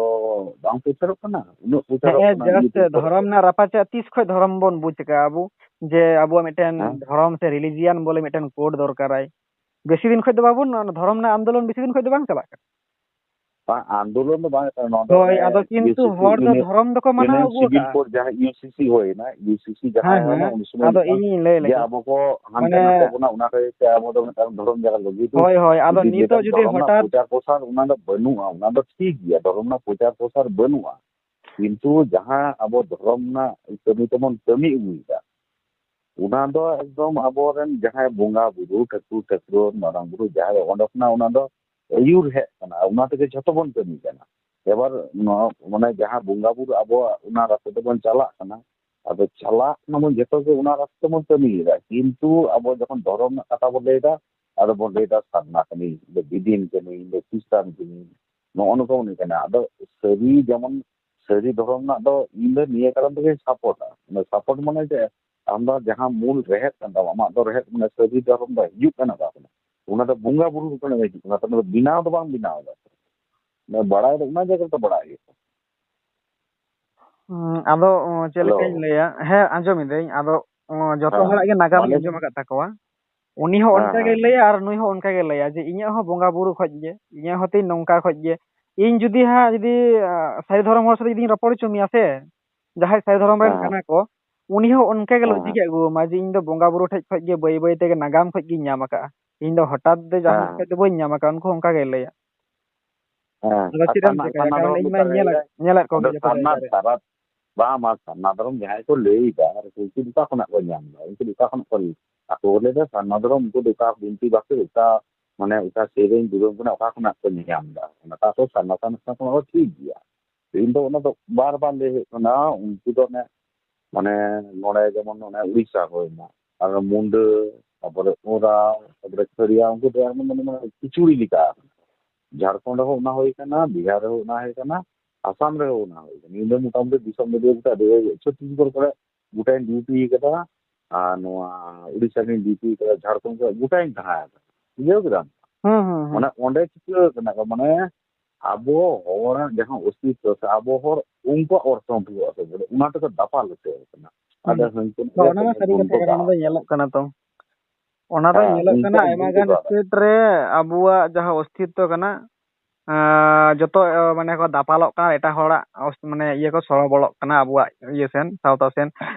ᱵᱟᱝ ᱯᱨᱚᱪᱟᱨᱚᱜ ᱠᱟᱱᱟ? ᱩᱱᱟᱹᱜ ᱯᱨᱚᱪᱟᱨᱚᱜ ᱦᱮᱸ, ᱠᱟᱱᱟ just YouTube ᱠᱚᱨᱮ᱾ ᱫᱷᱚᱨᱚᱢ ᱨᱮᱱᱟᱜ ᱨᱟᱯᱟᱪᱟᱜ ᱛᱤᱥ ᱠᱷᱚᱱ ᱫᱷᱚᱨᱚᱢ ᱵᱚᱱ ᱵᱩᱡᱽ ᱟᱠᱟᱫᱼᱟ ᱟᱵᱚ? ᱡᱮ ᱟᱵᱚᱣᱟᱜ ᱢᱤᱫᱴᱮᱱ ᱦᱮᱸ? ᱫᱷᱚᱨᱚᱢ ᱥᱮ religion ᱵᱚᱞᱮ ᱢᱤᱫᱴᱮᱱ code ᱫᱚᱨᱠᱟᱨᱟᱭ᱾ ᱵᱮᱥᱤ ᱫᱤᱱ ᱠᱷᱚᱱ ᱫᱚ ᱵᱟᱵᱚᱱ, ᱚᱱᱟ ᱫᱷᱚᱨᱚᱢ ᱨᱮᱱᱟᱜ ᱟᱱᱫᱳᱞᱚᱱ ᱵᱮᱥᱤ ᱫᱤᱱ ᱠᱷᱚᱱ ᱫᱚ ᱵᱟᱝ ᱪᱟᱞᱟᱜ ᱠᱟᱱᱟ᱾ ᱵᱟᱝ, ᱟᱱᱫᱳᱞᱚᱱ ᱫᱚ ᱵᱟᱝ ᱠᱟᱱᱟ, ᱱᱚᱣᱟ ᱫᱚ ᱦᱳᱭ, ᱚᱱᱮ ᱟᱫᱚ ᱠᱤᱱᱛᱩ ᱤᱭᱩᱥᱤᱥᱤ ᱦᱚᱲ ᱫᱚ ᱤᱭᱩᱱᱤᱭᱚᱱ, ᱫᱷᱚᱨᱚᱢ ᱫᱚᱠᱚ ᱢᱟᱱᱟᱣ ᱤᱭᱩᱱᱤᱭᱚᱱ ᱟᱹᱜᱩ ᱥᱤᱵᱤᱞ ᱟᱠᱟᱫᱼᱟ᱾ ᱠᱳᱰ ᱡᱟᱦᱟᱸ ᱤᱭᱩᱥᱤᱥᱤ ᱦᱩᱭᱱᱟ, ᱤᱭᱩᱥᱤᱥᱤ ᱡᱟᱦᱟᱸ ᱦᱮᱸ, ᱦᱩᱭᱱᱟ, ᱦᱮᱸ, ᱩᱱ ᱥᱚᱢᱚᱭ ᱟᱫᱚ ᱢᱤᱫᱴᱟᱝ ᱤᱧᱤᱧ ᱞᱟᱹᱭ ᱡᱮ ᱞᱮᱜᱮ᱾ ᱟᱵᱚ ᱠᱚ ᱦᱟᱱᱛᱮ ᱢᱟᱱᱮ ᱱᱟᱛᱮ ᱵᱚᱱᱟ, ᱚᱱᱟ ᱠᱷᱟᱹᱛᱤᱨ ᱛᱮ ᱟᱵᱚ ᱫᱚ ᱢᱤᱫᱴᱟᱝ ᱫᱷᱚᱨᱚᱢ ᱡᱟᱭᱜᱟ ᱨᱮ ᱡᱩᱫᱤ ᱦᱳᱭ, ᱦᱳᱭ, ᱟᱫᱚ ᱡᱩᱫᱤ ᱱᱤᱛᱚᱜ ᱞᱟᱹᱭᱫᱟᱢ ᱡᱩᱫᱤ ᱫᱷᱚᱨᱚᱢ ᱨᱮᱱᱟᱜ ᱦᱚᱴᱟᱛ ᱯᱨᱚᱪᱟᱨ ᱯᱨᱚᱥᱟᱨ ᱚᱱᱟ ᱫᱚ ᱵᱟᱹᱱᱩᱜᱼᱟ, ᱚᱱᱟ ᱫᱚ ᱴᱷᱤᱠ ᱜᱮᱭᱟ, ᱫᱷᱚᱨᱚᱢ ᱨᱮᱱᱟᱜ ᱯᱨᱚᱪᱟᱨ ᱯᱨᱚᱥᱟᱨ ᱵᱟᱹᱱᱩᱜᱼᱟ, ᱠᱤᱱᱛᱩ ᱡᱟᱦᱟᱸ ᱟᱵᱚ ᱫᱷᱚᱨᱚᱢ ᱨᱮᱱᱟᱜ ᱠᱟᱹᱢᱤ ᱛᱮᱵᱚᱱ ᱠᱟᱹᱢᱤ ᱟᱹᱜᱩᱭᱮᱫᱟ, ᱚᱱᱟ ᱫᱚ ᱮᱠᱫᱚᱢ ᱟᱵᱚᱨᱮᱱ ᱡᱟᱦᱟᱸᱭ ᱵᱚᱸᱜᱟ ᱵᱩᱨᱩ, ᱴᱷᱟᱹᱠᱩᱨ ᱴᱷᱟᱹᱠᱨᱟᱹᱱ, ᱢᱟᱨᱟᱝ ᱵᱩᱨᱩ, ᱡᱟᱦᱮᱨ, ᱚᱸᱰᱮ ᱠᱷᱚᱱᱟᱜ ᱚᱱᱟ ᱫᱚ ᱟᱹᱭᱩᱨ ᱦᱮᱡ ᱠᱟᱱᱟ, ᱚᱱᱟ ᱛᱮᱜᱮ ᱡᱷᱚᱛᱚ ᱵᱚᱱ ᱠᱟᱹᱢᱤ ᱠᱟᱱᱟ᱾ ᱮᱵᱟᱨ ᱱᱚᱣᱟ ᱢᱟᱱᱮ ᱡᱟᱦᱟᱸ ᱵᱚᱸᱜᱟ ᱵᱩᱨᱩ ᱟᱵᱚᱣᱟᱜ ᱚᱱᱟ ᱨᱟᱥᱛᱟ ᱛᱮᱵᱚᱱ ᱪᱟᱞᱟᱜ ᱠᱟᱱᱟ, ᱟᱫᱚ ᱪᱟᱞᱟᱜ ᱠᱟᱱᱟ ᱵᱚᱱ ᱡᱷᱚᱛᱚ ᱜᱮ ᱚᱱᱟ ᱨᱟᱥᱛᱟ ᱛᱮᱵᱚᱱ ᱠᱟᱹᱢᱤᱭᱮᱫᱟ, ᱠᱤᱱᱛᱩ ᱟᱵᱚ ᱡᱚᱠᱷᱚᱱ ᱫᱷᱚᱨᱚᱢ ᱨᱮᱱᱟᱜ ᱠᱟᱛᱷᱟ ᱵᱚᱱ ᱞᱟᱹᱭᱫᱟ, ᱟᱫᱚ ᱵᱚᱱ ᱞᱟᱹᱭᱫᱟ ᱥᱟᱨᱱᱟ ᱠᱟᱹᱱᱟᱹᱧ, ᱤᱧ ᱫᱚ ᱵᱤᱫᱤᱱ ᱠᱟᱹᱱᱟᱹᱧ, ᱤᱧ ᱫᱚ ᱠᱷᱨᱤᱥᱴᱟᱱ ᱠᱟᱹᱱᱟᱹᱧ, ᱱᱚᱜᱼᱚ ᱱᱚᱝᱠᱟ ᱵᱚᱱ ᱞᱟᱹᱭ ᱠᱟᱱᱟ᱾ ᱟᱫᱚ ᱥᱟᱹᱨᱤ ᱡᱮᱢᱚᱱ ᱥᱟᱹᱨᱤ ᱫᱷᱚᱨᱚᱢ ᱨᱮᱱᱟᱜ ᱫᱚ ᱤᱧ ᱫᱚ ᱱᱤᱭᱟᱹ ᱠᱟᱨᱚᱱ ᱛᱮᱜᱮᱧ ᱥᱟᱯᱳᱨᱴᱟ᱾ ᱥᱟᱯᱳᱨᱴ ᱢᱟᱱᱮ ᱪᱮᱫ? ᱟᱢ ᱫᱚ ᱡᱟᱦᱟᱸ ᱢᱩᱞ ᱨᱮᱦᱮᱫ ᱠᱟᱱ ᱛᱟᱢᱟ, ᱟᱢᱟᱜ ᱫᱚ ᱨᱮᱦᱮᱫ ᱢᱟᱱᱮ ᱥᱟᱹᱨᱤ ᱫᱷᱚᱨᱚᱢ ᱫᱚ ᱦᱤᱡᱩᱜ ᱠᱟᱱᱟ ᱚᱠᱟ ᱠᱷᱚᱱᱟᱜ? ᱚᱱᱟ ᱫᱚ ᱵᱚᱸᱜᱟ ᱵᱩᱨᱩ ᱠᱷᱚᱱᱟᱜ ᱦᱤᱡᱩᱜ ᱠᱟᱱᱟ, ᱛᱚ ᱚᱱᱟ ᱫᱚ ᱵᱮᱱᱟᱣ ᱫᱚ ᱵᱟᱝ ᱵᱮᱱᱟᱣ ᱮᱫᱟ᱾ ᱚᱱᱟ ᱵᱟᱲᱟᱭ ᱫᱚ ᱚᱱᱟ ᱡᱟᱭᱜᱟ ᱨᱮᱫᱚ ᱵᱟᱲᱟᱭ ᱦᱩᱭᱩᱜᱼᱟ᱾ ᱦᱩᱸ, ᱟᱫᱚ, ᱚ, ᱪᱮᱫ ᱦᱮᱞᱳ᱾ ᱞᱮᱠᱟᱧ ᱞᱟᱹᱭᱟ? ᱦᱮᱸ, ᱟᱸᱡᱚᱢᱤᱫᱟᱹᱧ᱾ ᱟᱫᱚ, ᱚ, ᱡᱚᱛᱚ ᱦᱮᱸ, ᱦᱚᱲᱟᱜ ᱜᱮ ᱢᱟ ᱱᱟᱜᱟᱢᱤᱧ ᱞᱟᱹᱭ ᱢᱮ᱾ ᱟᱸᱡᱚᱢ ᱟᱠᱟᱫ ᱛᱟᱠᱚᱣᱟ᱾ ᱩᱱᱤ ᱦᱚᱸ ᱦᱮᱸ, ᱚᱱᱠᱟ ᱦᱮᱸ, ᱜᱮᱭ ᱦᱮᱸ᱾ ᱞᱟᱹᱭᱟ ᱟᱨ ᱱᱩᱭ ᱦᱚᱸ ᱚᱱᱠᱟ ᱜᱮᱭ ᱞᱟᱹᱭᱟ ᱡᱮ, "ᱤᱧᱟᱹᱜ ᱦᱚᱸ ᱵᱚᱸᱜᱟ ᱵᱩᱨᱩ ᱠᱷᱚᱡ ᱜᱮ, ᱤᱧ ᱡᱩᱫᱤ ᱦᱟᱸᱜ, ᱡᱩᱫᱤ, ᱟ, ᱥᱟᱹᱨᱤ ᱫᱷᱚᱨᱚᱢ ᱦᱚᱲ ᱥᱟᱛᱮ ᱡᱩᱫᱤᱧ ᱨᱚᱯᱚᱲ ᱦᱚᱪᱚ ᱢᱮᱭᱟ ᱥᱮ, ᱡᱟᱦᱟᱸᱭ ᱥᱟᱹᱨᱤ ᱫᱷᱚᱨᱚᱢ ᱨᱮᱱ ᱦᱮᱸ, ᱦᱮᱸ᱾ ᱠᱟᱱᱟ ᱠᱚ, ᱩᱱᱤ ᱦᱚᱸ ᱚᱱᱠᱟ ᱜᱮ ᱦᱮᱸ, ᱞᱚᱡᱤᱠ ᱦᱮᱸ᱾ ᱮ ᱟᱹᱜᱩᱣᱟᱢᱟ ᱡᱮ, 'ᱤᱧ ᱫᱚ ᱵᱚᱸᱜᱟ ᱵᱩᱨᱩ ᱴᱷᱮᱡ ᱠᱷᱚᱡ ᱜᱮ ᱵᱟᱹᱭ ᱵᱟᱹᱭ ᱛᱮᱜᱮ ᱱᱟᱜᱟᱢ ᱠᱷᱚᱡ ᱜᱤᱧ ᱧᱟᱢ ᱟᱠᱟᱫᱼᱟ᱾ ᱤᱧ ᱫᱚ ᱦᱚᱴᱟᱛ ᱫᱚ ᱡᱟᱦᱟᱸ ᱦᱮᱸ, ᱠᱷᱚᱡ ᱦᱮᱸ᱾ ᱫᱚ ᱵᱟᱹᱧ ᱧᱟᱢ ᱟᱠᱟᱫᱼᱟ᱾' ᱩᱱᱠᱩ ᱦᱚᱸ ᱚᱱᱠᱟ ᱜᱮᱭ ᱞᱟᱹᱭᱟ᱾ ᱦᱮᱸ, ᱟᱫᱚ ᱟᱨ ᱪᱮᱫ ᱮᱢ ᱥᱟᱨᱱᱟ, ᱪᱤᱠᱟᱹᱭᱟ? ᱥᱟᱨᱱᱟ ᱠᱟᱨᱚᱱ ᱫᱷᱚᱨᱚᱢ ᱤᱧ ᱫᱚ ᱢᱟᱧ ᱚᱠᱟ ᱧᱮᱞᱮᱫ, ᱨᱮ? ᱧᱮᱞᱮᱫ ᱟᱫᱚ ᱠᱚᱜᱮ ᱡᱚᱛᱚ ᱥᱟᱨᱱᱟ, ᱡᱟᱭᱜᱟ ᱨᱮ᱾ ᱥᱟᱨᱟ, ᱵᱟᱝ, ᱵᱟᱝ, ᱥᱟᱨᱱᱟ ᱫᱷᱚᱨᱚᱢ ᱡᱟᱦᱟᱸᱭ ᱠᱚ ᱞᱟᱹᱭ ᱮᱫᱟ, ᱟᱨ ᱩᱱᱠᱩ ᱫᱚ ᱚᱠᱟ ᱠᱷᱚᱱᱟᱜ ᱠᱚ ᱧᱟᱢ ᱮᱫᱟ? ᱩᱱᱠᱩ ᱫᱚ ᱚᱠᱟ ᱠᱷᱚᱱᱟᱜ ᱠᱚ ᱞᱟᱹᱭ? ᱟᱠᱚ ᱠᱚ ᱞᱟᱹᱭ ᱮᱫᱟ ᱥᱟᱨᱱᱟ ᱫᱷᱚᱨᱚᱢ, ᱩᱱᱠᱩ ᱫᱚ ᱚᱠᱟ ᱵᱤᱱᱛᱤ ᱵᱟᱠᱷᱮᱲ, ᱚᱠᱟ, ᱢᱟᱱᱮ, ᱚᱠᱟ ᱥᱮᱨᱮᱧ ᱫᱩᱨᱟᱹᱝ ᱠᱷᱚᱱᱟᱜ ᱚᱠᱟ ᱠᱷᱚᱱᱟᱜ ᱠᱚ ᱧᱟᱢ ᱮᱫᱟ? ᱚᱱᱟ ᱠᱚ ᱥᱟᱨᱱᱟ, ᱥᱟᱨᱱᱟ, ᱥᱟᱨᱱᱟ ᱠᱷᱚᱱᱟᱜ ᱫᱚ ᱴᱷᱤᱠ ᱜᱮᱭᱟ᱾ ᱤᱧ ᱫᱚ ᱚᱱᱟ ᱫᱚ ᱵᱟᱨ ᱵᱟᱨ ᱞᱟᱹᱭ ᱦᱩᱭᱩᱜ ᱠᱟᱱᱟ, ᱩᱱᱠᱩ ᱫᱚ ᱚᱱᱮ, ᱢᱟᱱᱮ, ᱱᱚᱰᱮ ᱡᱮᱢᱚᱱ ᱚᱱᱮ ᱩᱲᱤᱥᱥᱟ ᱦᱩᱭᱱᱟ, ᱟᱨ ᱢᱩᱱᱰᱟᱹ, ᱛᱟᱯᱚᱨᱮ ᱳᱨᱟᱣ, ᱛᱟᱯᱚᱨᱮ ᱠᱷᱟᱹᱨᱤᱭᱟ, ᱩᱱᱠᱩ ᱫᱚ ᱮᱢᱚᱱ ᱢᱟᱱᱮ, ᱢᱟᱱᱮ ᱠᱤᱪᱩᱲᱤ ᱞᱮᱠᱟ᱾ ᱡᱷᱟᱲᱠᱷᱚᱸᱰ ᱨᱮᱦᱚᱸ ᱚᱱᱟ ᱦᱩᱭ ᱠᱟᱱᱟ, ᱵᱤᱦᱟᱨ ᱨᱮᱦᱚᱸ ᱚᱱᱟ ᱦᱩᱭ ᱠᱟᱱᱟ, ᱟᱥᱟᱢ ᱨᱮᱦᱚᱸ ᱚᱱᱟ ᱦᱩᱭ ᱠᱟᱱᱟ᱾ ᱤᱧ ᱫᱚ ᱢᱚᱴᱟᱢᱩᱴᱤ ᱫᱤᱥᱚᱢ ᱫᱟᱹᱲᱤᱭᱟᱹ ᱠᱟᱛᱮ ᱟᱹᱰᱤ ᱪᱷᱚᱛᱤᱥᱜᱚᱲ ᱠᱚᱨᱮ ᱜᱚᱴᱟᱧ ᱰᱤᱭᱩᱴᱤ ᱠᱟᱫᱟ, ᱟᱨ ᱱᱚᱣᱟ ᱩᱲᱤᱥᱥᱟ ᱨᱤᱧ ᱰᱤᱭᱩᱴᱤ ᱠᱟᱫᱟ, ᱡᱷᱟᱲᱠᱷᱚᱸᱰ ᱠᱚᱨᱮ ᱜᱚᱴᱟᱧ ᱛᱟᱦᱮᱸ ᱠᱟᱱᱟ᱾ ᱵᱩᱡᱷᱟᱹᱣ ᱠᱮᱫᱟᱢ? ᱦᱩᱸ, ᱦᱩᱸ, ᱦᱩᱸ᱾ ᱢᱟᱱᱮ ᱚᱸᱰᱮ ᱪᱤᱠᱟᱹ ᱠᱟᱱᱟ ᱠᱚ, ᱢᱟᱱᱮ ᱟᱵᱚ ᱦᱚᱲᱟᱜ ᱡᱟᱦᱟᱸ ᱚᱥᱛᱤᱛᱛᱚ ᱥᱮ ᱟᱵᱚ ᱦᱚᱲ, ᱩᱱᱠᱩᱣᱟᱜ ᱚᱨᱥᱚᱝ ᱛᱮᱠᱚ ᱟᱥᱚᱞ ᱠᱚᱫᱚ ᱚᱱᱟ ᱛᱮᱠᱚ ᱫᱟᱯᱟᱞ ᱩᱛᱟᱹᱨ ᱠᱟᱱᱟ᱾ ᱦᱩᱸ᱾ ᱟᱫᱚ ᱦᱟᱹᱱᱠᱩ ᱦᱚᱸ, ᱚᱱᱟ ᱢᱟ ᱥᱟᱹᱨᱤ ᱠᱟᱛᱷᱟ ᱠᱟᱱᱟ, ᱚᱱᱟ ᱫᱚ ᱧᱮᱞᱚᱜ ᱠᱟᱱᱟ ᱛᱚ᱾ ᱚᱱᱟ ᱫᱚ ᱦᱮᱸ, ᱧᱮᱞᱚᱜ ᱠᱟᱱᱟ ᱩᱱᱠᱩᱣᱟᱜ ᱟᱭᱢᱟ ᱵᱷᱩᱞ ᱫᱚ ᱜᱟᱱ ᱵᱟᱝ᱾ ᱥᱴᱮᱴ ᱨᱮ ᱟᱵᱚᱣᱟᱜ ᱡᱟᱦᱟᱸ ᱚᱥᱛᱤᱛᱛᱚ ᱠᱟᱱᱟ, ᱟᱸ, ᱡᱚᱛᱚ, ᱟᱸ, ᱢᱟᱱᱮ ᱠᱚ ᱫᱟᱯᱟᱞᱚᱜ ᱠᱟᱱᱟ, ᱮᱴᱟᱜ ᱦᱚᱲᱟᱜ ᱚᱥ-, ᱢᱟᱱᱮ ᱤᱭᱟᱹ ᱠᱚ ᱥᱚᱲᱚ ᱵᱚᱞᱚᱜ ᱠᱟᱱᱟ ᱟᱵᱚᱣᱟᱜ ᱤᱭᱟᱹ ᱥᱮᱱ, ᱥᱟᱶᱛᱟ ᱥᱮᱱ᱾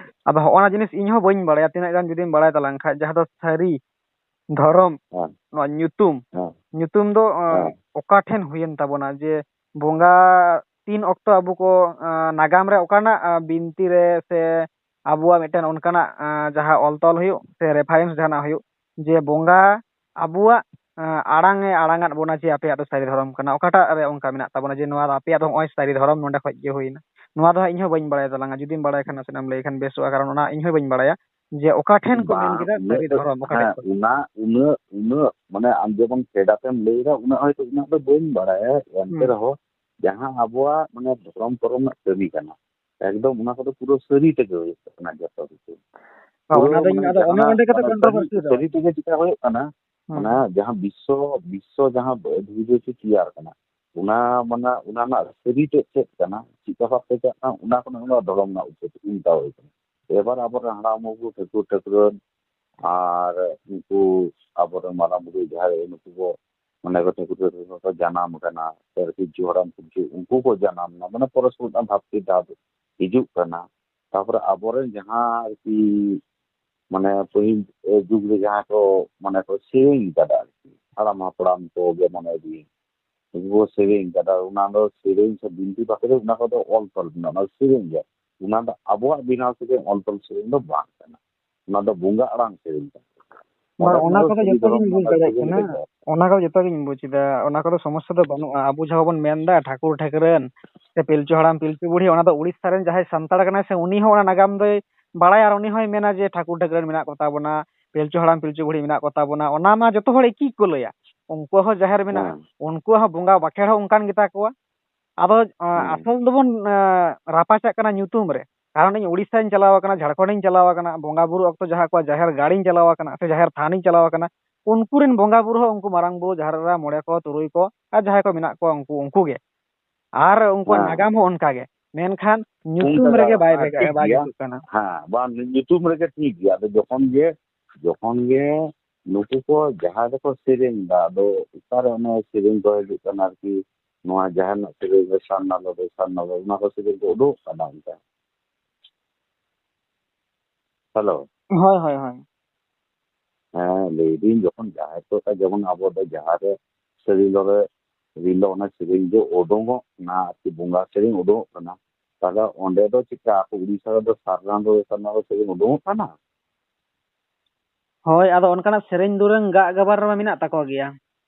ᱟᱫᱚ ᱦᱚᱸᱜᱼᱚ ᱱᱟ ᱡᱤᱱᱤᱥ ᱤᱧ ᱦᱚᱸ ᱵᱟᱹᱧ ᱵᱟᱲᱟᱭᱟ, ᱛᱤᱱᱟᱹᱜ ᱜᱟᱱ ᱡᱩᱫᱤᱢ ᱵᱟᱲᱟᱭ ᱛᱟᱞᱟᱝ ᱠᱷᱟᱡ, ᱡᱟᱦᱟᱸ ᱫᱚ ᱥᱟᱹᱨᱤ ᱫᱷᱚᱨᱚᱢ, ᱦᱮᱸ᱾ ᱱᱚᱣᱟ ᱧᱩᱛᱩᱢ, ᱦᱮᱸ᱾ ᱧᱩᱛᱩᱢ ᱫᱚ, ᱟᱸ, ᱦᱮᱸ᱾ ᱚᱠᱟ ᱴᱷᱮᱱ ᱦᱩᱭᱮᱱ ᱛᱟᱵᱚᱱᱟ ᱡᱮ ᱵᱚᱸᱜᱟ ᱛᱤᱱ ᱚᱠᱛᱚ ᱟᱵᱚ ᱠᱚ, ᱟᱸ, ᱱᱟᱜᱟᱢ ᱨᱮ ᱚᱠᱟᱱᱟᱜ, ᱟᱸ, ᱵᱤᱱᱛᱤ ᱨᱮ ᱥᱮ ᱟᱵᱚᱣᱟᱜ ᱢᱤᱫᱴᱮᱱ ᱚᱱᱠᱟᱱᱟᱜ, ᱟᱸ, ᱡᱟᱦᱟᱸ ᱚᱞ ᱛᱚᱞ ᱦᱩᱭᱩᱜ ᱥᱮ ᱨᱮᱯᱷᱟᱨᱮᱱᱥ ᱡᱟᱦᱟᱱᱟᱜ ᱦᱩᱭᱩᱜ, ᱡᱮ ᱵᱚᱸᱜᱟ ᱟᱵᱚᱣᱟᱜ, ᱟᱸ, ᱟᱲᱟᱝ ᱮ ᱟᱲᱟᱝ ᱟᱫ ᱵᱚᱱᱟ ᱡᱮ ᱟᱯᱮᱭᱟᱜ ᱫᱚ ᱥᱟᱹᱨᱤ ᱫᱷᱚᱨᱚᱢ ᱠᱟᱱᱟ, ᱚᱠᱟᱴᱟᱜ ᱨᱮ ᱚᱱᱠᱟ ᱢᱮᱱᱟᱜ ᱛᱟᱵᱚᱱᱟ ᱡᱮ ᱱᱚᱣᱟ ᱫᱚ ᱟᱯᱮᱭᱟᱜ ᱫᱚ ᱱᱚᱜᱼᱚᱭ ᱥᱟᱹᱨᱤ ᱫᱷᱚᱨᱚᱢ ᱱᱚᱸᱰᱮ ᱠᱷᱚᱡ ᱜᱮ ᱦᱩᱭᱱᱟ? ᱱᱚᱣᱟ ᱫᱚ ᱦᱟᱸᱜ ᱤᱧ ᱦᱚᱸ ᱵᱟᱹᱧ ᱵᱟᱲᱟᱭ ᱛᱟᱞᱟᱝᱟ, ᱡᱩᱫᱤᱢ ᱵᱟᱲᱟᱭ ᱠᱷᱟᱱ ᱱᱟᱥᱮᱱᱟᱜ ᱮᱢ ᱞᱟᱹᱭ ᱠᱷᱟᱱ ᱵᱮᱥᱚᱜᱼᱟ, ᱠᱟᱨᱚᱱ ᱚᱱᱟ ᱤᱧ ᱦᱚᱸ ᱵᱟᱹᱧ ᱵᱟᱲᱟᱭᱟ ᱡᱮ ᱚᱠᱟ ᱴᱷᱮᱱ ᱠᱚ ᱢᱮᱱ ᱵᱟᱝ, ᱠᱮᱫᱟ ᱩᱱᱟᱹᱜ ᱥᱟᱹᱨᱤ ᱫᱚ, ᱫᱷᱚᱨᱚᱢ, ᱚᱠᱟ ᱴᱷᱮᱱ ᱦᱮᱸ, ᱠᱷᱚᱡ? ᱚᱱᱟ ᱩᱱᱟᱹᱜ, ᱩᱱᱟᱹᱜ, ᱢᱟᱱᱮ, ᱟᱢ ᱡᱮᱢᱚᱱ ᱯᱷᱮᱰᱟᱛ ᱮᱢ ᱞᱟᱹᱭ ᱮᱫᱟ, ᱩᱱᱟᱹᱜ ᱦᱚᱭᱛᱳ ᱩᱱᱟᱹᱜ ᱫᱚ ᱵᱟᱹᱧ ᱵᱟᱲᱟᱭᱟ, ᱮᱱᱛᱮ ᱦᱩᱸ᱾ ᱨᱮᱦᱚᱸ ᱡᱟᱦᱟᱸ ᱟᱵᱚᱣᱟᱜ ᱢᱟᱱᱮ ᱫᱷᱚᱨᱚᱢ ᱠᱚᱨᱚᱢ ᱨᱮᱱᱟᱜ ᱠᱟᱹᱢᱤ ᱠᱟᱱᱟ, ᱮᱠᱫᱚᱢ ᱚᱱᱟ ᱠᱚᱫᱚ ᱯᱩᱨᱟᱹ ᱥᱟᱹᱨᱤ ᱛᱮᱜᱮ ᱦᱩᱭᱩᱜ ᱠᱟᱱᱟ ᱡᱚᱛᱚ ᱠᱤᱪᱷᱩ᱾ ᱦᱳᱭ, ᱯᱩᱨᱟᱹ ᱚᱱᱟ ᱫᱚᱧ, ᱢᱟᱱᱮ ᱟᱫᱚ ᱚᱱᱮ ᱡᱟᱦᱟᱱᱟᱜ ᱚᱸᱰᱮ ᱜᱮᱛᱚ ᱢᱟᱱᱮ ᱥᱟᱹᱨᱤ, controversy ᱫᱚ᱾ ᱥᱟᱹᱨᱤ ᱛᱮᱜᱮ ᱪᱮᱠᱟ ᱦᱩᱭᱩᱜ ᱠᱟᱱᱟ, ᱦᱩᱸ᱾ ᱚᱱᱟ ᱡᱟᱦᱟᱸ ᱵᱤᱥᱥᱚ, ᱵᱤᱥᱥᱚ ᱡᱟᱦᱟᱸ ᱫᱷᱩᱲᱤ ᱫᱷᱟᱹᱨᱛᱤ ᱛᱮᱭᱟᱨ ᱠᱟᱱᱟ, ᱚᱱᱟ ᱢᱟᱱᱮ ᱚᱱᱟ ᱨᱮᱱᱟᱜ ᱥᱟᱹᱨᱤ ᱛᱮᱫ ᱪᱮᱫ ᱠᱟᱱᱟ, ᱪᱮᱫ ᱞᱮᱠᱟ ᱵᱷᱟᱵᱛᱮ ᱪᱟᱜ ᱠᱟᱱᱟ, ᱚᱱᱟ ᱠᱷᱚᱱᱟᱜ ᱚᱱᱟ ᱫᱷᱚᱨᱚᱢ ᱨᱮᱱᱟᱜ ᱩᱞᱴᱟᱹ, ᱩᱞᱴᱟᱣ ᱦᱩᱭ ᱠᱟᱱᱟ᱾ ᱮᱵᱟᱨ ᱟᱵᱚᱨᱮᱱ ᱦᱟᱲᱟᱢ ᱵᱩᱨᱩ, ᱴᱷᱟᱹᱠᱩᱨ ᱴᱷᱟᱹᱠᱨᱟᱹᱱ ᱟᱨ ᱩᱱᱠᱩ ᱟᱵᱚᱨᱮᱱ ᱢᱟᱨᱟᱝ ᱵᱩᱨᱩ, ᱡᱟᱦᱮᱨ ᱟᱭᱳ, ᱱᱩᱠᱩ ᱠᱚ ᱢᱟᱱᱮ ᱠᱚ ᱴᱷᱟᱹᱠᱩᱨ ᱴᱷᱟᱹᱠᱨᱟᱹᱱ ᱠᱚ ᱡᱟᱱᱟᱢ ᱠᱟᱱᱟ, ᱥᱮ ᱯᱤᱞᱪᱩ ᱦᱟᱲᱟᱢ ᱯᱤᱞᱪᱩ ᱩᱱᱠᱩ ᱠᱚ ᱡᱟᱱᱟᱢ ᱮᱱᱟ, ᱢᱟᱱᱮ ᱯᱚᱨᱚᱥᱯᱚᱨ ᱢᱤᱫᱴᱟᱝ ᱵᱷᱟᱵᱽ ᱪᱤᱱᱛᱟᱹ ᱦᱤᱡᱩᱜ ᱠᱟᱱᱟ᱾ ᱛᱟᱯᱚᱨᱮ ᱟᱵᱚᱨᱮᱱ ᱡᱟᱦᱟᱸ ᱟᱨᱠᱤ ᱢᱟᱱᱮ ᱯᱟᱹᱦᱤᱞ ᱡᱩᱜᱽ ᱨᱮ ᱡᱟᱦᱟᱸ ᱠᱚ ᱢᱟᱱᱮ ᱠᱚ ᱥᱮᱨᱮᱧ ᱠᱟᱫᱟ ᱟᱨᱠᱤ, ᱦᱟᱲᱟᱢ ᱦᱟᱯᱲᱟᱢ ᱠᱚ ᱡᱮᱢᱚᱱ ᱟᱹᱰᱤ ᱩᱱᱠᱩ ᱠᱚ ᱥᱮᱨᱮᱧ ᱠᱟᱫᱟ, ᱚᱱᱟ ᱫᱚ ᱥᱮᱨᱮᱧ ᱥᱮ ᱵᱤᱱᱛᱤ ᱵᱟᱠᱷᱮᱬ ᱚᱱᱟ ᱠᱚᱫᱚ ᱚᱞ ᱛᱚᱞ ᱢᱮᱱᱟᱜᱼᱟ, ᱚᱱᱟ ᱫᱚ ᱥᱮᱨᱮᱧ ᱜᱮ, ᱚᱱᱟ ᱫᱚ ᱟᱵᱚᱣᱟᱜ ᱵᱮᱱᱟᱣ ᱥᱮᱨᱮᱧ, ᱚᱞ ᱛᱚᱞ ᱥᱮᱨᱮᱧ ᱫᱚ ᱵᱟᱝ ᱠᱟᱱᱟ, ᱚᱱᱟ ᱫᱚ ᱵᱚᱸᱜᱟ ᱟᱲᱟᱝ ᱥᱮᱨᱮᱧ ᱠᱟᱱᱟ᱾ ᱵᱟᱝ, ᱚᱸᱰᱮ ᱚᱱᱟ ᱠᱷᱚᱱᱟᱜ ᱫᱚ ᱠᱚᱫᱚ ᱥᱟᱹᱨᱤ ᱡᱚᱛᱚ ᱫᱷᱚᱨᱚᱢ ᱜᱤᱧ ᱨᱮᱱᱟᱜ ᱵᱩᱡᱽ ᱚᱱᱟ ᱫᱟᱲᱮᱭᱟᱜ ᱥᱮᱨᱮᱧ ᱠᱟᱱᱟ, ᱨᱮᱫᱚ ᱚᱱᱟ ᱠᱚᱫᱚ ᱡᱚᱛᱚ ᱜᱤᱧ ᱵᱩᱡᱽ ᱮᱫᱟ, ᱚᱱᱟ ᱠᱚᱫᱚ ᱥᱚᱢᱚᱥᱥᱟ ᱫᱚ ᱵᱟᱹᱱᱩᱜᱼᱟ᱾ ᱟᱵᱚ ᱡᱟᱦᱟᱸ ᱵᱚᱱ ᱢᱮᱱᱫᱟ ᱴᱷᱟᱹᱠᱩᱨ ᱴᱷᱟᱹᱠᱨᱟᱹᱱ ᱥᱮ ᱯᱤᱞᱪᱩ ᱦᱟᱲᱟᱢ ᱯᱤᱞᱪᱩ ᱵᱩᱲᱦᱤ, ᱚᱱᱟ ᱫᱚ ᱩᱲᱤᱥᱥᱟ ᱨᱮᱱ ᱡᱟᱦᱟᱸᱭ ᱥᱟᱱᱛᱟᱲ ᱠᱟᱱᱟᱭ ᱥᱮ, ᱩᱱᱤ ᱦᱚᱸ ᱚᱱᱟ ᱱᱟᱜᱟᱢ ᱫᱚᱭ ᱵᱟᱲᱟᱭᱟ ᱟᱨ ᱩᱱᱤ ᱦᱚᱸᱭ ᱢᱮᱱᱟ ᱡᱮ ᱴᱷᱟᱹᱠᱩᱨ ᱴᱷᱟᱹᱠᱨᱟᱹᱱ ᱢᱮᱱᱟᱜ ᱠᱚᱛᱟ ᱵᱚᱱᱟ, ᱯᱤᱞᱪᱩ ᱦᱟᱲᱟᱢ ᱯᱤᱞᱪᱩ ᱵᱩᱲᱦᱤ ᱢᱮᱱᱟᱜ ᱠᱚᱛᱟ ᱵᱚᱱᱟ, ᱚᱱᱟ ᱢᱟ ᱡᱚᱛᱚ ᱦᱚᱲ ᱮᱠᱤ ᱜᱮᱠᱚ ᱞᱟᱹᱭᱟ᱾ ᱩᱱᱠᱩᱣᱟᱜ ᱦᱚᱸ ᱡᱟᱦᱮᱨ ᱢᱮᱱᱟᱜᱼᱟ, ᱦᱮᱸ᱾ ᱩᱱᱠᱩᱣᱟᱜ ᱦᱚᱸ ᱵᱚᱸᱜᱟ ᱵᱟᱠᱷᱮᱲ ᱦᱚᱸ ᱚᱱᱠᱟᱱ ᱜᱮᱛᱟ ᱠᱚᱣᱟ᱾ ᱟᱫᱚ, ᱟ, ᱦᱩᱸ᱾ ᱟᱥᱚᱞ ᱫᱚᱵᱚᱱ, ᱟ, ᱨᱟᱯᱟᱪᱟᱜ ᱠᱟᱱᱟ ᱧᱩᱛᱩᱢ ᱨᱮ᱾ ᱠᱟᱨᱚᱱ ᱤᱧ ᱩᱲᱤᱥᱥᱟᱧ ᱪᱟᱞᱟᱣ ᱟᱠᱟᱱᱟ, ᱡᱷᱟᱲᱠᱷᱚᱸᱰᱤᱧ ᱪᱟᱞᱟᱣ ᱟᱠᱟᱱᱟ, ᱵᱚᱸᱜᱟ ᱵᱩᱨᱩ ᱚᱠᱛᱚ ᱡᱟᱦᱟᱸ ᱠᱚ ᱡᱟᱦᱮᱨ ᱜᱟᱲᱤᱧ ᱪᱟᱞᱟᱣ ᱟᱠᱟᱱᱟ ᱥᱮ ᱡᱟᱦᱮᱨ ᱛᱷᱟᱱᱤᱧ ᱪᱟᱞᱟᱣ ᱟᱠᱟᱱᱟ, ᱩᱱᱠᱩ ᱨᱮᱱ ᱵᱚᱸᱜᱟ ᱵᱩᱨᱩ ᱦᱚᱸ ᱩᱱᱠᱩ ᱢᱟᱨᱟᱝ ᱵᱩᱨᱩ, ᱡᱟᱦᱮᱨ ᱮᱨᱟ, ᱢᱚᱬᱮ ᱠᱚ, ᱛᱩᱨᱩᱭ ᱠᱚ ᱟᱨ ᱡᱟᱦᱟᱸᱭ ᱠᱚ ᱢᱮᱱᱟᱜ ᱠᱚᱣᱟ ᱩᱱᱠᱩ, ᱩᱱᱠᱩ ᱜᱮ᱾ ᱟᱨ ᱩᱱᱠᱩᱣᱟᱜ ᱦᱮᱸ᱾ ᱱᱟᱜᱟᱢ ᱦᱚᱸ ᱚᱱᱠᱟ ᱜᱮ᱾ ᱢᱮᱱᱠᱷᱟᱱ ᱧᱩᱛᱩᱢ ᱚᱱᱠᱟ ᱨᱮᱜᱮ ᱜᱮ, ᱵᱟᱭ ᱦᱮᱸ, ᱵᱷᱮᱜᱟ-, ᱴᱷᱤᱠ ᱵᱟᱭ ᱜᱮᱭᱟ᱾ ᱡᱩᱛᱩᱜ ᱠᱟᱱᱟ᱾ ᱦᱮᱸ, ᱵᱟᱝ, ᱧᱩᱛᱩᱢ ᱨᱮᱜᱮ ᱴᱷᱤᱠ ᱜᱮᱭᱟ᱾ ᱟᱫᱚ ᱡᱚᱠᱷᱚᱱ ᱜᱮ, ᱡᱚᱠᱷᱚᱱ ᱜᱮ ᱱᱩᱠᱩ ᱠᱚ ᱡᱟᱦᱟᱸ ᱫᱚᱠᱚ ᱥᱮᱨᱮᱧ ᱮᱫᱟ, ᱟᱫᱚ ᱚᱠᱟᱨᱮ ᱚᱱᱮ ᱥᱮᱨᱮᱧ ᱠᱚ ᱦᱤᱡᱩᱜ ᱠᱟᱱᱟ ᱟᱨᱠᱤ, ᱱᱚᱣᱟ ᱡᱟᱦᱟᱱᱟᱜ ᱥᱮᱨᱮᱧ ᱨᱮ ᱥᱟᱨᱱᱟ ᱞᱚᱫᱚᱭ, ᱥᱟᱨᱱᱟ ᱞᱚᱫᱚᱭ, ᱚᱱᱟ ᱠᱚ ᱥᱮᱨᱮᱧ ᱠᱚ ᱩᱰᱩᱠᱚᱜ ᱠᱟᱱᱟ ᱚᱱᱠᱟ᱾ ᱦᱮᱞᱳ᱾ ᱦᱳᱭ, ᱦᱳᱭ, ᱦᱳᱭ᱾ ᱦᱮᱸ, ᱞᱟᱹᱭᱫᱟᱹᱧ ᱡᱚᱠᱷᱚᱱ ᱡᱟᱦᱮᱨ ᱠᱚ, ᱡᱮᱢᱚᱱ ᱟᱵᱚ ᱫᱚ ᱡᱟᱦᱟᱸ ᱨᱮ ᱥᱟᱹᱨᱤ ᱞᱚᱨᱮ ᱨᱤᱞᱟᱹ ᱚᱱᱟ ᱥᱮᱨᱮᱧ ᱫᱚ ᱩᱰᱩᱝᱚᱜ ᱠᱟᱱᱟ, ᱟᱨᱠᱤ ᱵᱚᱸᱜᱟ ᱥᱮᱨᱮᱧ ᱩᱰᱩᱝᱚᱜ ᱠᱟᱱᱟ, ᱛᱟᱦᱞᱮ ᱚᱸᱰᱮ ᱫᱚ ᱪᱮᱫᱠᱟ ᱟᱠᱚ ᱩᱲᱤᱥᱥᱟ ᱨᱮᱫᱚ ᱥᱟᱨᱱᱟ ᱫᱚ, ᱥᱟᱨᱱᱟ ᱫᱚ ᱥᱮᱨᱮᱧ ᱩᱰᱩᱝᱚᱜ ᱠᱟᱱᱟ? ᱦᱳᱭ, ᱟᱫᱚ ᱚᱱᱠᱟᱱᱟᱜ ᱥᱮᱨᱮᱧ ᱫᱩᱨᱟᱹᱝ ᱜᱟᱜ ᱜᱟᱵᱟᱱ ᱨᱮᱢᱟ ᱢᱮᱱᱟᱜ ᱛᱟᱠᱚ ᱜᱮᱭᱟ᱾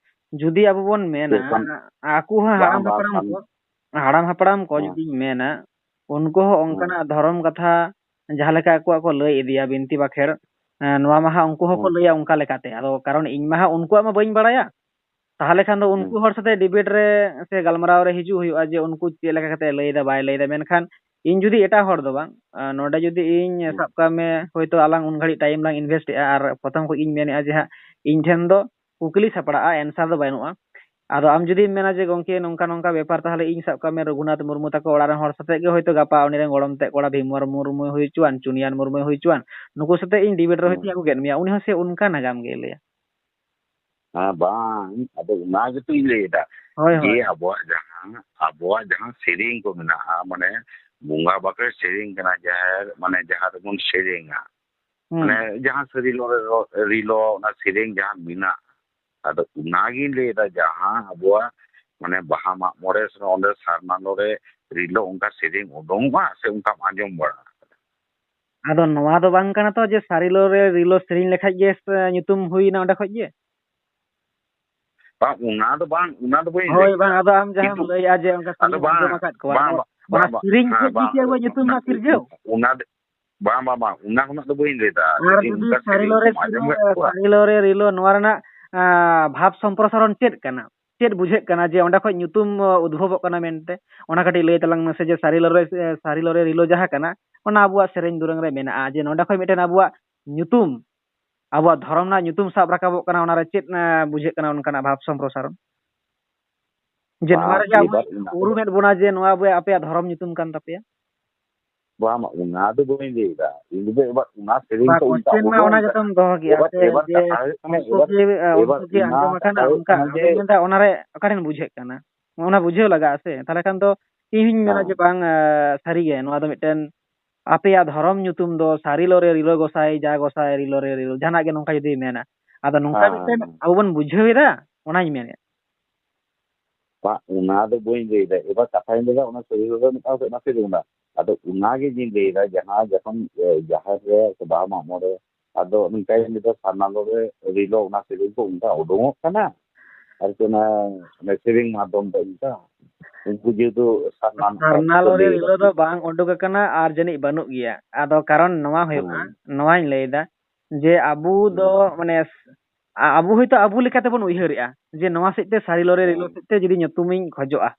ᱡᱩᱫᱤ ᱟᱵᱚ ᱵᱚᱱ ᱢᱮᱱᱟ, ᱪᱮᱫ ᱠᱟᱱ-, ᱟᱠᱚ ᱦᱚᱸ ᱵᱟᱝ, ᱦᱟᱲᱟᱢ ᱵᱟᱝ, ᱦᱟᱯᱲᱟᱢ ᱥᱟᱱ-, ᱠᱚ, ᱦᱟᱲᱟᱢ ᱦᱟᱯᱲᱟᱢ ᱠᱚ ᱦᱮᱸ᱾ ᱡᱩᱫᱤᱧ ᱢᱮᱱᱟ, ᱩᱱᱠᱩ ᱦᱚᱸ ᱦᱮᱸ᱾ ᱚᱱᱠᱟᱱᱟᱜ ᱫᱷᱚᱨᱚᱢ ᱠᱟᱛᱷᱟ ᱡᱟᱦᱟᱸ ᱞᱮᱠᱟ ᱟᱠᱚᱣᱟᱜ ᱠᱚ ᱞᱟᱹᱭ ᱤᱫᱤᱭᱟ, ᱵᱤᱱᱛᱤ ᱵᱟᱠᱷᱮᱲ, ᱮᱸ, ᱱᱚᱣᱟ ᱢᱟ ᱦᱟᱸᱜ ᱩᱱᱠᱩ ᱦᱚᱸᱠᱚ ᱦᱮᱸ᱾ ᱞᱟᱹᱭᱟ ᱚᱱᱠᱟ ᱞᱮᱠᱟᱛᱮ᱾ ᱟᱫᱚ ᱠᱟᱨᱚᱱ ᱤᱧ ᱢᱟ ᱦᱟᱸᱜ ᱩᱱᱠᱩᱣᱟᱜ ᱢᱟ ᱵᱟᱹᱧ ᱵᱟᱲᱟᱭᱟ᱾ ᱛᱟᱦᱚᱞᱮ ᱠᱷᱟᱱ ᱫᱚ ᱩᱱᱠᱩ ᱦᱩᱸ᱾ ᱦᱚᱲ ᱥᱟᱛᱮ ᱰᱤᱵᱮᱴ ᱨᱮ ᱥᱮ ᱜᱟᱞᱢᱟᱨᱟᱣ ᱨᱮ ᱦᱤᱡᱩᱜ ᱦᱩᱭᱩᱜᱼᱟ ᱡᱮ ᱩᱱᱠᱩ ᱪᱮᱫ ᱞᱮᱠᱟ ᱠᱟᱛᱮ ᱞᱟᱹᱭ ᱮᱫᱟ ᱵᱟᱭ ᱞᱟᱹᱭ ᱮᱫᱟ᱾ ᱢᱮᱱᱠᱷᱟᱱ ᱤᱧ ᱡᱩᱫᱤ ᱮᱴᱟᱜ ᱦᱚᱲ ᱫᱚ ᱵᱟᱝ, ᱟᱸ, ᱱᱚᱰᱮ ᱡᱩᱫᱤ ᱤᱧ ᱦᱩᱸ᱾ ᱥᱟᱵ ᱠᱟᱜ ᱢᱮ ᱦᱳᱭᱛᱳ ᱟᱞᱟᱝ ᱩᱱ ᱜᱷᱟᱹᱲᱤᱡ ᱴᱟᱭᱤᱢ ᱞᱟᱝ ᱤᱱᱵᱷᱮᱥᱴ ᱮᱜᱼᱟ ᱟᱨ ᱯᱨᱚᱛᱷᱚᱢ ᱠᱷᱚᱡ ᱤᱧ ᱢᱮᱱᱮᱜᱼᱟ ᱡᱮ ᱦᱟᱸᱜ ᱤᱧ ᱴᱷᱮᱱ ᱫᱚ ᱠᱩᱠᱞᱤ ᱥᱟᱯᱲᱟᱜᱼᱟ, ᱮᱱᱥᱟᱨ ᱫᱚ ᱵᱟᱹᱱᱩᱜᱼᱟ᱾ ᱟᱫᱚ ᱟᱢ ᱡᱩᱫᱤᱢ ᱢᱮᱱᱟ ᱡᱮ ᱜᱚᱝᱠᱮ ᱱᱚᱝᱠᱟ ᱱᱚᱝᱠᱟ ᱵᱮᱯᱟᱨ, ᱛᱟᱦᱚᱞᱮ ᱤᱧ ᱥᱟᱵ ᱠᱟᱜ ᱢᱮ ᱨᱚᱜᱷᱩᱱᱟᱛᱷ ᱢᱩᱨᱢᱩ ᱛᱟᱠᱚ ᱚᱲᱟᱜ ᱨᱮᱱ ᱦᱚᱲ ᱥᱟᱛᱮᱜ ᱜᱮ ᱦᱳᱭᱛᱳ ᱜᱟᱯᱟ ᱩᱱᱤ ᱨᱮᱱ ᱜᱚᱲᱚᱢ ᱛᱮᱫ ᱠᱚᱲᱟ ᱵᱷᱤᱢ ᱢᱩᱨᱢᱩᱭ ᱦᱩᱭ ᱦᱚᱪᱚᱣᱟᱱ, ᱪᱩᱱᱤᱭᱟᱱ ᱢᱩᱨᱢᱩᱭ ᱦᱩᱭ ᱦᱚᱪᱚᱣᱟᱱ, ᱱᱩᱠᱩ ᱥᱟᱛᱮᱜ ᱤᱧ ᱰᱤᱵᱮᱴ ᱨᱮ ᱦᱳᱭᱛᱳᱧ ᱦᱩᱸ᱾ ᱟᱹᱜᱩ ᱠᱮᱫ ᱢᱮᱭᱟ, ᱩᱱᱤ ᱦᱚᱸ ᱥᱮ ᱚᱱᱠᱟ ᱱᱟᱜᱟᱢ ᱜᱮ ᱞᱟᱹᱭᱟ᱾ ᱦᱮᱸ, ᱵᱟᱝ, ᱟᱫᱚ ᱚᱱᱟ ᱜᱮᱛᱚᱧ ᱞᱟᱹᱭ ᱮᱫᱟ᱾ ᱦᱳᱭ, ᱡᱮ ᱦᱳᱭ᱾ ᱟᱵᱚᱣᱟᱜ ᱡᱟᱦᱟᱸ, ᱟᱵᱚᱣᱟᱜ ᱡᱟᱦᱟᱸ ᱥᱮᱨᱮᱧ ᱠᱚ ᱢᱮᱱᱟᱜᱼᱟ, ᱢᱟᱱᱮ ᱵᱚᱸᱜᱟ ᱵᱟᱠᱷᱮᱲ ᱥᱮᱨᱮᱧ ᱠᱟᱱᱟ, ᱡᱟᱦᱮᱨ, ᱢᱟᱱᱮ ᱡᱟᱦᱟᱸ ᱨᱮᱵᱚᱱ ᱥᱮᱨᱮᱧᱟ, ᱦᱩᱸ᱾ ᱢᱟᱱᱮ ᱡᱟᱦᱟᱸ ᱥᱟᱹᱨᱤ ᱞᱚᱲᱮ ᱨᱚ-, ᱨᱤᱞᱚ, ᱚᱱᱟ ᱥᱮᱨᱮᱧ ᱡᱟᱦᱟᱸ ᱢᱮᱱᱟᱜᱼᱟ, ᱟᱫᱚ ᱚᱱᱟᱜᱤᱧ ᱞᱟᱹᱭ ᱮᱫᱟ, ᱡᱟᱦᱟᱸ ᱟᱵᱚᱣᱟᱜ ᱢᱟᱱᱮ ᱵᱟᱦᱟ ᱢᱟᱜ ᱢᱚᱬᱮ ᱥᱮ ᱚᱸᱰᱮ ᱥᱟᱨᱱᱟ ᱞᱚᱲᱮ ᱨᱤᱞᱚ ᱚᱱᱠᱟ ᱥᱮᱨᱮᱧ ᱩᱰᱩᱝᱚᱜᱼᱟ ᱥᱮ ᱚᱱᱠᱟᱢ ᱟᱸᱡᱚᱢ ᱵᱟᱲᱟ ᱟᱠᱟᱫᱟ? ᱟᱫᱚ ᱱᱚᱣᱟ ᱫᱚ ᱵᱟᱝ ᱠᱟᱱᱟ ᱛᱚ ᱡᱮ ᱥᱟᱹᱨᱤ ᱞᱚᱲᱮ ᱨᱤᱞᱚ ᱥᱮᱨᱮᱧ ᱞᱮᱠᱷᱟᱡ ᱜᱮ, ᱮ, ᱧᱩᱛᱩᱢ ᱦᱩᱭᱱᱟ ᱚᱸᱰᱮ ᱠᱷᱚᱡ ᱜᱮ? ᱵᱟᱝ, ᱚᱱᱟ ᱫᱚ ᱵᱟᱝ, ᱚᱱᱟ ᱫᱚ ᱵᱟᱹᱧ ᱦᱳᱭ, ᱞᱟᱹᱭ ᱵᱟᱝ, ᱮᱫᱟ᱾ ᱟᱫᱚ ᱟᱢ ᱡᱟᱦᱟᱸᱢ ᱠᱤᱱᱛᱩ ᱞᱟᱹᱭᱮᱜᱼᱟ ᱡᱮ ᱚᱱᱠᱟ ᱟᱫᱚ ᱥᱮᱨᱮᱧ ᱵᱟᱝ, ᱟᱸᱡᱚᱢ ᱟᱠᱟᱫ ᱠᱚᱣᱟ, ᱵᱟᱝ, ᱟᱫᱚ ᱵᱟᱝ, ᱚᱱᱟ ᱵᱟᱝ, ᱵᱟᱝ, ᱥᱮᱨᱮᱧ ᱦᱮᱸ, ᱠᱷᱚᱡ ᱜᱮ ᱵᱟᱝ, ᱠᱤ ᱟᱵᱚᱣᱟᱜ ᱧᱩᱛᱩᱢ ᱚᱱᱟ, ᱨᱮᱱᱟᱜ ᱥᱤᱨᱡᱟᱹᱣ? ᱚᱱᱟ ᱫᱚ, ᱵᱟᱝ, ᱵᱟᱝ, ᱵᱟᱝ, ᱚᱱᱟ ᱠᱷᱚᱱᱟᱜ ᱫᱚ ᱵᱟᱹᱧ ᱞᱟᱹᱭ ᱮᱫᱟ᱾ ᱟᱨ ᱡᱩᱫᱤ ᱡᱩᱫᱤ ᱚᱱᱠᱟ ᱥᱟᱹᱨᱤ ᱥᱮᱨᱮᱧ ᱞᱚᱨᱮ ᱠᱚᱢ ᱟᱸᱡᱚᱢ ᱥᱤᱨᱤᱧ, ᱠᱟᱫ ᱠᱚᱣᱟ᱾ ᱥᱟᱹᱨᱤ ᱞᱚᱨᱮ ᱨᱤᱞᱚ ᱱᱚᱣᱟ ᱨᱮᱱᱟᱜ, ᱟᱸ, ᱵᱷᱟᱵᱽ ᱥᱚᱢᱯᱨᱚᱥᱟᱨᱚᱱ ᱪᱮᱫ ᱠᱟᱱᱟ? ᱪᱮᱫ ᱵᱩᱡᱷᱟᱹᱜ ᱠᱟᱱᱟ ᱡᱮ ᱚᱸᱰᱮ ᱠᱷᱚᱡ ᱧᱩᱛᱩᱢ, ᱟᱸ, ᱩᱫᱵᱷᱚᱵᱚᱜ ᱠᱟᱱᱟ ᱢᱮᱱᱛᱮ? ᱚᱱᱟ ᱠᱟᱹᱴᱤᱡ ᱞᱟᱹᱭ ᱛᱟᱞᱟᱝ ᱢᱮᱥᱮ ᱡᱮ ᱥᱟᱹᱨᱤ ᱞᱚᱨᱮ, ᱥᱟᱹᱨᱤ ᱞᱚᱨᱮ ᱨᱤᱞᱚ ᱡᱟᱦᱟᱸ ᱠᱟᱱᱟ, ᱚᱱᱟ ᱟᱵᱚᱣᱟᱜ ᱥᱮᱨᱮᱧ ᱫᱩᱨᱟᱹᱝ ᱨᱮ ᱢᱮᱱᱟᱜᱼᱟ, ᱡᱮ ᱱᱚᱸᱰᱮ ᱠᱷᱚᱡ ᱢᱤᱫᱴᱮᱱ ᱟᱵᱚᱣᱟᱜ ᱧᱩᱛᱩᱢ, ᱟᱵᱚᱣᱟᱜ ᱫᱷᱚᱨᱚᱢ ᱨᱮᱱᱟᱜ ᱧᱩᱛᱩᱢ ᱥᱟᱵ ᱨᱟᱠᱟᱵᱚᱜ ᱠᱟᱱᱟ, ᱚᱱᱟᱨᱮ ᱪᱮᱫ, ᱮᱸ, ᱵᱩᱡᱷᱟᱹᱜ ᱠᱟᱱᱟ ᱚᱱᱠᱟᱱᱟᱜ ᱵᱷᱟᱵᱽ ᱥᱚᱢᱯᱨᱚᱥᱟᱨᱚᱱ? ᱡᱮ ᱱᱚᱣᱟ ᱵᱟᱝ, ᱨᱮᱜᱮ ᱟᱵᱚ ᱮᱵᱟᱨ ᱚᱱᱟ ᱫᱚ ᱩᱨᱩᱢᱮᱫ ᱵᱚᱱᱟ ᱡᱮ ᱱᱚᱣᱟ ᱟᱵᱚ, ᱟᱯᱮᱭᱟᱜ ᱫᱷᱚᱨᱚᱢ ᱧᱩᱛᱩᱢ ᱠᱟᱱ ᱛᱟᱯᱮᱭᱟ? ᱵᱟᱝ, ᱵᱟᱝ, ᱚᱱᱟ ᱫᱚ ᱵᱟᱹᱧ ᱞᱟᱹᱭ ᱮᱫᱟ᱾ ᱤᱧ ᱫᱚ ᱮᱵᱟᱨ ᱚᱱᱟ ᱥᱮᱨᱮᱧ ᱵᱟ, ᱠᱚ ᱚᱱᱠᱟ question ᱢᱟ ᱚᱰᱚᱝ ᱚᱱᱟ ᱠᱟᱱᱟ᱾ ᱜᱮᱛᱚᱢ ᱫᱚᱦᱚ ᱠᱮᱜᱼᱟ ᱮᱵᱟᱨ, ᱥᱮ ᱮᱵᱟᱨ ᱡᱮ ᱠᱟᱛᱷᱟ ᱦᱩᱭᱩᱜ ᱠᱟᱱᱟ, ᱩᱱᱠᱩ ᱮᱵᱟᱨ, ᱜᱮ, ᱮ, ᱮᱵᱟᱨ ᱩᱱᱠᱩ ᱜᱮ ᱚᱱᱟ ᱟᱸᱡᱚᱢ ᱠᱟᱛᱷᱟ ᱟᱠᱟᱱᱟ ᱦᱩᱭᱩᱜ ᱚᱱᱠᱟ? ᱠᱟᱱᱟ ᱟᱫᱚᱧ ᱡᱮ ᱢᱮᱱᱫᱟ ᱚᱱᱟᱨᱮ ᱚᱠᱟᱨᱮᱢ ᱵᱩᱡᱷᱟᱹᱜ ᱠᱟᱱᱟ? ᱚᱱᱟ ᱵᱩᱡᱷᱟᱹᱣ ᱞᱟᱜᱟᱜᱼᱟ ᱥᱮ? ᱛᱟᱦᱚᱞᱮ ᱠᱷᱟᱱ ᱫᱚ ᱤᱧ ᱦᱚᱧ ᱢᱮᱱᱟ ᱦᱮᱸ᱾ ᱡᱮ ᱵᱟᱝ, ᱮ, ᱥᱟᱹᱨᱤᱜᱮ ᱱᱚᱣᱟ ᱫᱚ ᱢᱤᱫᱴᱮᱱ ᱟᱯᱮᱭᱟᱜ ᱫᱷᱚᱨᱚᱢ ᱧᱩᱛᱩᱢ ᱫᱚ ᱥᱟᱹᱨᱤ ᱞᱚᱨᱮ ᱨᱤᱞᱚ ᱜᱚᱸᱥᱟᱭ, ᱡᱟ ᱜᱚᱸᱥᱟᱭ ᱨᱤᱞᱚ ᱨᱮ ᱨᱤᱞᱚ, ᱡᱟᱦᱟᱱᱟᱜ ᱜᱮ ᱱᱚᱝᱠᱟ ᱡᱩᱫᱤ ᱢᱮᱱᱟ, ᱟᱫᱚ ᱱᱚᱝᱠᱟ ᱦᱮᱸ, ᱢᱤᱫᱴᱮᱱ ᱦᱮᱸ᱾ ᱟᱵᱚ ᱵᱚᱱ ᱵᱩᱡᱷᱟᱹᱣ ᱮᱫᱟ, ᱚᱱᱟᱧ ᱢᱮᱱᱮᱫ᱾ ᱵᱟᱝ, ᱚᱱᱟ ᱫᱚ ᱵᱟᱹᱧ ᱞᱟᱹᱭ ᱮᱫᱟ᱾ ᱮᱵᱟᱨ ᱠᱟᱛᱷᱟᱧ ᱞᱟᱹᱭ ᱮᱫᱟ, ᱚᱱᱟ ᱥᱟᱹᱨᱤ ᱞᱚᱨᱮ ᱢᱤᱫᱴᱟᱝ ᱥᱮ ᱚᱱᱟ ᱥᱟᱹᱨᱤ ᱚᱱᱟ᱾ ᱟᱫᱚ ᱚᱱᱟ ᱜᱮ ᱤᱧ ᱞᱟᱹᱭ ᱮᱫᱟ, ᱡᱟᱦᱟᱸ ᱡᱚᱠᱷᱚᱱ, ᱮ, ᱡᱟᱦᱮᱨ ᱨᱮ ᱥᱮ ᱵᱟᱦᱟ ᱢᱟᱜ ᱢᱚᱬᱮ, ᱟᱫᱚ ᱱᱚᱝᱠᱟᱧ ᱞᱟᱹᱭ ᱮᱫᱟ, ᱥᱟᱨᱱᱟ ᱞᱚᱨᱮ ᱨᱤᱞᱚ ᱚᱱᱟ ᱥᱮᱨᱮᱧ ᱠᱚ ᱚᱱᱠᱟ ᱩᱰᱩᱝᱚᱜ ᱠᱟᱱᱟ᱾ ᱟᱨᱠᱤ ᱚᱱᱟ, ᱚᱱᱟ ᱥᱮᱨᱮᱧ ᱢᱟᱫᱽᱫᱷᱚᱢ ᱛᱮ ᱚᱱᱠᱟ᱾ ᱩᱱᱠᱩ ᱡᱮᱦᱮᱛᱩ ᱥᱟᱨᱱᱟ ᱥᱟᱨᱱᱟ ᱠᱚ ᱞᱚᱨᱮ ᱞᱟᱹᱭ ᱮᱫᱟ᱾ ᱨᱤᱞᱟᱹ ᱫᱚ ᱵᱟᱝ ᱩᱰᱩᱠ ᱟᱠᱟᱱᱟ ᱟᱨ ᱡᱟᱹᱱᱤᱡ ᱵᱟᱹᱱᱩᱜ ᱜᱮᱭᱟ᱾ ᱟᱫᱚ ᱠᱟᱨᱚᱱ ᱱᱚᱣᱟ ᱦᱩᱭᱩᱜᱼᱟ, ᱦᱮᱸ᱾ ᱱᱚᱣᱟᱧ ᱞᱟᱹᱭ ᱮᱫᱟ ᱡᱮ ᱟᱵᱚ ᱫᱚ ᱦᱮᱸ᱾ ᱢᱟᱱᱮ ᱟ-, ᱟᱵᱚ ᱦᱚᱭᱛᱳ ᱟᱵᱚ ᱞᱮᱠᱟ ᱛᱮᱵᱚᱱ ᱩᱭᱦᱟᱹᱨᱮᱜᱼᱟ ᱡᱮ ᱱᱚᱣᱟ ᱥᱮᱫ ᱛᱮ ᱥᱟᱹᱨᱤ ᱞᱚᱨᱮ ᱨᱤᱞᱚ ᱦᱮᱸ᱾ ᱥᱮᱫ ᱛᱮ ᱡᱩᱫᱤ ᱧᱩᱛᱩᱢᱤᱧ ᱠᱷᱚᱡᱚᱜᱼᱟ,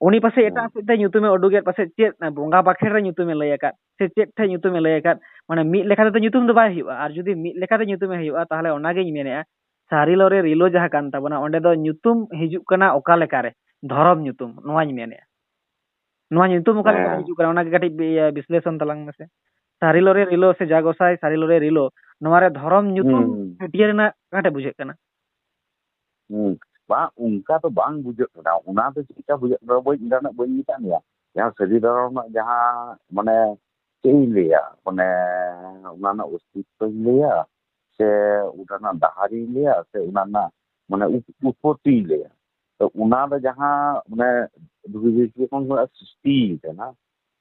ᱩᱱᱤ ᱯᱟᱥᱮᱡ ᱮᱴᱟᱜ ᱦᱮᱸ᱾ ᱥᱮᱫ ᱛᱮ ᱧᱩᱛᱩᱢᱮ ᱩᱰᱩᱠᱮᱫ, ᱯᱟᱥᱮᱡ ᱪᱮᱫ ᱵᱚᱸᱜᱟ ᱵᱟᱠᱷᱮᱲ ᱨᱮ ᱧᱩᱛᱩᱢᱮ ᱞᱟᱹᱭ ᱟᱠᱟᱫ, ᱥᱮ ᱪᱮᱫ ᱴᱷᱮᱡ ᱧᱩᱛᱩᱢᱮ ᱞᱟᱹᱭ ᱟᱠᱟᱫ, ᱢᱟᱱᱮ ᱢᱤᱫ ᱞᱮᱠᱟ ᱛᱮᱫᱚ ᱧᱩᱛᱩᱢ ᱫᱚ ᱵᱟᱭ ᱦᱩᱭᱩᱜᱼᱟ᱾ ᱟᱨ ᱡᱩᱫᱤ ᱢᱤᱫ ᱞᱮᱠᱟᱛᱮ ᱧᱩᱛᱩᱢᱮ ᱦᱩᱭᱩᱜᱼᱟ, ᱛᱟᱦᱚᱞᱮ ᱚᱱᱟᱜᱤᱧ ᱢᱮᱱᱮᱫᱼᱟ, ᱥᱟᱹᱨᱤ ᱞᱚᱨᱮ ᱨᱤᱞᱚ ᱡᱟᱦᱟᱸ ᱠᱟᱱ ᱛᱟᱵᱚᱱᱟ, ᱚᱸᱰᱮ ᱫᱚ ᱧᱩᱛᱩᱢ ᱦᱤᱡᱩᱜ ᱠᱟᱱᱟ ᱚᱠᱟ ᱞᱮᱠᱟᱨᱮ? ᱫᱷᱚᱨᱚᱢ ᱧᱩᱛᱩᱢ, ᱱᱚᱣᱟᱧ ᱢᱮᱱᱮᱫᱼᱟ᱾ ᱱᱚᱣᱟ ᱧᱩᱛᱩᱢ ᱚᱠᱟ ᱞᱮᱠᱟᱨᱮ ᱦᱮᱸ᱾ ᱦᱤᱡᱩᱜ ᱠᱟᱱᱟ, ᱚᱱᱟᱜᱮ ᱠᱟᱹᱴᱤᱡ ᱵᱤ-, ᱤᱭᱟᱹ, ᱵᱤᱥᱞᱮᱥᱚᱱ ᱛᱟᱞᱟᱝ ᱢᱮᱥᱮ᱾ ᱥᱟᱹᱨᱤ ᱞᱚᱨᱮ ᱨᱤᱞᱚ ᱥᱮ ᱡᱟ ᱜᱚᱸᱥᱟᱭ ᱥᱟᱹᱨᱤ ᱞᱚᱨᱮ ᱨᱤᱞᱚ, ᱱᱚᱣᱟ ᱨᱮ ᱫᱷᱚᱨᱚᱢ ᱧᱩᱛᱩᱢ ᱦᱩᱸ᱾ ᱦᱟᱹᱴᱤᱭᱟᱹ ᱨᱮᱱᱟᱜ ᱚᱠᱟᱴᱟᱜ ᱵᱩᱡᱷᱟᱹᱜ ᱠᱟᱱᱟ? ᱦᱩᱸ᱾ ᱵᱟᱝ, ᱚᱱᱠᱟ ᱫᱚ ᱵᱟᱝ ᱵᱩᱡᱷᱟᱹᱜ ᱠᱟᱱᱟ᱾ ᱚᱱᱟ ᱫᱚ ᱪᱮᱫ ᱞᱮᱠᱟ ᱵᱩᱡᱷᱟᱹᱜ ᱠᱟᱱᱟ, ᱵᱟᱹᱧ, ᱚᱱᱠᱟᱱᱟᱜ ᱵᱟᱹᱧ ᱢᱮᱛᱟᱜ ᱢᱮᱭᱟ᱾ ᱡᱟᱦᱟᱸ ᱥᱟᱹᱨᱤ ᱫᱷᱚᱨᱚᱢ ᱨᱮᱱᱟᱜ ᱡᱟᱦᱟᱸ, ᱢᱟᱱᱮ, ᱪᱮᱫ ᱤᱧ ᱞᱟᱹᱭᱟ, ᱢᱟᱱᱮ, ᱚᱱᱟ ᱨᱮᱱᱟᱜ ᱚᱥᱛᱤᱛᱛᱚᱧ ᱞᱟᱹᱭᱟ, ᱥᱮ ᱚᱱᱟ ᱨᱮᱱᱟᱜ ᱰᱟᱦᱟᱨᱤᱧ ᱞᱟᱹᱭᱟ, ᱥᱮ ᱚᱱᱟ ᱨᱮᱱᱟᱜ, ᱢᱟᱱᱮ, ᱩᱛ-, ᱩᱛᱯᱚᱛᱛᱤᱧ ᱞᱟᱹᱭᱟ? ᱛᱚ, ᱚᱱᱟ ᱫᱚ ᱡᱟᱦᱟᱸ, ᱢᱟᱱᱮ, ᱫᱷᱩᱲᱤ ᱫᱷᱤᱨᱤ ᱠᱷᱚᱱ ᱥᱨᱤᱥᱴᱤ ᱠᱟᱱᱟ,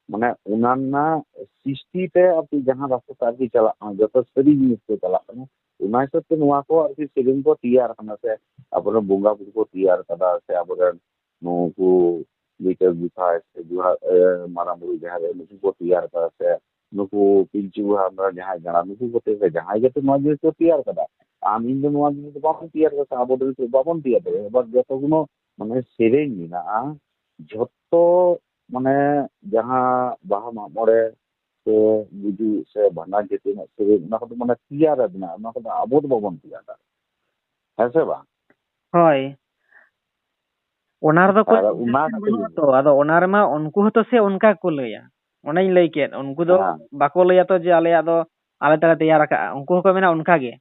ᱢᱟᱱᱮ, ᱚᱱᱟ ᱨᱮᱱᱟᱜ ᱥᱨᱤᱥᱴᱤ ᱛᱮ ᱟᱨᱠᱤ ᱡᱟᱦᱟᱸ ᱨᱟᱥᱛᱟ ᱛᱮ ᱟᱨᱠᱤ ᱪᱟᱞᱟᱜ ᱠᱟᱱᱟ, ᱡᱚᱛᱚ ᱥᱟᱹᱨᱤ ᱡᱤᱱᱤᱥ ᱛᱮ ᱪᱟᱞᱟᱜ ᱠᱟᱱᱟ, ᱚᱱᱟ ᱦᱤᱥᱟᱹᱵ ᱛᱮ ᱱᱚᱣᱟ ᱠᱚ ᱟᱨᱠᱤ ᱥᱮᱨᱮᱧ ᱠᱚ ᱛᱮᱭᱟᱨ ᱠᱟᱱᱟ, ᱥᱮ ᱟᱵᱚᱨᱮᱱ ᱵᱚᱸᱜᱟ ᱵᱩᱨᱩ ᱠᱚ ᱛᱮᱭᱟᱨ ᱠᱟᱫᱟ, ᱥᱮ ᱟᱵᱚᱨᱮᱱ ᱱᱩᱠᱩ ᱞᱤᱴᱟᱹ ᱜᱚᱸᱥᱟᱭ ᱥᱮ ᱡᱚᱦᱟᱨ, ᱮ, ᱢᱟᱨᱟᱝ ᱵᱩᱨᱩ ᱡᱟᱦᱮᱨ ᱟᱭᱳ ᱱᱩᱠᱩ ᱠᱚ ᱛᱮᱭᱟᱨ ᱠᱟᱫᱟ, ᱥᱮ ᱱᱩᱠᱩ ᱯᱤᱞᱪᱩ ᱦᱟᱲᱟᱢ ᱨᱮᱱ ᱡᱟᱦᱟᱸᱭ ᱜᱟᱬᱟ, ᱱᱩᱠᱩ ᱠᱚᱛᱮ ᱥᱮ ᱡᱟᱦᱟᱸᱭ ᱜᱮᱛᱚ ᱱᱚᱣᱟ ᱡᱤᱱᱤᱥ ᱠᱚ ᱛᱮᱭᱟᱨ ᱠᱟᱫᱟ᱾ ᱟᱢ ᱤᱧ ᱫᱚ ᱱᱚᱣᱟ ᱡᱤᱱᱤᱥ ᱫᱚ ᱵᱟᱵᱚᱱ ᱛᱮᱭᱟᱨ ᱠᱟᱫᱟ, ᱥᱮ ᱟᱵᱚ ᱫᱚ ᱱᱤᱛᱚᱜ ᱵᱟᱵᱚᱱ ᱛᱮᱭᱟᱨ ᱫᱟᱲᱮᱭᱟᱜᱼᱟ᱾ ᱮᱵᱟᱨ ᱡᱚᱛᱚ ᱜᱩᱱᱚ, ᱢᱟᱱᱮ, ᱥᱮᱨᱮᱧ ᱢᱮᱱᱟᱜᱼᱟ, ᱡᱷᱚᱛᱚ, ᱢᱟᱱᱮ, ᱡᱟᱦᱟᱸ ᱵᱟᱦᱟ ᱢᱟᱜ ᱢᱚᱬᱮ ᱥᱮ ᱜᱩᱡᱩᱜ ᱥᱮ ᱵᱷᱟᱸᱰᱟᱱ ᱡᱟᱹᱛᱤ ᱨᱮᱱᱟᱜ ᱥᱮᱨᱮᱧ, ᱚᱱᱟ ᱠᱚᱫᱚ, ᱢᱟᱱᱮ, ᱛᱮᱭᱟᱨ ᱢᱮᱱᱟᱜᱼᱟ, ᱚᱱᱟ ᱠᱚᱫᱚ ᱟᱵᱚ ᱫᱚ ᱵᱟᱵᱚᱱ ᱛᱮᱭᱟᱨ ᱫᱟᱲᱮᱭᱟᱜᱼᱟ᱾ ᱦᱮᱸ ᱥᱮ ᱵᱟᱝ? ᱦᱳᱭ᱾ ᱚᱱᱟ ᱨᱮᱫᱚ ᱠᱳᱱᱳ ᱟᱨ ᱚᱱᱟ objection ᱠᱟᱛᱮ ᱵᱟᱹᱱᱩᱜᱼᱟ ᱜᱮ ᱛᱚ᱾ ᱟᱫᱚ ᱚᱱᱟ ᱨᱮᱢᱟ ᱩᱱᱠᱩ ᱦᱚᱸᱛᱚ ᱥᱮ ᱚᱱᱠᱟ ᱠᱚ ᱞᱟᱹᱭᱟ᱾ ᱚᱱᱮᱧ ᱞᱟᱹᱭ ᱠᱮᱫ, ᱩᱱᱠᱩ ᱫᱚ ᱦᱮᱸ᱾ ᱵᱟᱠᱚ ᱞᱟᱹᱭᱟ ᱛᱚ ᱡᱮ ᱟᱞᱮᱭᱟᱜ ᱫᱚ ᱟᱞᱮ ᱛᱮᱞᱮ ᱛᱮᱭᱟᱨ ᱟᱠᱟᱜᱼᱟ᱾ ᱩᱱᱠᱩ ᱦᱚᱸᱠᱚ ᱢᱮᱱᱟ ᱚᱱᱠᱟ ᱜᱮ᱾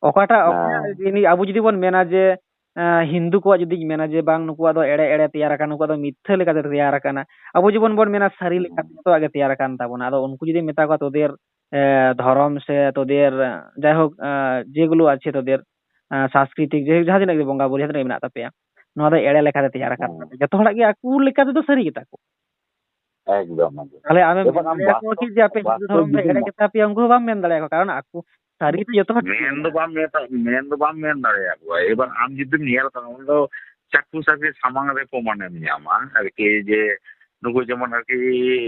ᱚᱠᱟᱴᱟᱜ, ᱚᱠᱟᱴᱟᱜ ᱦᱮᱸ᱾ ᱡᱤᱱᱤ-, ᱟᱵᱚ ᱡᱩᱫᱤ ᱵᱚᱱ ᱢᱮᱱᱟ ᱡᱮ, ᱮᱸ, ᱦᱤᱱᱫᱩ ᱠᱚᱣᱟᱜ ᱡᱩᱫᱤᱧ ᱢᱮᱱᱟ ᱡᱮ ᱵᱟᱝ, ᱱᱩᱠᱩᱣᱟᱜ ᱫᱚ ᱮᱲᱮ ᱮᱲᱮ ᱛᱮᱭᱟᱨ ᱟᱠᱟᱱᱟ, ᱱᱩᱠᱩᱣᱟᱜ ᱫᱚ ᱢᱤᱛᱷᱭᱟᱹ ᱞᱮᱠᱟᱛᱮ ᱛᱮᱭᱟᱨ ᱟᱠᱟᱱᱟ, ᱟᱵᱚ ᱡᱩᱫᱤ ᱵᱚᱱ, ᱵᱚᱱ ᱢᱮᱱᱟ ᱥᱟᱹᱨᱤ ᱞᱮᱠᱟᱛᱮ ᱦᱮᱸ᱾ ᱡᱚᱛᱚᱣᱟᱜ ᱜᱮ ᱛᱮᱭᱟᱨ ᱟᱠᱟᱱ ᱛᱟᱵᱚᱱᱟ, ᱟᱫᱚ ᱩᱱᱠᱩ ᱡᱩᱫᱤ ᱢᱮᱛᱟ ᱠᱚᱣᱟ ᱛᱳᱫᱮᱨ, ᱮ, ᱫᱷᱚᱨᱚᱢ ᱥᱮ ᱛᱳᱫᱮᱨ, ᱮ, ᱡᱟᱭᱦᱳᱠ, ᱮ, ᱡᱮᱜᱩᱞᱳ ᱟᱪᱷᱮ ᱛᱳᱫᱮᱨ, ᱮ, ᱥᱟᱝᱥᱠᱨᱤᱛᱤᱠ, ᱡᱟᱭᱦᱳᱠ, ᱡᱟᱦᱟᱸ ᱛᱤᱱᱟᱹᱜ ᱜᱮ ᱵᱚᱸᱜᱟ ᱵᱩᱨᱩ, ᱡᱟᱦᱟᱸ ᱛᱤᱱᱟᱹᱜ ᱜᱮ ᱢᱮᱱᱟᱜ ᱛᱟᱯᱮᱭᱟ, ᱱᱚᱣᱟ ᱫᱚ ᱮᱲᱮ ᱞᱮᱠᱟᱛᱮ ᱛᱮᱭᱟᱨ ᱟᱠᱟᱱ ᱦᱮᱸ᱾ ᱛᱟᱯᱮᱭᱟ᱾ ᱡᱚᱛᱚ ᱦᱚᱲᱟᱜ ᱜᱮ ᱟᱠᱚ ᱞᱮᱠᱟ ᱛᱮᱫᱚ ᱥᱟᱹᱨᱤ ᱜᱮᱛᱟ ᱠᱚ᱾ ᱮᱠᱫᱚᱢ, ᱮᱠᱫᱚᱢ᱾ ᱛᱟᱦᱞᱮ ᱟᱢᱮᱢ ᱮᱵᱟᱨ ᱢᱮᱱ ᱟᱢ ᱫᱟᱲᱮᱭᱟᱠᱚᱣᱟ ᱠᱤ ᱵᱟᱥᱛᱚᱵ, ᱡᱮ ᱟᱯᱮ ᱦᱤᱱᱫᱩ ᱵᱟᱥᱛᱚᱵ ᱫᱷᱚᱨᱚᱢ ᱫᱚ ᱡᱩᱫᱤ ᱮᱲᱮ ᱢᱟ-, ᱜᱮᱛᱟ ᱯᱮᱭᱟ? ᱩᱱᱠᱩ ᱦᱚᱸ ᱵᱟᱢ ᱢᱮᱱ ᱫᱟᱲᱮᱭᱟᱠᱚᱣᱟ, ᱠᱟᱨᱚᱱ ᱟᱠᱚ ᱥᱟᱹᱨᱤ ᱫᱚ ᱡᱚᱛᱚ ᱦᱚᱲ ᱴᱷᱤᱠ ᱢᱮᱱ ᱫᱚ ᱜᱮᱭᱟ᱾ ᱵᱟᱢ ᱢᱮᱛᱟ-, ᱢᱮᱱ ᱫᱚ ᱵᱟᱢ ᱢᱮᱱ ᱫᱟᱲᱮᱭᱟᱠᱚᱣᱟ᱾ ᱮᱵᱟᱨ ᱟᱢ ᱡᱩᱫᱤᱢ ᱧᱮᱞ ᱠᱷᱟᱱ, ᱩᱱᱤ ᱫᱚ ᱪᱟᱠᱠᱷᱩᱥ ᱟᱨᱠᱤ ᱥᱟᱢᱟᱝ ᱨᱮ ᱯᱨᱚᱢᱟᱱᱮᱢ ᱧᱟᱢᱟ ᱟᱨᱠᱤ, ᱡᱮ ᱱᱩᱠᱩ ᱡᱮᱢᱚᱱ ᱟᱨᱠᱤ,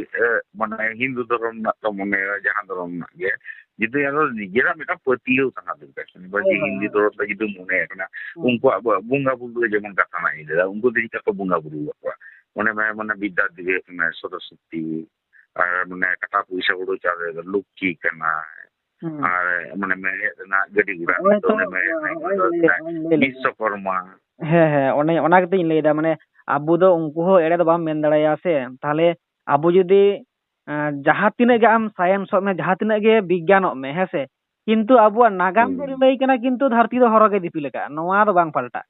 ᱮ, ᱢᱟᱱᱮ ᱦᱤᱱᱫᱩ ᱫᱷᱚᱨᱚᱢ ᱨᱮᱱᱟᱜ ᱠᱚ ᱢᱚᱱᱮᱭᱟ, ᱡᱟᱦᱟᱸ ᱫᱷᱚᱨᱚᱢ ᱨᱮᱱᱟᱜ ᱜᱮ, ᱡᱩᱫᱤ ᱟᱨᱚ ᱱᱤᱡᱮᱨᱟᱜ ᱢᱤᱫᱴᱟᱝ ᱯᱟᱹᱛᱭᱟᱹᱣ ᱛᱟᱦᱮᱸ ᱫᱚᱨᱠᱟᱨ᱾ ᱠᱤᱝᱵᱟ ᱦᱳᱭ, ᱡᱮ ᱦᱳᱭ, ᱦᱤᱱᱫᱩ ᱦᱳᱭ᱾ ᱫᱷᱚᱨᱚᱢ ᱨᱮ ᱡᱩᱫᱤᱢ ᱢᱚᱱᱮᱭ ᱠᱟᱱᱟ, ᱦᱩᱸ᱾ ᱩᱱᱠᱩᱣᱟᱜ ᱵᱚ-, ᱵᱚᱸᱜᱟ ᱵᱩᱨᱩ ᱨᱮ ᱡᱮᱢᱚᱱ ᱠᱟᱛᱷᱟ ᱨᱮᱱᱟᱜ ᱤᱧ ᱞᱟᱹᱭᱫᱟ, ᱩᱱᱠᱩ ᱫᱚ ᱪᱮᱫ ᱠᱚ ᱵᱚᱸᱜᱟ ᱵᱩᱨᱩ ᱟᱠᱚᱣᱟ? ᱢᱚᱱᱮ ᱢᱮ, ᱢᱟᱱᱮ ᱵᱤᱫᱽᱫᱟ ᱫᱮᱵᱤ ᱠᱟᱱᱟᱭ, ᱥᱚᱨᱚᱥᱚᱛᱤ, ᱟᱨ ᱢᱟᱱᱮ ᱴᱟᱠᱟ ᱯᱚᱭᱥᱟ ᱦᱩᱲᱩ ᱪᱟᱣᱞᱮ ᱫᱚ ᱞᱚᱠᱠᱷᱤ ᱠᱟᱱᱟᱭ, ᱦᱩᱸ᱾ ᱟᱨ ᱢᱟᱱᱮ ᱢᱮᱲᱦᱮᱫ ᱨᱮᱱᱟᱜ ᱜᱟᱹᱰᱤ ᱜᱷᱚᱲᱟ ᱱᱚᱜᱼᱚᱭ ᱫᱚ ᱛᱚ, ᱢᱟᱱᱮ ᱢᱮᱲᱦᱮᱫ ᱨᱮᱱᱟᱜ ᱱᱚᱜᱼᱚᱭ ᱜᱟᱹᱰᱤ ᱞᱟᱹᱭ, ᱜᱷᱚᱲᱟ ᱱᱚᱜᱼᱚᱭ ᱞᱟᱹᱭ ᱞᱮᱠᱟ᱾ ᱵᱤᱥᱥᱚᱠᱚᱨᱢᱟ᱾ ᱦᱮᱸ, ᱦᱮᱸ, ᱚᱱᱮ ᱚᱱᱟ ᱜᱮᱛᱚᱧ ᱞᱟᱹᱭᱫᱟ, ᱢᱟᱱᱮ ᱟᱵᱚ ᱫᱚ ᱩᱱᱠᱩ ᱦᱚᱸ ᱮᱲᱮ ᱫᱚ ᱵᱟᱢ ᱢᱮᱱ ᱫᱟᱲᱮᱟᱭᱟ ᱥᱮ᱾ ᱛᱟᱦᱞᱮ ᱟᱵᱚ ᱡᱩᱫᱤ, ᱮᱸ, ᱡᱟᱦᱟᱸ ᱛᱤᱱᱟᱹᱜ ᱜᱮ ᱟᱢ ᱥᱟᱭᱮᱱᱥᱚᱜ ᱢᱮ, ᱡᱟᱦᱟᱸ ᱛᱤᱱᱟᱹᱜ ᱜᱮ ᱵᱤᱜᱽᱜᱟᱱᱚᱜ ᱢᱮ, ᱦᱮᱸ ᱥᱮ, ᱠᱤᱱᱛᱩ ᱟᱵᱚᱣᱟᱜ ᱱᱟᱜᱟᱢ ᱫᱚ ᱦᱩᱸ᱾ ᱞᱟᱹᱭ ᱠᱟᱱᱟ, ᱠᱤᱱᱛᱩ ᱫᱷᱟᱹᱨᱛᱤ ᱫᱚ ᱦᱚᱨᱚ ᱜᱮ ᱫᱤᱯᱤᱞ ᱟᱠᱟᱫᱼᱟ, ᱱᱚᱣᱟ ᱫᱚ ᱵᱟᱝ ᱯᱟᱞᱴᱟᱜ᱾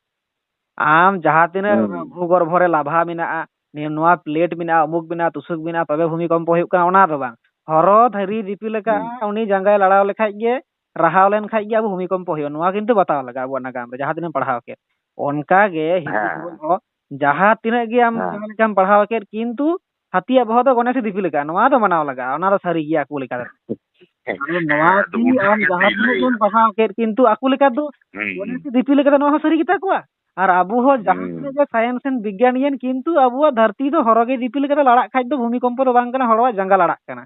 ᱟᱢ ᱡᱟᱦᱟᱸ ᱛᱤᱱᱟᱹᱜ ᱦᱩᱸ᱾ ᱵᱷᱩᱜᱚᱨᱵᱷᱚ ᱨᱮ ᱞᱟᱵᱷᱟ ᱢᱮᱱᱟᱜᱼᱟ, ᱱᱤᱭᱟᱹ ᱱᱚᱣᱟ ᱯᱞᱮᱴ ᱢᱮᱱᱟᱜᱼᱟ, ᱩᱢᱩᱠ ᱢᱮᱱᱟᱜᱼᱟ, ᱛᱩᱥᱩᱠ ᱢᱮᱱᱟᱜᱼᱟ, ᱛᱚᱵᱮ ᱵᱷᱩᱢᱤᱠᱚᱢᱯᱚ ᱦᱩᱭᱩᱜ ᱠᱟᱱᱟ, ᱚᱱᱟ ᱫᱚ ᱵᱟᱝ᱾ ᱦᱚᱨᱚ ᱫᱷᱤᱨᱤ ᱫᱤᱯᱤᱞ ᱟᱠᱟᱫᱼᱟ, ᱦᱩᱸ᱾ ᱩᱱᱤ ᱡᱟᱸᱜᱟᱭ ᱞᱟᱲᱟᱣ ᱞᱮᱠᱷᱟᱡ ᱜᱮ, ᱨᱟᱦᱟᱣ ᱞᱮᱱ ᱠᱷᱟᱡ ᱜᱮ ᱟᱵᱚ ᱵᱷᱩᱢᱤᱠᱚᱢᱯᱚ ᱦᱩᱭᱩᱜᱼᱟ᱾ ᱱᱚᱣᱟ ᱠᱤᱱᱛᱩ ᱵᱟᱛᱟᱣ ᱞᱟᱜᱟᱜᱼᱟ ᱟᱵᱚᱣᱟᱜ ᱱᱟᱜᱟᱢ ᱨᱮ, ᱡᱟᱦᱟᱸ ᱛᱤᱱᱟᱹᱜ ᱮᱢ ᱯᱟᱲᱦᱟᱣ ᱠᱮᱫ᱾ ᱚᱱᱠᱟ ᱜᱮ ᱦᱤᱱᱫᱩ ᱦᱮᱸ᱾ ᱫᱷᱚᱨᱚᱢ ᱦᱚᱸ ᱡᱟᱦᱟᱸ ᱛᱤᱱᱟᱹᱜ ᱜᱮ ᱟᱢ ᱦᱮᱸ᱾ ᱡᱟᱦᱟᱸ ᱞᱮᱠᱟᱢ ᱯᱟᱲᱦᱟᱣ ᱠᱮᱫ, ᱠᱤᱱᱛᱩ ᱦᱟᱹᱛᱤᱭᱟᱜ ᱵᱚᱦᱚᱜ ᱫᱚ ᱜᱚᱱᱮᱥᱮ ᱫᱤᱯᱤᱞ ᱟᱠᱟᱫᱼᱟ, ᱱᱚᱣᱟ ᱫᱚ ᱢᱟᱱᱟᱣ ᱞᱟᱜᱟᱜᱼᱟ, ᱚᱱᱟ ᱫᱚ ᱥᱟᱹᱨᱤ ᱜᱮᱭᱟ ᱟᱠᱚ ᱞᱮᱠᱟ ᱛᱮᱫᱚ᱾ ᱟᱫᱚ ᱱᱚᱣᱟ ᱦᱮᱸ, ᱟᱫᱚ ᱠᱤ ᱚᱱᱟ ᱟᱢ ᱜᱮ ᱡᱟᱦᱟᱸ ᱛᱤᱧ ᱛᱤᱱᱟᱹᱜ ᱜᱮᱢ ᱞᱟᱹᱭᱮᱫ᱾ ᱯᱟᱲᱦᱟᱣ ᱠᱮᱫ, ᱠᱤᱱᱛᱩ ᱟᱠᱚ ᱞᱮᱠᱟ ᱫᱚ ᱦᱩᱸ, ᱜᱚᱱᱮᱥᱮ ᱦᱩᱸ᱾ ᱫᱤᱯᱤᱞ ᱟᱠᱟᱫᱟ, ᱱᱚᱣᱟ ᱦᱚᱸ ᱥᱟᱹᱨᱤ ᱜᱮᱛᱟ ᱠᱚᱣᱟ᱾ ᱟᱨ ᱟᱵᱚ ᱦᱚᱸ ᱡᱟᱦᱟᱸ ᱦᱩᱸ᱾ ᱛᱤᱱᱟᱹᱜ ᱜᱮ ᱥᱟᱭᱮᱱᱥ ᱮᱱ ᱵᱤᱜᱽᱜᱟᱱᱤᱭᱟᱱ, ᱠᱤᱱᱛᱩ ᱟᱵᱚᱣᱟᱜ ᱫᱷᱟᱹᱨᱛᱤ ᱫᱚ ᱦᱚᱨᱚ ᱜᱮ ᱫᱤᱯᱤᱞ ᱟᱠᱟᱫᱟ, ᱞᱟᱲᱟᱜ ᱠᱷᱟᱡ ᱫᱚ ᱵᱷᱩᱢᱤᱠᱚᱢᱯᱚ ᱫᱚ ᱵᱟᱝ ᱠᱟᱱᱟ, ᱦᱚᱲᱟᱜ ᱡᱟᱸᱜᱟ ᱞᱟᱲᱟᱜ ᱠᱟᱱᱟ᱾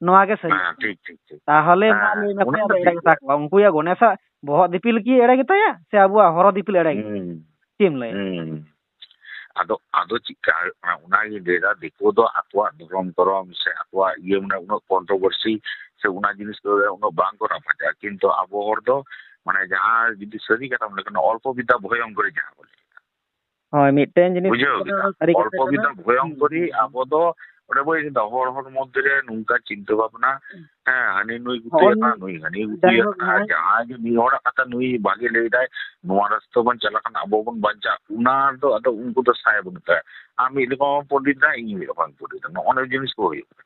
ᱱᱚᱣᱟ ᱜᱮ ᱥᱟᱹᱨᱤ᱾ ᱦᱮᱸ, ᱴᱷᱤᱠ, ᱴᱷᱤᱠ, ᱴᱷᱤᱠ᱾ ᱛᱟᱦᱚᱞᱮ ᱢᱟ ᱦᱮᱸ, ᱞᱟᱹᱭ ᱢᱮᱥᱮ, ᱚᱱᱟ ᱫᱚ ᱟᱫᱚ ᱮᱲᱮ ᱴᱷᱤᱠ ᱜᱮᱛᱟ ᱜᱮᱭᱟ᱾ ᱠᱚᱣᱟ? ᱩᱱᱠᱩᱭᱟᱜ ᱜᱚᱱᱮᱥᱟᱜ ᱵᱚᱦᱚᱜ ᱫᱤᱯᱤᱞ ᱠᱤ ᱮᱲᱮ ᱜᱮᱛᱟᱭᱟ, ᱥᱮ ᱟᱵᱚᱣᱟᱜ ᱦᱚᱨᱚ ᱫᱤᱯᱤᱞ ᱮᱲᱮ ᱜᱮᱛᱟᱭᱟ? ᱦᱩᱸ᱾ ᱪᱮᱫ ᱮᱢ ᱞᱟᱹᱭᱟ? ᱦᱩᱸ᱾ ᱟᱫᱚ, ᱟᱫᱚ ᱪᱮᱫᱠᱟ ᱦᱩᱭᱩᱜ ᱠᱟᱱᱟ, ᱚᱱᱟᱜᱤᱧ ᱞᱟᱹᱭᱫᱟ, ᱫᱤᱠᱩ ᱫᱚ ᱟᱠᱚᱣᱟᱜ ᱫᱷᱚᱨᱚᱢ ᱠᱚᱨᱚᱢ ᱥᱮ ᱟᱠᱚᱣᱟᱜ ᱤᱭᱟᱹ, ᱢᱟᱱᱮ, ᱩᱱᱟᱹᱜ controversy ᱥᱮ ᱚᱱᱟ ᱡᱤᱱᱤᱥ ᱠᱚᱨᱮ ᱩᱱᱟᱹᱜ ᱵᱟᱝ ᱠᱚ ᱨᱟᱯᱟᱪᱟᱜᱼᱟ, ᱠᱤᱱᱛᱩ ᱟᱵᱚ ᱦᱚᱲ ᱫᱚ, ᱢᱟᱱᱮ, ᱡᱟᱦᱟᱸ ᱡᱩᱫᱤ ᱥᱟᱹᱨᱤ ᱠᱟᱛᱷᱟᱢ ᱞᱟᱹᱭ ᱠᱷᱟᱱ, ᱚᱞᱯᱚ ᱵᱤᱫᱽᱫᱟ ᱵᱷᱚᱭᱚᱝᱠᱚᱨᱤ ᱡᱟᱦᱟᱸ ᱵᱚᱱ ᱞᱟᱹᱭ ᱫᱟ᱾ ᱦᱳᱭ, ᱢᱤᱫᱴᱮᱱ ᱡᱤᱱᱤᱥ ᱵᱩᱡᱷᱟᱹᱣ ᱠᱟᱛᱷᱟ ᱠᱮᱫᱟ? ᱫᱚ ᱥᱟᱹᱨᱤ ᱠᱟᱛᱷᱟ ᱚᱞᱯᱚ ᱠᱟᱱᱟ᱾ ᱵᱤᱫᱽᱫᱟ ᱦᱩᱸ, ᱵᱷᱚᱭᱚᱝᱠᱚᱨᱤ, ᱦᱩᱸ᱾ ᱟᱵᱚ ᱫᱚ ᱚᱸᱰᱮ ᱵᱚᱱ ᱞᱟᱹᱭ ᱠᱮᱫᱟ, ᱦᱚᱲ, ᱦᱚᱲ ᱢᱚᱫᱽᱫᱷᱮ ᱨᱮ ᱱᱚᱝᱠᱟ ᱪᱤᱱᱛᱟᱹ ᱵᱷᱟᱵᱽᱱᱟ, ᱦᱩᱸ᱾ ᱦᱮᱸ, ᱦᱟᱹᱱᱤ ᱱᱩᱭ ᱜᱩᱛᱩᱭ ᱦᱚᱸᱜᱼᱚᱭ ᱟᱠᱟᱱᱟ, ᱱᱩᱭ ᱦᱟᱹᱱᱤ ᱜᱩᱛᱩᱭ ᱡᱟᱭᱦᱳᱠ, ᱟᱠᱟᱱᱟ, ᱟᱨ ᱱᱚᱜᱼᱚᱭ ᱡᱟᱦᱟᱸᱭ ᱜᱮ ᱢᱤᱫ ᱦᱚᱲᱟᱜ ᱠᱟᱛᱷᱟ ᱱᱩᱭ ᱵᱷᱟᱜᱮ ᱞᱟᱹᱭ ᱫᱟᱭ, ᱱᱚᱣᱟ ᱨᱟᱥᱛᱟ ᱵᱚᱱ ᱪᱟᱞᱟᱜ ᱠᱷᱟᱱ ᱟᱵᱚ ᱵᱚᱱ ᱵᱟᱧᱪᱟᱜᱼᱟ, ᱚᱱᱟ ᱫᱚ ᱟᱫᱚ ᱩᱱᱠᱩ ᱫᱚ ᱥᱟᱭ ᱵᱟᱹᱱᱩᱜ ᱛᱟᱭᱟ᱾ ᱟᱢ ᱢᱤᱫ ᱨᱚᱠᱚᱢ ᱯᱚᱱᱰᱤᱛ ᱫᱟ, ᱤᱧ ᱢᱤᱫ ᱨᱚᱠᱚᱢ ᱯᱚᱱᱰᱤᱛ ᱫᱟ, ᱱᱚᱜᱼᱚ ᱱᱚᱣᱟ ᱡᱤᱱᱤᱥ ᱠᱚ ᱦᱩᱭᱩᱜ ᱠᱟᱱᱟ᱾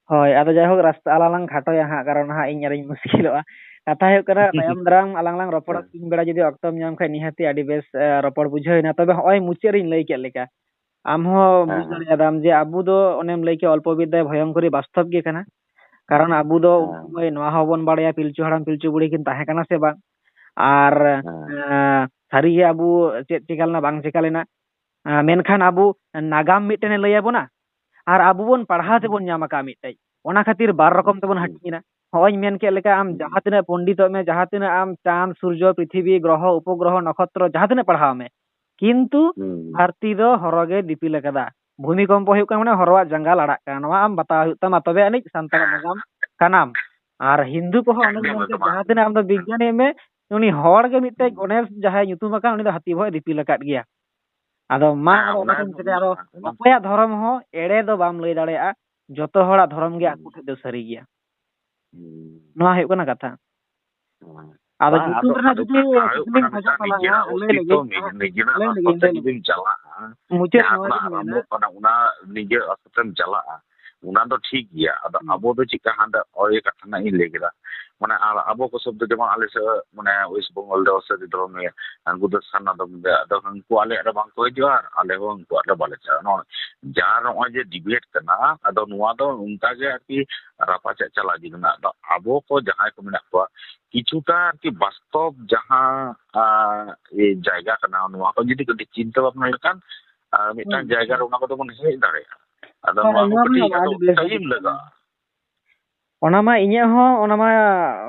ᱦᱳᱭ, ᱟᱫᱚ ᱡᱟᱭᱦᱳᱠ, ᱨᱟᱥᱛᱟ ᱟᱞᱟᱝ ᱞᱟᱝ ᱠᱷᱟᱴᱚᱭᱟ ᱦᱟᱸᱜ, ᱠᱟᱨᱚᱱ ᱦᱟᱸᱜ ᱤᱧ ᱟᱨᱤᱧ ᱢᱩᱥᱠᱤᱞᱚᱜᱼᱟ᱾ ᱠᱟᱛᱷᱟ ᱦᱩᱭᱩᱜ ᱠᱟᱱᱟ, ᱛᱟᱭᱚᱢ ᱫᱟᱨᱟᱢ ᱟᱞᱟᱝ ᱞᱟᱝ ᱨᱚᱯᱚᱲᱟ, ᱦᱮᱸ᱾ ᱛᱤᱠᱤᱱ ᱵᱮᱲᱟ ᱡᱩᱫᱤ ᱚᱠᱛᱚᱢ ᱧᱟᱢ ᱠᱷᱟᱡ, ᱱᱤᱦᱟᱹᱛᱤ ᱟᱹᱰᱤ ᱵᱮᱥ, ᱮ, ᱨᱚᱯᱚᱲ ᱵᱩᱡᱷᱟᱹᱣ ᱮᱱᱟ᱾ ᱛᱚᱵᱮ ᱦᱚᱸᱜᱼᱚᱭ ᱢᱩᱪᱟᱹᱫ ᱨᱤᱧ ᱞᱟᱹᱭ ᱠᱮᱫ ᱞᱮᱠᱟ, ᱟᱢ ᱦᱚᱸ ᱵᱩᱡᱽ ᱦᱮᱸ, ᱦᱮᱸ᱾ ᱫᱟᱲᱮᱭᱟᱫᱟᱢ ᱡᱮ ᱟᱵᱚ ᱫᱚ ᱚᱱᱮᱢ ᱞᱟᱹᱭ ᱠᱮᱫ, ᱚᱞᱯᱚ ᱵᱤᱫᱽᱫᱟᱭ ᱵᱷᱚᱭᱚᱝᱠᱚᱨᱤ ᱵᱟᱥᱛᱚᱵ ᱜᱮ ᱠᱟᱱᱟ᱾ ᱠᱟᱨᱚᱱ ᱟᱵᱚ ᱫᱚ ᱩᱱ ᱦᱮᱸ᱾ ᱥᱚᱢᱚᱭ ᱱᱚᱣᱟ ᱦᱚᱸᱵᱚᱱ ᱵᱟᱲᱟᱭᱟ, ᱯᱤᱞᱪᱩ ᱦᱟᱲᱟᱢ ᱯᱤᱞᱪᱩ ᱵᱩᱲᱦᱤ ᱠᱤᱱ ᱛᱟᱦᱮᱸ ᱠᱟᱱᱟ ᱥᱮ ᱵᱟᱝ, ᱟᱨ, ᱦᱮᱸ᱾ ᱮᱸ, ᱥᱟᱹᱨᱤᱜᱮ ᱟᱵᱚ ᱪᱮᱫ ᱪᱤᱠᱟ ᱞᱮᱱᱟ ᱵᱟᱝ ᱪᱤᱠᱟ ᱞᱮᱱᱟ, ᱮᱸ, ᱢᱮᱱᱠᱷᱟᱱ ᱟᱵᱚ ᱱᱟᱜᱟᱢ ᱢᱤᱫᱴᱮᱱᱮ ᱞᱟᱹᱭ ᱟᱵᱚᱱᱟ, ᱟᱨ ᱟᱵᱚ ᱵᱚᱱ ᱯᱟᱲᱦᱟᱣ ᱛᱮᱵᱚᱱ ᱧᱟᱢ ᱟᱠᱟᱫ ᱢᱤᱫᱴᱮᱡ, ᱚᱱᱟ ᱠᱷᱟᱹᱛᱤᱨ ᱵᱟᱨ ᱨᱚᱠᱚᱢ ᱛᱮᱵᱚᱱ ᱦᱩᱸ᱾ ᱦᱟᱹᱴᱤᱧ ᱮᱱᱟ᱾ ᱱᱚᱜᱼᱚᱭ ᱤᱧ ᱢᱮᱱ ᱠᱮᱫ ᱞᱮᱠᱟ, ᱟᱢ ᱦᱩᱸ᱾ ᱡᱟᱦᱟᱸ ᱛᱤᱱᱟᱹᱜ ᱯᱚᱱᱰᱤᱛᱚᱜ ᱢᱮ, ᱡᱟᱦᱟᱸ ᱛᱤᱱᱟᱹᱜ ᱟᱢ ᱪᱟᱸᱫ, ᱥᱩᱨᱡᱚ, ᱯᱨᱤᱛᱷᱤᱵᱤ, ᱜᱨᱚᱦᱚ, ᱩᱯᱚᱜᱨᱚᱦᱚ, ᱱᱚᱠᱷᱚᱛᱨᱚ, ᱡᱟᱦᱟᱸ ᱛᱤᱱᱟᱹᱜ ᱯᱟᱲᱦᱟᱣ ᱢᱮ, ᱠᱤᱱᱛᱩ ᱦᱩᱸ᱾ ᱫᱷᱟᱹᱨᱛᱤ ᱫᱚ ᱦᱚᱨᱚ ᱜᱮ ᱫᱤᱯᱤᱞ ᱟᱠᱟᱫᱟ᱾ ᱵᱷᱩᱢᱤᱠᱚᱢᱯᱚ ᱦᱩᱭᱩᱜ ᱠᱟᱱᱟ, ᱢᱟᱱᱮ ᱦᱚᱨᱚᱣᱟᱜ ᱡᱟᱸᱜᱟ ᱞᱟᱲᱟᱜ ᱠᱟᱱᱟ᱾ ᱱᱚᱣᱟ ᱟᱢ ᱵᱟᱛᱟᱣ ᱦᱩᱭᱩᱜ ᱛᱟᱢᱟ, ᱛᱚᱵᱮ ᱟᱹᱱᱤᱡ ᱥᱟᱱᱛᱟᱲ ᱱᱟᱜᱟᱢ ᱠᱟᱱᱟᱢ᱾ ᱟᱨ ᱦᱤᱱᱫᱩ ᱠᱚᱦᱚᱸ ᱚᱱᱮ ᱮᱠᱫᱚᱢ, ᱡᱮᱢᱚᱱ ᱮᱠᱫᱚᱢ᱾ ᱡᱟᱦᱟᱸ ᱛᱤᱱᱟᱹᱜ ᱟᱢ ᱫᱚ ᱵᱤᱜᱽᱜᱟᱱᱤ ᱢᱮ, ᱩᱱᱤ ᱦᱚᱲ ᱜᱮ ᱢᱤᱫᱴᱮᱡ ᱦᱩᱸ᱾ ᱜᱚᱱᱮᱥ ᱡᱟᱦᱟᱸᱭ ᱧᱩᱛᱩᱢ ᱟᱠᱟᱱ, ᱩᱱᱤ ᱫᱚ ᱦᱟᱹᱛᱤ ᱵᱚᱦᱚᱜ ᱮ ᱫᱤᱯᱤᱞ ᱟᱠᱟᱫ ᱜᱮᱭᱟ᱾ ᱟᱫᱚ ᱢᱟ, ᱦᱮᱸ, ᱟᱫᱚ ᱚᱱᱟ ᱚᱱᱟ ᱫᱚ ᱴᱷᱮᱱ ᱪᱤᱠᱟᱹᱭᱟ? ᱟᱫᱚ ᱚᱱᱟ ᱚᱠᱚᱭᱟᱜ ᱫᱷᱚᱨᱚᱢ ᱦᱚᱸ ᱮᱲᱮ ᱫᱚ ᱵᱟᱢ ᱞᱟᱹᱭ ᱫᱟᱲᱮᱭᱟᱜᱼᱟ᱾ ᱡᱚᱛᱚ ᱦᱚᱲᱟᱜ ᱫᱷᱚᱨᱚᱢ ᱜᱮ ᱟᱠᱚ ᱦᱩᱸ᱾ ᱴᱷᱮᱡ ᱫᱚ ᱥᱟᱹᱨᱤ ᱜᱮᱭᱟ᱾ ᱦᱩᱸ᱾ ᱱᱚᱣᱟ ᱦᱩᱭᱩᱜ ᱠᱟᱱᱟ ᱠᱟᱛᱷᱟ᱾ ᱦᱩᱸ᱾ ᱟᱫᱚ ᱵᱟᱝ, ᱧᱩᱛᱩᱢ ᱟᱫᱚ, ᱨᱮᱱᱟᱜ ᱟᱫᱚ ᱡᱩᱫᱤ ᱠᱟᱛᱷᱟ ᱦᱩᱭᱩᱜ ᱠᱩᱠᱞᱤᱢ ᱠᱟᱱᱟ, ᱠᱷᱚᱡᱚᱜ ᱢᱤᱫᱴᱟᱝ ᱛᱟᱞᱟᱝᱟ, ᱱᱤᱡᱮᱨᱟᱜ ᱞᱟᱹᱭ ᱚᱥᱛᱤᱛᱛᱚ, ᱞᱟᱹᱜᱤᱫ, ᱱᱤᱡᱮ-, ᱱᱤᱡᱮᱨᱟᱜ ᱞᱟᱹᱭ ᱟᱥᱛᱚ ᱞᱟᱹᱜᱤᱫ, ᱛᱮ ᱞᱟᱹᱭ ᱡᱩᱫᱤᱢ ᱞᱟᱹᱜᱤᱫ᱾ ᱪᱟᱞᱟᱜᱼᱟ, ᱢᱩᱪᱟᱹᱫ ᱡᱟᱦᱟᱸ ᱱᱚᱣᱟ ᱠᱷᱚᱱᱟᱜ ᱜᱤᱧ ᱟᱨᱟᱢᱵᱷᱚᱜ ᱢᱮᱱᱟ᱾ ᱠᱟᱱᱟ, ᱚᱱᱟ ᱱᱤᱡᱮᱨ ᱟᱥᱛᱚ ᱛᱮᱢ ᱪᱟᱞᱟᱜᱼᱟ, ᱚᱱᱟ ᱫᱚ ᱴᱷᱤᱠ ᱜᱮᱭᱟ᱾ ᱟᱫᱚ ᱦᱩᱸ᱾ ᱟᱵᱚ ᱫᱚ ᱪᱮᱫᱠᱟ ᱦᱟᱸᱰᱮ ᱳᱭ ᱠᱟᱛᱷᱟ ᱨᱮᱱᱟᱜ ᱤᱧ ᱞᱟᱹᱭ ᱠᱮᱫᱟ, ᱢᱟᱱᱮ, ᱟᱨ ᱟᱵᱚ ᱠᱚ ᱥᱚᱵᱫᱚ ᱡᱮᱢᱚᱱ ᱟᱞᱮ ᱥᱮᱫ, ᱢᱟᱱᱮ, ᱳᱭᱮᱥᱴ ᱵᱮᱝᱜᱚᱞ ᱫᱚ ᱥᱟᱹᱨᱤ ᱫᱷᱚᱨᱚᱢ ᱱᱤᱭᱮ, ᱩᱱᱠᱩ ᱫᱚ ᱥᱟᱨᱱᱟ ᱫᱷᱚᱨᱚᱢ ᱨᱮ, ᱟᱫᱚ ᱩᱱᱠᱩ ᱟᱞᱮᱭᱟᱜ ᱨᱮ ᱵᱟᱝ ᱠᱚ ᱦᱤᱡᱩᱜᱼᱟ ᱟᱨ ᱟᱞᱮ ᱦᱚᱸ ᱩᱱᱠᱩᱣᱟᱜ ᱨᱮ ᱵᱟᱞᱮ ᱪᱟᱞᱟᱜᱼᱟ᱾ ᱱᱚᱜᱼᱚᱭ ᱡᱟ ᱱᱚᱜᱼᱚᱭ ᱡᱮ ᱰᱤᱵᱮᱴ ᱠᱟᱱᱟ, ᱟᱫᱚ ᱱᱚᱣᱟ ᱫᱚ ᱚᱱᱠᱟ ᱜᱮ ᱟᱨᱠᱤ ᱨᱟᱯᱟᱪᱟᱜ ᱪᱟᱞᱟᱣ ᱤᱫᱤ ᱠᱟᱱᱟ᱾ ᱟᱫᱚ ᱟᱵᱚ ᱠᱚ ᱡᱟᱦᱟᱸᱭ ᱠᱚ ᱢᱮᱱᱟᱜ ᱠᱚᱣᱟ, ᱠᱤᱪᱷᱩᱴᱟ ᱟᱨᱠᱤ ᱵᱟᱥᱛᱚᱵ ᱡᱟᱦᱟᱸ, ᱟ, ᱮ, ᱡᱟᱭᱜᱟ ᱠᱟᱱᱟ, ᱱᱚᱣᱟ ᱠᱚ ᱡᱩᱫᱤ ᱠᱟᱹᱴᱤᱡ ᱪᱤᱱᱛᱟᱹ ᱵᱷᱟᱵᱽᱱᱟ ᱞᱮᱠᱷᱟᱱ, ᱟ, ᱢᱤᱫᱴᱟᱝ ᱦᱩᱸ, ᱡᱟᱭᱜᱟ ᱨᱮ ᱦᱩᱸ᱾ ᱚᱱᱟ ᱠᱚᱫᱚ ᱵᱚᱱ ᱦᱮᱡ ᱫᱟᱲᱮᱭᱟᱜᱼᱟ᱾ ᱟᱫᱚ ᱦᱳᱭ, ᱱᱚᱣᱟ ᱠᱚ ᱱᱚᱣᱟ ᱢᱟ ᱠᱟᱹᱴᱤᱡ ᱟᱫᱚ ᱟᱹᱰᱤ ᱵᱮᱥ ᱴᱟᱭᱤᱢ ᱡᱤᱱᱤᱥ ᱠᱟᱱᱟ᱾ ᱞᱟᱜᱟᱜᱼᱟ᱾ ᱚᱱᱟ ᱢᱟ ᱤᱧᱟᱹᱜ ᱦᱚᱸ, ᱚᱱᱟ ᱢᱟ,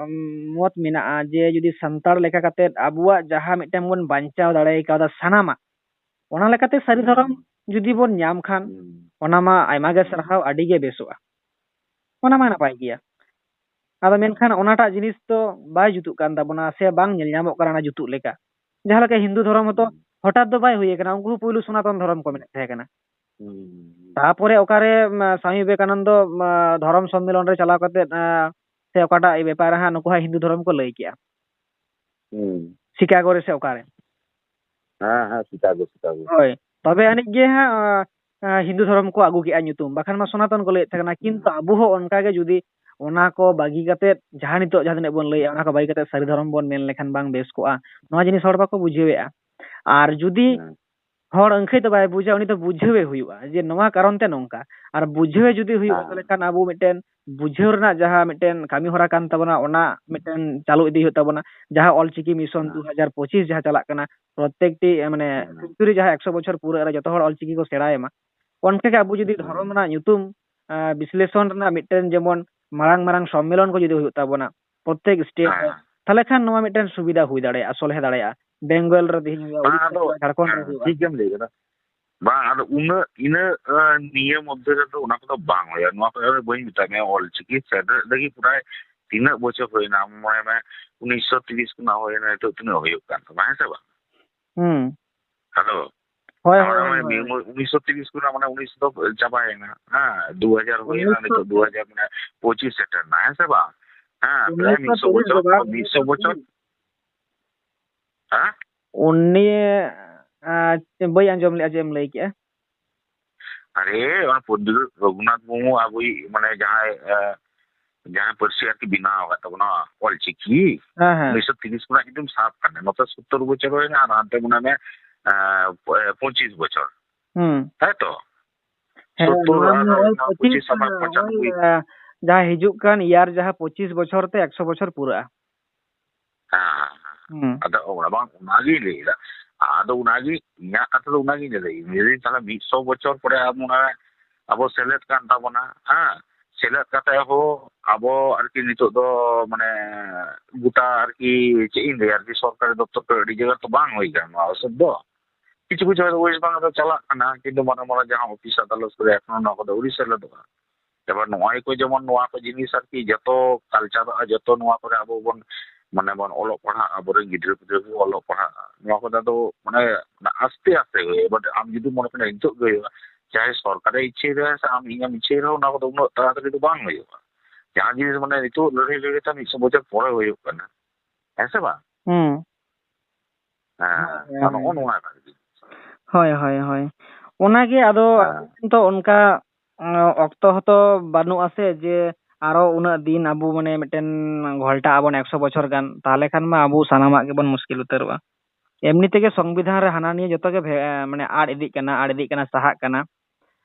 ᱩᱢ, ᱢᱚᱛ ᱢᱮᱱᱟᱜᱼᱟ ᱡᱮ ᱡᱩᱫᱤ ᱥᱟᱱᱛᱟᱲ ᱞᱮᱠᱟ ᱠᱟᱛᱮᱫ ᱟᱵᱚᱣᱟᱜ ᱡᱟᱦᱟᱸ ᱢᱤᱫᱴᱟᱝ ᱵᱚᱱ ᱵᱟᱧᱪᱟᱣ ᱫᱟᱲᱮ ᱠᱟᱣᱫᱟ ᱥᱟᱱᱟᱢᱟᱜ, ᱚᱱᱟ ᱞᱮᱠᱟᱛᱮ ᱥᱟᱹᱨᱤ ᱦᱩᱸ, ᱫᱷᱚᱨᱚᱢ ᱡᱩᱫᱤ ᱵᱚᱱ ᱧᱟᱢ ᱠᱷᱟᱱ, ᱦᱩᱸ, ᱚᱱᱟ ᱢᱟ ᱟᱭᱢᱟ ᱜᱮ ᱦᱩᱸ, ᱥᱟᱨᱦᱟᱣ, ᱟᱹᱰᱤ ᱜᱮ ᱵᱮᱥᱚᱜᱼᱟ᱾ ᱚᱱᱟ ᱢᱟ ᱱᱟᱯᱟᱭ ᱜᱮᱭᱟ᱾ ᱟᱫᱚ ᱢᱮᱱᱠᱷᱟᱱ ᱚᱱᱟᱴᱟᱜ ᱡᱤᱱᱤᱥ ᱫᱚ ᱵᱟᱭ ᱡᱩᱛᱩᱜ ᱠᱟᱱ ᱛᱟᱵᱚᱱᱟ ᱥᱮ ᱵᱟᱝ ᱧᱮᱞ ᱧᱟᱢᱚᱜ ᱠᱟᱱᱟ ᱚᱱᱟ ᱡᱩᱛᱩᱜ ᱞᱮᱠᱟ᱾ ᱡᱟᱦᱟᱸ ᱞᱮᱠᱟ ᱦᱤᱱᱫᱩ ᱫᱷᱚᱨᱚᱢ ᱦᱚᱸᱛᱚ ᱦᱩᱸ, ᱦᱚᱴᱟᱛ ᱫᱚ ᱵᱟᱭ ᱦᱩᱭ ᱟᱠᱟᱱᱟ, ᱩᱱᱠᱩ ᱦᱚᱸ ᱯᱩᱭᱞᱩ ᱥᱚᱱᱟᱛᱚᱱ ᱫᱷᱚᱨᱚᱢ ᱠᱚ ᱢᱮᱱᱮᱫ ᱛᱟᱦᱮᱸ ᱠᱟᱱᱟ᱾ ᱦᱩᱸ, ᱛᱟᱯᱚᱨᱮ ᱚᱠᱟᱨᱮ, ᱩᱢ, ᱥᱟᱢᱤ ᱵᱤᱵᱮᱠᱟᱱᱚᱱᱫᱚ, ᱩᱢ, ᱫᱷᱚᱨᱚᱢ ᱥᱚᱢᱢᱮᱞᱚᱱ ᱨᱮ ᱪᱟᱞᱟᱣ ᱠᱟᱛᱮᱫ, ᱟᱸ, ᱥᱮ ᱚᱠᱟᱴᱟᱜ ᱵᱮᱯᱟᱨ ᱨᱮ ᱦᱟᱸᱜ ᱱᱩᱠᱩ ᱦᱟᱸᱜ ᱦᱤᱱᱫᱩ ᱫᱷᱚᱨᱚᱢ ᱠᱚ ᱞᱟᱹᱭ ᱠᱮᱜᱼᱟ᱾ ᱦᱩᱸ᱾ ᱥᱤᱠᱟᱜᱳ ᱨᱮ ᱥᱮ ᱚᱠᱟᱨᱮ? ᱦᱮᱸ, ᱦᱮᱸ, ᱥᱤᱠᱟᱜᱳ, ᱥᱤᱠᱟᱜᱳ᱾ ᱦᱳᱭ, ᱛᱚᱵᱮ ᱟᱹᱱᱤᱡ ᱜᱮ ᱦᱟᱸᱜ, ᱟᱸ, ᱟᱸ, ᱦᱤᱱᱫᱩ ᱫᱷᱚᱨᱚᱢ ᱠᱚ ᱟᱹᱜᱩ ᱠᱮᱜᱼᱟ ᱧᱩᱛᱩᱢ, ᱵᱟᱠᱷᱟᱱ ᱢᱟ ᱥᱚᱱᱟᱛᱚᱱ ᱠᱚ ᱞᱟᱹᱭᱮᱫ ᱛᱟᱦᱮᱸ ᱠᱟᱱᱟ᱾ ᱠᱤᱱᱛᱩ ᱦᱩᱸ᱾ ᱟᱵᱚ ᱦᱚᱸ ᱚᱱᱠᱟ ᱜᱮ ᱡᱩᱫᱤ ᱚᱱᱟ ᱠᱚ ᱵᱟᱹᱜᱤ ᱠᱟᱛᱮᱫ ᱡᱟᱦᱟᱸ ᱱᱤᱛᱚᱜ ᱡᱟᱦᱟᱸ ᱛᱤᱱᱟᱹᱜ ᱵᱚᱱ ᱞᱟᱹᱭᱮᱫᱼᱟ, ᱚᱱᱟ ᱠᱚ ᱵᱟᱹᱜᱤ ᱠᱟᱛᱮᱫ ᱥᱟᱹᱨᱤ ᱫᱷᱚᱨᱚᱢ ᱵᱚᱱ ᱢᱮᱱ ᱞᱮᱠᱷᱟᱱ ᱵᱟᱝ ᱵᱮᱥ ᱠᱚᱜᱼᱟ, ᱱᱚᱣᱟ ᱡᱤᱱᱤᱥ ᱦᱚᱲ ᱵᱟᱠᱚ ᱵᱩᱡᱷᱟᱹᱣᱮᱫᱼᱟ᱾ ᱟᱨ ᱡᱩᱫᱤ ᱦᱮᱸ᱾ ᱦᱚᱲ ᱟᱹᱝᱠᱷᱟᱹᱭ ᱫᱚ ᱵᱟᱭ ᱵᱩᱡᱟ, ᱩᱱᱤ ᱫᱚ ᱵᱩᱡᱷᱟᱹᱣᱮ ᱦᱩᱭᱩᱜᱼᱟ ᱡᱮ ᱱᱚᱣᱟ ᱠᱟᱨᱚᱱ ᱛᱮ ᱱᱚᱝᱠᱟ᱾ ᱟᱨ ᱵᱩᱡᱷᱟᱹᱣᱮ ᱡᱩᱫᱤ ᱦᱩᱭᱩᱜᱼᱟ, ᱦᱮᱸ᱾ ᱛᱟᱦᱚᱞᱮ ᱠᱷᱟᱱ ᱟᱵᱚ ᱢᱤᱫᱴᱮᱱ ᱵᱩᱡᱷᱟᱹᱣ ᱨᱮᱱᱟᱜ ᱡᱟᱦᱟᱸ ᱢᱤᱫᱴᱮᱱ ᱠᱟᱹᱢᱤ ᱦᱚᱨᱟ ᱠᱟᱱ ᱛᱟᱵᱚᱱᱟ, ᱚᱱᱟ ᱢᱤᱫᱴᱮᱱ ᱪᱟᱹᱞᱩ ᱤᱫᱤ ᱦᱩᱭᱩᱜ ᱛᱟᱵᱚᱱᱟ᱾ ᱡᱟᱦᱟᱸ ᱚᱞᱪᱤᱠᱤ ᱢᱤᱥᱚᱱ ᱦᱮᱸ᱾ ᱫᱩ ᱦᱟᱡᱟᱨ ᱯᱚᱸᱪᱤᱥ ᱡᱟᱦᱟᱸ ᱪᱟᱞᱟᱜ ᱠᱟᱱᱟ, ᱯᱨᱚᱛᱮᱠᱴᱤ, ᱮ, ᱢᱟᱱᱮ, ᱦᱮᱸ᱾ ᱥᱮᱱᱪᱩᱨᱤ ᱡᱟᱦᱟᱸ ᱮᱠᱥᱚ ᱵᱚᱪᱷᱚᱨ ᱯᱩᱨᱟᱹᱜ ᱨᱮ ᱡᱚᱛᱚ ᱦᱚᱲ ᱚᱞᱪᱤᱠᱤ ᱠᱚ ᱥᱮᱬᱟᱭ ᱢᱟ᱾ ᱚᱱᱠᱟ ᱜᱮ ᱟᱵᱚ ᱡᱩᱫᱤ ᱦᱮᱸ᱾ ᱫᱷᱚᱨᱚᱢ ᱨᱮᱱᱟᱜ ᱧᱩᱛᱩᱢ, ᱮ, ᱵᱤᱥᱞᱮᱥᱚᱱ ᱨᱮᱱᱟᱜ ᱢᱤᱫᱴᱮᱱ ᱡᱮᱢᱚᱱ ᱢᱟᱨᱟᱝ ᱢᱟᱨᱟᱝ ᱥᱚᱢᱢᱮᱞᱚᱱ ᱠᱚ ᱡᱩᱫᱤ ᱦᱩᱭᱩᱜ ᱛᱟᱵᱚᱱᱟ ᱯᱨᱚᱛᱮᱠ ᱥᱴᱮᱴ ᱨᱮ, ᱦᱮᱸ᱾ ᱛᱟᱦᱚᱞᱮ ᱠᱷᱟᱱ ᱱᱚᱣᱟ ᱢᱤᱫᱴᱮᱱ ᱥᱩᱵᱤᱫᱷᱟ ᱦᱩᱭ ᱫᱟᱲᱮᱭᱟᱜᱼᱟ, ᱥᱚᱞᱦᱮ ᱫᱟᱲᱮᱭᱟᱜᱼᱟ᱾ ᱵᱮᱝᱜᱚᱞ ᱨᱮ ᱛᱮᱦᱮᱧ ᱦᱩᱭᱩᱜᱼᱟ, ᱵᱟᱝ, ᱩᱲᱤᱥᱥᱟ ᱟᱫᱚ, ᱦᱩᱭᱩᱜᱼᱟ, ᱡᱷᱟᱲᱠᱷᱚᱸᱰ ᱨᱮ ᱦᱮᱸ, ᱦᱩᱭᱩᱜᱼᱟ᱾ ᱴᱷᱤᱠ ᱜᱮᱢ ᱞᱟᱹᱭ ᱠᱮᱫᱟ᱾ ᱵᱟᱝ, ᱟᱫᱚ ᱩᱱᱟᱹᱜ, ᱤᱱᱟᱹᱜ, ᱟᱸ, ᱱᱤᱭᱟᱹ ᱢᱚᱫᱽᱫᱷᱮ ᱨᱮᱫᱚ ᱚᱱᱟ ᱠᱚᱫᱚ ᱵᱟᱝ ᱦᱩᱭᱩᱜᱼᱟ᱾ ᱱᱚᱣᱟ ᱠᱚᱫᱚ ᱵᱟᱹᱧ ᱢᱮᱛᱟᱜ ᱢᱮᱭᱟ, ᱚᱞ ᱪᱤᱠᱤ ᱥᱮᱴᱮᱨ ᱞᱟᱹᱜᱤᱫ ᱯᱨᱟᱭ ᱛᱤᱱᱟᱹᱜ ᱵᱚᱪᱷᱚᱨ ᱦᱩᱭᱱᱟ? ᱟᱢ ᱢᱚᱱᱮ ᱢᱮ, ᱩᱱᱤᱥᱥᱚ ᱛᱤᱨᱤᱥ ᱠᱷᱚᱱᱟᱜ ᱦᱩᱭᱱᱟ, ᱱᱤᱛᱚᱜ ᱛᱤᱱᱟᱹᱜ ᱦᱩᱭᱩᱜ ᱠᱟᱱ ᱛᱟᱢᱟ, ᱦᱮᱸ ᱥᱮ ᱵᱟᱝ? ᱦᱩᱸ᱾ ᱦᱮᱞᱳ? ᱦᱳᱭ, ᱦᱳᱭ, ᱦᱳᱭ, ᱦᱳᱭ᱾ ᱩᱱᱤᱥᱥᱚ ᱛᱤᱨᱤᱥ ᱠᱷᱚᱱᱟᱜ, ᱢᱟᱱᱮ, ᱩᱱᱤᱥᱥᱚ ᱫᱚ ᱪᱟᱵᱟᱭᱮᱱᱟ, ᱦᱮᱸ, ᱫᱩ ᱦᱟᱡᱟᱨ ᱦᱩᱭᱮᱱᱟ, ᱩᱱᱤᱥᱥᱚ ᱱᱤᱛᱚᱜ ᱫᱩ ᱦᱟᱡᱟᱨ, ᱢᱟᱱᱮ, ᱯᱚᱸᱪᱤᱥ ᱥᱮᱴᱮᱨ ᱮᱱᱟ, ᱦᱮᱸ ᱥᱮ ᱵᱟᱝ? ᱦᱮᱸ, ᱯᱨᱟᱭ ᱩᱱᱤᱥᱥᱚ ᱢᱤᱫᱥᱚ ᱛᱤᱨᱤᱥ ᱫᱚ ᱵᱚᱪᱷᱚᱨ, ᱵᱟᱝ, ᱢᱤᱫᱥᱚ ᱵᱚᱪᱷᱚᱨ᱾ ᱦᱮᱸ? ᱩᱱᱤ, ᱟᱸ, ᱵᱟᱹᱧ ᱟᱸᱡᱚᱢ ᱞᱮᱫᱼᱟ, ᱪᱮᱫ ᱮᱢ ᱞᱟᱹᱭ ᱠᱮᱜᱼᱟ? ᱟᱨᱮ, ᱚᱱᱟ ᱯᱚᱱᱰᱤᱛ ᱨᱚᱜᱷᱩᱱᱟᱛᱷ ᱢᱩᱨᱢᱩ ᱟᱵᱚᱭᱤᱡ, ᱢᱟᱱᱮ, ᱡᱟᱦᱟᱸᱭ, ᱮ, ᱡᱟᱦᱟᱸᱭ ᱯᱟᱹᱨᱥᱤ ᱟᱨᱠᱤ ᱵᱮᱱᱟᱣ ᱟᱠᱟᱫ ᱛᱟᱵᱚᱱᱟ, ᱚᱞ ᱪᱤᱠᱤ, ᱦᱮᱸ, ᱦᱮᱸ᱾ ᱩᱱᱤᱥᱥᱚ ᱛᱤᱨᱤᱥ ᱠᱷᱚᱱᱟᱜ ᱡᱩᱫᱤᱢ ᱥᱟᱵ ᱠᱷᱟᱱ, ᱱᱚᱛᱮ ᱥᱳᱛᱛᱳᱨ ᱵᱚᱪᱷᱚᱨ ᱦᱩᱭᱱᱟ ᱟᱨ ᱦᱟᱱᱛᱮ, ᱢᱚᱱᱮ ᱢᱮ, ᱮ, ᱯᱚ-, ᱮ, ᱯᱚᱸᱪᱤᱥ ᱵᱚᱪᱷᱚᱨ᱾ ᱦᱩᱸ᱾ ᱛᱟᱭ ᱛᱚ? ᱦᱮᱸ, ᱥᱳᱛᱛᱳᱨ ᱱᱚᱣᱟ ᱟᱨ ᱢᱟ ᱱᱚᱣᱟ ᱱᱚᱜᱼᱚᱭ ᱯᱚᱸᱪᱤᱥ, ᱯᱚᱸᱪᱤᱥ ᱟᱢᱟᱜ ᱱᱚᱜᱼᱚᱭ, ᱯᱚᱸᱪᱟᱱᱚᱵᱵᱳᱭ᱾ ᱮ, ᱡᱟᱦᱟᱸ ᱦᱤᱡᱩᱜ ᱠᱟᱱ ᱤᱭᱟᱨ, ᱡᱟᱦᱟᱸ ᱯᱚᱸᱪᱤᱥ ᱵᱚᱪᱷᱚᱨ ᱛᱮ ᱮᱠᱥᱚ ᱵᱚᱪᱷᱚᱨ ᱯᱩᱨᱟᱹᱜᱼᱟ᱾ ᱦᱮᱸ, ᱦᱮᱸ, ᱦᱮᱸ᱾ ᱦᱩᱸ᱾ ᱟᱫᱚ ᱚᱱᱟ ᱵᱟᱝ, ᱚᱱᱟᱜᱤᱧ ᱞᱟᱹᱭᱫᱟ᱾ ᱟᱫᱚ ᱚᱱᱟᱜᱮ ᱤᱧᱟᱹᱜ ᱠᱟᱛᱷᱟ ᱫᱚ ᱚᱱᱟᱜᱤᱧ ᱞᱟᱹᱭᱫᱟ᱾ ᱤᱧ ᱞᱟᱹᱭᱫᱟᱹᱧ, ᱛᱟᱦᱞᱮ ᱢᱤᱫᱥᱚ ᱵᱚᱪᱷᱚᱨ ᱯᱚᱨᱮ ᱟᱵᱚ ᱚᱱᱟ ᱟᱵᱚ ᱥᱮᱞᱮᱫ ᱠᱟᱱ ᱛᱟᱵᱚᱱᱟ, ᱦᱮᱸ? ᱥᱮᱞᱮᱫ ᱠᱟᱛᱮ ᱦᱚᱸ ᱟᱵᱚ ᱟᱨᱠᱤ ᱱᱤᱛᱚᱜ ᱫᱚ, ᱢᱟᱱᱮ, ᱜᱚᱴᱟ ᱟᱨᱠᱤ, ᱪᱮᱫ ᱤᱧ ᱞᱟᱹᱭᱟ, ᱟᱨᱠᱤ ᱥᱚᱨᱠᱟᱨᱤ ᱫᱚᱯᱛᱚᱨ ᱠᱚᱨᱮ ᱟᱹᱰᱤ ᱡᱟᱭᱜᱟ ᱨᱮ ᱛᱚ ᱵᱟᱝ ᱦᱩᱭ ᱠᱟᱱᱟ ᱱᱚᱣᱟ ᱥᱚᱵᱫᱚ᱾ ᱠᱤᱪᱷᱩ ᱠᱤᱪᱷᱩ ᱦᱚᱭᱛᱳ ᱳᱭᱮᱥᱴ ᱵᱮᱝᱜᱚᱞ ᱨᱮ ᱪᱟᱞᱟᱜ ᱠᱟᱱᱟ, ᱠᱤᱱᱛᱩ ᱢᱟᱨᱟᱝ ᱢᱟᱨᱟᱝ ᱡᱟᱦᱟᱸ ᱚᱯᱷᱤᱥ ᱟᱫᱟᱞᱚᱛ ᱠᱚᱨᱮ ᱮᱠᱷᱚᱱᱳ ᱱᱚᱣᱟ ᱠᱚᱫᱚ ᱟᱹᱣᱨᱤ ᱥᱮᱞᱮᱫᱚᱜᱼᱟ᱾ ᱮᱵᱟᱨ ᱱᱚᱣᱟ ᱠᱚ, ᱡᱮᱢᱚᱱ ᱱᱚᱣᱟ ᱠᱚ ᱡᱤᱱᱤᱥ ᱟᱨᱠᱤ ᱡᱚᱛᱚ ᱠᱟᱞᱪᱟᱨᱚᱜᱼᱟ, ᱡᱚᱛᱚ ᱱᱚᱣᱟ ᱠᱚᱨᱮ ᱟᱵᱚ ᱵᱚᱱ, ᱢᱟᱱᱮ, ᱵᱚᱱ ᱚᱞᱚᱜ ᱯᱟᱲᱦᱟᱜ, ᱟᱵᱚᱨᱮᱱ ᱜᱤᱫᱽᱨᱟᱹ ᱯᱤᱫᱽᱨᱟᱹ ᱠᱚ ᱚᱞᱚᱜ ᱯᱟᱲᱦᱟᱜᱼᱟ, ᱱᱚᱣᱟ ᱠᱚᱫᱚ ᱟᱫᱚ, ᱢᱟᱱᱮ, ᱟᱥᱛᱮ ᱟᱥᱛᱮ ᱜᱮ᱾ ᱮᱵᱟᱨ ᱟᱢ ᱡᱩᱫᱤ ᱢᱚᱱᱮ ᱠᱷᱚᱱᱟᱜ ᱱᱤᱛᱚᱜ ᱜᱮ ᱦᱩᱭᱩᱜᱼᱟ, ᱪᱟᱦᱮ ᱥᱚᱨᱠᱟᱨᱮ ᱤᱪᱪᱷᱟᱹᱭ ᱨᱮᱦᱚᱸ ᱥᱮ ᱟᱢ ᱤᱧᱮᱢ ᱤᱪᱪᱷᱟᱹᱭ ᱨᱮᱦᱚᱸ, ᱚᱱᱟ ᱠᱚᱫᱚ ᱩᱱᱟᱹᱜ ᱛᱟᱲᱟᱛᱟᱲᱤ ᱫᱚ ᱵᱟᱝ ᱦᱩᱭᱩᱜᱼᱟ᱾ ᱡᱟᱦᱟᱸ ᱡᱤᱱᱤᱥ, ᱢᱟᱱᱮ, ᱱᱤᱛᱚᱜ ᱞᱟᱹᱲᱦᱟᱹᱭ ᱞᱟᱹᱲᱦᱟᱹᱭ ᱛᱮ ᱢᱤᱫᱥᱚ ᱵᱚᱪᱷᱚᱨ ᱯᱚᱨᱮ ᱦᱩᱭᱩᱜ ᱠᱟᱱᱟ, ᱦᱮᱸ ᱥᱮ ᱵᱟᱝ? ᱦᱩᱸ᱾ ᱦᱮᱸ, ᱦᱳᱭ, ᱟᱨ ᱦᱳᱭ᱾ ᱱᱚᱜᱼᱚ ᱱᱚᱣᱟ ᱠᱟᱱ ᱜᱮ᱾ ᱦᱳᱭ, ᱦᱳᱭ, ᱦᱳᱭ᱾ ᱚᱱᱟᱜᱮ ᱟᱫᱚ ᱦᱮᱸ᱾ ᱟᱵᱚ ᱴᱷᱮᱱ ᱛᱚ ᱚᱱᱠᱟ, ᱩᱸ, ᱚᱠᱛᱚ ᱦᱚᱸᱛᱚ ᱵᱟᱹᱱᱩᱜᱼᱟ ᱥᱮ, ᱡᱮ ᱟᱨᱚ ᱩᱱᱟᱹᱜ ᱫᱤᱱ ᱟᱵᱚ, ᱢᱟᱱᱮ, ᱢᱤᱫᱴᱮᱱ ᱜᱷᱚᱞᱴᱟᱜ ᱟᱵᱚᱱ ᱮᱠᱥᱚ ᱵᱚᱪᱷᱚᱨ ᱜᱟᱱ, ᱛᱟᱦᱚᱞᱮ ᱠᱷᱟᱱ ᱢᱟ ᱟᱵᱚ ᱥᱟᱱᱟᱢᱟᱜ ᱜᱮᱵᱚᱱ ᱢᱩᱥᱠᱤᱞ ᱩᱛᱟᱹᱨᱚᱜᱼᱟ᱾ ᱮᱢᱱᱤ ᱛᱮᱜᱮ ᱥᱚᱝᱵᱤᱫᱷᱟᱱ ᱨᱮ ᱦᱟᱱᱟ ᱱᱤᱭᱟᱹ ᱡᱚᱛᱚ ᱜᱮ ᱵᱷᱮ-, ᱢᱟᱱᱮ, ᱟᱫ ᱤᱫᱤᱜ ᱠᱟᱱᱟ, ᱟᱫ ᱤᱫᱤᱜ ᱠᱟᱱᱟ, ᱥᱟᱦᱟᱜ ᱠᱟᱱᱟ᱾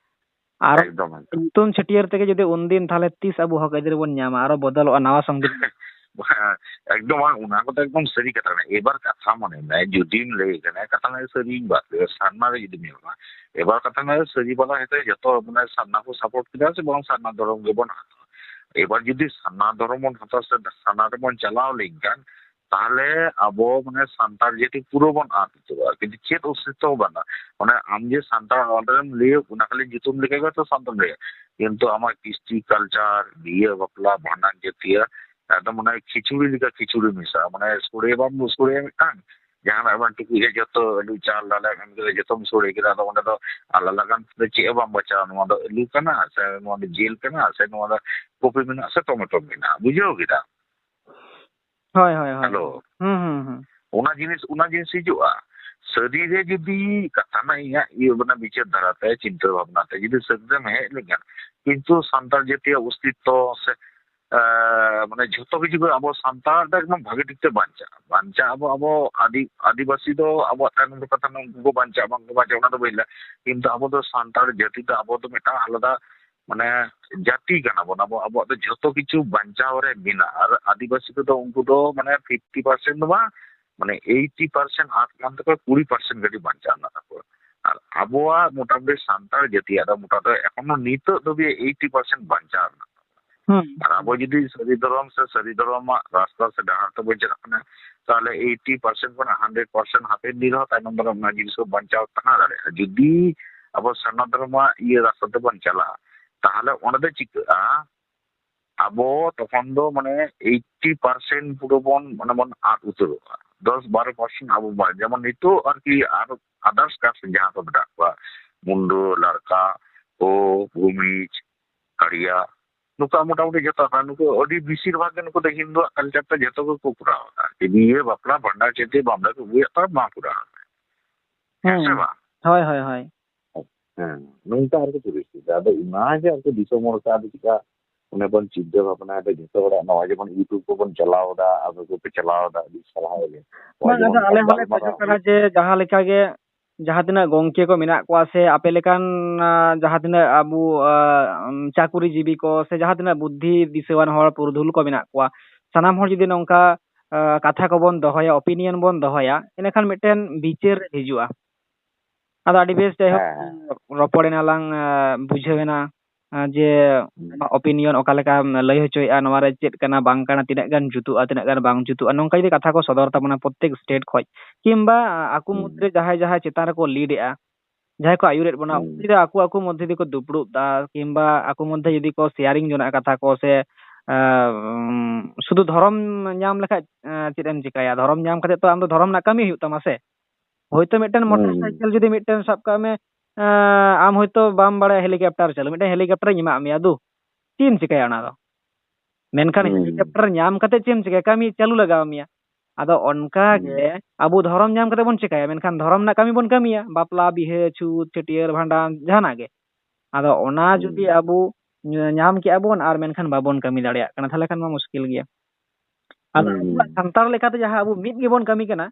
ᱟᱨ ᱮᱠᱫᱚᱢ, ᱮᱠᱫᱚᱢ᱾ ᱧᱩᱛᱩᱢ ᱪᱷᱟᱹᱴᱭᱟᱹᱨ ᱛᱮᱜᱮ ᱡᱩᱫᱤ ᱩᱱᱫᱤᱱ, ᱛᱟᱦᱚᱞᱮ ᱛᱤᱥ ᱟᱵᱚ ᱦᱚᱠ ᱟᱹᱭᱫᱟᱹᱨᱤ ᱵᱚᱱ ᱧᱟᱢᱟ? ᱟᱨᱚ ᱵᱚᱫᱚᱞᱚᱜᱼᱟ, ᱱᱟᱣᱟ ᱥᱚᱝᱵᱤᱫᱷᱟᱱ᱾ ᱵᱟᱝ, ᱮᱠᱫᱚᱢ ᱵᱟᱝ, ᱚᱱᱟ ᱠᱚᱫᱚ ᱮᱠᱫᱚᱢ ᱥᱟᱹᱨᱤ ᱠᱟᱛᱷᱟ ᱠᱟᱱᱟ᱾ ᱮᱵᱟᱨ ᱠᱟᱛᱷᱟ ᱢᱚᱱᱮ ᱢᱮ, ᱡᱩᱫᱤᱢ ᱞᱟᱹᱭ ᱠᱟᱱᱟ, ᱠᱟᱛᱷᱟ ᱢᱮ ᱥᱟᱹᱨᱤᱧ ᱵᱟᱫ ᱠᱮᱫᱟ, ᱥᱟᱨᱱᱟ ᱨᱮ ᱡᱩᱫᱤᱢ ᱧᱮᱞᱟ, ᱮᱵᱟᱨ ᱠᱟᱛᱷᱟ ᱢᱮ ᱥᱟᱹᱨᱤ ᱵᱟᱞᱟ ᱦᱮᱸᱛᱮ ᱡᱚᱛᱚ, ᱢᱟᱱᱮ, ᱥᱟᱨᱱᱟ ᱠᱚ ᱥᱟᱯᱳᱨᱴ ᱠᱮᱫᱟ ᱥᱮ ᱵᱟᱝ ᱥᱟᱨᱱᱟ ᱫᱷᱚᱨᱚᱢ ᱜᱮᱵᱚᱱ ᱦᱟᱛᱟᱣᱟ᱾ ᱮᱵᱟᱨ ᱡᱩᱫᱤ ᱥᱟᱨᱱᱟ ᱫᱷᱚᱨᱚᱢ ᱵᱚᱱ ᱦᱟᱛᱟᱣᱟ ᱥᱮ ᱥᱟᱨᱱᱟ ᱨᱮᱵᱚᱱ ᱪᱟᱞᱟᱣ ᱞᱮᱱᱠᱷᱟᱱ, ᱛᱟᱦᱞᱮ ᱟᱵᱚ ᱢᱟᱱᱮ ᱥᱟᱱᱛᱟᱲ ᱡᱟᱹᱛᱤ ᱯᱩᱨᱟᱹ ᱵᱚᱱ ᱟᱫ ᱩᱛᱟᱹᱨᱚᱜᱼᱟ, ᱠᱤᱱᱛᱩ ᱪᱮᱫ ᱚᱥᱛᱤᱛᱛᱚ ᱦᱚᱸ ᱵᱟᱹᱱᱩᱜᱼᱟ᱾ ᱚᱱᱮ ᱟᱢ ᱡᱮ ᱥᱟᱱᱛᱟᱲ ᱚᱸᱰᱮᱢ ᱞᱟᱹᱭᱟ, ᱚᱱᱟ ᱠᱷᱟᱹᱞᱤ ᱧᱩᱛᱩᱢ ᱞᱮᱠᱟ ᱜᱮ ᱛᱚ ᱥᱟᱱᱛᱟᱲ ᱞᱟᱹᱭᱟ, ᱠᱤᱱᱛᱩ ᱟᱢᱟᱜ ᱠᱤᱥᱴᱤ, ᱠᱟᱞᱪᱟᱨ, ᱵᱤᱦᱟᱹ ᱵᱟᱯᱞᱟ, ᱵᱷᱟᱸᱰᱟᱱ ᱡᱟᱹᱛᱤᱭᱟᱹ ᱮᱠᱫᱚᱢ ᱢᱟᱱᱮ ᱠᱷᱤᱪᱩᱲᱤ ᱞᱮᱠᱟ ᱠᱷᱤᱪᱩᱲᱤ ᱢᱮᱥᱟ, ᱢᱟᱱᱮ ᱥᱚᱲᱮ ᱵᱟᱢ ᱥᱚᱲᱮᱭᱟ ᱢᱤᱫᱴᱟᱝ, ᱡᱟᱦᱟᱱᱟᱜ ᱵᱟᱝ ᱴᱩᱠᱩᱡ ᱨᱮ ᱡᱚᱛᱚ ᱟᱹᱞᱩ ᱪᱟᱞ ᱰᱟᱞᱮ ᱮᱢ ᱠᱮᱫᱟ, ᱡᱚᱛᱚᱢ ᱥᱚᱲᱮ ᱠᱮᱫᱟ, ᱟᱫᱚ ᱚᱸᱰᱮ ᱫᱚ ᱟᱞᱟᱫᱟ ᱜᱟᱱ ᱛᱮ ᱪᱮᱫ ᱦᱚᱸ ᱵᱟᱢ ᱵᱟᱪᱷᱟᱣᱟ, ᱱᱚᱣᱟ ᱫᱚ ᱟᱹᱞᱩ ᱠᱟᱱᱟ ᱥᱮ ᱱᱚᱣᱟ ᱫᱚ ᱡᱤᱞ ᱠᱟᱱᱟ ᱥᱮ ᱱᱚᱣᱟ ᱫᱚ ᱠᱚᱯᱤ ᱢᱮᱱᱟᱜᱼᱟ ᱥᱮ ᱴᱚᱢᱮᱴᱳ ᱢᱮᱱᱟᱜᱼᱟ, ᱵᱩᱡᱷᱟᱹᱣ ᱠᱮᱫᱟ? ᱦᱳᱭ ᱦᱳᱭ ᱦᱳᱭ᱾ ᱦᱮᱞᱳ᱾ ᱦᱩᱸ ᱦᱩᱸ ᱦᱩᱸ᱾ ᱚᱱᱟ ᱡᱤᱱᱤᱥ, ᱚᱱᱟ ᱡᱤᱱᱤᱥ ᱦᱤᱡᱩᱜᱼᱟ᱾ ᱥᱟᱹᱨᱤ ᱨᱮ ᱡᱩᱫᱤ ᱠᱟᱛᱷᱟ ᱨᱮᱱᱟᱜ ᱤᱧᱟᱹᱜ ᱤᱭᱟᱹ ᱢᱟᱱᱮ ᱵᱤᱪᱟᱹᱨ ᱫᱷᱟᱨᱟᱛᱮ, ᱪᱤᱱᱛᱟᱹ ᱵᱷᱟᱵᱽᱱᱟ ᱛᱮ ᱡᱩᱫᱤ ᱥᱟᱹᱨᱤ ᱨᱮᱢ ᱦᱮᱡ ᱞᱮᱱᱠᱷᱟᱱ, ᱠᱤᱱᱛᱩ ᱥᱟᱱᱛᱟᱲ ᱡᱟᱹᱛᱤᱭᱟᱜ ᱚᱥᱛᱤᱛᱛᱚ ᱥᱮ, ᱮ, ᱢᱟᱱᱮ ᱡᱷᱚᱛᱚ ᱠᱤᱪᱷᱩ ᱜᱮ ᱟᱵᱚ ᱥᱟᱱᱛᱟᱲ ᱫᱚ ᱮᱠᱫᱚᱢ ᱵᱷᱟᱜᱮ ᱴᱷᱤᱠ ᱛᱮ ᱵᱟᱧᱪᱟᱜᱼᱟ᱾ ᱵᱟᱧᱪᱟᱜ ᱟᱵᱚ, ᱟᱵᱚ ᱟᱹᱫᱤ-, ᱟᱹᱫᱤᱵᱟᱹᱥᱤ ᱫᱚ ᱟᱵᱚᱣᱟᱜ ᱛᱟᱭᱱᱚᱢ ᱨᱮ ᱠᱟᱛᱷᱟ ᱱᱩᱠᱩ ᱠᱚ ᱵᱟᱧᱪᱟᱜᱼᱟ, ᱵᱟᱝ ᱠᱚ ᱵᱟᱧᱪᱟᱜᱼᱟ, ᱚᱱᱟ ᱫᱚ ᱵᱟᱹᱧ ᱞᱟᱹᱭᱟ᱾ ᱠᱤᱱᱛᱩ ᱟᱵᱚ ᱫᱚ ᱥᱟᱱᱛᱟᱲ ᱡᱟᱹᱛᱤ ᱫᱚ ᱟᱵᱚ ᱫᱚ ᱢᱤᱫᱴᱟᱝ ᱟᱞᱟᱫᱟ ᱢᱟᱱᱮ ᱡᱟᱹᱛᱤ ᱠᱟᱱᱟ ᱵᱚᱱ᱾ ᱟᱵᱚ, ᱟᱵᱚᱣᱟᱜ ᱫᱚ ᱡᱷᱚᱛᱚ ᱠᱤᱪᱷᱩ ᱵᱟᱧᱪᱟᱣ ᱨᱮ ᱢᱮᱱᱟᱜᱼᱟ᱾ ᱟᱨ ᱟᱹᱫᱤᱵᱟᱹᱥᱤ ᱠᱚᱫᱚ ᱩᱱᱠᱩ ᱫᱚ ᱢᱟᱱᱮ ᱯᱷᱤᱯᱴᱤ ᱯᱟᱨᱥᱮᱱᱴ ᱫᱚ ᱵᱟᱝ, ᱢᱟᱱᱮ ᱮᱭᱤᱴᱤ ᱯᱟᱨᱥᱮᱱᱴ ᱟᱫ ᱠᱟᱱ ᱛᱟᱠᱚᱣᱟ, ᱠᱩᱲᱤ ᱯᱟᱨᱥᱮᱱᱴ ᱠᱟᱹᱴᱤᱡ ᱵᱟᱧᱪᱟᱣ ᱢᱮᱱᱟᱜ ᱛᱟᱠᱚᱣᱟ᱾ ᱟᱨ ᱟᱵᱚᱣᱟᱜ ᱢᱚᱴᱟᱢᱩᱴᱤ ᱥᱟᱱᱛᱟᱲ ᱡᱟᱹᱛᱤᱭᱟᱜ ᱫᱚ ᱢᱚᱴᱟᱢᱩᱴᱤ ᱮᱠᱷᱚᱱᱳ ᱱᱤᱛᱚᱜ ᱫᱷᱟᱹᱵᱤᱡ ᱮᱭᱤᱴᱤ ᱯᱟᱨᱥᱮᱱᱴ ᱵᱟᱧᱪᱟᱣ ᱢᱮᱱᱟᱜ ᱛᱟᱵᱚᱱᱟ᱾ ᱦᱩᱸ᱾ ᱟᱨ ᱟᱵᱚ ᱡᱩᱫᱤ ᱥᱟᱹᱨᱤ ᱫᱷᱚᱨᱚᱢ ᱥᱮ ᱥᱟᱹᱨᱤ ᱫᱷᱚᱨᱚᱢᱟᱜ ᱨᱟᱥᱛᱟ ᱥᱮ ᱰᱟᱦᱟᱨ ᱛᱮᱵᱚᱱ ᱪᱟᱞᱟᱜ ᱠᱟᱱᱟ, ᱛᱟᱦᱚᱞᱮ ᱮᱭᱤᱴᱤ ᱯᱟᱨᱥᱮᱱᱴ ᱠᱷᱚᱱᱟᱜ ᱦᱟᱱᱰᱨᱮᱰ ᱯᱟᱨᱥᱮᱱᱴ ᱦᱟᱯᱮᱱ ᱫᱤᱱ ᱨᱮᱦᱚᱸ ᱛᱟᱭᱱᱚᱢ ᱫᱟᱨᱟᱢ ᱚᱱᱟ ᱡᱤᱱᱤᱥ ᱠᱚ ᱵᱟᱧᱪᱟᱣ ᱛᱟᱦᱮᱸ ᱫᱟᱲᱮᱭᱟᱜᱼᱟ᱾ ᱡᱩᱫᱤ ᱟᱵᱚ ᱥᱟᱨᱱᱟ ᱫᱷᱚᱨᱚᱢᱟᱜ ᱤᱭᱟᱹ ᱨᱟᱥᱛᱟ ᱛᱮᱵᱚᱱ ᱪᱟᱞᱟᱜᱼᱟ, ᱛᱟᱦᱚᱞᱮ ᱚᱸᱰᱮ ᱫᱚ ᱪᱤᱠᱟᱹᱜᱼᱟ? ᱟᱵᱚ ᱛᱚᱠᱷᱚᱱ ᱫᱚ ᱢᱟᱱᱮ ᱮᱭᱤᱴᱤ ᱯᱟᱨᱥᱮᱱᱴ ᱯᱩᱨᱟᱹ ᱵᱚᱱ, ᱢᱟᱱᱮ ᱵᱚᱱ ᱟᱫ ᱩᱛᱟᱹᱨᱚᱜᱼᱟ᱾ ᱫᱚᱥ ᱵᱟᱨᱚ ᱯᱟᱨᱥᱮᱱᱴ ᱟᱵᱚ ᱵᱟᱝ, ᱡᱮᱢᱚᱱ ᱱᱤᱛᱚᱜ ᱟᱨᱠᱤ ᱟᱨ others caste ᱡᱟᱦᱟᱸ ᱠᱚ ᱢᱮᱱᱟᱜ ᱠᱚᱣᱟ, ᱢᱩᱱᱰᱟᱹ, ᱞᱟᱲᱠᱟ, ᱦᱳ, ᱵᱷᱩᱢᱤᱡᱽ, ᱠᱟᱲᱤᱭᱟ, ᱱᱩᱠᱩᱣᱟᱜ ᱢᱚᱴᱟᱢᱩᱴᱤ ᱡᱚᱛᱚ ᱟᱠᱟᱱ, ᱱᱩᱠᱩ ᱟᱹᱰᱤ ᱵᱮᱥᱤᱨ ᱵᱷᱟᱜᱽ ᱜᱮ ᱱᱩᱠᱩ ᱫᱚ ᱦᱤᱱᱫᱩᱣᱟᱜ ᱠᱟᱞᱪᱟᱨ ᱛᱮ ᱡᱚᱛᱚ ᱜᱮᱠᱚ ᱠᱚᱨᱟᱣ ᱮᱫᱟ᱾ ᱵᱤᱭᱟᱹ, ᱵᱟᱯᱞᱟ, ᱵᱷᱟᱸᱰᱟᱱ, ᱪᱮᱫ ᱵᱟᱢ ᱠᱚ ᱟᱹᱜᱩᱭᱮᱫ ᱛᱟᱢᱟ, ᱵᱟᱝ ᱠᱚᱨᱟᱣ ᱮᱫᱟ᱾ ᱦᱮᱸ ᱥᱮ ᱵᱟᱝ? ᱦᱳᱭ ᱦᱳᱭ ᱦᱳᱭ᱾ ᱦᱮᱸ, ᱱᱚᱝᱠᱟ ᱟᱨᱠᱤ ᱯᱚᱨᱤᱥᱛᱷᱤᱛᱤ᱾ ᱟᱫᱚ ᱚᱱᱟ ᱜᱮ ᱟᱨᱠᱤ ᱫᱤᱥᱚᱢ ᱦᱚᱲ ᱠᱚ ᱟᱫᱚ ᱪᱮᱠᱟ ᱚᱱᱮ ᱵᱚᱱ ᱪᱤᱱᱛᱟᱹ ᱵᱷᱟᱵᱽᱱᱟᱭᱮᱫᱟ ᱡᱚᱛᱚ ᱦᱚᱲᱟᱜ, ᱱᱚᱣᱟ ᱡᱮᱢᱚᱱ YouTube ᱠᱚᱵᱚᱱ ᱪᱟᱞᱟᱣ ᱮᱫᱟ, ᱟᱵᱚ ᱠᱚᱯᱮ ᱪᱟᱞᱟᱣ ᱮᱫᱟ, ᱟᱹᱰᱤ ᱥᱟᱨᱦᱟᱣ ᱜᱮ᱾ ᱱᱚᱣᱟ ᱵᱟᱝ, ᱟᱫᱚ ᱡᱮᱢᱚᱱ ᱟᱞᱮ ᱵᱚᱱ ᱦᱚᱸᱞᱮ ᱜᱟᱞᱢᱟᱨᱟᱣ ᱠᱷᱚᱡᱚᱜ ᱠᱟᱱᱟ ᱡᱮ ᱡᱟᱦᱟᱸ ᱞᱮᱠᱟ ᱜᱮ ᱡᱟᱦᱟᱸ ᱛᱤᱱᱟᱹᱜ ᱜᱚᱝᱠᱮ ᱠᱚ ᱢᱮᱱᱟᱜ ᱠᱚᱣᱟ ᱥᱮ ᱟᱯᱮ ᱞᱮᱠᱟᱱ, ᱟ, ᱡᱟᱦᱟᱸ ᱛᱤᱱᱟᱹᱜ ᱟᱵᱚ, ᱟ, ᱩᱢ, ᱪᱟᱹᱠᱨᱤ ᱡᱤᱵᱤ ᱠᱚ ᱥᱮ ᱡᱟᱦᱟᱸ ᱛᱤᱱᱟᱹᱜ ᱵᱩᱫᱽᱫᱷᱤ ᱫᱤᱥᱟᱹᱣᱟᱱ ᱦᱚᱲ ᱯᱩᱨᱩᱫᱷᱩᱞ ᱠᱚ ᱢᱮᱱᱟᱜ ᱠᱚᱣᱟ, ᱥᱟᱱᱟᱢ ᱦᱚᱲ ᱡᱩᱫᱤ ᱱᱚᱝᱠᱟ, ᱟ, ᱠᱟᱛᱷᱟ ᱠᱚᱵᱚᱱ ᱫᱚᱦᱚᱭᱟ, opinion ᱵᱚᱱ ᱫᱚᱦᱚᱭᱟ, ᱤᱱᱟᱹᱠᱷᱟᱱ ᱢᱤᱫᱴᱮᱱ ᱵᱤᱪᱟᱹᱨ ᱦᱤᱡᱩᱜᱼᱟ᱾ ᱟᱫᱚ ᱟᱹᱰᱤ ᱵᱮᱥ, ᱡᱟᱭᱦᱳᱠ, ᱦᱮᱸ, ᱦᱮᱸ᱾ ᱨᱚᱯᱚᱲ ᱮᱱᱟ ᱞᱟᱝ, ᱟ, ᱵᱩᱡᱷᱟᱹᱣ ᱮᱱᱟ᱾ ᱟᱸ, ᱡᱮ ᱦᱩᱸ᱾ ᱟᱢᱟᱜ opinion ᱚᱠᱟ ᱞᱮᱠᱟᱢ ᱞᱟᱹᱭ ᱦᱚᱪᱚᱭᱮᱫᱼᱟ, ᱱᱚᱣᱟ ᱨᱮ ᱪᱮᱫ ᱠᱟᱱᱟ, ᱵᱟᱝ ᱠᱟᱱᱟ, ᱛᱤᱱᱟᱹᱜ ᱜᱟᱱ ᱡᱩᱛᱩᱜᱼᱟ, ᱛᱤᱱᱟᱹᱜ ᱜᱟᱱ ᱵᱟᱝ ᱡᱩᱛᱩᱜᱼᱟ, ᱱᱚᱝᱠᱟ ᱡᱩᱫᱤ ᱠᱟᱛᱷᱟ ᱠᱚ ᱥᱚᱫᱚᱨ ᱛᱟᱵᱚᱱᱟ ᱯᱨᱚᱛᱛᱮᱠ state ᱠᱷᱚᱡ, ᱠᱤᱝᱵᱟ ᱟᱠᱚ ᱦᱩᱸ᱾ ᱢᱩᱫᱽᱨᱮ ᱡᱟᱦᱟᱸᱭ ᱡᱟᱦᱟᱸᱭ ᱪᱮᱛᱟᱱ ᱨᱮᱠᱚ lead ᱮᱫᱼᱟ, ᱡᱟᱦᱟᱸᱭ ᱠᱚ ᱟᱹᱭᱩᱨᱮᱫ ᱵᱚᱱᱟ, ᱦᱩᱸ᱾ ᱩᱱᱠᱩ ᱡᱩᱫᱤ ᱟᱠᱚ ᱟᱠᱚ ᱢᱚᱫᱽᱫᱷᱮ ᱡᱩᱫᱤ ᱠᱚ ᱫᱩᱯᱲᱩᱵ ᱫᱟ, ᱠᱤᱝᱵᱟ ᱟᱠᱚ ᱢᱚᱫᱽᱫᱷᱮ ᱡᱩᱫᱤ ᱠᱚ sharing ᱡᱚᱱᱟᱜ ᱠᱟᱛᱷᱟ ᱠᱚ, ᱥᱮ, ᱟᱸ, ᱥᱩᱫᱷᱩ ᱫᱷᱚᱨᱚᱢ ᱧᱟᱢ ᱞᱮᱠᱷᱟᱡ, ᱟᱸ, ᱪᱮᱫ ᱮᱢ ᱪᱤᱠᱟᱹᱭᱟ? ᱫᱷᱚᱨᱚᱢ ᱧᱟᱢ ᱠᱟᱛᱮ ᱛᱚ ᱟᱢ ᱫᱚ ᱫᱷᱚᱨᱚᱢ ᱨᱮᱱᱟᱜ ᱠᱟᱹᱢᱤ ᱦᱩᱭᱩᱜ ᱛᱟᱢᱟ ᱥᱮ? ᱦᱳᱭᱛᱳ ᱢᱤᱫᱴᱮᱱ ᱦᱩᱸ᱾ Motorcycle ᱡᱩᱫᱤ ᱢᱤᱫᱴᱮᱱ ᱥᱟᱵ ᱠᱟᱜ ᱢᱮ, ᱟᱸ, ᱟᱢ ᱦᱳᱭᱛᱳ ᱵᱟᱢ ᱵᱟᱲᱟᱭᱟ helicopter ᱪᱟᱹᱞᱩ, ᱢᱤᱫᱴᱮᱱ helicopter ᱤᱧ ᱮᱢᱟᱜ ᱢᱮᱭᱟ, ᱫᱩ, ᱪᱮᱫ ᱮᱢ ᱪᱤᱠᱟᱹᱭᱟ ᱚᱱᱟ ᱫᱚ? ᱢᱮᱱᱠᱷᱟᱱ ᱦᱩᱸ᱾ Helicopter ᱧᱟᱢ ᱠᱟᱛᱮ ᱪᱮᱫ ᱮᱢ ᱪᱤᱠᱟᱹᱭᱟ? ᱠᱟᱹᱢᱤ ᱪᱟᱹᱞᱩ ᱞᱟᱜᱟᱣ ᱢᱮᱭᱟ᱾ ᱟᱫᱚ ᱚᱱᱠᱟ ᱦᱩᱸ᱾ ᱜᱮ ᱟᱵᱚ ᱫᱷᱚᱨᱚᱢ ᱧᱟᱢ ᱠᱟᱛᱮ ᱵᱚᱱ ᱪᱤᱠᱟᱹᱭᱟ, ᱢᱮᱱᱠᱷᱟᱱ ᱫᱷᱚᱨᱚᱢ ᱨᱮᱱᱟᱜ ᱠᱟᱹᱢᱤ ᱵᱚᱱ ᱠᱟᱹᱢᱤᱭᱟ, ᱵᱟᱯᱞᱟ, ᱵᱤᱦᱟᱹ, ᱪᱷᱩᱛ, ᱪᱷᱟᱹᱴᱭᱟᱹᱨ, ᱵᱷᱟᱸᱰᱟᱱ, ᱡᱟᱦᱟᱱᱟᱜ ᱜᱮ᱾ ᱟᱫᱚ ᱚᱱᱟ ᱦᱩᱸ᱾ ᱡᱩᱫᱤ ᱟᱵᱚ ᱧ-, ᱧᱟᱢ ᱠᱮᱜᱼᱟ ᱵᱚᱱ ᱟᱨ ᱢᱮᱱᱠᱷᱟᱱ ᱵᱟᱵᱚᱱ ᱠᱟᱹᱢᱤ ᱫᱟᱲᱮᱭᱟᱜ ᱠᱟᱱᱟ, ᱛᱟᱦᱚᱞᱮ ᱠᱷᱟᱱ ᱢᱟ ᱢᱩᱥᱠᱤᱞ ᱜᱮᱭᱟ᱾ ᱟᱫᱚ ᱦᱩᱸ᱾ ᱟᱵᱚᱣᱟᱜ ᱥᱟᱱᱛᱟᱲ ᱞᱮᱠᱟᱛᱮ ᱡᱟᱦᱟᱸ ᱟᱵᱚ ᱢᱤᱫ ᱜᱮᱵᱚᱱ ᱠᱟᱹᱢᱤ ᱠᱟᱱᱟ,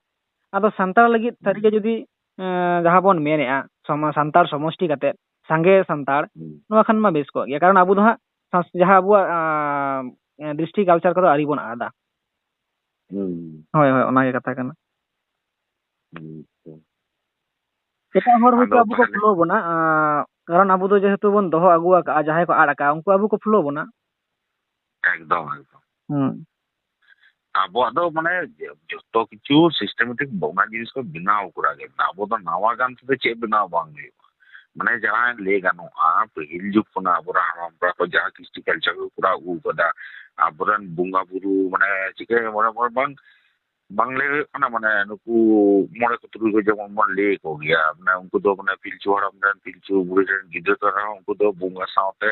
ᱟᱫᱚ ᱥᱟᱱᱛᱟᱲ ᱞᱟᱹᱜᱤᱫ ᱦᱩᱸ᱾ ᱥᱟᱹᱨᱤᱜᱮ ᱡᱩᱫᱤ, ᱮᱸ, ᱡᱟᱦᱟᱸ ᱵᱚᱱ ᱢᱮᱱᱮᱜᱼᱟ, ᱥᱚᱢᱟ-, ᱥᱟᱱᱛᱟᱲ ᱥᱚᱢᱚᱥᱴᱤ ᱠᱟᱛᱮ, ᱥᱟᱸᱜᱮ ᱥᱟᱱᱛᱟᱲ, ᱦᱩᱸ᱾ ᱱᱚᱣᱟ ᱠᱷᱟᱱ ᱢᱟ ᱵᱮᱥ ᱠᱚᱜ ᱜᱮᱭᱟ᱾ ᱠᱟᱨᱚᱱ ᱟᱵᱚ ᱫᱚ ᱦᱟᱸᱜ ᱥᱟᱸᱥ-, ᱡᱟᱦᱟᱸ ᱟᱵᱚᱣᱟᱜ, ᱟᱸ, ᱫᱨᱤᱥᱴᱤ culture ᱠᱚᱫᱚ ᱟᱹᱣᱨᱤ ᱵᱚᱱ ᱟᱫᱟ᱾ ᱦᱩᱸ᱾ ᱦᱳᱭ, ᱦᱳᱭ, ᱚᱱᱟᱜᱮ ᱠᱟᱛᱷᱟ ᱠᱟᱱᱟ᱾ ᱦᱩᱸ, ᱛᱚ᱾ ᱮᱴᱟᱜ ᱦᱚᱲ ᱦᱚᱭᱛᱳ ᱟᱫᱚ ᱟᱵᱚ ᱠᱚ ᱛᱟᱦᱞᱮ follow ᱵᱚᱱᱟ, ᱟᱸ, ᱠᱟᱨᱚᱱ ᱟᱵᱚ ᱫᱚ ᱡᱮᱦᱮᱛᱩ ᱵᱚᱱ ᱫᱚᱦᱚ ᱟᱹᱜᱩ ᱟᱠᱟᱫᱼᱟ, ᱡᱟᱦᱟᱸᱭ ᱠᱚ ᱟᱫ ᱟᱠᱟᱫᱼᱟ, ᱩᱱᱠᱩ ᱟᱵᱚ ᱠᱚ follow ᱵᱚᱱᱟ᱾ ᱮᱠᱫᱚᱢ, ᱮᱠᱫᱚᱢ᱾ ᱦᱩᱸ᱾ ᱟᱵᱚᱣᱟᱜ ᱫᱚ ᱢᱟᱱᱮ ᱡᱚᱛᱚ ᱠᱤᱪᱷᱩ systematic ᱚᱱᱟ ᱡᱤᱱᱤᱥ ᱠᱚ ᱵᱮᱱᱟᱣ ᱠᱚᱨᱟᱣ ᱜᱮ᱾ ᱟᱵᱚ ᱫᱚ ᱱᱟᱣᱟ ᱜᱟᱱ ᱛᱮᱫᱚ ᱪᱮᱫ ᱵᱮᱱᱟᱣ ᱵᱟᱝ ᱦᱩᱭᱩᱜᱼᱟ᱾ ᱢᱟᱱᱮ ᱡᱟᱦᱟᱸ ᱞᱟᱹᱭ ᱜᱟᱱᱚᱜᱼᱟ, ᱯᱟᱹᱦᱤᱞ ᱡᱩᱜᱽ ᱠᱷᱚᱱᱟᱜ ᱟᱵᱚᱨᱮᱱ ᱦᱟᱲᱟᱢ ᱦᱟᱯᱲᱟᱢ ᱠᱚ ᱡᱟᱦᱟᱸ ᱠᱨᱤᱥᱴᱤ culture ᱠᱚ ᱠᱚᱨᱟᱣ ᱟᱹᱜᱩ ᱟᱠᱟᱫᱟ, ᱟᱵᱚᱨᱮᱱ ᱵᱚᱸᱜᱟ ᱵᱩᱨᱩ ᱢᱟᱱᱮ ᱪᱤᱠᱟᱹ ᱢᱟᱱᱮ ᱵᱟᱝ ᱵᱟᱝ ᱞᱟᱹᱭ ᱦᱩᱭᱩᱜ ᱠᱟᱱᱟ, ᱢᱟᱱᱮ ᱱᱩᱠᱩ ᱢᱚᱬᱮ ᱠᱚ ᱛᱩᱨᱩᱭ ᱠᱚ ᱡᱮᱢᱚᱱ ᱵᱚᱱ ᱞᱟᱹᱭ ᱟᱠᱚ ᱜᱮᱭᱟ, ᱢᱟᱱᱮ ᱩᱱᱠᱩ ᱫᱚ ᱢᱟᱱᱮ ᱯᱤᱞᱪᱩ ᱦᱟᱲᱟᱢ ᱨᱮᱱ ᱯᱤᱞᱪᱩ ᱵᱩᱲᱦᱤ ᱨᱮᱱ ᱜᱤᱫᱽᱨᱟᱹ ᱠᱚ ᱨᱮᱦᱚᱸ ᱩᱱᱠᱩ ᱫᱚ ᱵᱚᱸᱜᱟ ᱥᱟᱶᱛᱮ,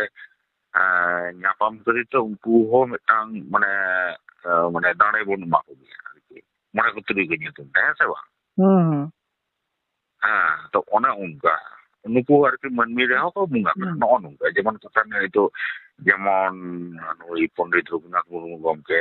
ᱮᱸ, ᱧᱟᱯᱟᱢ ᱠᱷᱟᱹᱛᱤᱨ ᱛᱮ ᱩᱱᱠᱩ ᱦᱚᱸ ᱢᱤᱫᱴᱟᱝ ᱢᱟᱱᱮ, ᱮᱸ, ᱢᱟᱱᱮ ᱫᱟᱲᱮ ᱵᱚᱱ ᱮᱢᱟ ᱠᱚ ᱜᱮᱭᱟ ᱟᱨᱠᱤ, ᱢᱚᱬᱮ ᱠᱚ ᱛᱩᱨᱩᱭ ᱠᱚ ᱧᱩᱛᱩᱢ ᱛᱮ, ᱦᱮᱸ ᱥᱮ ᱵᱟᱝ? ᱦᱩᱸ, ᱦᱩᱸ᱾ ᱦᱮᱸ, ᱛᱚ ᱚᱱᱮ ᱚᱱᱠᱟ ᱱᱩᱠᱩ ᱟᱨᱠᱤ ᱢᱟᱹᱱᱢᱤ ᱨᱮᱦᱚᱸ ᱠᱚ ᱵᱚᱸᱜᱟ ᱠᱟᱱᱟ᱾ ᱦᱩᱸ᱾ ᱱᱚᱜᱼᱚ ᱱᱚᱝᱠᱟ ᱡᱮᱢᱚᱱ ᱠᱟᱛᱷᱟ ᱱᱤᱛᱚᱜ ᱡᱮᱢᱚᱱ ᱱᱩᱭ ᱯᱚᱱᱰᱤᱛ ᱨᱚᱜᱷᱩᱱᱟᱛᱷ ᱢᱩᱨᱢᱩ ᱜᱚᱢᱠᱮ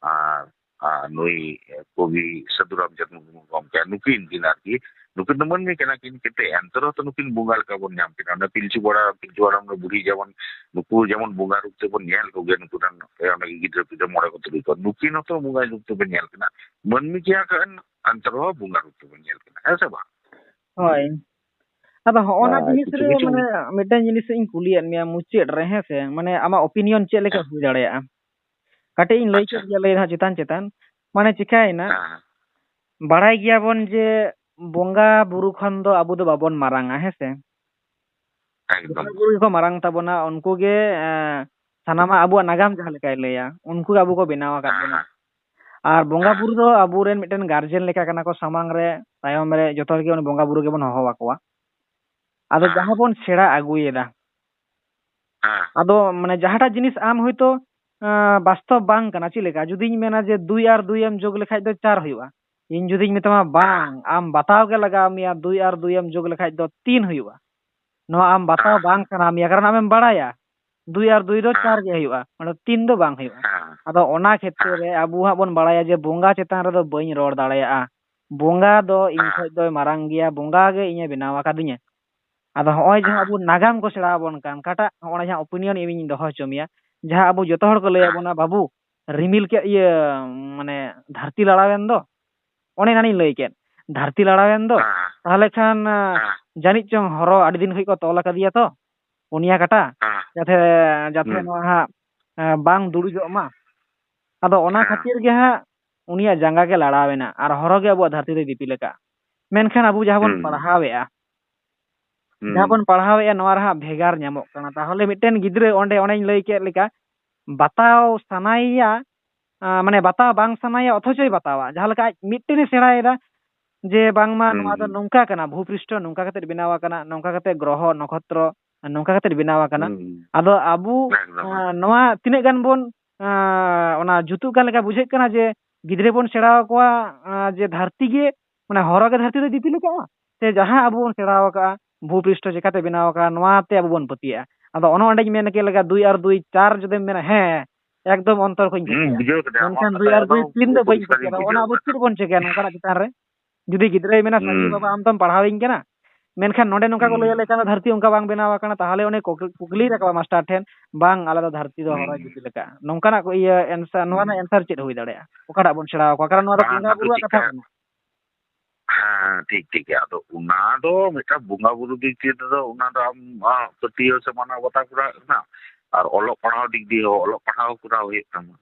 ᱟᱨ ᱟᱨ ᱱᱩᱭ ᱠᱚᱵᱤ ᱥᱟᱹᱫᱷᱩ ᱨᱟᱢᱪᱟᱸᱫᱽ ᱢᱩᱨᱢᱩ ᱜᱚᱢᱠᱮ, ᱱᱩᱠᱤᱱ ᱠᱤᱱ ᱟᱨᱠᱤ, ᱱᱩᱠᱤᱱ ᱫᱚ ᱢᱟᱹᱱᱢᱤ ᱠᱟᱱᱟ ᱠᱤᱱ, ᱠᱤᱱᱛᱩ ᱮᱱᱛᱮ ᱨᱮᱦᱚᱸ ᱛᱚ ᱱᱩᱠᱤᱱ ᱵᱚᱸᱜᱟ ᱞᱮᱠᱟ ᱵᱚᱱ ᱧᱟᱢ ᱠᱤᱱᱟ᱾ ᱚᱱᱟ ᱯᱤᱞᱪᱩ ᱵᱟᱲᱟ, ᱯᱤᱞᱪᱩ ᱦᱟᱲᱟᱢ ᱨᱮ ᱵᱩᱲᱦᱤ ᱡᱮᱢᱚᱱ ᱱᱩᱠᱩ ᱡᱮᱢᱚᱱ ᱵᱚᱸᱜᱟ ᱨᱩᱯ ᱛᱮᱵᱚᱱ ᱧᱮᱞ ᱠᱚᱜᱮᱭᱟ, ᱱᱩᱠᱩ ᱨᱮᱱ ᱚᱱᱟ ᱜᱤᱫᱽᱨᱟᱹ ᱯᱤᱫᱽᱨᱟᱹ ᱢᱚᱬᱮ ᱠᱚ ᱛᱩᱨᱩᱭ ᱠᱚ, ᱱᱩᱠᱤᱱ ᱦᱚᱸᱛᱚ ᱵᱚᱸᱜᱟ ᱨᱩᱯ ᱛᱮᱵᱚᱱ ᱧᱮᱞ ᱠᱤᱱᱟ᱾ ᱢᱟᱹᱱᱢᱤ ᱡᱟᱦᱟᱸ ᱠᱟᱱ, ᱮᱱᱛᱮ ᱨᱮᱦᱚᱸ ᱵᱚᱸᱜᱟ ᱨᱩᱯ ᱛᱮᱵᱚᱱ ᱧᱮᱞ ᱠᱤᱱᱟ, ᱦᱮᱸ ᱥᱮ ᱵᱟᱝ? ᱦᱳᱭ᱾ ᱟᱫᱚ ᱦᱚᱸᱜᱼᱚ ᱱᱟ ᱟᱨ ᱡᱤᱱᱤᱥ ᱠᱤᱪᱷᱩ ᱨᱮ ᱠᱤᱪᱷᱩ ᱢᱟᱱᱮ ᱢᱤᱫᱴᱮᱱ ᱡᱤᱱᱤᱥ ᱤᱧ ᱠᱩᱞᱤᱭᱮᱫ ᱢᱮᱭᱟ ᱢᱩᱪᱟᱹᱫ ᱨᱮ, ᱦᱮᱸ ᱥᱮ? ᱢᱟᱱᱮ ᱟᱢᱟᱜ ᱚᱯᱤᱱᱤᱭᱚᱱ ᱪᱮᱫ ᱞᱮᱠᱟ ᱦᱮᱸ᱾ ᱦᱩᱭ ᱫᱟᱲᱮᱭᱟᱜᱼᱟ? ᱠᱟᱹᱴᱤᱡ ᱤᱧ ᱞᱟᱹᱭ ᱟᱪᱪᱷᱟ᱾ ᱠᱮᱫ ᱜᱮᱭᱟ, ᱞᱟᱹᱭ ᱨᱮᱦᱚᱸ ᱪᱮᱛᱟᱱ ᱪᱮᱛᱟᱱ᱾ ᱢᱟᱱᱮ ᱪᱤᱠᱟᱹᱭᱮᱱᱟ? ᱦᱮᱸ᱾ ᱵᱟᱲᱟᱭ ᱜᱮᱭᱟᱵᱚᱱ ᱡᱮ ᱵᱚᱸᱜᱟ ᱵᱩᱨᱩ ᱠᱷᱚᱱ ᱫᱚ ᱟᱵᱚ ᱫᱚ ᱵᱟᱵᱚᱱ ᱢᱟᱨᱟᱝᱟ, ᱦᱮᱸ ᱥᱮ? ᱮᱠᱫᱚᱢ᱾ ᱵᱚᱸᱜᱟ ᱵᱩᱨᱩ ᱜᱮᱠᱚ ᱢᱟᱨᱟᱝ ᱛᱟᱵᱚᱱᱟ, ᱩᱱᱠᱩ ᱜᱮ, ᱮᱸ, ᱥᱟᱱᱟᱢᱟᱜ ᱟᱵᱚᱣᱟᱜ ᱱᱟᱜᱟᱢ ᱡᱟᱦᱟᱸ ᱞᱮᱠᱟᱭ ᱞᱟᱹᱭᱟ, ᱩᱱᱠᱩ ᱜᱮ ᱟᱵᱚ ᱠᱚ ᱵᱮᱱᱟᱣ ᱟᱠᱟᱫ ᱦᱮᱸ, ᱵᱚᱱᱟ᱾ ᱦᱮᱸ᱾ ᱟᱨ ᱵᱚᱸᱜᱟ ᱦᱮᱸ᱾ ᱵᱩᱨᱩ ᱫᱚ ᱟᱵᱚᱨᱮᱱ ᱢᱤᱫᱴᱮᱱ ᱜᱟᱨᱡᱮᱱ ᱞᱮᱠᱟ ᱠᱟᱱᱟ ᱠᱚ, ᱥᱟᱢᱟᱝ ᱨᱮ, ᱛᱟᱭᱚᱢ ᱨᱮ ᱡᱚᱛᱚ ᱦᱚᱲ ᱜᱮ ᱩᱱᱤ ᱵᱚᱸᱜᱟ ᱵᱩᱨᱩ ᱜᱮᱵᱚᱱ ᱦᱚᱦᱚ ᱟᱠᱚᱣᱟ᱾ ᱟᱫᱚ ᱦᱮᱸ᱾ ᱡᱟᱦᱟᱸ ᱵᱚᱱ ᱥᱮᱬᱟ ᱟᱹᱜᱩᱭᱮᱫᱟ, ᱦᱮᱸ᱾ ᱟᱫᱚ ᱢᱟᱱᱮ ᱡᱟᱦᱟᱸᱴᱟᱜ ᱡᱤᱱᱤᱥ ᱟᱢ ᱦᱚᱭᱛᱳ, ᱟᱸ, ᱵᱟᱥᱛᱚᱵ ᱵᱟᱝ ᱠᱟᱱᱟ, ᱪᱮᱫ ᱞᱮᱠᱟ? ᱡᱩᱫᱤᱧ ᱢᱮᱱᱟ ᱡᱮ ᱫᱩᱭ ᱟᱨ ᱫᱩᱭ ᱮᱢ ᱡᱳᱜᱽ ᱞᱮᱠᱷᱟᱡ ᱫᱚ ᱪᱟᱨ ᱦᱩᱭᱩᱜᱼᱟ᱾ ᱤᱧ ᱡᱩᱫᱤᱧ ᱢᱮᱛᱟᱢᱟ, ᱦᱮᱸ᱾ ᱵᱟᱝ, ᱟᱢ ᱵᱟᱛᱟᱣ ᱜᱮ ᱞᱟᱜᱟᱣ ᱢᱮᱭᱟ, ᱫᱩᱭ ᱟᱨ ᱫᱩᱭ ᱮᱢ ᱡᱳᱜᱽ ᱞᱮᱠᱷᱟᱡ ᱫᱚ ᱛᱤᱱ ᱦᱩᱭᱩᱜᱼᱟ᱾ ᱱᱚᱣᱟ ᱟᱢ ᱵᱟᱛᱟᱣ ᱦᱮᱸ᱾ ᱵᱟᱝ ᱥᱟᱱᱟ ᱢᱮᱭᱟ, ᱠᱟᱨᱚᱱ ᱟᱢᱮᱢ ᱵᱟᱲᱟᱭᱟ ᱫᱩᱭ ᱟᱨ ᱫᱩᱭ ᱫᱚ ᱦᱮᱸ᱾ ᱪᱟᱨ ᱜᱮ ᱦᱩᱭᱩᱜᱼᱟ, ᱚᱸᱰᱮ ᱛᱤᱱ ᱫᱚ ᱵᱟᱝ ᱦᱩᱭᱩᱜᱼᱟ᱾ ᱦᱮᱸ᱾ ᱟᱫᱚ ᱚᱱᱟ ᱠᱷᱮᱛᱨᱮ ᱦᱮᱸ᱾ ᱨᱮ ᱟᱵᱚ ᱦᱟᱸᱜ ᱵᱚᱱ ᱵᱟᱲᱟᱭᱟ ᱡᱮ ᱵᱚᱸᱜᱟ ᱪᱮᱛᱟᱱ ᱨᱮᱫᱚ ᱵᱟᱹᱧ ᱨᱚᱲ ᱫᱟᱲᱮᱭᱟᱜᱼᱟ, ᱵᱚᱸᱜᱟ ᱫᱚ ᱤᱧ ᱦᱮᱸ᱾ ᱠᱷᱚᱡ ᱫᱚᱭ ᱢᱟᱨᱟᱝ ᱜᱮᱭᱟ, ᱵᱚᱸᱜᱟ ᱜᱮ ᱤᱧᱮ ᱵᱮᱱᱟᱣ ᱟᱠᱟᱫᱤᱧᱟ᱾ ᱟᱫᱚ ᱦᱚᱸᱜᱼᱚᱭ ᱡᱟᱦᱟᱸ ᱦᱮᱸ᱾ ᱟᱵᱚ ᱱᱟᱜᱟᱢ ᱠᱚ ᱥᱮᱬᱟ ᱟᱵᱚᱱ ᱠᱟᱱ, ᱚᱠᱟᱴᱟᱜ ᱦᱚᱸᱜᱼᱚᱭ ᱡᱟᱦᱟᱸ ᱚᱯᱤᱱᱤᱭᱚᱱ ᱤᱧᱤᱧ ᱫᱚᱦᱚ ᱦᱚᱪᱚ ᱢᱮᱭᱟ, ᱡᱟᱦᱟᱸ ᱟᱵᱚ ᱡᱚᱛᱚ ᱦᱚᱲ ᱠᱚ ᱞᱟᱹᱭ ᱦᱮᱸ᱾ ᱟᱵᱚᱱᱟ, "ᱵᱟᱹᱵᱩ, ᱨᱤᱢᱤᱞ ᱠᱮᱫ ᱤᱭᱟᱹ, ᱢᱟᱱᱮ ᱫᱷᱟᱹᱨᱛᱤ ᱞᱟᱲᱟᱣᱮᱱ ᱫᱚ", ᱚᱱᱮ ᱮᱱᱟᱱᱤᱧ ᱞᱟᱹᱭ ᱠᱮᱫ, "ᱫᱷᱟᱹᱨᱛᱤ ᱞᱟᱲᱟᱣᱮᱱ ᱫᱚ", ᱦᱮᱸ᱾ ᱛᱟᱦᱚᱞᱮ ᱠᱷᱟᱱ, ᱟᱸ, ᱦᱮᱸ᱾ ᱡᱟᱹᱱᱤᱡ ᱪᱚᱝ ᱦᱚᱨᱚ ᱟᱹᱰᱤ ᱫᱤᱱ ᱠᱷᱚᱡ ᱠᱚ ᱛᱚᱞ ᱟᱠᱟᱫᱮᱭᱟ ᱛᱚ, ᱯᱩᱱᱭᱟ ᱠᱟᱴᱟ, ᱦᱮᱸ᱾ ᱡᱟᱛᱮ, ᱡᱟᱛᱮ ᱦᱩᱸ᱾ ᱱᱚᱣᱟ ᱦᱟᱸᱜ, ᱮᱸ, ᱵᱟᱝ ᱫᱩᱲᱩᱡᱚᱜ ᱢᱟ᱾ ᱟᱫᱚ ᱚᱱᱟ ᱦᱮᱸ᱾ ᱠᱷᱟᱹᱛᱤᱨ ᱜᱮ ᱦᱟᱸᱜ ᱩᱱᱤᱭᱟᱜ ᱡᱟᱸᱜᱟ ᱜᱮ ᱞᱟᱲᱟᱣ ᱮᱱᱟ ᱟᱨ ᱦᱚᱨᱚ ᱜᱮ ᱟᱵᱚᱣᱟᱜ ᱫᱷᱟᱹᱨᱛᱤ ᱫᱚᱭ ᱫᱤᱯᱤᱞ ᱟᱠᱟᱫᱼᱟ᱾ ᱢᱮᱱᱠᱷᱟᱱ ᱟᱵᱚ ᱡᱟᱦᱟᱸ ᱵᱚᱱ ᱦᱩᱸ᱾ ᱯᱟᱲᱦᱟᱣᱮᱫᱼᱟ, ᱦᱩᱸ᱾ ᱡᱟᱦᱟᱸ ᱵᱚᱱ ᱯᱟᱲᱦᱟᱣᱮᱫᱼᱟ, ᱱᱚᱣᱟ ᱨᱮ ᱦᱟᱸᱜ ᱵᱷᱮᱜᱟᱨ ᱧᱟᱢᱚᱜ ᱠᱟᱱᱟ᱾ ᱛᱟᱦᱚᱞᱮ ᱢᱤᱫᱴᱮᱱ ᱜᱤᱫᱽᱨᱟᱹ ᱚᱸᱰᱮ, ᱚᱱᱮᱧ ᱞᱟᱹᱭ ᱠᱮᱫ ᱞᱮᱠᱟ, ᱵᱟᱛᱟᱣ ᱥᱟᱱᱟᱭᱮᱭᱟ, ᱟᱸ, ᱢᱟᱱᱮ ᱵᱟᱛᱟᱣ ᱵᱟᱝ ᱥᱟᱱᱟᱭᱮᱭᱟ, ᱚᱛᱷᱚᱪᱚᱭ ᱵᱟᱛᱟᱣᱟ᱾ ᱡᱟᱦᱟᱸ ᱞᱮᱠᱟ ᱟᱡ ᱢᱤᱫᱴᱮᱱᱮ ᱥᱮᱬᱟᱭᱮᱫᱟ ᱡᱮ ᱵᱟᱝᱢᱟ ᱦᱩᱸ᱾ ᱱᱚᱣᱟ ᱫᱚ ᱱᱚᱝᱠᱟ ᱠᱟᱱᱟ, ᱵᱷᱩᱯᱨᱤᱥᱴᱷᱚ ᱱᱚᱝᱠᱟ ᱠᱟᱛᱮ ᱵᱮᱱᱟᱣ ᱟᱠᱟᱱᱟ, ᱱᱚᱝᱠᱟ ᱠᱟᱛᱮ ᱜᱨᱚᱦᱚ, ᱱᱚᱠᱷᱚᱛᱨᱚ, ᱱᱚᱝᱠᱟ ᱠᱟᱛᱮ ᱵᱮᱱᱟᱣ ᱟᱠᱟᱱᱟ᱾ ᱦᱩᱸ᱾ ᱟᱫᱚ ᱟᱵᱚ, ᱮᱠᱫᱚᱢ᱾ ᱟᱸ, ᱱᱚᱣᱟ ᱛᱤᱱᱟᱹᱜ ᱜᱟᱱ ᱵᱚᱱ, ᱟᱸ, ᱚᱱᱟ ᱡᱩᱛᱩᱜ ᱠᱟᱱ ᱞᱮᱠᱟ ᱵᱩᱡᱷᱟᱹᱜ ᱠᱟᱱᱟ ᱡᱮ ᱜᱤᱫᱽᱨᱟᱹ ᱵᱚᱱ ᱥᱮᱬᱟ ᱟᱠᱚᱣᱟ, ᱟᱸ, ᱡᱮ ᱫᱷᱟᱹᱨᱛᱤ ᱜᱮ, ᱢᱟᱱᱮ ᱦᱚᱨᱚ ᱜᱮ ᱫᱷᱟᱹᱨᱛᱤ ᱫᱚᱭ ᱫᱤᱯᱤᱞ ᱟᱠᱟᱫᱼᱟ, ᱥᱮ ᱡᱟᱦᱟᱸ ᱟᱵᱚ ᱵᱚᱱ ᱥᱮᱬᱟ ᱟᱠᱟᱫᱼᱟ, ᱵᱷᱩᱯᱨᱤᱥᱴᱷᱚ ᱪᱮᱠᱟᱛᱮ ᱵᱮᱱᱟᱣ ᱟᱠᱟᱱᱟ, ᱱᱚᱣᱟ ᱛᱮ ᱟᱵᱚ ᱵᱚᱱ ᱯᱟᱹᱛᱭᱟᱹᱜᱼᱟ᱾ ᱟᱫᱚ ᱚᱱᱮ ᱚᱸᱰᱮᱧ ᱢᱮᱱ ᱠᱮᱫ ᱞᱮᱠᱟ, ᱫᱩᱭ ᱟᱨ ᱫᱩᱭ ᱪᱟᱨ ᱡᱩᱫᱤᱢ ᱢᱮᱱᱟ, ᱦᱮᱸ, ᱮᱠᱫᱚᱢ ᱚᱱᱛᱚᱨ ᱠᱷᱚᱱᱤᱧ ᱦᱩᱸ, ᱯᱟᱹᱛᱭᱟᱹᱜᱼᱟ᱾ ᱵᱩᱡᱷᱟᱹᱣ ᱠᱮᱫᱟ᱾ ᱢᱮᱱᱠᱷᱟᱱ ᱟᱢᱟᱜ ᱫᱩᱭ ᱠᱟᱛᱷᱟ ᱟᱨ ᱫᱚ ᱫᱩᱭ ᱛᱤᱱ ᱫᱚ ᱵᱟᱹᱧ ᱯᱚᱨᱤᱥᱠᱟᱨᱤᱧ ᱯᱟᱹᱛᱭᱟᱹᱜᱼᱟ᱾ ᱚᱱᱟ ᱵᱩᱡᱷᱟᱹᱣ ᱟᱵᱚ ᱠᱮᱫᱟ᱾ ᱪᱮᱫ ᱵᱚᱱ ᱪᱤᱠᱟᱹᱭᱟ ᱱᱚᱝᱠᱟᱱᱟᱜ ᱪᱮᱛᱟᱱ ᱨᱮ? ᱡᱩᱫᱤ ᱜᱤᱫᱽᱨᱟᱹᱭ ᱢᱮᱱᱟ, "ᱥᱟᱹᱨᱤ ᱦᱩᱸ᱾ ᱵᱟᱵᱟ, ᱟᱢ ᱫᱚᱢ ᱯᱟᱲᱦᱟᱣᱤᱧ ᱠᱟᱱᱟ", ᱢᱮᱱᱠᱷᱟᱱ ᱱᱚᱰᱮ ᱱᱚᱝᱠᱟ ᱠᱚ ᱦᱩᱸ᱾ ᱞᱟᱹᱭ ᱟᱞᱮ ᱠᱟᱱᱟ, "ᱫᱷᱟᱹᱨᱛᱤ ᱚᱱᱠᱟ ᱵᱟᱝ ᱵᱮᱱᱟᱣ ᱟᱠᱟᱱᱟ", ᱛᱟᱦᱚᱞᱮ ᱩᱱᱤ ᱠᱩᱠ-, ᱠᱩᱠᱞᱤᱭ ᱨᱟᱠᱟᱵᱟ ᱢᱟᱥᱴᱟᱨ ᱴᱷᱮᱱ, "ᱵᱟᱝ, ᱟᱞᱮ ᱫᱚ ᱫᱷᱟᱹᱨᱛᱤ ᱫᱚ ᱦᱩᱸ᱾ ᱦᱚᱨᱚᱭ ᱫᱤᱯᱤᱞ ᱟᱠᱟᱫᱼᱟ", ᱱᱚᱝᱠᱟᱱᱟᱜ ᱠᱚ ᱤᱭᱟᱹ answer, ᱱᱚᱣᱟ ᱨᱮᱱᱟᱜ ᱦᱩᱸ᱾ answer ᱪᱮᱫ ᱦᱩᱭ ᱫᱟᱲᱮᱭᱟᱜᱼᱟ? ᱚᱠᱟᱴᱟᱜ ᱵᱚᱱ ᱥᱮᱬᱟ ᱟᱠᱚᱣᱟ? ᱠᱟᱨᱚᱱ ᱱᱚᱣᱟ ᱫᱚ ᱵᱟᱝ, ᱵᱚᱸᱜᱟ ᱟᱫᱚ ᱵᱩᱨᱩᱣᱟᱜ ᱠᱟᱛᱷᱟ ᱪᱤᱠᱟᱹ-, ᱠᱟᱱᱟ᱾ ᱦᱮᱸ, ᱦᱮᱸ, ᱴᱷᱤᱠ, ᱴᱷᱤᱠ ᱜᱮᱭᱟ᱾ ᱟᱫᱚ ᱚᱱᱟ ᱫᱚ ᱢᱤᱫᱴᱟᱝ ᱵᱚᱸᱜᱟ ᱵᱩᱨᱩ ᱫᱤᱠ ᱫᱤᱭᱮ ᱛᱮᱫᱚ ᱚᱱᱟ ᱫᱚ ᱟᱢ, ᱟᱢ ᱯᱟᱹᱛᱭᱟᱹᱣ ᱥᱮ ᱢᱟᱱᱟᱣ ᱵᱟᱛᱟᱣ ᱠᱚᱨᱟᱣ ᱦᱩᱭᱩᱜ ᱠᱟᱱᱟ, ᱟᱨ ᱚᱞᱚᱜ ᱯᱟᱲᱦᱟᱣ ᱫᱤᱠ ᱫᱤᱭᱮ ᱦᱚᱸ ᱚᱞᱚᱜ ᱯᱟᱲᱦᱟᱣ ᱠᱚᱨᱟᱣ ᱦᱩᱭᱩᱜ ᱛᱟᱢᱟ᱾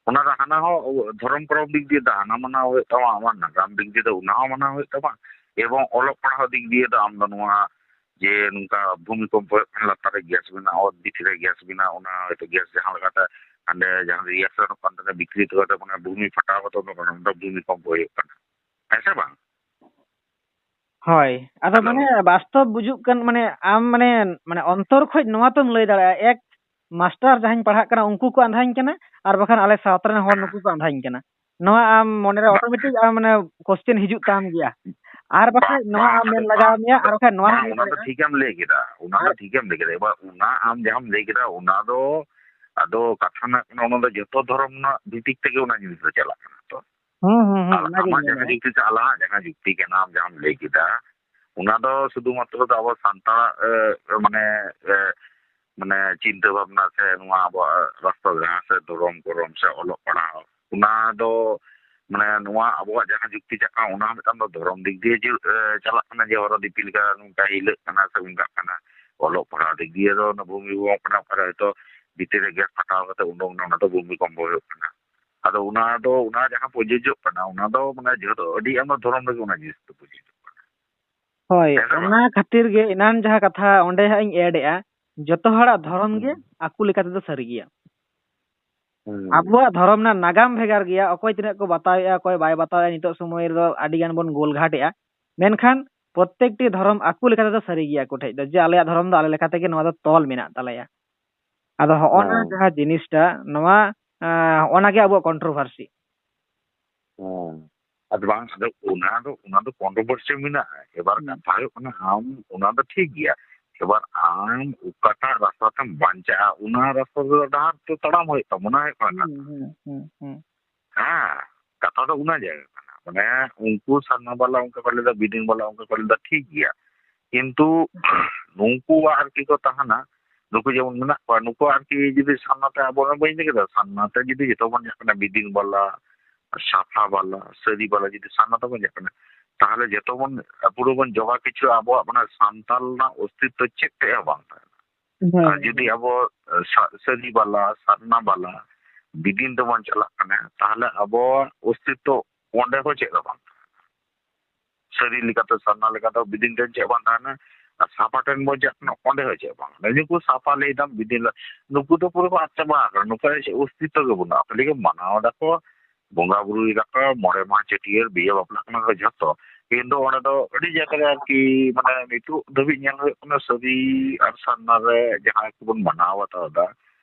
ᱚᱱᱟ ᱫᱚ ᱦᱟᱱᱟ ᱦᱚᱸ ᱫᱷᱚᱨᱚᱢ ᱠᱚᱨᱚᱢ ᱫᱤᱠ ᱫᱤᱭᱮ ᱫᱚ ᱦᱟᱱᱟ ᱢᱟᱱᱟᱣ ᱦᱩᱭᱩᱜ ᱛᱟᱢᱟ, ᱟᱢᱟᱜ ᱱᱟᱜᱟᱢ ᱫᱤᱠ ᱫᱤᱭᱮ ᱫᱚ ᱚᱱᱟ ᱦᱚᱸ ᱢᱟᱱᱟᱣ ᱦᱩᱭᱩᱜ ᱛᱟᱢᱟ, ᱮᱵᱚᱝ ᱚᱞᱚᱜ ᱯᱟᱲᱦᱟᱣ ᱫᱤᱠ ᱫᱤᱭᱮ ᱫᱚ ᱟᱢ ᱫᱚ ᱱᱚᱣᱟ ᱡᱮ ᱱᱚᱝᱠᱟ ᱵᱷᱩᱢᱤᱠᱚᱢᱯᱚ ᱦᱩᱭᱩᱜ ᱠᱟᱱᱟ, ᱞᱟᱛᱟᱨ ᱨᱮ ᱜᱮᱥ ᱢᱮᱱᱟᱜᱼᱟ, ᱚᱛ ᱵᱷᱤᱛᱤᱨ ᱨᱮ ᱜᱮᱥ ᱢᱮᱱᱟᱜᱼᱟ, ᱚᱱᱟ ᱦᱚᱭᱛᱳ ᱜᱮᱥ ᱡᱟᱦᱟᱸ ᱞᱮᱠᱟᱛᱮ ᱦᱟᱸᱰᱮ ᱡᱟᱦᱟᱸ ᱨᱤᱭᱟᱠᱥᱚᱱᱚᱜ ᱠᱟᱱ ᱛᱟᱦᱮᱸᱱᱟ, ᱵᱤᱠᱨᱤᱛᱚ ᱠᱟᱛᱮ ᱢᱟᱱᱮ ᱵᱷᱩᱢᱤ ᱯᱷᱟᱴᱟᱣ ᱠᱟᱛᱮ ᱚᱱᱟ ᱠᱟᱨᱚᱱ ᱫᱚ ᱵᱷᱩᱢᱤᱠᱚᱢᱯᱚ ᱦᱩᱭᱩᱜ ᱠᱟᱱᱟ, ᱦᱮᱸ ᱥᱮ ᱵᱟᱝ? ᱦᱳᱭ᱾ ᱟᱫᱚ ᱦᱮᱞᱳ᱾ ᱢᱟᱱᱮ ᱵᱟᱥᱛᱚᱵ ᱵᱩᱡᱩᱜ ᱠᱟᱱ, ᱢᱟᱱᱮ ᱟᱢ ᱢᱟᱱᱮ, ᱢᱟᱱᱮ ᱚᱱᱛᱚᱨ ᱠᱷᱚᱡ ᱱᱚᱣᱟ ᱛᱚᱢ ᱞᱟᱹᱭ ᱫᱟᱲᱮᱭᱟᱜᱼᱟ, ᱮᱠ ᱢᱟᱥᱴᱟᱨ ᱡᱟᱦᱟᱸᱧ ᱯᱟᱲᱦᱟᱜ ᱠᱟᱱᱟ ᱩᱱᱠᱩ ᱠᱚ ᱟᱸᱫᱷᱟᱧ ᱠᱟᱱᱟ, ᱟᱨ ᱵᱟᱠᱷᱟᱱ ᱟᱞᱮ ᱥᱟᱶᱛᱟ ᱨᱮᱱ ᱦᱚᱲ ᱱᱩᱠᱩ ᱠᱚ ᱟᱸᱫᱷᱟᱧ ᱠᱟᱱᱟ᱾ ᱱᱚᱣᱟ ᱟᱢ ᱢᱚᱱᱮᱨᱮ ᱵᱟᱝ᱾ ᱚᱴᱳᱢᱮᱴᱤᱠ ᱟᱢ ᱢᱟᱱᱮ ᱠᱚᱥᱪᱮᱱ ᱦᱤᱡᱩᱜ ᱛᱟᱢ ᱜᱮᱭᱟ, ᱟᱨ ᱵᱟᱠᱷᱟᱡ ᱱᱚᱣᱟ ᱵᱟᱝ, ᱟᱢ ᱟᱫᱚ ᱢᱮᱱ ᱞᱟᱜᱟᱣ ᱵᱟᱝ, ᱢᱮᱭᱟ, ᱟᱨ ᱵᱟᱠᱷᱟᱡ ᱱᱚᱣᱟ ᱵᱟᱝ, ᱦᱚᱸᱧ ᱚᱱᱟ ᱫᱚ ᱫᱟᱲᱮᱭᱟᱜᱼᱟ᱾ ᱴᱷᱤᱠᱮᱢ ᱞᱟᱹᱭ ᱠᱮᱫᱟ, ᱚᱱᱟ ᱫᱚ ᱟᱨ ᱴᱷᱤᱠᱮᱢ ᱞᱟᱹᱭ ᱠᱮᱫᱟ᱾ ᱮᱵᱟᱨ ᱚᱱᱟ ᱟᱢ ᱡᱟᱦᱟᱸᱢ ᱞᱟᱹᱭ ᱠᱮᱫᱟ, ᱚᱱᱟ ᱫᱚ ᱟᱫᱚ ᱠᱟᱛᱷᱟ ᱨᱮᱱᱟᱜ ᱠᱟᱱᱟ, ᱚᱱᱟ ᱫᱚ ᱡᱚᱛᱚ ᱫᱷᱚᱨᱚᱢ ᱨᱮᱱᱟᱜ ᱵᱷᱤᱛᱤᱠ ᱛᱮᱜᱮ ᱚᱱᱟ ᱡᱤᱱᱤᱥ ᱫᱚ ᱪᱟᱞᱟᱜ ᱠᱟᱱᱟ ᱛᱚ᱾ ᱦᱩᱸ, ᱦᱩᱸ, ᱦᱩᱸ, ᱟᱨ ᱚᱱᱟᱜᱤᱧ ᱟᱢᱟᱜ ᱢᱮᱱ ᱡᱟᱦᱟᱸ ᱫᱟᱲᱮᱭᱟᱜᱼᱟ᱾ ᱡᱩᱠᱛᱤ ᱛᱮ ᱟᱞᱟᱝᱟᱜ ᱡᱟᱦᱟᱸ ᱡᱩᱠᱛᱤ ᱠᱟᱱᱟ, ᱟᱢ ᱡᱟᱦᱟᱸᱢ ᱞᱟᱹᱭ ᱠᱮᱫᱟ, ᱚᱱᱟ ᱫᱚ ᱥᱩᱫᱷᱩ ᱢᱟᱛᱨᱚ ᱫᱚ ᱟᱵᱚ ᱥᱟᱱᱛᱟᱲᱟᱜ, ᱮ, ᱢᱟᱱᱮ, ᱮ, ᱢᱟᱱᱮ ᱪᱤᱱᱛᱟᱹ ᱵᱷᱟᱵᱽᱱᱟ ᱥᱮ ᱱᱚᱣᱟ ᱟᱵᱚᱣᱟᱜ ᱨᱟᱥᱛᱟ ᱡᱟᱦᱟᱸ ᱥᱮ ᱫᱷᱚᱨᱚᱢ ᱠᱚᱨᱚᱢ ᱥᱮ ᱚᱞᱚᱜ ᱯᱟᱲᱦᱟᱣ, ᱚᱱᱟ ᱫᱚ ᱢᱟᱱᱮ ᱱᱚᱣᱟ ᱟᱵᱚᱣᱟᱜ ᱡᱟᱦᱟᱸ ᱡᱩᱠᱛᱤ ᱪᱟᱞᱟᱜ ᱠᱟᱱᱟ, ᱚᱱᱟ ᱦᱚᱸ ᱢᱤᱫᱴᱟᱝ ᱫᱚ ᱫᱷᱚᱨᱚᱢ ᱫᱤᱠ ᱫᱤᱭᱮ ᱡᱮ, ᱮ, ᱪᱟᱞᱟᱜ ᱠᱟᱱᱟ, ᱡᱮ ᱦᱚᱨᱚ ᱫᱤᱯᱤᱞ ᱞᱮᱠᱟ ᱱᱚᱝᱠᱟ ᱦᱤᱞᱟᱹᱜ ᱠᱟᱱᱟ ᱥᱮ ᱚᱱᱠᱟᱜ ᱠᱟᱱᱟ᱾ ᱚᱞᱚᱜ ᱯᱟᱲᱦᱟᱣ ᱫᱤᱠ ᱫᱤᱭᱮ ᱫᱚ ᱚᱱᱟ ᱵᱷᱩᱢᱤ ᱠᱚᱢᱯᱚᱱᱟ ᱚᱠᱟᱨᱮ ᱦᱚᱭᱛᱳ ᱵᱷᱤᱛᱤᱨ ᱨᱮ ᱜᱮᱥ ᱯᱷᱟᱴᱟᱣ ᱠᱟᱛᱮ ᱩᱰᱩᱝ ᱮᱱᱟ, ᱚᱱᱟ ᱫᱚ ᱵᱷᱩᱢᱤ ᱠᱚᱢᱯᱚ ᱦᱩᱭᱩᱜ ᱠᱟᱱᱟ᱾ ᱟᱫᱚ ᱚᱱᱟ ᱫᱚ, ᱚᱱᱟ ᱡᱟᱦᱟᱸ ᱯᱨᱚᱡᱳᱡᱚᱜ ᱠᱟᱱᱟ, ᱚᱱᱟ ᱫᱚ ᱢᱟᱱᱮ ᱡᱚᱛᱚ ᱟᱹᱰᱤ ᱟᱭᱢᱟ ᱫᱷᱚᱨᱚᱢ ᱨᱮᱜᱮ ᱚᱱᱟ ᱡᱤᱱᱤᱥ ᱫᱚ ᱯᱨᱚᱡᱳᱡᱚᱜ ᱠᱟᱱᱟ᱾ ᱦᱳᱭ, ᱦᱮᱸ ᱥᱮ ᱵᱟᱝ? ᱚᱱᱟ ᱠᱷᱟᱹᱛᱤᱨ ᱜᱮ ᱮᱱᱟᱱ ᱡᱟᱦᱟᱸ ᱠᱟᱛᱷᱟ ᱚᱸᱰᱮ ᱦᱟᱸᱜ ᱤᱧ ᱮᱰ ᱮᱜᱼᱟ, ᱡᱚᱛᱚ ᱦᱚᱲᱟᱜ ᱫᱷᱚᱨᱚᱢ ᱜᱮ ᱦᱩᱸ᱾ ᱟᱠᱚ ᱞᱮᱠᱟ ᱛᱮᱫᱚ ᱥᱟᱹᱨᱤ ᱜᱮᱭᱟ᱾ ᱦᱩᱸ᱾ ᱟᱵᱚᱣᱟᱜ ᱫᱷᱚᱨᱚᱢ ᱨᱮᱱᱟᱜ ᱱᱟᱜᱟᱢ ᱵᱷᱮᱜᱟᱨ ᱜᱮᱭᱟ, ᱚᱠᱚᱭ ᱛᱤᱱᱟᱹᱜ ᱠᱚ ᱵᱟᱛᱟᱣᱮᱜᱼᱟ, ᱚᱠᱚᱭ ᱵᱟᱭ ᱵᱟᱛᱟᱣᱮᱜᱼᱟ, ᱱᱤᱛᱚᱜ ᱥᱚᱢᱚᱭ ᱨᱮᱫᱚ ᱟᱹᱰᱤ ᱜᱟᱱ ᱵᱚᱱ ᱜᱳᱞ ᱜᱷᱟᱴ ᱮᱜᱼᱟ᱾ ᱢᱮᱱᱠᱷᱟᱱ ᱯᱨᱚᱛᱮᱠᱴᱤ ᱫᱷᱚᱨᱚᱢ ᱟᱠᱚ ᱞᱮᱠᱟ ᱛᱮᱫᱚ ᱥᱟᱹᱨᱤ ᱜᱮᱭᱟ ᱟᱠᱚ ᱴᱷᱮᱡ ᱫᱚ, ᱡᱮ ᱟᱞᱮᱭᱟᱜ ᱫᱷᱚᱨᱚᱢ ᱫᱚ ᱟᱞᱮ ᱞᱮᱠᱟ ᱛᱮᱜᱮ ᱱᱚᱣᱟ ᱫᱚ ᱛᱚᱞ ᱢᱮᱱᱟᱜ ᱛᱟᱞᱮᱭᱟ᱾ ᱟᱫᱚ ᱦᱚᱸᱜᱼᱚ ᱱᱟ ᱦᱮᱸ᱾ ᱡᱟᱦᱟᱸ ᱡᱤᱱᱤᱥᱴᱟ, ᱱᱚᱣᱟ, ᱮᱸ, ᱦᱚᱸᱜᱼᱚ ᱱᱟ ᱜᱮ ᱟᱵᱚᱣᱟᱜ ᱠᱚᱱᱴᱨᱳᱵᱷᱟᱨᱥᱤ᱾ ᱦᱮᱸ᱾ ᱟᱫᱚ ᱵᱟᱝ, ᱟᱫᱚ ᱚᱱᱟ ᱫᱚ, ᱚᱱᱟ ᱫᱚ ᱠᱚᱱᱴᱨᱳᱵᱷᱟᱨᱥᱤ ᱢᱮᱱᱟᱜᱼᱟ᱾ ᱮᱵᱟᱨ ᱦᱩᱸ᱾ ᱠᱟᱛᱷᱟ ᱦᱩᱭᱩᱜ ᱠᱟᱱᱟ, ᱟᱢ ᱚᱱᱟ ᱫᱚ ᱴᱷᱤᱠ ᱜᱮᱭᱟ, ᱮᱵᱟᱨ ᱟᱢ ᱚᱠᱟᱴᱟᱜ ᱨᱟᱥᱛᱟ ᱛᱮᱢ ᱵᱟᱧᱪᱟᱜᱼᱟ, ᱚᱱᱟ ᱨᱟᱥᱛᱟ ᱫᱚ ᱰᱟᱦᱟᱨ ᱛᱚ ᱛᱟᱲᱟᱢ ᱦᱩᱭᱩᱜ ᱛᱟᱢᱟ, ᱚᱱᱟ ᱦᱩᱭᱩᱜ ᱠᱟᱱᱟ ᱦᱩᱸ, ᱠᱟᱛᱷᱟ᱾ ᱦᱩᱸ, ᱦᱩᱸ, ᱦᱩᱸ᱾ ᱦᱮᱸ, ᱠᱟᱛᱷᱟ ᱫᱚ ᱚᱱᱟ ᱡᱟᱭᱜᱟ ᱠᱟᱱᱟ᱾ ᱢᱟᱱᱮ ᱩᱱᱠᱩ ᱥᱟᱨᱱᱟ ᱵᱟᱞᱟ ᱚᱱᱠᱟ ᱠᱚ ᱞᱟᱹᱭᱫᱟ, ᱵᱤᱫᱤᱱ ᱵᱟᱞᱟ ᱚᱱᱠᱟ ᱠᱚ ᱞᱟᱹᱭᱫᱟ, ᱴᱷᱤᱠ ᱜᱮᱭᱟ, ᱠᱤᱱᱛᱩ ᱱᱩᱠᱩᱣᱟᱜ ᱟᱨᱠᱤ ᱠᱚ ᱛᱟᱦᱮᱱᱟ, ᱱᱩᱠᱩ ᱡᱮᱢᱚᱱ ᱢᱮᱱᱟᱜ ᱠᱚᱣᱟ, ᱱᱩᱠᱩ ᱟᱨᱠᱤ ᱡᱩᱫᱤ ᱥᱟᱨᱱᱟ ᱛᱮ ᱟᱵᱚ ᱚᱱᱟ ᱵᱟᱹᱧ ᱞᱟᱹᱭ ᱠᱮᱫᱟ, ᱥᱟᱨᱱᱟ ᱛᱮ ᱡᱩᱫᱤ ᱡᱚᱛᱚ ᱵᱚᱱ ᱪᱟᱜ ᱠᱟᱱᱟ, ᱵᱤᱫᱤᱱ ᱵᱟᱞᱟ, ᱥᱟᱯᱷᱟ ᱵᱟᱞᱟ, ᱥᱟᱹᱨᱤ ᱵᱟᱞᱟ ᱡᱩᱫᱤ ᱥᱟᱨᱱᱟ ᱛᱮᱵᱚᱱ ᱪᱟᱜ ᱠᱟᱱᱟ, ᱛᱟᱦᱚᱞᱮ ᱡᱚᱛᱚ ᱵᱚᱱ ᱯᱩᱨᱟᱹ ᱵᱚᱱ ᱡᱚᱜᱟ ᱠᱤᱪᱷᱩ, ᱟᱵᱚᱣᱟᱜ ᱢᱟᱱᱮ ᱥᱟᱱᱛᱟᱞ ᱨᱮᱱᱟᱜ ᱚᱥᱛᱤᱛᱛᱚ ᱪᱮᱫ ᱛᱮ ᱦᱚᱸ ᱵᱟᱝ ᱛᱟᱦᱮᱱᱟ᱾ ᱦᱳᱭ᱾ ᱟᱨ ᱡᱩᱫᱤ ᱟᱵᱚ, ᱮ, ᱥᱟ-, ᱥᱟᱹᱨᱤ ᱵᱟᱞᱟ, ᱥᱟᱨᱱᱟ ᱵᱟᱞᱟ, ᱵᱤᱫᱤᱱ ᱛᱮᱵᱚᱱ ᱪᱟᱞᱟᱜ ᱠᱟᱱᱟ, ᱛᱟᱦᱚᱞᱮ ᱟᱵᱚᱣᱟᱜ ᱚᱥᱛᱤᱛᱛᱚ ᱚᱸᱰᱮ ᱦᱚᱸ ᱪᱮᱫ ᱦᱚᱸ ᱵᱟᱝ ᱛᱟᱦᱮᱱᱟ᱾ ᱥᱟᱹᱨᱤ ᱞᱮᱠᱟᱛᱮ, ᱥᱟᱨᱱᱟ ᱞᱮᱠᱟᱛᱮ ᱵᱤᱫᱤᱱ ᱴᱷᱮᱱ ᱪᱮᱫ ᱵᱟᱝ ᱛᱟᱦᱮᱱᱟ, ᱟᱨ ᱥᱟᱯᱟ ᱴᱷᱮᱱ ᱵᱚᱱ ᱪᱟᱜ ᱠᱟᱱᱟ, ᱚᱸᱰᱮ ᱦᱚᱸ ᱪᱮᱫ ᱵᱟᱝ᱾ ᱱᱩᱠᱩ ᱥᱟᱯᱟ ᱞᱟᱹᱭ ᱫᱟᱢ ᱵᱤᱫᱤᱱ ᱞᱮ-, ᱱᱩᱠᱩ ᱫᱚ ᱯᱩᱨᱟᱹ ᱠᱚ ᱟᱫ ᱪᱟᱵᱟ ᱟᱠᱟᱱᱟ, ᱱᱩᱠᱩᱣᱟᱜ ᱪᱮᱫ ᱚᱥᱛᱤᱛᱛᱚ ᱜᱮ ᱵᱟᱹᱱᱩᱜᱼᱟ, ᱠᱷᱟᱹᱞᱤ ᱠᱚ ᱢᱟᱱᱟᱣ ᱮᱫᱟ ᱠᱚ, ᱵᱚᱸᱜᱟ ᱵᱩᱨᱩᱭ ᱫᱟᱠᱚ, ᱢᱚᱬᱮ ᱢᱟᱦᱟ ᱪᱟᱹᱴᱭᱟᱹᱨ ᱵᱤᱦᱟᱹ ᱵᱟᱯᱞᱟᱜ ᱠᱟᱱᱟ ᱠᱚ ᱡᱷᱚᱛᱚ᱾ ᱠᱤᱱᱛᱩ ᱚᱸᱰᱮ ᱫᱚ ᱟᱹᱰᱤ ᱡᱟᱭᱜᱟ ᱨᱮ ᱟᱨᱠᱤ, ᱢᱟᱱᱮ, ᱱᱤᱛᱚᱜ ᱫᱷᱟᱹᱵᱤᱡ ᱧᱮᱞ ᱦᱩᱭᱩᱜ ᱠᱟᱱᱟ, ᱥᱟᱹᱨᱤ ᱟᱨ ᱥᱟᱨᱱᱟ ᱨᱮ ᱡᱟᱦᱟᱸᱭ ᱠᱚᱵᱚᱱ ᱢᱟᱱᱟᱣ ᱵᱟᱛᱟᱣ ᱮᱫᱟ,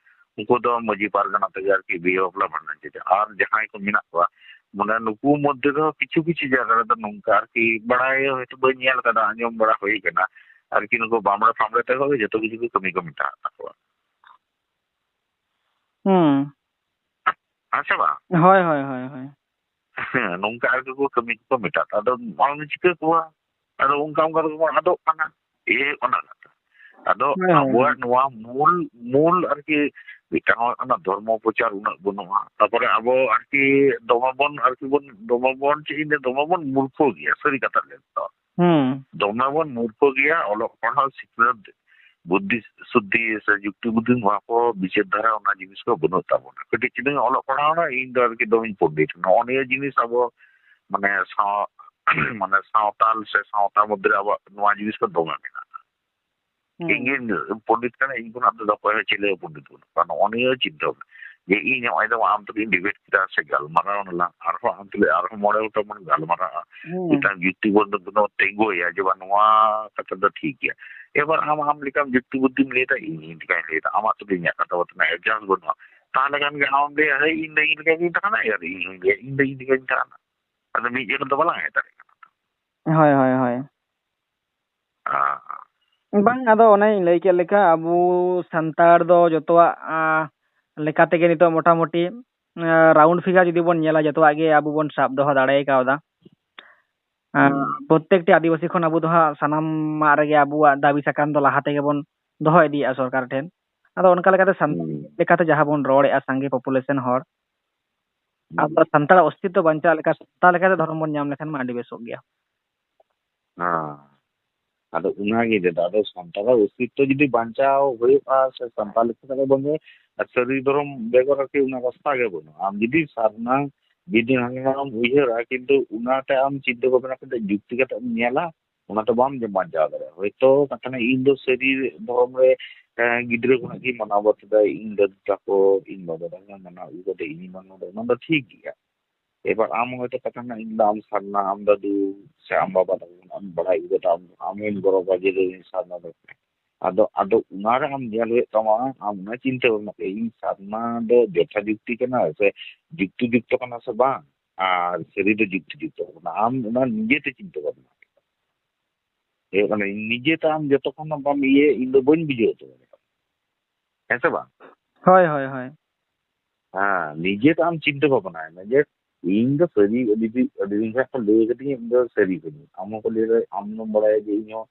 ᱩᱱᱠᱩ ᱫᱚ ᱢᱟᱹᱡᱷᱤ ᱯᱟᱨᱜᱟᱱᱟ ᱛᱮᱜᱮ ᱟᱨᱠᱤ ᱵᱤᱦᱟᱹ ᱵᱟᱯᱞᱟ ᱵᱷᱟᱸᱰᱟᱱ ᱪᱮᱫ᱾ ᱟᱨ ᱡᱟᱦᱟᱸᱭ ᱠᱚ ᱢᱮᱱᱟᱜ ᱠᱚᱣᱟ, ᱢᱟᱱᱮ, ᱱᱩᱠᱩ ᱢᱚᱫᱽᱫᱷᱮ ᱨᱮᱦᱚᱸ ᱠᱤᱪᱷᱩ ᱠᱤᱪᱷᱩ ᱡᱟᱭᱜᱟ ᱨᱮᱫᱚ ᱱᱚᱝᱠᱟ ᱟᱨᱠᱤ, ᱵᱟᱲᱟᱭ ᱦᱚᱭᱛᱳ ᱵᱟᱹᱧ ᱧᱮᱞ ᱠᱟᱫᱟ, ᱟᱸᱡᱚᱢ ᱵᱟᱲᱟ ᱦᱩᱭ ᱠᱟᱱᱟ ᱟᱨᱠᱤ, ᱱᱩᱠᱩ ᱵᱟᱢᱲᱮ ᱯᱷᱟᱢᱲᱮ ᱛᱮᱦᱚᱸ ᱡᱚᱛᱚ ᱠᱤᱪᱷᱩ ᱜᱮ ᱠᱟᱹᱢᱤ ᱠᱚ ᱢᱮᱛᱟᱜ ᱛᱟᱠᱚᱣᱟ᱾ ᱦᱩᱸ᱾ ᱦᱮᱸ ᱥᱮ ᱵᱟᱝ? ᱦᱳᱭ, ᱦᱳᱭ, ᱦᱳᱭ, ᱦᱳᱭ᱾ ᱦᱮᱸ, ᱱᱚᱝᱠᱟ ᱟᱨᱠᱤ ᱠᱚ ᱠᱟᱹᱢᱤ ᱠᱚᱠᱚ ᱢᱮᱛᱟᱜ᱾ ᱟᱫᱚ ᱚᱱᱟ ᱪᱤᱠᱟᱹ ᱠᱚᱣᱟ? ᱟᱫᱚ ᱚᱱᱠᱟ ᱚᱱᱠᱟ ᱛᱮᱜᱮ ᱵᱚᱱ ᱟᱫᱚᱜ ᱠᱟᱱᱟ᱾ ᱤᱭᱟᱹ ᱦᱩᱭᱩᱜ ᱠᱟᱱᱟ ᱠᱟᱛᱷᱟ᱾ ᱟᱫᱚ ᱦᱳᱭ, ᱦᱳᱭ, ᱟᱵᱚᱣᱟᱜ ᱦᱳᱭ᱾ ᱱᱚᱣᱟ ᱢᱩᱞ, ᱢᱩᱞ ᱟᱨᱠᱤ ᱢᱤᱫᱴᱟᱝ ᱦᱩᱭᱩᱜ ᱠᱟᱱᱟ ᱫᱷᱚᱨᱢᱚ ᱯᱨᱚᱪᱟᱨ ᱩᱱᱟᱹᱜ ᱵᱟᱹᱱᱩᱜᱼᱟ᱾ ᱛᱟᱯᱚᱨᱮ ᱟᱵᱚ ᱟᱨᱠᱤ ᱫᱚᱢᱮ ᱵᱚᱱ, ᱟᱨᱠᱤ ᱵᱚᱱ, ᱫᱚᱢᱮ ᱵᱚᱱ, ᱪᱮᱫ ᱤᱧ ᱞᱟᱹᱭᱟ, ᱫᱚᱢᱮ ᱵᱚᱱ ᱢᱩᱨᱠᱷᱚ ᱜᱮᱭᱟ, ᱥᱟᱹᱨᱤ ᱠᱟᱛᱷᱟ ᱞᱟᱹᱭ ᱫᱚ᱾ ᱦᱩᱸ᱾ ᱫᱚᱢᱮ ᱵᱚᱱ ᱢᱩᱨᱠᱷᱚ ᱜᱮᱭᱟ, ᱚᱞᱚᱜ ᱯᱟᱲᱦᱟᱣ ᱥᱤᱠᱷᱱᱟᱹᱛ ᱵᱩᱫᱽᱫᱷᱤ ᱥᱩᱫᱽᱫᱷᱤ ᱥᱮ ᱡᱩᱠᱛᱤ ᱵᱩᱫᱽᱫᱷᱤ, ᱱᱚᱣᱟ ᱠᱚ ᱵᱤᱪᱟᱹᱨ ᱫᱷᱟᱨᱟ, ᱚᱱᱟ ᱡᱤᱱᱤᱥ ᱠᱚ ᱵᱟᱹᱱᱩᱜ ᱛᱟᱵᱚᱱᱟ᱾ ᱠᱟᱹᱴᱤᱡ ᱪᱩᱞᱩᱝ ᱚᱞᱚᱜ ᱯᱟᱲᱦᱟᱣ ᱱᱟ, ᱤᱧ ᱫᱚ ᱟᱨᱠᱤ ᱫᱚᱢᱮᱧ ᱯᱚᱱᱰᱤᱛ᱾ ᱱᱚᱜᱼᱚ ᱱᱤᱭᱟᱹ ᱡᱤᱱᱤᱥ ᱟᱵᱚ, ᱢᱟᱱᱮ, ᱥᱟᱶ-, ᱢᱟᱱᱮ, ᱥᱟᱶᱛᱟᱞ ᱥᱮ ᱥᱟᱶᱛᱟ ᱢᱚᱫᱽᱫᱷᱮ ᱨᱮ ᱟᱵᱚᱣᱟᱜ ᱱᱚᱣᱟ ᱡᱤᱱᱤᱥ ᱠᱚ ᱫᱚᱢᱮ ᱢᱮᱱᱟᱜᱼᱟ᱾ ᱦᱩᱸ᱾ ᱤᱧ ᱜᱤᱧ ᱯᱚᱱᱰᱤᱛ ᱠᱟᱱᱟ, ᱤᱧ ᱠᱷᱚᱱᱟᱜ ᱫᱚ ᱚᱠᱚᱭ ᱦᱚᱸ ᱪᱤᱞᱤ ᱦᱚᱸ ᱯᱚᱱᱰᱤᱛ ᱵᱟᱹᱱᱩᱜ ᱠᱚᱣᱟ᱾ ᱱᱚᱜᱼᱚ ᱱᱤᱭᱟᱹ ᱪᱤᱱᱛᱟᱹ ᱵᱷᱟᱵᱽᱱᱟ᱾ ᱡᱮ ᱤᱧ ᱱᱚᱜᱼᱚᱭ ᱫᱚ ᱟᱢ ᱛᱩᱞᱩᱡ ᱤᱧ ᱰᱤᱵᱮᱴ ᱠᱮᱫᱟ ᱥᱮ ᱜᱟᱞᱢᱟᱨᱟᱣ ᱱᱟᱞᱟᱝ, ᱟᱨᱦᱚᱸ ᱟᱢ ᱛᱩᱞᱩᱡ ᱟᱨᱦᱚᱸ ᱢᱚᱬᱮ ᱜᱚᱴᱟᱝ ᱵᱚᱱ ᱜᱟᱞᱢᱟᱨᱟᱜᱼᱟ, ᱦᱩᱸ᱾ ᱢᱤᱫᱴᱟᱝ ᱡᱩᱠᱛᱤ ᱵᱚᱱ ᱛᱤᱸᱜᱩᱭᱟ ᱡᱮ ᱵᱟᱝ, ᱱᱚᱣᱟ ᱠᱟᱛᱷᱟ ᱫᱚ ᱴᱷᱤᱠ ᱜᱮᱭᱟ᱾ ᱮᱵᱟᱨ ᱟᱢ ᱟᱢ ᱞᱮᱠᱟᱢ ᱡᱩᱠᱛᱤ ᱵᱩᱫᱽᱫᱷᱤᱢ ᱞᱟᱹᱭ ᱮᱫᱟ, ᱤᱧ ᱤᱧ ᱞᱮᱠᱟᱧ ᱞᱟᱹᱭ ᱮᱫᱟ, ᱟᱢᱟᱜ ᱛᱩᱞᱩᱡ ᱤᱧᱟᱹᱜ ᱠᱟᱛᱷᱟ ᱵᱟᱛᱱᱟ adjust ᱵᱟᱹᱱᱩᱜᱼᱟ᱾ ᱛᱟᱦᱚᱞᱮ ᱠᱷᱟᱱ ᱜᱮ ᱟᱢᱮᱢ ᱞᱟᱹᱭᱟ, ᱦᱮᱸ, ᱤᱧ ᱫᱚ ᱤᱧ ᱞᱮᱠᱟ ᱜᱤᱧ ᱛᱟᱦᱮᱱᱟ, ᱟᱨ ᱤᱧ ᱦᱚᱸᱧ ᱞᱟᱹᱭᱟ, ᱤᱧ ᱫᱚ ᱤᱧ ᱞᱮᱠᱟᱧ ᱛᱟᱦᱮᱱᱟ᱾ ᱟᱫᱚ ᱢᱤᱫ ᱡᱟᱭᱜᱟ ᱨᱮᱫᱚ ᱵᱟᱞᱟᱝ ᱦᱮᱡ ᱫᱟᱲᱮᱭᱟᱜ ᱠᱟᱱᱟ᱾ ᱦᱳᱭ, ᱦᱳᱭ, ᱦᱳᱭ᱾ ᱟᱸ᱾ ᱵᱟᱝ, ᱟᱫᱚ ᱚᱱᱮᱧ ᱞᱟᱹᱭ ᱠᱮᱫ ᱞᱮᱠᱟ, ᱟᱵᱚ ᱥᱟᱱᱛᱟᱲ ᱫᱚ ᱡᱚᱛᱚᱣᱟᱜ, ᱟᱸ, ᱞᱮᱠᱟ ᱛᱮᱜᱮ ᱱᱤᱛᱚᱜ ᱢᱚᱴᱟᱢᱩᱴᱤ, ᱟᱸ, round figure ᱡᱩᱫᱤ ᱵᱚᱱ ᱧᱮᱞᱟ, ᱡᱚᱛᱚᱣᱟᱜ ᱜᱮ ᱟᱵᱚ ᱵᱚᱱ ᱥᱟᱵ ᱫᱚᱦᱚ ᱫᱟᱲᱮ ᱠᱟᱣᱫᱟ᱾ ᱟᱸ, ᱦᱩᱸ᱾ ᱯᱨᱚᱛᱛᱮᱠᱴᱤ ᱟᱹᱫᱤᱵᱟᱹᱥᱤ ᱠᱷᱚᱱ ᱟᱵᱚ ᱫᱚ ᱦᱟᱸᱜ ᱥᱟᱱᱟᱢᱟᱜ ᱨᱮᱜᱮ ᱟᱵᱚᱣᱟᱜ ᱫᱟᱹᱵᱤ ᱥᱟᱠᱟᱢ ᱫᱚ ᱞᱟᱦᱟ ᱛᱮᱜᱮ ᱵᱚᱱ ᱫᱚᱦᱚ ᱤᱫᱤᱭᱮᱫᱼᱟ ᱥᱚᱨᱠᱟᱨ ᱴᱷᱮᱱ᱾ ᱟᱫᱚ ᱚᱱᱠᱟ ᱞᱮᱠᱟᱛᱮ ᱥᱟᱱᱛᱟᱲ ᱦᱩᱸ᱾ ᱞᱮᱠᱟᱛᱮ ᱡᱟᱦᱟᱸ ᱵᱚᱱ ᱨᱚᱲᱮᱫᱼᱟ, ᱥᱟᱸᱜᱮ population ᱦᱚᱲ, ᱦᱩᱸ᱾ ᱟᱵᱚ ᱥᱟᱱᱛᱟᱲᱟᱜ ᱚᱥᱛᱤᱛᱛᱚ ᱵᱟᱧᱪᱟᱣ ᱞᱮᱠᱟ, ᱥᱟᱱᱛᱟᱲ ᱞᱮᱠᱟᱛᱮ ᱫᱷᱚᱨᱚᱢ ᱵᱚᱱ ᱧᱟᱢ ᱞᱮᱠᱷᱟᱱ ᱢᱟ ᱟᱹᱰᱤ ᱵᱮᱥᱚᱜ ᱜᱮᱭᱟ᱾ ᱦᱮᱸ᱾ ᱟᱫᱚ ᱚᱱᱟᱜᱮ ᱫᱟᱫᱟ, ᱟᱫᱚ ᱥᱟᱱᱛᱟᱲᱟᱜ ᱚᱥᱛᱤᱛᱛᱚ ᱡᱩᱫᱤ ᱵᱟᱧᱪᱟᱣ ᱦᱩᱭᱩᱜᱼᱟ, ᱥᱮ ᱥᱟᱱᱛᱟᱲ ᱞᱮᱠᱟ ᱛᱮ ᱵᱚᱱ, ᱟᱨ ᱥᱟᱹᱨᱤ ᱫᱷᱚᱨᱚᱢ ᱵᱮᱜᱚᱨ ᱟᱨᱠᱤ ᱚᱱᱟ ᱨᱟᱥᱛᱟ ᱜᱮ ᱵᱟᱹᱱᱩᱜᱼᱟ᱾ ᱟᱢ ᱡᱩᱫᱤ ᱥᱟᱨᱱᱟ ᱵᱤᱫᱤ ᱦᱟᱱᱟᱢ ᱩᱭᱦᱟᱹᱨᱟ, ᱠᱤᱱᱛᱩ ᱚᱱᱟᱛᱮ ᱟᱢ ᱪᱤᱱᱛᱟᱹ ᱵᱷᱟᱵᱽᱱᱟ ᱠᱟᱛᱮ ᱡᱩᱠᱛᱤ ᱠᱟᱛᱮ ᱮᱢ ᱧᱮᱞᱟ, ᱚᱱᱟ ᱫᱚ ᱵᱟᱢ ᱵᱟᱧᱪᱟᱣ ᱫᱟᱲᱮᱭᱟᱜᱼᱟ᱾ ᱦᱚᱭᱛᱳ ᱠᱟᱛᱷᱟ ᱨᱮᱱᱟᱜ, ᱤᱧ ᱫᱚ ᱥᱟᱹᱨᱤ ᱫᱷᱚᱨᱚᱢ ᱨᱮ, ᱮᱸ, ᱜᱤᱫᱽᱨᱟᱹ ᱠᱷᱚᱱᱟᱜ ᱜᱤᱧ ᱢᱟᱱᱟᱣ ᱵᱟᱛᱟᱣ ᱫᱟ, ᱤᱧ ᱫᱟᱫᱩ ᱛᱟᱠᱚ, ᱤᱧ ᱵᱟᱵᱟ ᱛᱟᱠᱚ ᱢᱟᱱᱟᱣ ᱟᱹᱜᱩ ᱠᱟᱛᱮ ᱤᱧ ᱢᱟᱱᱟᱣ ᱫᱟ, ᱚᱱᱟ ᱫᱚ ᱴᱷᱤᱠ ᱜᱮᱭᱟ᱾ ᱮᱵᱟᱨ ᱟᱢ ᱦᱚᱭᱛᱳ ᱠᱟᱛᱷᱟ ᱨᱮᱱᱟᱜ, ᱤᱧ ᱫᱚ ᱟᱢ ᱥᱟᱨᱱᱟ, ᱟᱢ ᱫᱟᱫᱩ ᱥᱮ ᱟᱢ ᱵᱟᱵᱟ ᱛᱟᱠᱚ ᱠᱷᱚᱱᱟᱜ ᱮᱢ ᱵᱟᱲᱟᱭ ᱟᱹᱜᱩ ᱠᱟᱫᱟ, ᱟᱢ, ᱟᱢᱮᱢ ᱜᱚᱨᱚᱵᱟ ᱡᱮ, ᱤᱧ ᱥᱟᱨᱱᱟ ᱫᱚ᱾ ᱟᱫᱚ, ᱟᱫᱚ ᱚᱱᱟᱨᱮ ᱟᱢ ᱧᱮᱞ ᱦᱩᱭᱩᱜ ᱛᱟᱢᱟ, ᱟᱢ ᱚᱱᱟ ᱪᱤᱱᱛᱟᱹ ᱵᱷᱟᱵᱽᱱᱟ ᱠᱮᱫ, ᱤᱧ ᱥᱟᱨᱱᱟ ᱫᱚ ᱡᱚᱛᱷᱟ ᱡᱩᱠᱛᱤ ᱠᱟᱱᱟ ᱥᱮ ᱡᱩᱠᱛᱤ ᱡᱩᱠᱛᱚ ᱠᱟᱱᱟ ᱥᱮ ᱵᱟᱝ, ᱟᱨ ᱥᱟᱹᱨᱤ ᱫᱚ ᱡᱩᱠᱛᱤ ᱡᱩᱠᱛᱚ ᱠᱟᱱᱟ᱾ ᱟᱢ ᱚᱱᱟ ᱱᱤᱡᱮᱛᱮ ᱪᱤᱱᱛᱟᱹ ᱵᱷᱟᱵᱽᱱᱟ ᱠᱮᱫᱟ᱾ ᱦᱩᱭᱩᱜ ᱠᱟᱱᱟ, ᱱᱤᱡᱮ ᱛᱮ ᱟᱢ ᱡᱚᱛᱚ ᱠᱷᱚᱱ ᱵᱟᱢ ᱤᱭᱟᱹ, ᱤᱧ ᱫᱚ ᱵᱟᱹᱧ ᱵᱩᱡᱷᱟᱹᱣ ᱦᱚᱪᱚ ᱫᱟᱲᱮᱭᱟᱜᱼᱟ᱾ ᱦᱮᱸ ᱥᱮ ᱵᱟᱝ? ᱦᱳᱭ, ᱦᱳᱭ, ᱦᱳᱭ᱾ ᱦᱮᱸ, ᱱᱤᱡᱮ ᱛᱮ ᱟᱢ ᱪᱤᱱᱛᱟᱹ ᱵᱷᱟᱵᱽᱱᱟᱭ ᱢᱮ ᱡᱮ ᱤᱧ ᱫᱚ ᱥᱟᱹᱨᱤ, ᱟᱹᱰᱤ ᱫᱤᱱ, ᱟᱹᱰᱤ ᱫᱤᱱ ᱠᱷᱚᱱ ᱠᱚ ᱞᱟᱹᱭ ᱠᱟᱫᱤᱧᱟ, ᱤᱧ ᱫᱚ ᱥᱟᱹᱨᱤ ᱠᱟᱹᱱᱟᱹᱧ᱾ ᱟᱢ ᱦᱚᱸᱠᱚ ᱞᱟᱹᱭ ᱫᱟ, ᱟᱢ ᱫᱚᱢ ᱵᱟᱲᱟᱭᱟ ᱡᱮ ᱤᱧ ᱦᱚᱸ,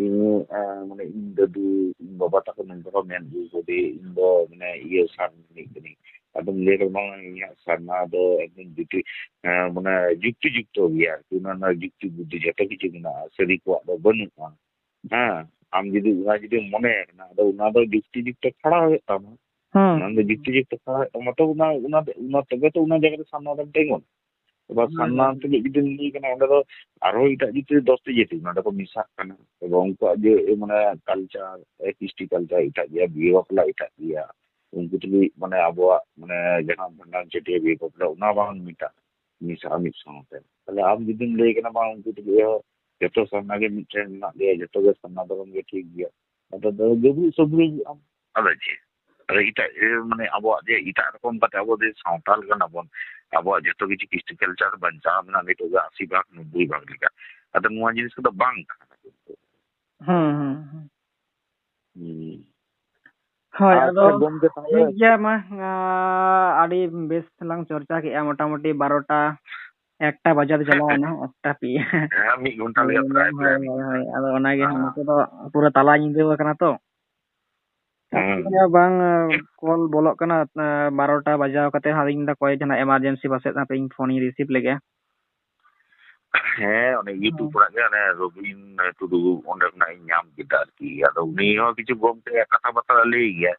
ᱤᱧ, ᱮᱸ, ᱢᱟᱱᱮ ᱤᱧ ᱫᱟᱫᱩ, ᱤᱧ ᱵᱟᱵᱟ ᱛᱟᱠᱚ ᱱᱚᱝᱠᱟ ᱠᱚ ᱢᱮᱱ ᱟᱹᱜᱩ ᱠᱟᱫᱮ, ᱤᱧ ᱫᱚ ᱢᱟᱱᱮ ᱤᱭᱟᱹ ᱥᱟᱨᱱᱟ ᱨᱤᱱᱤᱡ ᱠᱟᱹᱱᱟᱹᱧ᱾ ᱟᱫᱚᱢ ᱞᱟᱹᱭ ᱫᱟ, ᱵᱟᱝ, ᱤᱧᱟᱹᱜ ᱥᱟᱨᱱᱟ ᱫᱚ ᱮᱠᱫᱚᱢ ᱡᱩᱠᱛᱤ, ᱮᱸ, ᱢᱟᱱᱮ ᱡᱩᱠᱛᱤ ᱡᱩᱠᱛᱚ ᱜᱮᱭᱟ ᱟᱨᱠᱤ, ᱚᱱᱟ ᱨᱮᱱᱟᱜ ᱡᱩᱠᱛᱤ ᱵᱩᱫᱽᱫᱷᱤ ᱡᱷᱚᱛᱚ ᱠᱤᱪᱷᱩ ᱢᱮᱱᱟᱜᱼᱟ, ᱥᱟᱹᱨᱤ ᱠᱚᱣᱟᱜ ᱫᱚ ᱵᱟᱹᱱᱩᱜᱼᱟ᱾ ᱦᱮᱸ, ᱟᱢ ᱡᱩᱫᱤ ᱚᱱᱟ ᱡᱩᱫᱤᱢ ᱢᱚᱱᱮᱭᱟ ᱠᱟᱱᱟ, ᱟᱫᱚ ᱚᱱᱟ ᱫᱚ ᱡᱩᱠᱛᱤ ᱡᱩᱠᱛᱚ ᱠᱷᱟᱲᱟ ᱦᱩᱭᱩᱜ ᱛᱟᱢᱟ᱾ ᱦᱩᱸ᱾ ᱚᱱᱟ ᱫᱚ ᱡᱩᱠᱛᱤ ᱡᱩᱠᱛᱚ ᱠᱷᱟᱲᱟ ᱦᱩᱭᱩᱜ ᱛᱟᱢᱟ, ᱛᱚ ᱚᱱᱟ, ᱚᱱᱟ, ᱚᱱᱟ ᱛᱚᱵᱮ ᱛᱚ ᱚᱱᱟ ᱡᱟᱭᱜᱟ ᱨᱮ ᱥᱟᱨᱱᱟ ᱫᱚᱢ ᱛᱤᱸᱜᱩᱱᱟ᱾ ᱮᱵᱟᱨ ᱦᱩᱸ, ᱥᱟᱨᱱᱟ ᱦᱩᱸ᱾ ᱛᱩᱞᱩᱡ ᱡᱩᱫᱤᱢ ᱞᱟᱹᱭ ᱠᱟᱱᱟ, ᱚᱸᱰᱮ ᱫᱚ ᱟᱨᱦᱚᱸ ᱮᱴᱟᱜ ᱡᱟᱹᱛᱤ ᱫᱚᱥᱴᱤ ᱡᱟᱹᱛᱤ ᱱᱚᱰᱮ ᱠᱚ ᱢᱮᱥᱟᱜ ᱠᱟᱱᱟ, ᱮᱵᱚᱝ ᱩᱱᱠᱩᱣᱟᱜ ᱡᱮ, ᱮ, ᱢᱟᱱᱮ culture, ᱮ, ᱠᱨᱤᱥᱴᱤ culture ᱮᱴᱟᱜ ᱜᱮᱭᱟ, ᱵᱤᱦᱟᱹ ᱵᱟᱯᱞᱟ ᱮᱴᱟᱜ ᱜᱮᱭᱟ, ᱩᱱᱠᱩ ᱛᱩᱞᱩᱡ ᱢᱟᱱᱮ ᱟᱵᱚᱣᱟᱜ ᱢᱟᱱᱮ ᱡᱟᱦᱟᱸ ᱵᱷᱟᱸᱰᱟᱱ ᱪᱷᱟᱹᱴᱭᱟᱹᱨ ᱵᱤᱦᱟᱹ ᱵᱟᱯᱞᱟ ᱚᱱᱟ ᱵᱟᱝ ᱢᱮᱥᱟᱜᱼᱟ, ᱢᱮᱥᱟᱜᱼᱟ ᱢᱤᱫ ᱥᱟᱶᱛᱮ᱾ ᱛᱟᱦᱞᱮ ᱟᱢ ᱡᱩᱫᱤᱢ ᱞᱟᱹᱭ ᱠᱟᱱᱟ ᱵᱟᱝ ᱩᱱᱠᱩ ᱛᱩᱞᱩᱡ ᱦᱚᱸ ᱡᱚᱛᱚ ᱥᱟᱨᱱᱟ ᱜᱮ ᱢᱤᱫᱴᱷᱮᱱ ᱢᱮᱱᱟᱜ ᱞᱮᱭᱟ, ᱡᱚᱛᱚ ᱜᱮ ᱥᱟᱨᱱᱟ ᱫᱷᱚᱨᱚᱢ ᱜᱮ ᱴᱷᱤᱠ ᱜᱮᱭᱟ, ᱟᱫᱚ ᱫᱚ ᱡᱟᱹᱵᱽᱨᱩ ᱥᱟᱹᱵᱽᱨᱩ ᱟᱢ᱾ ᱟᱫᱚ ᱪᱮᱫ? ᱟᱫᱚ ᱮᱴᱟᱜ, ᱮ, ᱢᱟᱱᱮ ᱟᱵᱚᱣᱟᱜ ᱡᱮ ᱮᱴᱟᱜ ᱨᱚᱠᱚᱢ ᱠᱟᱛᱮ ᱟᱵᱚ ᱡᱮ ᱥᱟᱶᱛᱟᱞ ᱠᱟᱱᱟ ᱵᱚᱱ, ᱟᱵᱚᱣᱟᱜ ᱡᱚᱛᱚ ᱠᱤᱪᱷᱩ ᱠᱨᱤᱥᱴᱤ culture ᱵᱟᱧᱪᱟᱣ ᱢᱮᱱᱟᱜᱼᱟ ᱱᱤᱛᱚᱜ ᱫᱚ ᱟᱥᱤ ᱵᱷᱟᱜᱽ, ᱱᱚᱵᱵᱳᱭ ᱵᱷᱟᱜᱽ ᱞᱮᱠᱟ᱾ ᱟᱫᱚ ᱱᱚᱣᱟ ᱡᱤᱱᱤᱥ ᱠᱚᱫᱚ ᱵᱟᱝ ᱛᱟᱦᱮᱱᱟ ᱠᱤᱱᱛᱩ᱾ ᱦᱩᱸ, ᱦᱩᱸ, ᱦᱩᱸ᱾ ᱦᱩᱸ᱾ ᱦᱳᱭ, ᱟᱪᱪᱷᱟ, ᱟᱫᱚ ᱜᱚᱢᱠᱮ, ᱛᱟᱦᱞᱮ ᱴᱷᱤᱠ ᱜᱮᱭᱟ, ᱢᱟ, ᱟ, ᱟᱹᱰᱤ ᱵᱮᱥ ᱞᱟᱝ ᱪᱚᱨᱪᱟ ᱠᱮᱜᱼᱟ, ᱢᱚᱴᱟᱢᱩᱴᱤ ᱵᱟᱨᱚᱴᱟ, ᱮᱠᱴᱟ ᱵᱟᱡᱟᱨ ᱪᱟᱞᱟᱣ ᱮᱱᱟ, ᱮᱠᱴᱟ ᱯᱤ᱾ ᱦᱮᱸ, ᱢᱤᱫ ᱜᱷᱚᱱᱴᱟ ᱞᱮᱠᱟ ᱯᱨᱟᱭ ᱦᱳᱭ, ᱦᱩᱭᱮᱱ ᱦᱳᱭ, ᱜᱮᱭᱟ᱾ ᱦᱳᱭ, ᱟᱫᱚ ᱚᱱᱟᱜᱮ ᱦᱟᱸᱜ ᱦᱮᱸ᱾ ᱱᱚᱛᱮ ᱫᱚ ᱯᱩᱨᱟᱹ ᱛᱟᱞᱟ ᱧᱤᱫᱟᱹ ᱟᱠᱟᱱᱟ ᱛᱚ᱾ ᱦᱮᱸ᱾ ᱟᱪᱪᱷᱟ, ᱵᱟᱝ, ᱠᱚᱞ ᱵᱚᱞᱚᱜ ᱠᱟᱱᱟ, ᱮ, ᱵᱟᱨᱚᱴᱟ ᱵᱟᱡᱟᱣ ᱠᱟᱛᱮ ᱦᱟᱸᱜ ᱤᱧ ᱫᱟ ᱠᱚᱭ ᱡᱟᱦᱟᱱᱟᱜ emergency ᱯᱟᱥᱮᱡ ᱦᱟᱯᱮ ᱤᱧ ᱯᱷᱳᱱᱤᱧ receive ᱞᱮᱜᱮ᱾ ᱦᱮᱸ, ᱚᱱᱮ YouTube ᱦᱮᱸ᱾ ᱠᱷᱚᱱᱟᱜ ᱜᱮ ᱚᱱᱮ ᱨᱚᱵᱤᱱ ᱴᱩᱰᱩ ᱚᱸᱰᱮ ᱠᱷᱚᱱᱟᱜ ᱤᱧ ᱧᱟᱢ ᱠᱮᱫᱟ ᱟᱨᱠᱤ᱾ ᱟᱫᱚ ᱩᱱᱤ ᱦᱚᱸ ᱠᱤᱪᱷᱩ ᱜᱚᱢᱠᱮ ᱠᱟᱛᱷᱟ ᱵᱟᱛᱨᱟ ᱞᱟᱹᱭ ᱜᱮᱭᱟ,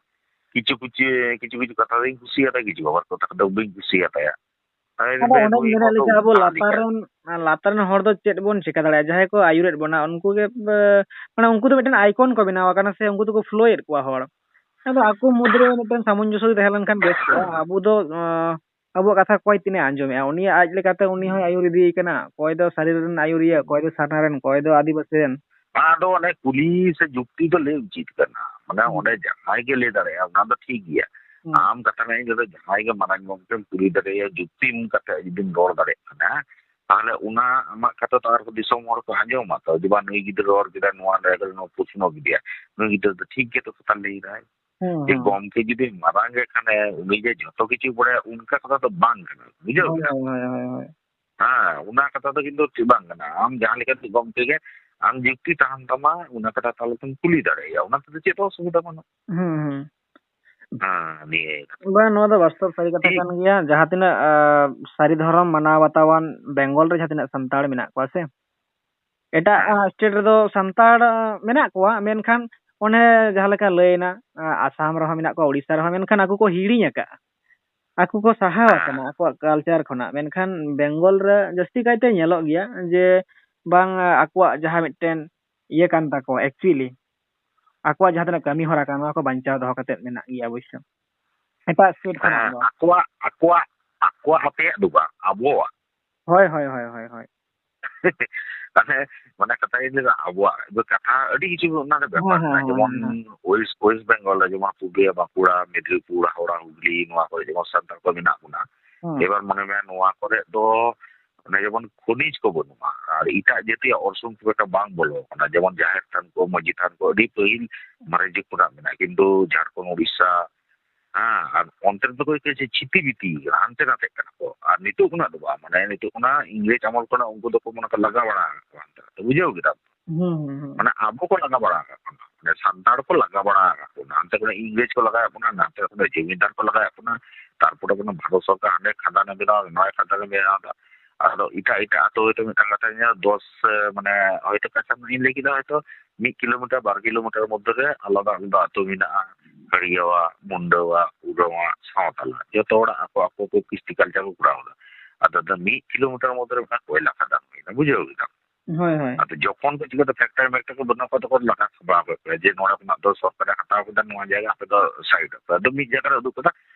ᱠᱤᱪᱷᱩ ᱠᱤᱪᱷᱩ, ᱠᱤᱪᱷᱩ ᱠᱤᱪᱷᱩ ᱠᱟᱛᱷᱟ ᱫᱚᱧ ᱠᱩᱥᱤᱭᱟᱫᱟ, ᱠᱤᱪᱷᱩ ᱟᱵᱟᱨ ᱠᱟᱛᱷᱟ ᱫᱚ ᱵᱟᱹᱧ ᱠᱩᱥᱤᱭᱟᱛᱟᱭᱟ᱾ ᱟᱫᱚ ᱱᱩᱭ ᱚᱱᱮᱧ ᱦᱚᱲ ᱢᱮᱱᱮᱫ ᱫᱚ ᱞᱮᱠᱟ, ᱟᱵᱚ ᱚᱱᱠᱟ ᱞᱟᱛᱟᱨ ᱞᱮᱠᱟ᱾ ᱨᱮᱱ, ᱞᱟᱛᱟᱨ ᱨᱮᱱ ᱦᱚᱲ ᱫᱚ ᱪᱮᱫ ᱵᱚᱱ ᱪᱤᱠᱟᱹ ᱫᱟᱲᱮᱭᱟᱜᱼᱟ? ᱡᱟᱦᱟᱸᱭ ᱠᱚ ᱟᱹᱭᱩᱨᱮᱫ ᱵᱚᱱᱟ, ᱩᱱᱠᱩ ᱜᱮ, ᱮ, ᱢᱟᱱᱮ, ᱩᱱᱠᱩ ᱫᱚ ᱢᱤᱫᱴᱮᱱ icon ᱠᱚ ᱵᱮᱱᱟᱣ ᱟᱠᱟᱱᱟ ᱥᱮ, ᱩᱱᱠᱩ ᱫᱚᱠᱚ ᱯᱷᱞᱳᱭᱮᱫ ᱠᱚᱣᱟ ᱦᱚᱲ᱾ ᱟᱫᱚ ᱟᱠᱚ ᱢᱩᱫᱽᱨᱮ ᱢᱤᱫᱴᱮᱱ ᱥᱟᱢᱚᱧᱡᱚᱥᱥᱚ ᱡᱩᱫᱤ ᱛᱟᱦᱮᱸ ᱞᱮᱱᱠᱷᱟᱱ ᱵᱮᱥ ᱠᱚᱜᱼᱟ᱾ ᱟᱵᱚ ᱫᱚ, ᱮ, ᱟᱵᱚᱣᱟᱜ ᱠᱟᱛᱷᱟ ᱚᱠᱚᱭ ᱛᱤᱱᱟᱹᱜ ᱟᱸᱡᱚᱢᱮᱜᱼᱟ? ᱩᱱᱤᱭᱟᱜ ᱟᱡ ᱞᱮᱠᱟᱛᱮ ᱩᱱᱤ ᱦᱚᱸᱭ ᱟᱹᱭᱩᱨ ᱤᱫᱤᱭᱮ ᱠᱟᱱᱟ, ᱚᱠᱚᱭ ᱫᱚ ᱥᱟᱹᱨᱤ ᱨᱮᱱ ᱟᱹᱭᱩᱨᱤᱭᱟᱹ, ᱚᱠᱚᱭ ᱫᱚ ᱥᱟᱨᱱᱟ ᱨᱮᱱ, ᱚᱠᱚᱭ ᱫᱚ ᱟᱹᱫᱤᱵᱟᱹᱥᱤ ᱨᱮᱱ᱾ ᱚᱱᱟ ᱫᱚ ᱚᱱᱮ ᱠᱩᱞᱤ ᱥᱮ ᱡᱩᱠᱛᱤ ᱫᱚ ᱞᱟᱹᱭ ᱩᱪᱤᱛ ᱠᱟᱱᱟ, ᱢᱟᱱᱮ ᱦᱩᱸ᱾ ᱚᱸᱰᱮ ᱡᱟᱦᱟᱸᱭ ᱜᱮ ᱞᱟᱹᱭ ᱫᱟᱲᱮᱭᱟᱜᱼᱟ, ᱚᱱᱟ ᱫᱚ ᱴᱷᱤᱠ ᱜᱮᱭᱟ᱾ ᱦᱩᱸ᱾ ᱟᱢ ᱠᱟᱛᱷᱟ ᱢᱮᱱ ᱠᱟᱛᱮ ᱡᱟᱦᱟᱸᱭ ᱜᱮ ᱢᱟᱨᱟᱝ ᱜᱚᱢᱠᱮᱢ ᱠᱩᱞᱤ ᱫᱟᱲᱮᱭᱟᱭᱟ, ᱡᱩᱠᱛᱤ ᱮᱢ ᱠᱟᱛᱮ ᱡᱩᱫᱤᱢ ᱨᱚᱲ ᱫᱟᱲᱮᱭᱟᱜ ᱠᱟᱱᱟ, ᱛᱟᱦᱚᱞᱮ ᱚᱱᱟ ᱟᱢᱟᱜ ᱠᱟᱛᱷᱟ ᱫᱚ ᱟᱨᱦᱚᱸ ᱫᱤᱥᱚᱢ ᱦᱚᱲ ᱠᱚ ᱟᱸᱡᱚᱢᱟ ᱛᱚ, ᱡᱮ ᱵᱟᱝ ᱱᱩᱭ ᱜᱤᱫᱽᱨᱟᱹ ᱨᱚᱲ ᱠᱮᱫᱟ, ᱱᱚᱣᱟ ᱡᱟᱭᱜᱟ ᱨᱮ ᱱᱚᱣᱟ ᱯᱨᱚᱥᱱᱚ ᱠᱮᱫᱮᱭᱟ, ᱱᱩᱭ ᱜᱤᱫᱽᱨᱟᱹ ᱫᱚ ᱴᱷᱤᱠ ᱜᱮᱛᱚ ᱠᱟᱛᱷᱟ ᱞᱟᱹᱭ ᱫᱟᱭ᱾ ᱦᱩᱸ, ᱡᱮ ᱦᱩᱸ᱾ ᱜᱚᱢᱠᱮ ᱡᱩᱫᱤ ᱢᱟᱨᱟᱝ ᱜᱮ ᱠᱷᱟᱱᱮ ᱩᱱᱤ ᱡᱮ ᱡᱷᱚᱛᱚ ᱠᱤᱪᱷᱩ ᱵᱟᱲᱟᱭᱟ, ᱚᱱᱠᱟ ᱠᱟᱛᱷᱟ ᱫᱚ ᱵᱟᱝ ᱠᱟᱱᱟ, ᱵᱩᱡᱷᱟᱹᱣ ᱦᱳᱭ, ᱠᱮᱫᱟ? ᱦᱳᱭ, ᱦᱳᱭ, ᱦᱳᱭ, ᱦᱳᱭ᱾ ᱦᱮᱸ, ᱚᱱᱟ ᱠᱟᱛᱷᱟ ᱫᱚ ᱠᱤᱱᱛᱩ ᱴᱷᱤᱠ ᱵᱟᱝ ᱠᱟᱱᱟ᱾ ᱟᱢ ᱡᱟᱦᱟᱸ ᱞᱮᱠᱟ ᱛᱮ ᱜᱚᱢᱠᱮ ᱜᱮ, ᱟᱢ ᱡᱩᱠᱛᱤ ᱛᱟᱦᱮᱱ ᱛᱟᱢᱟ, ᱚᱱᱟ ᱠᱟᱛᱷᱟ ᱛᱟᱦᱚᱞᱮ ᱛᱮᱢ ᱠᱩᱞᱤ ᱫᱟᱲᱮᱭᱟᱭᱟ, ᱚᱱᱟ ᱛᱮᱫᱚ ᱪᱮᱫ ᱦᱚᱸ ᱚᱥᱩᱵᱤᱫᱷᱟ ᱵᱟᱹᱱᱩᱜᱼᱟ᱾ ᱦᱩᱸ, ᱦᱩᱸ᱾ ᱦᱮᱸ, ᱱᱤᱭᱟᱹ ᱠᱟᱛᱷᱟ᱾ ᱵᱟᱝ, ᱱᱚᱣᱟ ᱫᱚ ᱵᱟᱥᱛᱚᱵ ᱥᱟᱹᱨᱤ ᱠᱟᱛᱷᱟ ᱴᱷᱤᱠ᱾ ᱠᱟᱱ ᱜᱮᱭᱟ᱾ ᱡᱟᱦᱟᱸ ᱛᱤᱱᱟᱹᱜ, ᱟ, ᱥᱟᱹᱨᱤ ᱫᱷᱚᱨᱚᱢ ᱢᱟᱱᱟᱣ ᱵᱟᱛᱟᱣᱟᱱ ᱵᱮᱝᱜᱚᱞ ᱨᱮ ᱡᱟᱦᱟᱸ ᱛᱤᱱᱟᱹᱜ ᱥᱟᱱᱛᱟᱲ ᱢᱮᱱᱟᱜ ᱠᱚᱣᱟ ᱥᱮ, ᱮᱴᱟᱜ, ᱦᱮᱸ᱾ ᱟ, state ᱨᱮᱫᱚ ᱥᱟᱱᱛᱟᱲ, ᱟ, ᱢᱮᱱᱟᱜ ᱠᱚᱣᱟ, ᱢᱮᱱᱠᱷᱟᱱ ᱚᱱᱮ ᱡᱟᱦᱟᱸ ᱞᱮᱠᱟ ᱞᱟᱹᱭᱮᱱᱟ, ᱟ, ᱟᱥᱟᱢ ᱨᱮᱦᱚᱸ ᱢᱮᱱᱟᱜ ᱠᱚᱣᱟ, ᱳᱰᱤᱥᱟ ᱨᱮᱦᱚᱸ, ᱢᱮᱱᱠᱷᱟᱱ ᱟᱠᱚ ᱠᱚ ᱦᱤᱲᱤᱧ ᱟᱠᱟᱫᱼᱟ᱾ ᱟᱠᱚ ᱠᱚ ᱥᱟᱦᱟᱣ ᱦᱮᱸ᱾ ᱟᱠᱟᱱᱟ ᱟᱠᱚᱣᱟᱜ culture ᱠᱷᱚᱱᱟᱜ᱾ ᱢᱮᱱᱠᱷᱟᱱ ᱵᱮᱝᱜᱚᱞ ᱨᱮ ᱡᱟᱹᱥᱛᱤ ᱠᱟᱭᱛᱮ ᱧᱮᱞᱚᱜ ᱜᱮᱭᱟ ᱡᱮ ᱵᱟᱝ, ᱟ, ᱟᱠᱚᱣᱟᱜ ᱡᱟᱦᱟᱸ ᱢᱤᱫᱴᱮᱱ ᱤᱭᱟᱹ ᱠᱟᱱ ᱛᱟᱠᱚᱣᱟ, actually ᱟᱠᱚᱣᱟᱜ ᱡᱟᱦᱟᱸ ᱛᱤᱱᱟᱹᱜ ᱠᱟᱹᱢᱤ ᱦᱚᱨᱟ ᱠᱟᱱᱟ, ᱱᱚᱣᱟ ᱠᱚ ᱵᱟᱧᱪᱟᱣ ᱫᱚᱦᱚ ᱠᱟᱛᱮᱫ ᱢᱮᱱᱟᱜ ᱜᱮᱭᱟ ᱚᱵᱚᱥᱥᱚ᱾ ᱮᱴᱟᱜ state ᱠᱷᱚᱱᱟᱜ ᱦᱮᱸ, ᱫᱚ᱾ ᱟᱠᱚᱣᱟᱜ, ᱟᱠᱚᱣᱟᱜ, ᱟᱠᱚᱣᱟᱜ ᱟᱯᱮᱭᱟᱜ ᱫᱚ ᱵᱟᱝ, ᱟᱵᱚᱣᱟᱜ᱾ ᱦᱳᱭ, ᱦᱳᱭ, ᱦᱳᱭ, ᱦᱳᱭ, ᱦᱳᱭ᱾ ᱛᱟᱦᱞᱮ ᱢᱟᱱᱮ ᱠᱟᱛᱷᱟ ᱤᱧ ᱞᱟᱹᱭᱫᱟ, ᱟᱵᱚᱣᱟᱜ ᱫᱚ ᱠᱟᱛᱷᱟ ᱟᱹᱰᱤ ᱠᱤᱪᱷᱩ ᱚᱱᱟ ᱨᱮ ᱵᱮᱯᱟᱨ ᱦᱮᱸ, ᱦᱮᱸ, ᱢᱮᱱᱟᱜᱼᱟ᱾ ᱦᱮᱸ, ᱡᱮᱢᱚᱱ ᱦᱮᱸ᱾ West, West Bengal ᱨᱮ ᱡᱮᱢᱚᱱ ᱯᱩᱨᱩᱞᱤᱭᱟᱹ, ᱵᱟᱸᱠᱩᱲᱟ, ᱢᱮᱫᱽᱱᱤᱯᱩᱨ, ᱦᱟᱣᱲᱟ, ᱦᱩᱜᱽᱞᱤ, ᱱᱚᱣᱟ ᱠᱚᱨᱮ ᱡᱮᱢᱚᱱ ᱥᱟᱱᱛᱟᱲ ᱠᱚ ᱢᱮᱱᱟᱜ ᱵᱚᱱᱟ᱾ ᱦᱮᱸ᱾ ᱮᱵᱟᱨ ᱢᱚᱱᱮ ᱢᱮ ᱱᱚᱣᱟ ᱠᱚᱨᱮ ᱫᱚ ᱚᱱᱮ ᱡᱮᱢᱚᱱ ᱠᱷᱚᱱᱤᱡᱽ ᱠᱚ ᱵᱟᱹᱱᱩᱜᱼᱟ, ᱟᱨ ᱮᱴᱟᱜ ᱡᱟᱹᱛᱤᱭᱟᱜ ᱚᱨᱥᱚᱝ ᱠᱷᱩᱵ ᱮᱠᱴᱟ ᱵᱟᱝ ᱵᱚᱞᱚ ᱟᱠᱟᱱᱟ᱾ ᱡᱮᱢᱚᱱ ᱡᱟᱦᱮᱨ ᱛᱷᱟᱱ ᱠᱚ, ᱢᱟᱹᱡᱷᱤ ᱛᱷᱟᱱ ᱠᱚ ᱟᱹᱰᱤ ᱯᱟᱹᱦᱤᱞ ᱢᱟᱨᱮ ᱡᱩᱜᱽ ᱠᱷᱚᱱᱟᱜ ᱢᱮᱱᱟᱜᱼᱟ, ᱠᱤᱱᱛᱩ ᱡᱷᱟᱲᱠᱷᱚᱸᱰ, ᱩᱲᱤᱥᱥᱟ, ᱦᱮᱸ, ᱟᱨ ᱚᱱᱛᱮ ᱨᱮᱫᱚ ᱠᱚ ᱪᱮᱫ ᱪᱷᱤᱛᱤ ᱵᱤᱛᱤ ᱠᱟᱱᱟ, ᱦᱟᱱᱛᱮ ᱱᱟᱛᱮᱜ ᱠᱟᱱᱟ ᱠᱚ᱾ ᱟᱨ ᱱᱤᱛᱚᱜ ᱠᱷᱚᱱᱟᱜ ᱫᱚ ᱵᱟᱝ, ᱢᱟᱱᱮ ᱱᱤᱛᱚᱜ ᱠᱷᱚᱱᱟᱜ ᱤᱝᱨᱮᱡᱽ ᱟᱢᱚᱞ ᱠᱷᱚᱱᱟᱜ ᱩᱱᱠᱩ ᱫᱚᱠᱚ ᱢᱚᱱᱮ ᱠᱚ ᱞᱟᱜᱟ ᱵᱟᱲᱟ ᱟᱠᱟᱫ ᱠᱚᱣᱟ ᱦᱟᱱᱛᱮ ᱱᱟᱛᱮ, ᱵᱩᱡᱷᱟᱹᱣ ᱠᱮᱫᱟᱢ? ᱦᱩᱸ, ᱦᱩᱸ, ᱦᱩᱸ᱾ ᱢᱟᱱᱮ ᱟᱵᱚ ᱠᱚ ᱞᱟᱜᱟ ᱵᱟᱲᱟ ᱟᱠᱟᱫ ᱵᱚᱱᱟ, ᱢᱟᱱᱮ ᱥᱟᱱᱛᱟᱲ ᱠᱚ ᱞᱟᱜᱟ ᱵᱟᱲᱟ ᱟᱠᱟᱫ ᱵᱚᱱᱟ, ᱦᱟᱱᱛᱮ ᱠᱷᱚᱱᱟᱜ ᱤᱝᱨᱮᱡᱽ ᱠᱚ ᱞᱟᱜᱟᱭᱮᱫ ᱵᱚᱱᱟ, ᱱᱟᱛᱮ ᱠᱷᱚᱱᱟᱜ ᱡᱚᱢᱤᱫᱟᱨ ᱠᱚ ᱞᱟᱜᱟᱭᱮᱫ ᱵᱚᱱᱟ, ᱛᱟᱨᱯᱚᱨᱮ ᱵᱚᱱᱟ ᱵᱷᱟᱨᱚᱛ ᱥᱚᱨᱠᱟᱨ ᱦᱟᱸᱰᱮ ᱠᱷᱟᱫᱟᱱᱮ ᱵᱮᱱᱟᱣ ᱮᱫᱟ, ᱱᱚᱰᱮ ᱠᱷᱟᱫᱟᱱᱮ ᱵᱮᱱᱟᱣ ᱮᱫᱟ᱾ ᱟᱫᱚ ᱮᱴᱟᱜ ᱮᱴᱟᱜ ᱟᱹᱛᱩ ᱦᱚᱭᱛᱳ ᱢᱤᱫᱴᱟᱝ ᱠᱟᱛᱷᱟ ᱧᱮᱞ ᱫᱚᱥ, ᱢᱟᱱᱮ, ᱦᱚᱭᱛᱳ ᱠᱟᱛᱷᱟ ᱤᱧ ᱞᱟᱹᱭ ᱠᱮᱫᱟ, ᱦᱚᱭᱛᱳ ᱢᱤᱫ ᱠᱤᱞᱳᱢᱤᱴᱟᱨ, ᱵᱟᱨ ᱠᱤᱞᱳᱢᱤᱴᱟᱨ ᱢᱚᱫᱽᱫᱷᱮ ᱨᱮ ᱟᱞᱟᱫᱟ ᱟᱞᱟᱫᱟ ᱟᱹᱛᱩ ᱢᱮᱱᱟᱜᱼᱟ᱾ ᱦᱟᱹᱲᱭᱟᱹᱣᱟᱜ, ᱢᱩᱱᱰᱟᱹᱣᱟᱜ, ᱩᱨᱟᱹᱣᱟᱜ, ᱥᱟᱶᱛᱟᱞᱟᱜ, ᱡᱚᱛᱚ ᱦᱚᱲᱟᱜ ᱟᱠᱚ ᱟᱠᱚ ᱠᱚ ᱠᱨᱤᱥᱴᱤ ᱠᱟᱞᱪᱟᱨ ᱠᱚ ᱠᱚᱨᱟᱣ ᱮᱫᱟ᱾ ᱟᱫᱚ ᱫᱚ ᱢᱤᱫ ᱠᱤᱞᱳᱢᱤᱴᱟᱨ ᱢᱚᱫᱽᱫᱷᱮ ᱨᱮ ᱢᱤᱫᱴᱟᱝ ᱠᱚᱭᱞᱟ ᱠᱷᱟᱫᱟᱱ ᱦᱩᱭᱱᱟ, ᱵᱩᱡᱷᱟᱹᱣ ᱠᱮᱫᱟᱢ? ᱦᱳᱭ, ᱦᱳᱭ᱾ ᱟᱫᱚ ᱡᱚᱠᱷᱚᱱ ᱠᱚ ᱪᱤᱠᱟᱹᱛᱮ ᱯᱷᱮᱠᱴᱟᱨᱤ ᱢᱮᱠᱴᱟᱨᱤ ᱠᱚ ᱵᱟᱹᱱᱩᱜ ᱠᱚᱣᱟ, ᱛᱚᱠᱷᱚᱱ ᱞᱟᱜᱟ ᱥᱟᱯᱷᱟ ᱠᱮᱫ ᱠᱚᱣᱟ ᱡᱮ ᱱᱚᱰᱮ ᱠᱷᱚᱱᱟᱜ ᱫᱚ ᱥᱚᱨᱠᱟᱨᱮ ᱦᱟᱛᱟᱣ ᱠᱮᱫᱟ, ᱱᱚᱣᱟ ᱡᱟᱭᱜᱟ ᱟᱯᱮ ᱫᱚ ᱥᱟᱭᱤᱰ ᱟᱯᱮ᱾ ᱟᱫᱚ ᱢᱤᱫ ᱡᱟᱭᱜᱟ ᱨᱮ ᱩᱫᱩᱜ ᱠᱮᱫᱟ,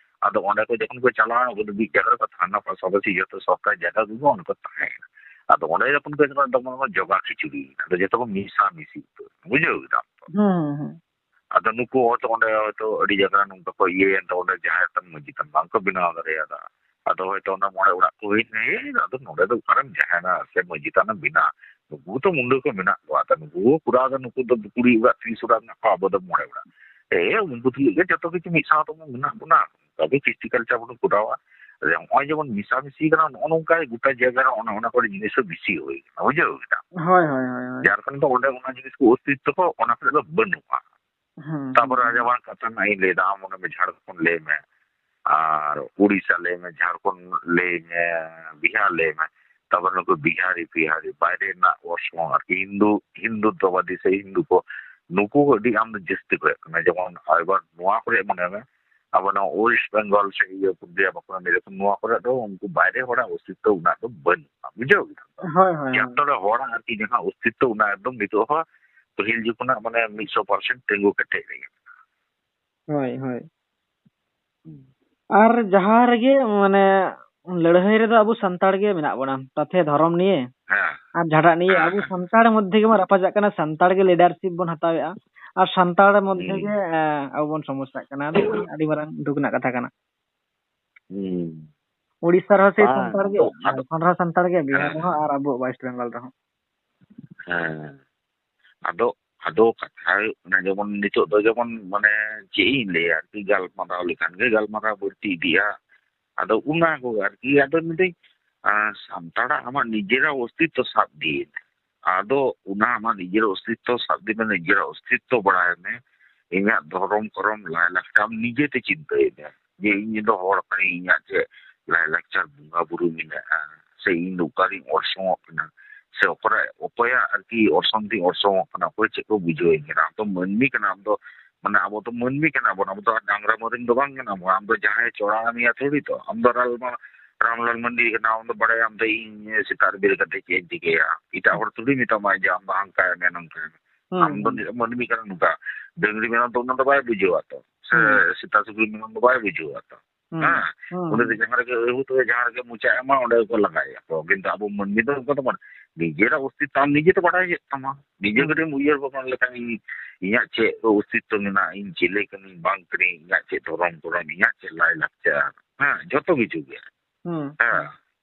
ᱟᱫᱚ ᱚᱸᱰᱮ ᱠᱚ ᱡᱚᱠᱷᱚᱱ ᱠᱚ ᱪᱟᱞᱟᱣᱟ, ᱩᱱᱠᱩ ᱫᱚ ᱢᱤᱫ ᱡᱟᱭᱜᱟ ᱨᱮ ᱛᱷᱟᱱᱟ ᱯᱟᱥᱟᱯᱟᱥᱤ ᱡᱚᱛᱚ ᱥᱚᱨᱠᱟᱨ ᱡᱟᱭᱜᱟ ᱠᱚᱜᱮ ᱚᱸᱰᱮ ᱠᱚ ᱛᱟᱦᱮᱸᱭᱮᱱᱟ᱾ ᱟᱫᱚ ᱚᱸᱰᱮ ᱡᱚᱠᱷᱚᱱ ᱠᱚ ᱪᱟᱞᱟᱜᱼᱟ, ᱛᱚᱠᱷᱚᱱ ᱠᱚ ᱡᱚᱜᱟ ᱠᱷᱤᱪᱩᱲᱤ, ᱟᱫᱚ ᱡᱚᱛᱚ ᱠᱚ ᱢᱮᱥᱟ ᱢᱤᱥᱤ ᱩᱛᱟᱹᱨ, ᱵᱩᱡᱷᱟᱹᱣ ᱠᱮᱫᱟᱢ ᱛᱚ? ᱦᱩᱸ, ᱦᱩᱸ᱾ ᱟᱫᱚ ᱱᱩᱠᱩ ᱦᱚᱭᱛᱚ ᱚᱸᱰᱮ ᱦᱚᱭᱛᱚ ᱟᱹᱰᱤ ᱡᱟᱭᱜᱟ ᱨᱮ ᱱᱚᱝᱠᱟ ᱠᱚ ᱤᱭᱟᱹᱭᱮᱱ ᱛᱮ ᱚᱸᱰᱮ ᱡᱟᱦᱮᱨ ᱛᱟᱢ ᱢᱟᱹᱡᱷᱤ ᱛᱟᱢ ᱵᱟᱝ ᱠᱚ ᱵᱮᱱᱟᱣ ᱫᱟᱲᱮᱭᱟᱫᱟ᱾ ᱟᱫᱚ ᱦᱚᱭᱛᱚ ᱚᱱᱟ ᱢᱚᱬᱮ ᱚᱲᱟᱜ ᱠᱚ ᱦᱩᱭ ᱮᱱᱟ, ᱮᱭ ᱟᱫᱚ ᱱᱚᱰᱮ ᱫᱚ ᱚᱠᱟᱨᱮᱢ ᱡᱟᱦᱮᱨᱟ ᱥᱮ ᱢᱟᱹᱡᱷᱤ ᱛᱷᱟᱱᱮᱢ ᱵᱮᱱᱟᱣᱟ? ᱱᱩᱠᱩ ᱛᱚ ᱢᱩᱱᱰᱟᱹ ᱠᱚ ᱢᱮᱱᱟᱜ ᱠᱚᱣᱟ, ᱟᱫᱚ ᱱᱩᱠᱩ ᱠᱚ ᱠᱚᱨᱟᱣ ᱮᱫᱟ, ᱱᱩᱠᱩ ᱫᱚ ᱠᱩᱲᱤ ᱚᱲᱟᱜ, ᱛᱤᱨᱤᱥ ᱚᱲᱟᱜ ᱢᱮᱱᱟᱜ ᱠᱚᱣᱟ, ᱟᱵᱚ ᱫᱚ ᱢᱚᱬᱮ ᱚᱲᱟᱜ᱾ ᱮ, ᱩᱱᱠᱩ ᱛᱩᱞᱩᱡ ᱜᱮ ᱡᱚᱛᱚ ᱠᱤᱪᱷᱩ ᱢᱤᱫ ᱥᱟᱶ ᱛᱮᱵᱚᱱ ᱢᱮᱱᱟᱜ ᱵᱚᱱᱟ, ᱛᱚᱵᱮ ᱠᱨᱤᱥᱴᱤ ᱠᱟᱞᱪᱟᱨ ᱵᱚᱱ ᱠᱚᱨᱟᱣᱟ᱾ ᱟᱫᱚ ᱱᱚᱜᱼᱚᱭ ᱡᱮᱢᱚᱱ ᱢᱮᱥᱟᱢᱤᱥᱤ ᱠᱟᱱᱟ, ᱱᱚᱜᱼᱚ ᱱᱚᱝᱠᱟ ᱜᱚᱴᱟ ᱡᱟᱭᱜᱟ ᱨᱮ ᱚᱱᱮ ᱚᱱᱟ ᱠᱚᱨᱮ ᱡᱤᱱᱤᱥ ᱦᱚᱸ ᱵᱮᱥᱤ ᱦᱩᱭ ᱠᱟᱱᱟ, ᱵᱩᱡᱷᱟᱹᱣ ᱠᱮᱫᱟᱢ? ᱦᱳᱭ, ᱦᱳᱭ, ᱦᱳᱭ, ᱦᱳᱭ᱾ ᱡᱟᱨ ᱠᱷᱚᱱ ᱫᱚ ᱚᱸᱰᱮ ᱚᱱᱟ ᱡᱤᱱᱤᱥ ᱠᱚ ᱚᱥᱛᱤᱛᱛᱚ ᱠᱚ ᱚᱱᱟ ᱠᱚᱨᱮ ᱫᱚ ᱵᱟᱹᱱᱩᱜᱼᱟ᱾ ᱦᱩᱸ, ᱛᱟᱯᱚᱨᱮ ᱦᱩᱸ, ᱦᱩᱸ᱾ ᱡᱮᱢᱚᱱ ᱠᱟᱛᱷᱟ ᱨᱮᱱᱟᱜ ᱤᱧ ᱞᱟᱹᱭᱫᱟ, ᱟᱢ ᱚᱸᱰᱮ ᱡᱷᱟᱲᱠᱷᱚᱸᱰ ᱞᱟᱹᱭ ᱢᱮ, ᱟᱨ ᱩᱲᱤᱥᱥᱟ ᱞᱟᱹᱭ ᱢᱮ, ᱡᱷᱟᱲᱠᱷᱚᱸᱰ ᱞᱟᱹᱭ ᱢᱮ, ᱵᱤᱦᱟᱨ ᱞᱟᱹᱭ ᱢᱮ, ᱛᱟᱯᱚᱨᱮ ᱱᱩᱠᱩ ᱵᱤᱦᱟᱨᱤ, ᱯᱤᱦᱟᱨᱤ, ᱵᱟᱭᱨᱮ ᱨᱮᱱᱟᱜ ᱚᱨᱥᱚᱝ ᱟᱨᱠᱤ, ᱦᱤᱱᱫᱩ, ᱦᱤᱱᱫᱩᱛᱛᱚᱵᱟᱫᱤ ᱥᱮ ᱦᱤᱱᱫᱩ ᱠᱚ, ᱱᱩᱠᱩ ᱟᱹᱰᱤ ᱟᱢ ᱫᱚ ᱡᱟᱹᱥᱛᱤ ᱠᱚ ᱦᱩᱭᱩᱜ ᱠᱟᱱᱟ᱾ ᱡᱮᱢᱚᱱ ᱮᱵᱟᱨ ᱱᱚᱣᱟ ᱠᱚᱨᱮ ᱢᱚᱱᱮ ᱢᱮ, ᱟᱵᱚ ᱱᱚᱣᱟ ᱳᱭᱮᱥᱴ ᱵᱮᱝᱜᱚᱞ ᱥᱮ ᱤᱭᱟᱹ ᱯᱩᱨᱩᱞᱤᱭᱟᱹ, ᱵᱟᱸᱠᱩᱲᱟ, ᱢᱮᱫᱽᱱᱤᱯᱩᱨ, ᱱᱚᱣᱟ ᱠᱚᱨᱮ ᱫᱚ ᱩᱱᱠᱩ ᱵᱟᱭᱨᱮ ᱦᱚᱲᱟᱜ ᱚᱥᱛᱤᱛᱛᱚ ᱩᱱᱟᱹᱜ ᱫᱚ ᱵᱟᱹᱱᱩᱜᱼᱟ, ᱵᱩᱡᱷᱟᱹᱣ ᱠᱮᱫᱟᱢ? ᱦᱳᱭ, ᱦᱳᱭ, ᱦᱳᱭ᱾ ᱡᱟᱛᱚ ᱨᱮ ᱦᱚᱲᱟᱜ ᱟᱨᱠᱤ ᱡᱟᱦᱟᱸ ᱚᱥᱛᱤᱛᱛᱚ ᱩᱱᱟᱹᱜ ᱮᱠᱫᱚᱢ ᱱᱤᱛᱚᱜ ᱦᱚᱸ ᱯᱟᱹᱦᱤᱞ ᱡᱩᱜᱽ ᱠᱷᱚᱱᱟᱜ ᱢᱟᱱᱮ ᱢᱤᱫ ᱥᱚ ᱯᱟᱨᱥᱮᱱᱴ ᱛᱤᱸᱜᱩ ᱠᱮᱴᱮᱡ ᱨᱮᱜᱮ ᱢᱮᱱᱟᱜᱼᱟ᱾ ᱦᱳᱭ, ᱦᱳᱭ᱾ ᱦᱩᱸ᱾ ᱟᱨ ᱡᱟᱦᱟᱸ ᱨᱮᱜᱮ ᱢᱟᱱᱮ ᱞᱟᱹᱲᱦᱟᱹᱭ ᱨᱮᱫᱚ ᱟᱵᱚ ᱥᱟᱱᱛᱟᱲ ᱜᱮ ᱢᱮᱱᱟᱜ ᱵᱚᱱᱟ, ᱛᱟᱛᱮ ᱫᱷᱚᱨᱚᱢ ᱱᱤᱭᱮ ᱦᱮᱸ᱾ ᱟᱨ ᱡᱟᱦᱟᱸᱴᱟᱜ ᱱᱤᱭᱮ ᱦᱮᱸ, ᱟᱵᱚ ᱦᱮᱸ᱾ ᱥᱟᱱᱛᱟᱲ ᱢᱚᱫᱽᱫᱷᱮ ᱜᱮᱵᱚᱱ ᱨᱟᱯᱟᱪᱟᱜ ᱠᱟᱱᱟ, ᱥᱟᱱᱛᱟᱲ ᱜᱮ ᱞᱤᱰᱟᱨᱥᱤᱯ ᱵᱚᱱ ᱦᱟᱛᱟᱣᱮᱫᱼᱟ ᱟᱨ ᱥᱟᱱᱛᱟᱲ ᱢᱚᱫᱽᱫᱷᱮ ᱦᱩᱸ᱾ ᱜᱮ, ᱮᱸ, ᱟᱵᱚ ᱵᱚᱱ ᱥᱚᱢᱚᱥᱥᱟᱜ ᱠᱟᱱᱟ᱾ ᱟᱹᱰᱤ, ᱟᱹᱰᱤ ᱢᱟᱨᱟᱝ ᱫᱩᱠ ᱨᱮᱱᱟᱜ ᱠᱟᱛᱷᱟ ᱠᱟᱱᱟ᱾ ᱦᱩᱸ᱾ ᱩᱲᱤᱥᱥᱟ ᱨᱮᱦᱚᱸ ᱥᱮᱭ ᱵᱟᱝ, ᱥᱟᱱᱛᱟᱲ ᱜᱮ, ᱟᱫᱚ, ᱟᱫᱚ ᱡᱷᱟᱲᱠᱷᱚᱸᱰ ᱨᱮᱦᱚᱸ ᱥᱟᱱᱛᱟᱲ ᱜᱮ, ᱵᱤᱦᱟᱨ ᱦᱮᱸ, ᱨᱮᱦᱚᱸ ᱦᱮᱸ᱾ ᱟᱨ ᱟᱵᱚ ᱣᱮᱥᱴ ᱵᱮᱝᱜᱚᱞ ᱨᱮᱦᱚᱸ᱾ ᱦᱮᱸ᱾ ᱟᱫᱚ, ᱟᱫᱚ ᱠᱟᱛᱷᱟ ᱦᱩᱭᱩᱜ ᱠᱟᱱᱟ, ᱡᱮᱢᱚᱱ ᱱᱤᱛᱚᱜ ᱫᱚ ᱡᱮᱢᱚᱱ, ᱢᱟᱱᱮ, ᱪᱮᱫ ᱤᱧ ᱞᱟᱹᱭᱟ, ᱟᱨᱠᱤ, ᱜᱟᱞᱢᱟᱨᱟᱣ ᱞᱮᱠᱷᱟᱱ ᱜᱮ ᱜᱟᱞᱢᱟᱨᱟᱣ ᱵᱟᱹᱲᱛᱤ ᱤᱫᱤᱜᱼᱟ᱾ ᱟᱫᱚ ᱚᱱᱟ ᱠᱚ, ᱟᱨᱠᱤ, ᱟᱫᱚ ᱢᱮᱱᱫᱟᱹᱧ, ᱟᱸ, ᱥᱟᱱᱛᱟᱲᱟᱜ ᱟᱢᱟᱜ ᱱᱤᱡᱮᱨᱟᱜ ᱚᱥᱛᱤᱛᱛᱚ ᱥᱟᱵ ᱤᱫᱤᱭᱮᱫ ᱟᱫᱚ ᱚᱱᱟ ᱟᱢᱟᱜ ᱱᱤᱡᱮᱨ ᱚᱥᱛᱤᱛᱛᱚ ᱥᱟᱵ ᱤᱫᱤ ᱢᱮ, ᱱᱤᱡᱮᱨᱟᱜ ᱚᱥᱛᱤᱛᱛᱚ ᱵᱟᱲᱟᱭ ᱢᱮ᱾ ᱤᱧᱟᱹᱜ ᱫᱷᱚᱨᱚᱢ ᱠᱚᱨᱚᱢ ᱞᱟᱭᱼᱞᱟᱠᱪᱟᱨ ᱟᱢ ᱱᱤᱡᱮᱛᱮ ᱪᱤᱱᱛᱟᱹᱭ ᱢᱮ ᱡᱮ ᱤᱧ ᱫᱚ ᱦᱚᱲ ᱠᱟᱹᱱᱟᱹᱧ, ᱤᱧᱟᱹᱜ ᱪᱮᱫ ᱞᱟᱭᱼᱞᱟᱠᱪᱟᱨ ᱵᱚᱸᱜᱟ ᱵᱩᱨᱩ ᱢᱮᱱᱟᱜᱼᱟ, ᱥᱮ ᱤᱧ ᱫᱚ ᱚᱠᱟᱨᱤᱧ ᱚᱨᱥᱚᱝᱚᱜ ᱠᱟᱱᱟ, ᱥᱮ ᱚᱠᱚᱭᱟᱜ, ᱚᱠᱚᱭᱟᱜ ᱟᱨᱠᱤ ᱚᱨᱥᱚᱝ ᱛᱤᱧ ᱚᱨᱥᱚᱝᱚᱜ ᱠᱟᱱᱟ, ᱚᱠᱚᱭ ᱪᱮᱫ ᱠᱚ ᱵᱩᱡᱷᱟᱹᱣᱟᱹᱧ ᱠᱟᱱᱟ᱾ ᱟᱢ ᱫᱚ ᱢᱟᱹᱱᱢᱤ ᱠᱟᱱᱟ, ᱟᱢ ᱫᱚ, ᱢᱟᱱᱮ, ᱟᱵᱚ ᱫᱚ ᱢᱟᱹᱱᱢᱤ ᱠᱟᱱᱟ ᱵᱚᱱ, ᱟᱵᱚ ᱫᱚ ᱰᱟᱝᱨᱟ ᱢᱟᱹᱨᱤᱢ ᱫᱚ ᱵᱟᱝ ᱠᱟᱱᱟ ᱵᱚᱱ᱾ ᱟᱢ ᱫᱚ ᱡᱟᱦᱟᱸᱭ ᱪᱚᱲᱟᱣ ᱢᱮᱭᱟ ᱛᱷᱚᱲᱤ ᱛᱚ, ᱟᱢ ᱫᱚ ᱨᱟᱞᱢᱟ-, ᱨᱟᱢᱞᱟᱞ ᱢᱟᱹᱱᱰᱤ ᱠᱟᱱᱟ, ᱟᱢ ᱫᱚ ᱵᱟᱲᱟᱭᱟᱢ ᱛᱚ ᱤᱧ ᱥᱮᱛᱟᱜ ᱨᱮ ᱵᱮᱨᱮᱫ ᱠᱟᱛᱮ ᱪᱮᱫ ᱤᱧ ᱪᱤᱠᱟᱹᱭᱟ᱾ ᱮᱴᱟᱜ ᱦᱚᱲ ᱛᱷᱚᱲᱤ ᱢᱮᱛᱟᱢᱟ ᱡᱮ ᱟᱢ ᱫᱚ ᱦᱟᱝᱠᱟᱭ ᱢᱮ, ᱱᱚᱝᱠᱟᱭ ᱢᱮ᱾ ᱦᱩᱸ, ᱟᱢ ᱫᱚ ᱦᱩᱸ᱾ ᱱᱤᱛᱚᱜ ᱢᱟᱹᱱᱢᱤ ᱠᱟᱱᱟ ᱱᱚᱝᱠᱟ, ᱰᱟᱹᱝᱨᱤ ᱢᱮᱨᱚᱢ ᱫᱚ ᱩᱱᱟᱹᱜ ᱫᱚ ᱵᱟᱭ ᱵᱩᱡᱷᱟᱹᱣᱟ ᱛᱚ, ᱥᱮ ᱦᱩᱸ᱾ ᱥᱮᱛᱟ ᱥᱩᱠᱨᱤ ᱢᱮᱨᱚᱢ ᱫᱚ ᱵᱟᱭ ᱵᱩᱡᱷᱟᱹᱣᱟ ᱛᱚ᱾ ᱦᱩᱸ, ᱦᱮᱸ, ᱦᱩᱸ, ᱩᱱᱤ ᱫᱚ ᱦᱩᱸ᱾ ᱡᱟᱦᱟᱸ ᱨᱮᱜᱮ ᱟᱹᱦᱩ ᱛᱚᱵᱮ ᱡᱟᱦᱟᱸ ᱨᱮᱜᱮ ᱢᱚᱪᱟ ᱮᱢᱟ, ᱚᱸᱰᱮ ᱜᱮᱠᱚ ᱞᱟᱜᱟᱭᱮᱫ ᱠᱚ᱾ ᱠᱤᱱᱛᱩ ᱟᱵᱚ ᱢᱟᱹᱱᱢᱤ ᱫᱚ ᱚᱱᱠᱟ ᱫᱚ ᱵᱟᱝ᱾ ᱱᱤᱡᱮᱨᱟᱜ ᱚᱥᱛᱤᱛᱛᱚ ᱟᱢ ᱱᱤᱡᱮ ᱛᱮ ᱵᱟᱲᱟᱭ ᱦᱩᱭᱩᱜ ᱛᱟᱢᱟ᱾ ᱱᱤᱡᱮ ᱦᱩᱸ᱾ ᱠᱟᱹᱴᱤᱡ ᱮᱢ ᱩᱭᱦᱟᱹᱨ ᱵᱷᱟᱵᱽᱱᱟ ᱞᱮᱠᱷᱟᱱ, ᱤᱧ, ᱤᱧᱟᱹᱜ ᱪᱮᱫ ᱚᱥᱛᱤᱛᱛᱚ ᱢᱮᱱᱟᱜᱼᱟ, ᱤᱧ ᱪᱤᱞᱤ ᱠᱟᱹᱱᱟᱹᱧ, ᱵᱟᱝ ᱠᱟᱹᱱᱟᱹᱧ, ᱤᱧᱟᱹᱜ ᱪᱮᱫ ᱫᱷᱚᱨᱚᱢ ᱠᱚᱨᱚᱢ, ᱤᱧᱟᱹᱜ ᱪᱮᱫ ᱞᱟᱭᱼᱞᱟᱠᱪᱟᱨ, ᱦᱮᱸ, ᱡᱷᱚᱛᱚ ᱠᱤᱪᱷᱩ ᱜᱮ᱾ ᱦᱩᱸ᱾ ᱦᱮᱸ,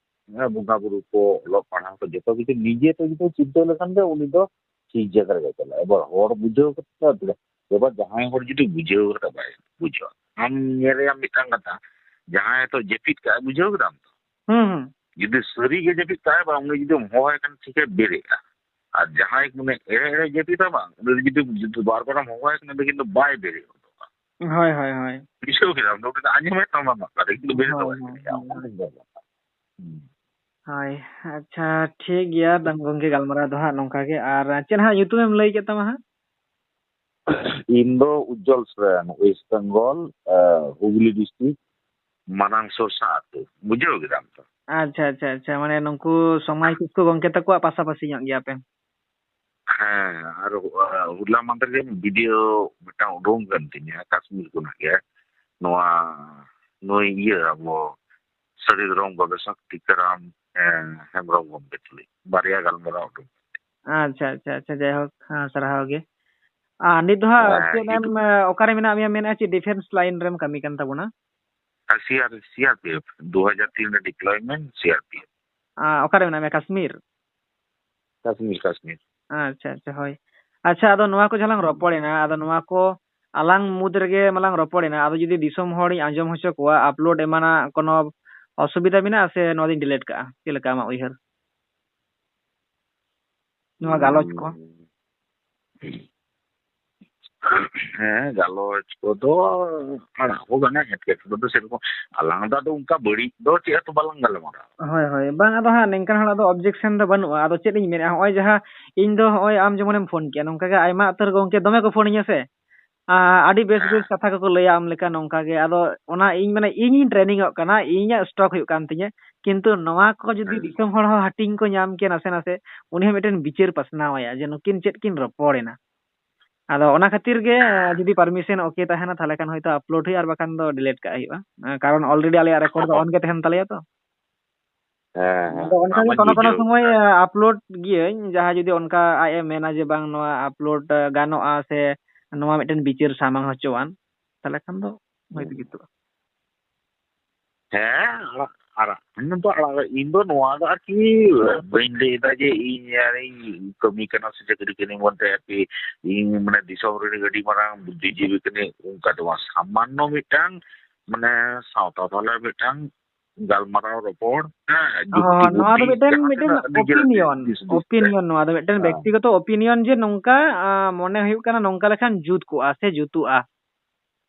ᱦᱮᱸ, ᱵᱚᱸᱜᱟ ᱵᱩᱨᱩ ᱠᱚ, ᱚᱞᱚᱜ ᱯᱟᱲᱦᱟᱣ ᱠᱚ, ᱡᱚᱛᱚ ᱠᱤᱪᱷᱩ ᱱᱤᱡᱮ ᱛᱮ ᱡᱩᱫᱤ ᱪᱤᱱᱛᱟᱹ ᱞᱮᱠᱷᱟᱱ ᱜᱮ ᱩᱱᱤ ᱫᱚ ᱴᱷᱤᱠ ᱡᱟᱭᱜᱟ ᱨᱮᱜᱮ ᱪᱟᱞᱟᱜᱼᱟ᱾ ᱮᱵᱟᱨ ᱦᱚᱲ ᱵᱩᱡᱷᱟᱹᱣ ᱠᱟᱛᱮ ᱫᱚ ᱟᱹᱰᱤ ᱜᱟᱱ᱾ ᱮᱵᱟᱨ ᱡᱟᱦᱟᱸᱭ ᱦᱚᱲ ᱡᱩᱫᱤ ᱵᱩᱡᱷᱟᱹᱣ ᱠᱟᱛᱮ ᱵᱟᱭ ᱵᱩᱡᱷᱟᱹᱣᱟ, ᱟᱢ ᱧᱮᱞᱮᱭᱟᱢ ᱢᱤᱫᱴᱟᱝ ᱠᱟᱛᱷᱟ, ᱡᱟᱦᱟᱸᱭ ᱦᱚᱭᱛᱳ ᱡᱟᱹᱯᱤᱫ ᱠᱟᱜᱼᱟ, ᱵᱩᱡᱷᱟᱹᱣ ᱠᱮᱫᱟᱢ ᱛᱚ? ᱦᱩᱸ, ᱦᱩᱸ᱾ ᱡᱩᱫᱤ ᱥᱟᱹᱨᱤ ᱜᱮ ᱡᱟᱹᱯᱤᱫ ᱠᱟᱜᱼᱟᱭ, ᱵᱟᱝ, ᱩᱱᱤ ᱡᱩᱫᱤᱢ ᱦᱚᱦᱚᱣᱟᱭ ᱠᱷᱟᱱ ᱴᱷᱤᱠᱮ ᱵᱮᱨᱮᱫᱼᱟ᱾ ᱟᱨ ᱡᱟᱦᱟᱸᱭ ᱢᱟᱱᱮ ᱮᱲᱮ ᱮᱲᱮ ᱡᱟᱹᱯᱤᱫᱟ, ᱵᱟᱝ, ᱩᱱᱤ ᱡᱩᱫᱤ, ᱡᱩᱫᱤ ᱵᱟᱨ ᱵᱟᱨᱮᱢ ᱦᱚᱦᱚᱣᱟᱭ ᱠᱷᱟᱱ, ᱩᱱᱤ ᱫᱚ ᱠᱤᱱᱛᱩ ᱵᱟᱭ ᱵᱮᱨᱮᱫ ᱜᱚᱫᱚᱜᱼᱟ᱾ ᱦᱳᱭ, ᱦᱳᱭ, ᱦᱳᱭ᱾ ᱵᱩᱡᱷᱟᱹᱣ ᱠᱮᱫᱟᱢ? ᱩᱱᱤ ᱫᱚ ᱟᱸᱡᱚᱢᱮᱫ ᱛᱟᱢᱟ ᱱᱟᱜ, ᱠᱟᱛᱷᱟ ᱠᱤᱱᱛᱩ ᱵᱮᱨᱮᱫ ᱫᱚ ᱦᱳᱭ, ᱵᱟᱭ ᱦᱳᱭ, ᱵᱮᱨᱮᱫᱼᱟ᱾ ᱦᱳᱭ, ᱚᱱᱠᱟ ᱦᱳᱭ᱾ ᱢᱤᱫᱴᱟᱝ ᱵᱮᱯᱟᱨ᱾ ᱦᱩᱸ᱾ ᱦᱳᱭ, ᱟᱪᱪᱷᱟ, ᱴᱷᱤᱠ ᱜᱮᱭᱟ, ᱫᱟᱢ ᱜᱚᱝᱠᱮ, ᱜᱟᱞᱢᱟᱨᱟᱣ ᱫᱚ ᱦᱟᱸᱜ ᱱᱚᱝᱠᱟ ᱜᱮ᱾ ᱟᱨ ᱪᱮᱫ ᱦᱟᱸᱜ ᱧᱩᱛᱩᱢ ᱮᱢ ᱞᱟᱹᱭ ᱠᱮᱫ ᱛᱟᱢᱟ ᱦᱟᱸᱜ? ᱤᱧ ᱫᱚ ᱩᱡᱡᱚᱞ ᱥᱚᱨᱮᱱ, ᱳᱭᱮᱥᱴ ᱵᱮᱝᱜᱚᱞ, ᱟᱸ, ᱦᱩᱜᱽᱞᱤ ᱰᱤᱥᱴᱨᱤᱠᱴ, ᱢᱟᱨᱟᱝ ᱥᱚᱨᱥᱟ ᱟᱹᱛᱩ᱾ ᱵᱩᱡᱷᱟᱹᱣ ᱠᱮᱫᱟᱢ ᱛᱚ? ᱟᱪᱪᱷᱟ, ᱟᱪᱪᱷᱟ, ᱟᱪᱪᱷᱟ, ᱢᱟᱱᱮ ᱱᱩᱠᱩ ᱥᱚᱢᱟᱭ ᱠᱤᱥᱠᱩ ᱜᱚᱝᱠᱮ ᱛᱟᱠᱚᱣᱟᱜ ᱯᱟᱥᱟᱯᱟᱥᱤ ᱧᱚᱜ ᱜᱮᱭᱟ ᱯᱮ? ᱦᱮᱸ, ᱟᱨ, ᱟᱸ, ᱦᱚᱞᱟ ᱢᱟᱫᱷᱮᱨ ᱜᱮ ᱵᱷᱤᱰᱤᱭᱳ ᱢᱤᱫᱴᱟᱝ ᱩᱰᱩᱝ ᱠᱟᱱ ᱛᱤᱧᱟ ᱠᱟᱥᱢᱤᱨ ᱠᱷᱚᱱᱟᱜ ᱜᱮ᱾ ᱱᱚᱣᱟ ᱱᱩᱭ ᱤᱭᱟᱹ ᱟᱵᱚ ᱥᱟᱹᱨᱤ ᱫᱷᱚᱨᱚᱢ ᱜᱚᱵᱮᱥᱚᱠ ᱴᱤᱠᱟᱹᱨᱟᱢ, ᱮᱸ, ᱦᱮᱢᱵᱨᱚᱢ ᱜᱚᱢᱠᱮ ᱛᱩᱞᱩᱡ ᱵᱟᱨᱭᱟ ᱜᱟᱞᱢᱟᱨᱟᱣ ᱩᱰᱩᱝ᱾ ᱟᱪᱪᱷᱟ, ᱟᱪᱪᱷᱟ, ᱟᱪᱪᱷᱟ, ᱡᱟᱭᱦᱳᱠ, ᱦᱮᱸ, ᱥᱟᱨᱦᱟᱣ ᱜᱮ᱾ ᱟᱨ ᱱᱤᱛ ᱫᱚ ᱦᱟᱸᱜ ᱦᱮᱸ, ᱪᱮᱫ ᱮᱢ, ᱤᱭᱩᱴᱩᱵᱽ᱾ ᱮ, ᱚᱠᱟᱨᱮ ᱢᱮᱱᱟᱜ ᱢᱮᱭᱟ? ᱢᱮᱱᱮᱫᱼᱟ ᱪᱮᱫ ᱰᱤᱯᱷᱮᱱᱥ ᱞᱟᱭᱤᱱ ᱨᱮᱢ ᱠᱟᱹᱢᱤ ᱠᱟᱱ ᱛᱟᱵᱚᱱᱟ? ᱟᱨ ᱥᱤ ᱟᱨ, ᱥᱤ ᱟᱨ ᱯᱤ ᱮᱯᱷ, ᱫᱩ ᱦᱟᱡᱟᱨ ᱛᱤᱱ ᱨᱮ ᱰᱤᱯᱞᱚᱭᱢᱮᱱᱴ, ᱥᱤ ᱟᱨ ᱯᱤ ᱮᱯᱷ᱾ ᱟᱨ ᱚᱠᱟᱨᱮ ᱢᱮᱱᱟᱜ ᱢᱮᱭᱟ? ᱠᱟᱥᱢᱤᱨ? ᱠᱟᱥᱢᱤᱨ, ᱠᱟᱥᱢᱤᱨ᱾ ᱟᱪᱪᱷᱟ, ᱟᱪᱪᱷᱟ, ᱦᱳᱭ᱾ ᱟᱪᱪᱷᱟ, ᱟᱫᱚ ᱱᱚᱣᱟ ᱠᱚ ᱡᱟᱦᱟᱸ ᱞᱟᱝ ᱨᱚᱯᱚᱲᱮᱱᱟ, ᱟᱫᱚ ᱱᱚᱣᱟ ᱠᱚ ᱟᱞᱟᱝ ᱢᱩᱫᱽ ᱨᱮᱜᱮ ᱢᱟᱞᱟᱝ ᱨᱚᱯᱚᱲᱮᱱᱟ, ᱟᱫᱚ ᱡᱩᱫᱤ ᱫᱤᱥᱚᱢ ᱦᱚᱲᱤᱧ ᱟᱸᱡᱚᱢ ᱦᱚᱪᱚ ᱠᱚᱣᱟ, ᱟᱯᱞᱳᱰ ᱮᱢᱟᱱᱟᱜ ᱠᱳᱱᱳ ᱚᱥᱩᱵᱤᱫᱷᱟ ᱢᱮᱱᱟᱜᱼᱟ ᱥᱮ ᱱᱚᱣᱟ ᱫᱚᱧ ᱰᱤᱞᱤᱴ ᱠᱟᱜᱼᱟ? ᱪᱮᱫ ᱞᱮᱠᱟ ᱟᱢᱟᱜ ᱩᱭᱦᱟᱹᱨ? ᱱᱚᱣᱟ ᱜᱟᱞᱚᱪ ᱠᱚ? ᱦᱩᱸ᱾ ᱦᱮᱸ, ᱜᱟᱞᱚᱪ ᱠᱚᱫᱚ ᱟᱲᱟᱜ ᱠᱚ ᱜᱟᱱᱚᱜᱼᱟ, ᱮᱴᱠᱮᱴᱚᱬᱮ ᱫᱚ ᱥᱮᱨᱚᱠᱚᱢ ᱟᱞᱟᱝ ᱫᱚ ᱟᱫᱚ ᱚᱱᱠᱟ ᱵᱟᱹᱲᱤᱡ ᱫᱚ ᱪᱮᱫ ᱦᱚᱸᱛᱚ ᱵᱟᱞᱟᱝ ᱜᱟᱞᱢᱟᱨᱟᱣᱟ᱾ ᱦᱳᱭ, ᱦᱳᱭ, ᱵᱟᱝ, ᱟᱫᱚ ᱦᱟᱸᱜ ᱱᱤᱝᱠᱟᱱ ᱦᱚᱲᱟᱜ ᱫᱚ objection ᱫᱚ ᱵᱟᱹᱱᱩᱜᱼᱟ᱾ ᱟᱫᱚ ᱪᱮᱫ ᱤᱧ ᱢᱮᱱᱟ, ᱦᱚᱸᱜᱼᱚᱭ ᱡᱟᱦᱟᱸ ᱤᱧ ᱫᱚ ᱦᱚᱸᱜᱼᱚᱭ ᱟᱢ ᱡᱮᱢᱚᱱᱮᱢ ᱯᱷᱳᱱ ᱠᱮᱜᱼᱟ, ᱱᱚᱝᱠᱟ ᱜᱮ ᱟᱭᱢᱟ ᱩᱛᱟᱹᱨ ᱜᱚᱢᱠᱮ ᱫᱚᱢᱮ ᱠᱚ ᱯᱷᱳᱱ ᱤᱧᱟ ᱥᱮ, ᱟᱸ, ᱟᱹᱰᱤ ᱵᱮᱥ ᱵᱮᱥ ᱦᱮᱸ᱾ ᱠᱟᱛᱷᱟ ᱠᱚᱠᱚ ᱞᱟᱹᱭᱟ ᱟᱢ ᱞᱮᱠᱟ ᱱᱚᱝᱠᱟ ᱜᱮ᱾ ᱟᱫᱚ ᱚᱱᱟ ᱤᱧ ᱢᱟᱱᱮ ᱤᱧᱤᱧ training ᱚᱜ ᱠᱟᱱᱟ, ᱤᱧᱟᱹᱜ stock ᱦᱩᱭᱩᱜ ᱠᱟᱱ ᱛᱤᱧᱟᱹ, ᱠᱤᱱᱛᱩ ᱱᱚᱣᱟ ᱠᱚ ᱡᱩᱫᱤ ᱦᱮᱸ᱾ ᱫᱤᱥᱚᱢ ᱦᱚᱲ ᱦᱚᱸ ᱦᱟᱹᱴᱤᱧ ᱠᱚ ᱧᱟᱢ ᱠᱮᱭᱟ ᱱᱟᱥᱮ ᱱᱟᱥᱮ, ᱩᱱᱤ ᱦᱚᱸ ᱢᱤᱫᱴᱮᱱ ᱵᱤᱪᱟᱹᱨ ᱯᱟᱥᱱᱟᱣ ᱟᱭᱟ ᱡᱮ ᱱᱩᱠᱤᱱ ᱪᱮᱫ ᱠᱤᱱ ᱨᱚᱯᱚᱲ ᱮᱱᱟ᱾ ᱟᱫᱚ ᱚᱱᱟ ᱠᱷᱟᱹᱛᱤᱨ ᱜᱮ, ᱦᱮᱸ᱾ ᱡᱩᱫᱤ permission okay ᱛᱟᱦᱮᱱᱟ, ᱛᱟᱦᱚᱞᱮ ᱠᱷᱟᱱ ᱦᱚᱭᱛᱳ upload ᱦᱩᱭᱩᱜᱼᱟ, ᱟᱨ ᱵᱟᱠᱷᱟᱱ ᱫᱚ delete ᱠᱟᱜ ᱦᱩᱭᱩᱜᱼᱟ᱾ ᱠᱟᱨᱚᱱ already ᱟᱞᱮᱭᱟᱜ record ᱫᱚ on ᱜᱮ ᱛᱟᱦᱮᱱ ᱛᱟᱞᱮᱭᱟ ᱛᱚ᱾ ᱦᱮᱸ, ᱦᱮᱸ᱾ ᱟᱫᱚ ᱚᱱᱠᱟ ᱚᱱᱟ ᱜᱮ ᱢᱟ ᱠᱳᱱᱳ ᱡᱩᱡᱩ᱾ ᱠᱳᱱᱳ ᱥᱚᱢᱚᱭ upload ᱜᱤᱭᱟᱹᱧ, ᱡᱟᱦᱟᱸᱭ ᱡᱩᱫᱤ ᱚᱱᱠᱟ ᱟᱡ ᱮ ᱢᱮᱱᱟ ᱡᱮ ᱵᱟᱝ ᱱᱚᱣᱟ upload ᱜᱟᱱᱚᱜᱼᱟ ᱥᱮ ᱱᱚᱣᱟ ᱢᱤᱫᱴᱮᱱ ᱵᱤᱪᱟᱹᱨ ᱥᱟᱢᱟᱝ ᱦᱚᱪᱚᱣᱟᱱ, ᱛᱟᱦᱚᱞᱮ ᱠᱷᱟᱱ ᱫᱚ ᱦᱚᱭᱛᱳ ᱦᱩᱸ᱾ ᱡᱩᱛᱩᱜᱼᱟ᱾ ᱦᱮᱸ, ᱟᱲᱟᱜ, ᱟᱲᱟᱜ᱾ ᱤᱧ ᱫᱚ ᱟᱲᱟᱜ, ᱤᱧ ᱫᱚ ᱱᱚᱣᱟ ᱫᱚ ᱟᱨᱠᱤ ᱵᱟᱹᱧ ᱞᱟᱹᱭ ᱮᱫᱟ ᱡᱮ ᱤᱧ ᱟᱨᱤᱧ ᱠᱟᱹᱢᱤ ᱠᱟᱱᱟ ᱥᱮ ᱪᱟᱹᱠᱨᱤ ᱠᱟᱹᱱᱟᱹᱧ ᱢᱮᱱᱛᱮ ᱟᱨᱠᱤ ᱤᱧ ᱢᱟᱱᱮ ᱫᱤᱥᱚᱢ ᱨᱮᱱ ᱟᱹᱰᱤ ᱢᱟᱨᱟᱝ ᱵᱩᱫᱽᱫᱷᱤᱡᱤᱵᱤ ᱠᱟᱹᱱᱟᱹᱧ, ᱚᱱᱠᱟ ᱫᱚ ᱵᱟᱝ᱾ ᱥᱟᱢᱟᱱᱱᱚ ᱢᱤᱫᱴᱟᱝ ᱢᱟᱱᱮ ᱥᱟᱶᱛᱟ ᱛᱟᱞᱟ ᱢᱤᱫᱴᱟᱝ ᱜᱟᱞᱢᱟᱨᱟᱣ ᱨᱚᱯᱚᱲ, ᱦᱮᱸ, ᱦᱚᱸ, ᱡᱩᱠᱛᱤ ᱱᱚᱣᱟ ᱫᱚ ᱵᱩᱫᱽᱫᱷᱤ ᱢᱤᱫᱴᱮᱱ, ᱡᱟᱦᱟᱸ ᱢᱤᱫᱴᱮᱱ ᱛᱤᱱᱟᱹᱜ ᱱᱤᱡᱮᱨᱟᱜ opinion, ᱫᱤᱥ ᱦᱩᱫᱤᱥ ᱛᱮ᱾ Opinion, ᱱᱚᱣᱟ ᱫᱚ ᱢᱤᱫᱴᱮᱱ ᱦᱮᱸ᱾ ᱵᱮᱠᱛᱤᱜᱚᱛᱚ opinion ᱡᱮ ᱱᱚᱝᱠᱟ, ᱟᱸ, ᱢᱚᱱᱮ ᱦᱩᱭᱩᱜ ᱠᱟᱱᱟ ᱱᱚᱝᱠᱟ ᱞᱮᱠᱷᱟᱱ ᱡᱩᱛ ᱠᱚᱜᱼᱟ ᱥᱮ ᱡᱩᱛᱩᱜᱼᱟ᱾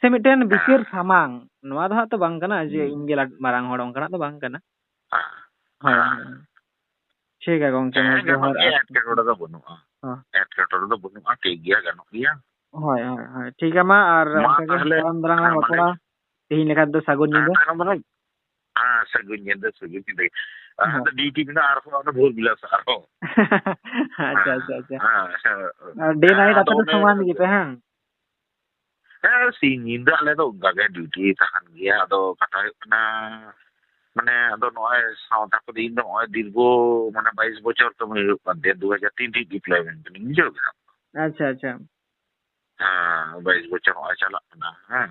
ᱥᱮ ᱢᱤᱫᱴᱮᱱ ᱵᱤᱪᱟᱹᱨ ᱦᱮᱸ᱾ ᱥᱟᱢᱟᱝ, ᱱᱚᱣᱟ ᱫᱚ ᱦᱟᱸᱜ ᱛᱚ ᱵᱟᱝ ᱠᱟᱱᱟ ᱡᱮ ᱦᱩᱸ᱾ ᱤᱧ ᱜᱮ ᱞᱟᱹᱴ-, ᱢᱟᱨᱟᱝ ᱦᱚᱲ, ᱚᱱᱠᱟᱱᱟᱜ ᱫᱚ ᱵᱟᱝ ᱠᱟᱱᱟ᱾ ᱦᱮᱸ᱾ ᱦᱳᱭ, ᱦᱮᱸ᱾ ᱦᱳᱭ᱾ ᱴᱷᱤᱠ ᱜᱮᱭᱟ ᱜᱚᱝᱠᱮ, ᱢᱟ ᱦᱮᱸ, ᱜᱟᱱᱚᱜ ᱡᱚᱦᱟᱨ ᱜᱮᱭᱟ, ᱟᱨ ᱮᱴᱠᱮᱴᱚᱬᱮ ᱫᱚ ᱵᱟᱹᱱᱩᱜᱼᱟ᱾ ᱦᱚᱸ᱾ ᱮᱴᱠᱮᱴᱚᱬᱮ ᱫᱚ ᱵᱟᱹᱱᱩᱜᱼᱟ, ᱴᱷᱤᱠ ᱜᱮᱭᱟ, ᱜᱟᱱᱚᱜ ᱜᱮᱭᱟ᱾ ᱦᱳᱭ, ᱦᱳᱭ, ᱦᱳᱭ᱾ ᱴᱷᱤᱠ ᱜᱮᱭᱟ, ᱢᱟ, ᱟᱨ ᱢᱟ ᱚᱱᱠᱟ ᱜᱮ ᱛᱟᱦᱚᱞᱮ, ᱛᱟᱭᱚᱢ ᱫᱟᱨᱟᱢ ᱞᱟᱝ ᱦᱮᱸ, ᱢᱟᱱᱮ, ᱨᱚᱯᱚᱲᱟ᱾ ᱛᱮᱦᱮᱧ ᱞᱮᱠᱟ ᱛᱮᱫᱚ ᱥᱟᱹᱜᱩᱱ ᱦᱮᱸ, ᱧᱤᱫᱟᱹ᱾ ᱛᱟᱭᱱᱚᱢ ᱫᱟᱨᱟᱢ, ᱦᱮᱸ, ᱥᱟᱹᱜᱩᱱ ᱧᱤᱫᱟᱹ, ᱥᱟᱹᱜᱩᱱ ᱧᱤᱫᱟᱹ᱾ ᱟᱨ ᱦᱳᱭ᱾ ᱟᱫᱚ ᱰᱤᱭᱩᱴᱤ ᱢᱮᱱᱟᱜᱼᱟ, ᱟᱨᱦᱚᱸ ᱟᱫᱚ ᱵᱷᱳᱨ ᱵᱮᱞᱟ ᱥᱮᱫ ᱟᱨᱦᱚᱸ᱾ ᱟᱪᱪᱷᱟ, ᱦᱮᱸ, ᱟᱪᱪᱷᱟ, ᱟᱪᱪᱷᱟ᱾ ᱦᱮᱸ, ᱦᱮᱸ᱾ ᱟᱨ day ᱦᱮᱸ, night ᱟᱫᱚ ᱟᱯᱮ ᱫᱚ ᱚᱱᱮ ᱥᱚᱢᱟᱱ ᱜᱮᱯᱮ, ᱦᱮᱸ? ᱦᱮᱸ, ᱥᱤᱧ ᱧᱤᱫᱟᱹ ᱟᱞᱮ ᱫᱚ ᱚᱱᱠᱟ ᱜᱮ ᱰᱤᱭᱩᱴᱤ ᱛᱟᱦᱮᱱ ᱜᱮᱭᱟ᱾ ᱟᱫᱚ ᱠᱟᱛᱷᱟ ᱦᱩᱭᱩᱜ ᱠᱟᱱᱟ, ᱢᱟᱱᱮ, ᱟᱫᱚ ᱱᱚᱜᱼᱚᱭ ᱥᱟᱶᱛᱟ ᱠᱚᱫᱚ ᱤᱧ ᱫᱚ ᱱᱚᱜᱼᱚᱭ ᱫᱤᱨᱜᱷᱚ, ᱢᱟᱱᱮ, ᱵᱟᱭᱤᱥ ᱵᱚᱪᱷᱚᱨ ᱠᱟᱹᱢᱤ ᱦᱩᱭᱩᱜ ᱠᱟᱱ ᱛᱤᱧᱟ, ᱫᱩ ᱦᱟᱡᱟᱨ ᱛᱤᱱ ᱨᱮ deployment ᱠᱟᱹᱱᱟᱹᱧ, ᱵᱩᱡᱷᱟᱹᱣ ᱠᱮᱫᱟᱢ? ᱟᱪᱪᱷᱟ, ᱟᱪᱪᱷᱟ᱾ ᱦᱮᱸ, ᱵᱟᱭᱤᱥ ᱵᱚᱪᱷᱚᱨ ᱱᱚᱜᱼᱚᱭ ᱪᱟᱞᱟᱜ ᱠᱟᱱᱟ, ᱦᱮᱸ᱾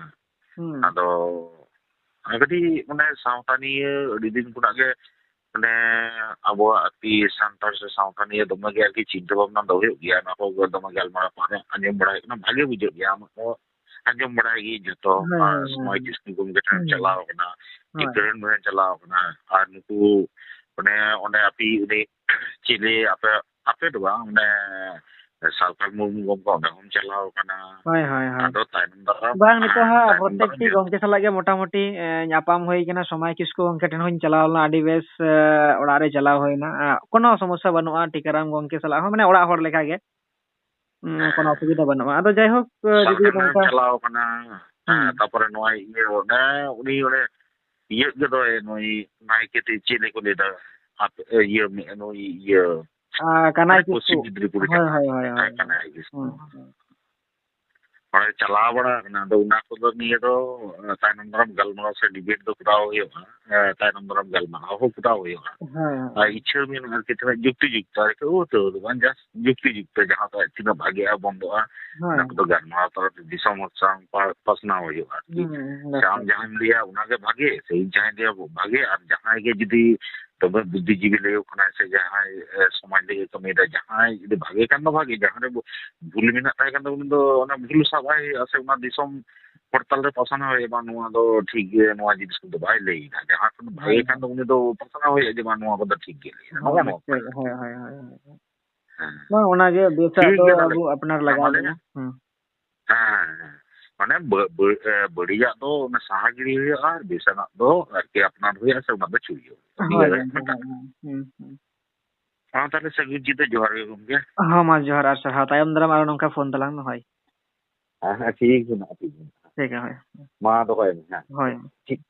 ᱦᱩᱸ᱾ ᱟᱫᱚ ᱠᱟᱹᱴᱤᱡ, ᱢᱟᱱᱮ, ᱥᱟᱶᱛᱟ ᱱᱤᱭᱟᱹ ᱟᱹᱰᱤ ᱫᱤᱱ ᱠᱷᱚᱱᱟᱜ ᱜᱮ, ᱢᱟᱱᱮ, ᱟᱵᱚᱣᱟᱜ ᱟᱨᱠᱤ ᱥᱟᱱᱛᱟᱲ ᱥᱮ ᱥᱟᱶᱛᱟ ᱱᱤᱭᱟᱹ ᱫᱚᱢᱮ ᱜᱮ ᱟᱨᱠᱤ ᱪᱤᱱᱛᱟᱹ ᱵᱷᱟᱵᱽᱱᱟ ᱫᱚ ᱦᱩᱭᱩᱜ ᱜᱮᱭᱟ᱾ ᱚᱱᱟ ᱠᱚ ᱫᱚᱢᱮ ᱜᱟᱞᱢᱟᱨᱟᱣ ᱠᱚ ᱟᱸᱡᱚᱢ ᱵᱟᱲᱟ ᱦᱩᱭᱩᱜ ᱠᱟᱱᱟ, ᱵᱷᱟᱜᱮ ᱵᱩᱡᱷᱟᱹᱜ ᱜᱮᱭᱟ᱾ ᱟᱢᱟᱜ ᱠᱚ ᱟᱸᱡᱚᱢ ᱵᱟᱲᱟᱭ ᱜᱤᱭᱟᱹᱧ ᱡᱚᱛᱚ, ᱦᱳᱭ, ᱟᱨ ᱦᱳᱭ, ᱥᱚᱢᱚᱭ ᱦᱳᱭ᱾ ᱠᱤᱥᱠᱩ ᱜᱚᱢᱠᱮ ᱴᱷᱮᱱ ᱦᱩᱸ᱾ ᱪᱟᱞᱟᱣ ᱠᱟᱱᱟ, ᱦᱳᱭ᱾ ᱠᱤᱨᱚᱱ ᱴᱷᱮᱱ ᱪᱟᱞᱟᱣ ᱠᱟᱱᱟ, ᱟᱨ ᱱᱩᱠᱩ ᱚᱱᱮ ᱚᱸᱰᱮ ᱟᱯᱮ ᱩᱱᱤ ᱪᱤᱞᱤ ᱟᱯᱮ, ᱟᱯᱮ ᱫᱚ ᱵᱟᱝ, ᱚᱱᱮ ᱥᱟᱞᱠᱷᱟᱱ ᱢᱩᱨᱢᱩ ᱜᱚᱢᱠᱮ ᱚᱸᱰᱮ ᱦᱚᱸᱢ ᱪᱟᱞᱟᱣ ᱟᱠᱟᱱᱟ᱾ ᱦᱳᱭ, ᱦᱳᱭ, ᱦᱳᱭ᱾ ᱟᱫᱚ ᱛᱟᱭᱱᱚᱢ ᱫᱟᱨᱟᱢ, ᱵᱟᱝ, ᱱᱤᱛᱚᱜ ᱦᱮᱸ, ᱦᱟᱸᱜ ᱛᱟᱭᱱᱚᱢ ᱯᱨᱚᱛᱮᱠᱴᱤ ᱫᱟᱨᱟᱢ ᱜᱚᱢᱠᱮ ᱥᱟᱞᱟᱜ ᱜᱮ ᱢᱚᱴᱟᱢᱩᱴᱤ, ᱮ, ᱧᱟᱯᱟᱢ ᱦᱩᱭ ᱠᱟᱱᱟ, ᱥᱚᱢᱟᱭ ᱠᱤᱥᱠᱩ ᱜᱚᱢᱠᱮ ᱴᱷᱮᱱ ᱦᱚᱸᱧ ᱪᱟᱞᱟᱣ ᱞᱮᱱᱟ, ᱟᱹᱰᱤ ᱵᱮᱥ, ᱮ, ᱚᱲᱟᱜ ᱨᱮ ᱪᱟᱞᱟᱣ ᱦᱩᱭᱱᱟ᱾ ᱮ, ᱠᱳᱱᱳ ᱥᱚᱢᱚᱥᱥᱟ ᱵᱟᱹᱱᱩᱜᱼᱟ, ᱴᱤᱠᱟᱹᱨᱟᱢ ᱜᱚᱢᱠᱮ ᱥᱟᱞᱟᱜ ᱦᱚᱸ, ᱢᱟᱱᱮ, ᱚᱲᱟᱜ ᱦᱚᱲ ᱞᱮᱠᱟ ᱜᱮ᱾ ᱩᱸ, ᱠᱳᱱᱳ ᱚᱥᱩᱵᱤᱫᱷᱟ ᱵᱟᱹᱱᱩᱜᱼᱟ᱾ ᱟᱫᱚ ᱡᱟᱭᱦᱳᱠ, ᱮ, ᱡᱩᱫᱤ ᱥᱟᱞᱠᱷᱟᱱ ᱦᱚᱸᱢ ᱱᱚᱝᱠᱟ ᱪᱟᱞᱟᱣ ᱠᱟᱱᱟ, ᱦᱮᱸ, ᱦᱩᱸ᱾ ᱛᱟᱯᱚᱨᱮ ᱱᱚᱣᱟ ᱤᱭᱟᱹ, ᱚᱱᱮ ᱩᱱᱤ ᱚᱱᱮ ᱤᱭᱟᱹ ᱜᱮᱫᱚᱭ, ᱱᱩᱭ ᱱᱟᱭᱠᱮ ᱛᱮ ᱪᱮᱫ ᱠᱚ ᱞᱟᱹᱭ ᱫᱟ, ᱟᱯ-, ᱤᱭᱟᱹ, ᱱᱩᱭ ᱤᱭᱟᱹ, ᱟ, ᱠᱟᱱᱟᱭ ᱢᱟᱱᱮ ᱯᱚᱥᱪᱤᱢ ᱠᱤᱥᱠᱩ᱾ ᱢᱮᱫᱽᱱᱤᱯᱩᱨ ᱦᱳᱭ, ᱡᱟᱦᱟᱸ᱾ ᱦᱳᱭ, ᱦᱳᱭ, ᱦᱳᱭ, ᱦᱮᱸ, ᱦᱳᱭ᱾ ᱠᱟᱱᱟᱭ ᱠᱤᱥᱠᱩ᱾ ᱦᱩᱸ, ᱦᱩᱸ᱾ ᱦᱳᱭ, ᱪᱟᱞᱟᱣ ᱵᱟᱲᱟ ᱟᱠᱟᱱᱟ᱾ ᱟᱫᱚ ᱚᱱᱟ ᱠᱚᱫᱚ ᱱᱤᱭᱟᱹ ᱫᱚ, ᱮ, ᱛᱟᱭᱱᱚᱢ ᱫᱟᱨᱟᱢ ᱜᱟᱞᱢᱟᱨᱟᱣ ᱥᱮ ᱰᱤᱵᱮᱴ ᱫᱚ ᱠᱚᱨᱟᱣ ᱦᱩᱭᱩᱜᱼᱟ᱾ ᱮ, ᱛᱟᱭᱱᱚᱢ ᱫᱟᱨᱟᱢ ᱜᱟᱞᱢᱟᱨᱟᱣ ᱦᱚᱸ ᱠᱚᱨᱟᱣ ᱦᱩᱭᱩᱜᱼᱟ᱾ ᱦᱮᱸ, ᱦᱮᱸ᱾ ᱟᱨ ᱤᱪᱪᱷᱟᱹ ᱢᱮᱱᱟᱜᱼᱟ ᱟᱨᱠᱤ, ᱛᱤᱱᱟᱹᱜ ᱡᱩᱠᱛᱤ ᱡᱩᱠᱛᱚ ᱟᱨᱠᱤ, ᱳ ᱛᱟᱹᱣ ᱫᱚ ᱵᱟᱝ, just ᱡᱩᱠᱛᱤ ᱡᱩᱠᱛᱚ ᱡᱟᱦᱟᱸ ᱫᱚ ᱛᱤᱱᱟᱹᱜ ᱵᱷᱟᱜᱮᱜᱼᱟ, ᱵᱚᱱᱫᱚᱜᱼᱟ, ᱦᱮᱸ᱾ ᱚᱱᱟ ᱠᱚᱫᱚ ᱜᱟᱞᱢᱟᱨᱟᱣ ᱛᱟᱞᱟᱛᱮ ᱫᱤᱥᱚᱢ ᱦᱚᱲ ᱥᱟᱶ ᱯᱟ-, ᱯᱟᱥᱱᱟᱣ ᱦᱩᱭᱩᱜᱼᱟ ᱟᱨᱠᱤ᱾ ᱦᱩᱸ, ᱥᱮ ᱟᱢ ᱡᱟᱦᱟᱸᱭᱮᱢ ᱞᱟᱹᱭᱟ ᱚᱱᱟᱜᱮ ᱵᱷᱟᱜᱮ, ᱥᱮ ᱤᱧ ᱡᱟᱦᱟᱸᱭ ᱞᱟᱹᱭᱟ ᱵᱷᱟᱜᱮ, ᱟᱨ ᱡᱟᱦᱟᱸᱭ ᱜᱮ ᱡᱩᱫᱤ ᱛᱚᱵᱮ ᱵᱩᱫᱽᱫᱷᱤᱡᱤᱵᱤ ᱞᱟᱹᱭᱚᱜ ᱠᱟᱱᱟᱭ ᱥᱮ ᱡᱟᱦᱟᱸᱭ, ᱮ, ᱥᱚᱢᱟᱡᱽ ᱞᱟᱹᱜᱤᱫ ᱠᱟᱹᱢᱤᱭᱮᱫᱟ, ᱡᱟᱦᱟᱸᱭ ᱡᱩᱫᱤ ᱵᱷᱟᱜᱮ ᱠᱷᱟᱱ ᱫᱚ ᱵᱷᱟᱜᱮ, ᱡᱟᱦᱟᱸ ᱨᱮ ᱵᱷᱩᱞ ᱢᱮᱱᱟᱜ ᱛᱟᱭ ᱠᱷᱟᱱ ᱫᱚ ᱩᱱᱤ ᱫᱚ ᱚᱱᱟ ᱵᱷᱩᱞ ᱥᱟᱵ ᱟᱭ ᱦᱩᱭᱩᱜᱼᱟ, ᱥᱮ ᱚᱱᱟ ᱫᱤᱥᱚᱢ ᱦᱚᱲ ᱛᱟᱞᱟᱨᱮ ᱯᱟᱥᱱᱟᱣ ᱦᱩᱭᱩᱜᱼᱟ, ᱵᱟᱝ ᱱᱚᱣᱟ ᱫᱚ ᱴᱷᱤᱠ ᱜᱮ, ᱱᱚᱣᱟ ᱡᱤᱱᱤᱥ ᱠᱚᱫᱚ ᱵᱟᱭ ᱞᱟᱹᱭ ᱮᱫᱟ᱾ ᱡᱟᱦᱟᱸ ᱠᱷᱚᱱ ᱵᱷᱟᱜᱮ ᱦᱳᱭ, ᱠᱷᱟᱱ ᱫᱚ ᱩᱱᱤ ᱫᱚ ᱯᱟᱥᱱᱟᱣ ᱦᱩᱭᱩᱜᱼᱟ ᱡᱮ ᱵᱟᱝ ᱱᱚᱣᱟ ᱠᱚᱫᱚ ᱴᱷᱤᱠ ᱜᱮ ᱞᱟᱹᱭ ᱮᱫᱟ᱾ ᱦᱳᱭ, ᱱᱚᱜᱼᱚ ᱱᱚᱣᱟ ᱱᱤᱥᱪᱚᱭ, ᱠᱟᱱᱟ᱾ ᱦᱳᱭ, ᱦᱳᱭ, ᱦᱳᱭ, ᱦᱳᱭ᱾ ᱦᱮᱸ᱾ ᱵᱟᱝ, ᱚᱱᱟᱜᱮ ᱵᱮᱥᱟᱜ ᱴᱷᱤᱠ ᱫᱚ ᱜᱮᱭᱟ ᱛᱟᱦᱚᱞᱮ᱾ ᱟᱵᱚ ᱟᱯᱱᱟᱨ ᱦᱮᱸ, ᱞᱟᱜᱟᱣ ᱢᱟ ᱞᱟᱹᱭ ᱵᱚᱱᱟ᱾ ᱢᱮ᱾ ᱦᱩᱸ᱾ ᱦᱮᱸ, ᱦᱮᱸ, ᱦᱮᱸ᱾ ᱢᱟᱱᱮ ᱵᱟᱹ-, ᱵᱟᱹ-, ᱮ, ᱵᱟᱹᱲᱤᱡᱟᱜ ᱫᱚ ᱚᱱᱟ ᱥᱟᱦᱟ ᱜᱤᱲᱤ ᱦᱩᱭᱩᱜᱼᱟ, ᱟᱨ ᱵᱮᱥᱟᱱᱟᱜ ᱫᱚ ᱟᱨᱠᱤ ᱟᱯᱱᱟᱨ ᱦᱩᱭᱩᱜᱼᱟ, ᱥᱮ ᱚᱱᱟ ᱫᱚ ᱪᱩᱲᱤᱭᱟᱹᱣ ᱦᱩᱭᱩᱜᱼᱟ᱾ ᱦᱳᱭ, ᱱᱤᱭᱟᱹ ᱦᱳᱭ, ᱢᱤᱫᱴᱟᱝ᱾ ᱦᱳᱭ, ᱦᱩᱸ, ᱦᱩᱸ᱾ ᱢᱟ ᱛᱟᱦᱚᱞᱮ ᱥᱟᱹᱜᱩᱱ ᱧᱤᱫᱟᱹ, ᱡᱚᱦᱟᱨ ᱜᱮ ᱜᱚᱢᱠᱮ᱾ ᱦᱚᱸ, ᱢᱟ ᱡᱚᱦᱟᱨ ᱟᱨ ᱥᱟᱨᱦᱟᱣ᱾ ᱛᱟᱭᱚᱢ ᱫᱟᱨᱟᱢ ᱟᱨᱚ ᱱᱚᱝᱠᱟ ᱯᱷᱳᱱ ᱛᱟᱞᱟᱝ ᱢᱮ, ᱦᱳᱭ᱾ ᱦᱮᱸ, ᱦᱮᱸ, ᱴᱷᱤᱠ ᱢᱮᱱᱟᱜᱼᱟ, ᱴᱷᱤᱠ ᱢᱮᱱᱟᱜᱼᱟ᱾ ᱴᱷᱤᱠ ᱜᱮᱭᱟ, ᱦᱳᱭ᱾ ᱢᱟ ᱫᱚᱦᱚᱭ ᱢᱮ, ᱦᱮᱸ᱾ ᱦᱳᱭ᱾ ᱴᱷᱤᱠ᱾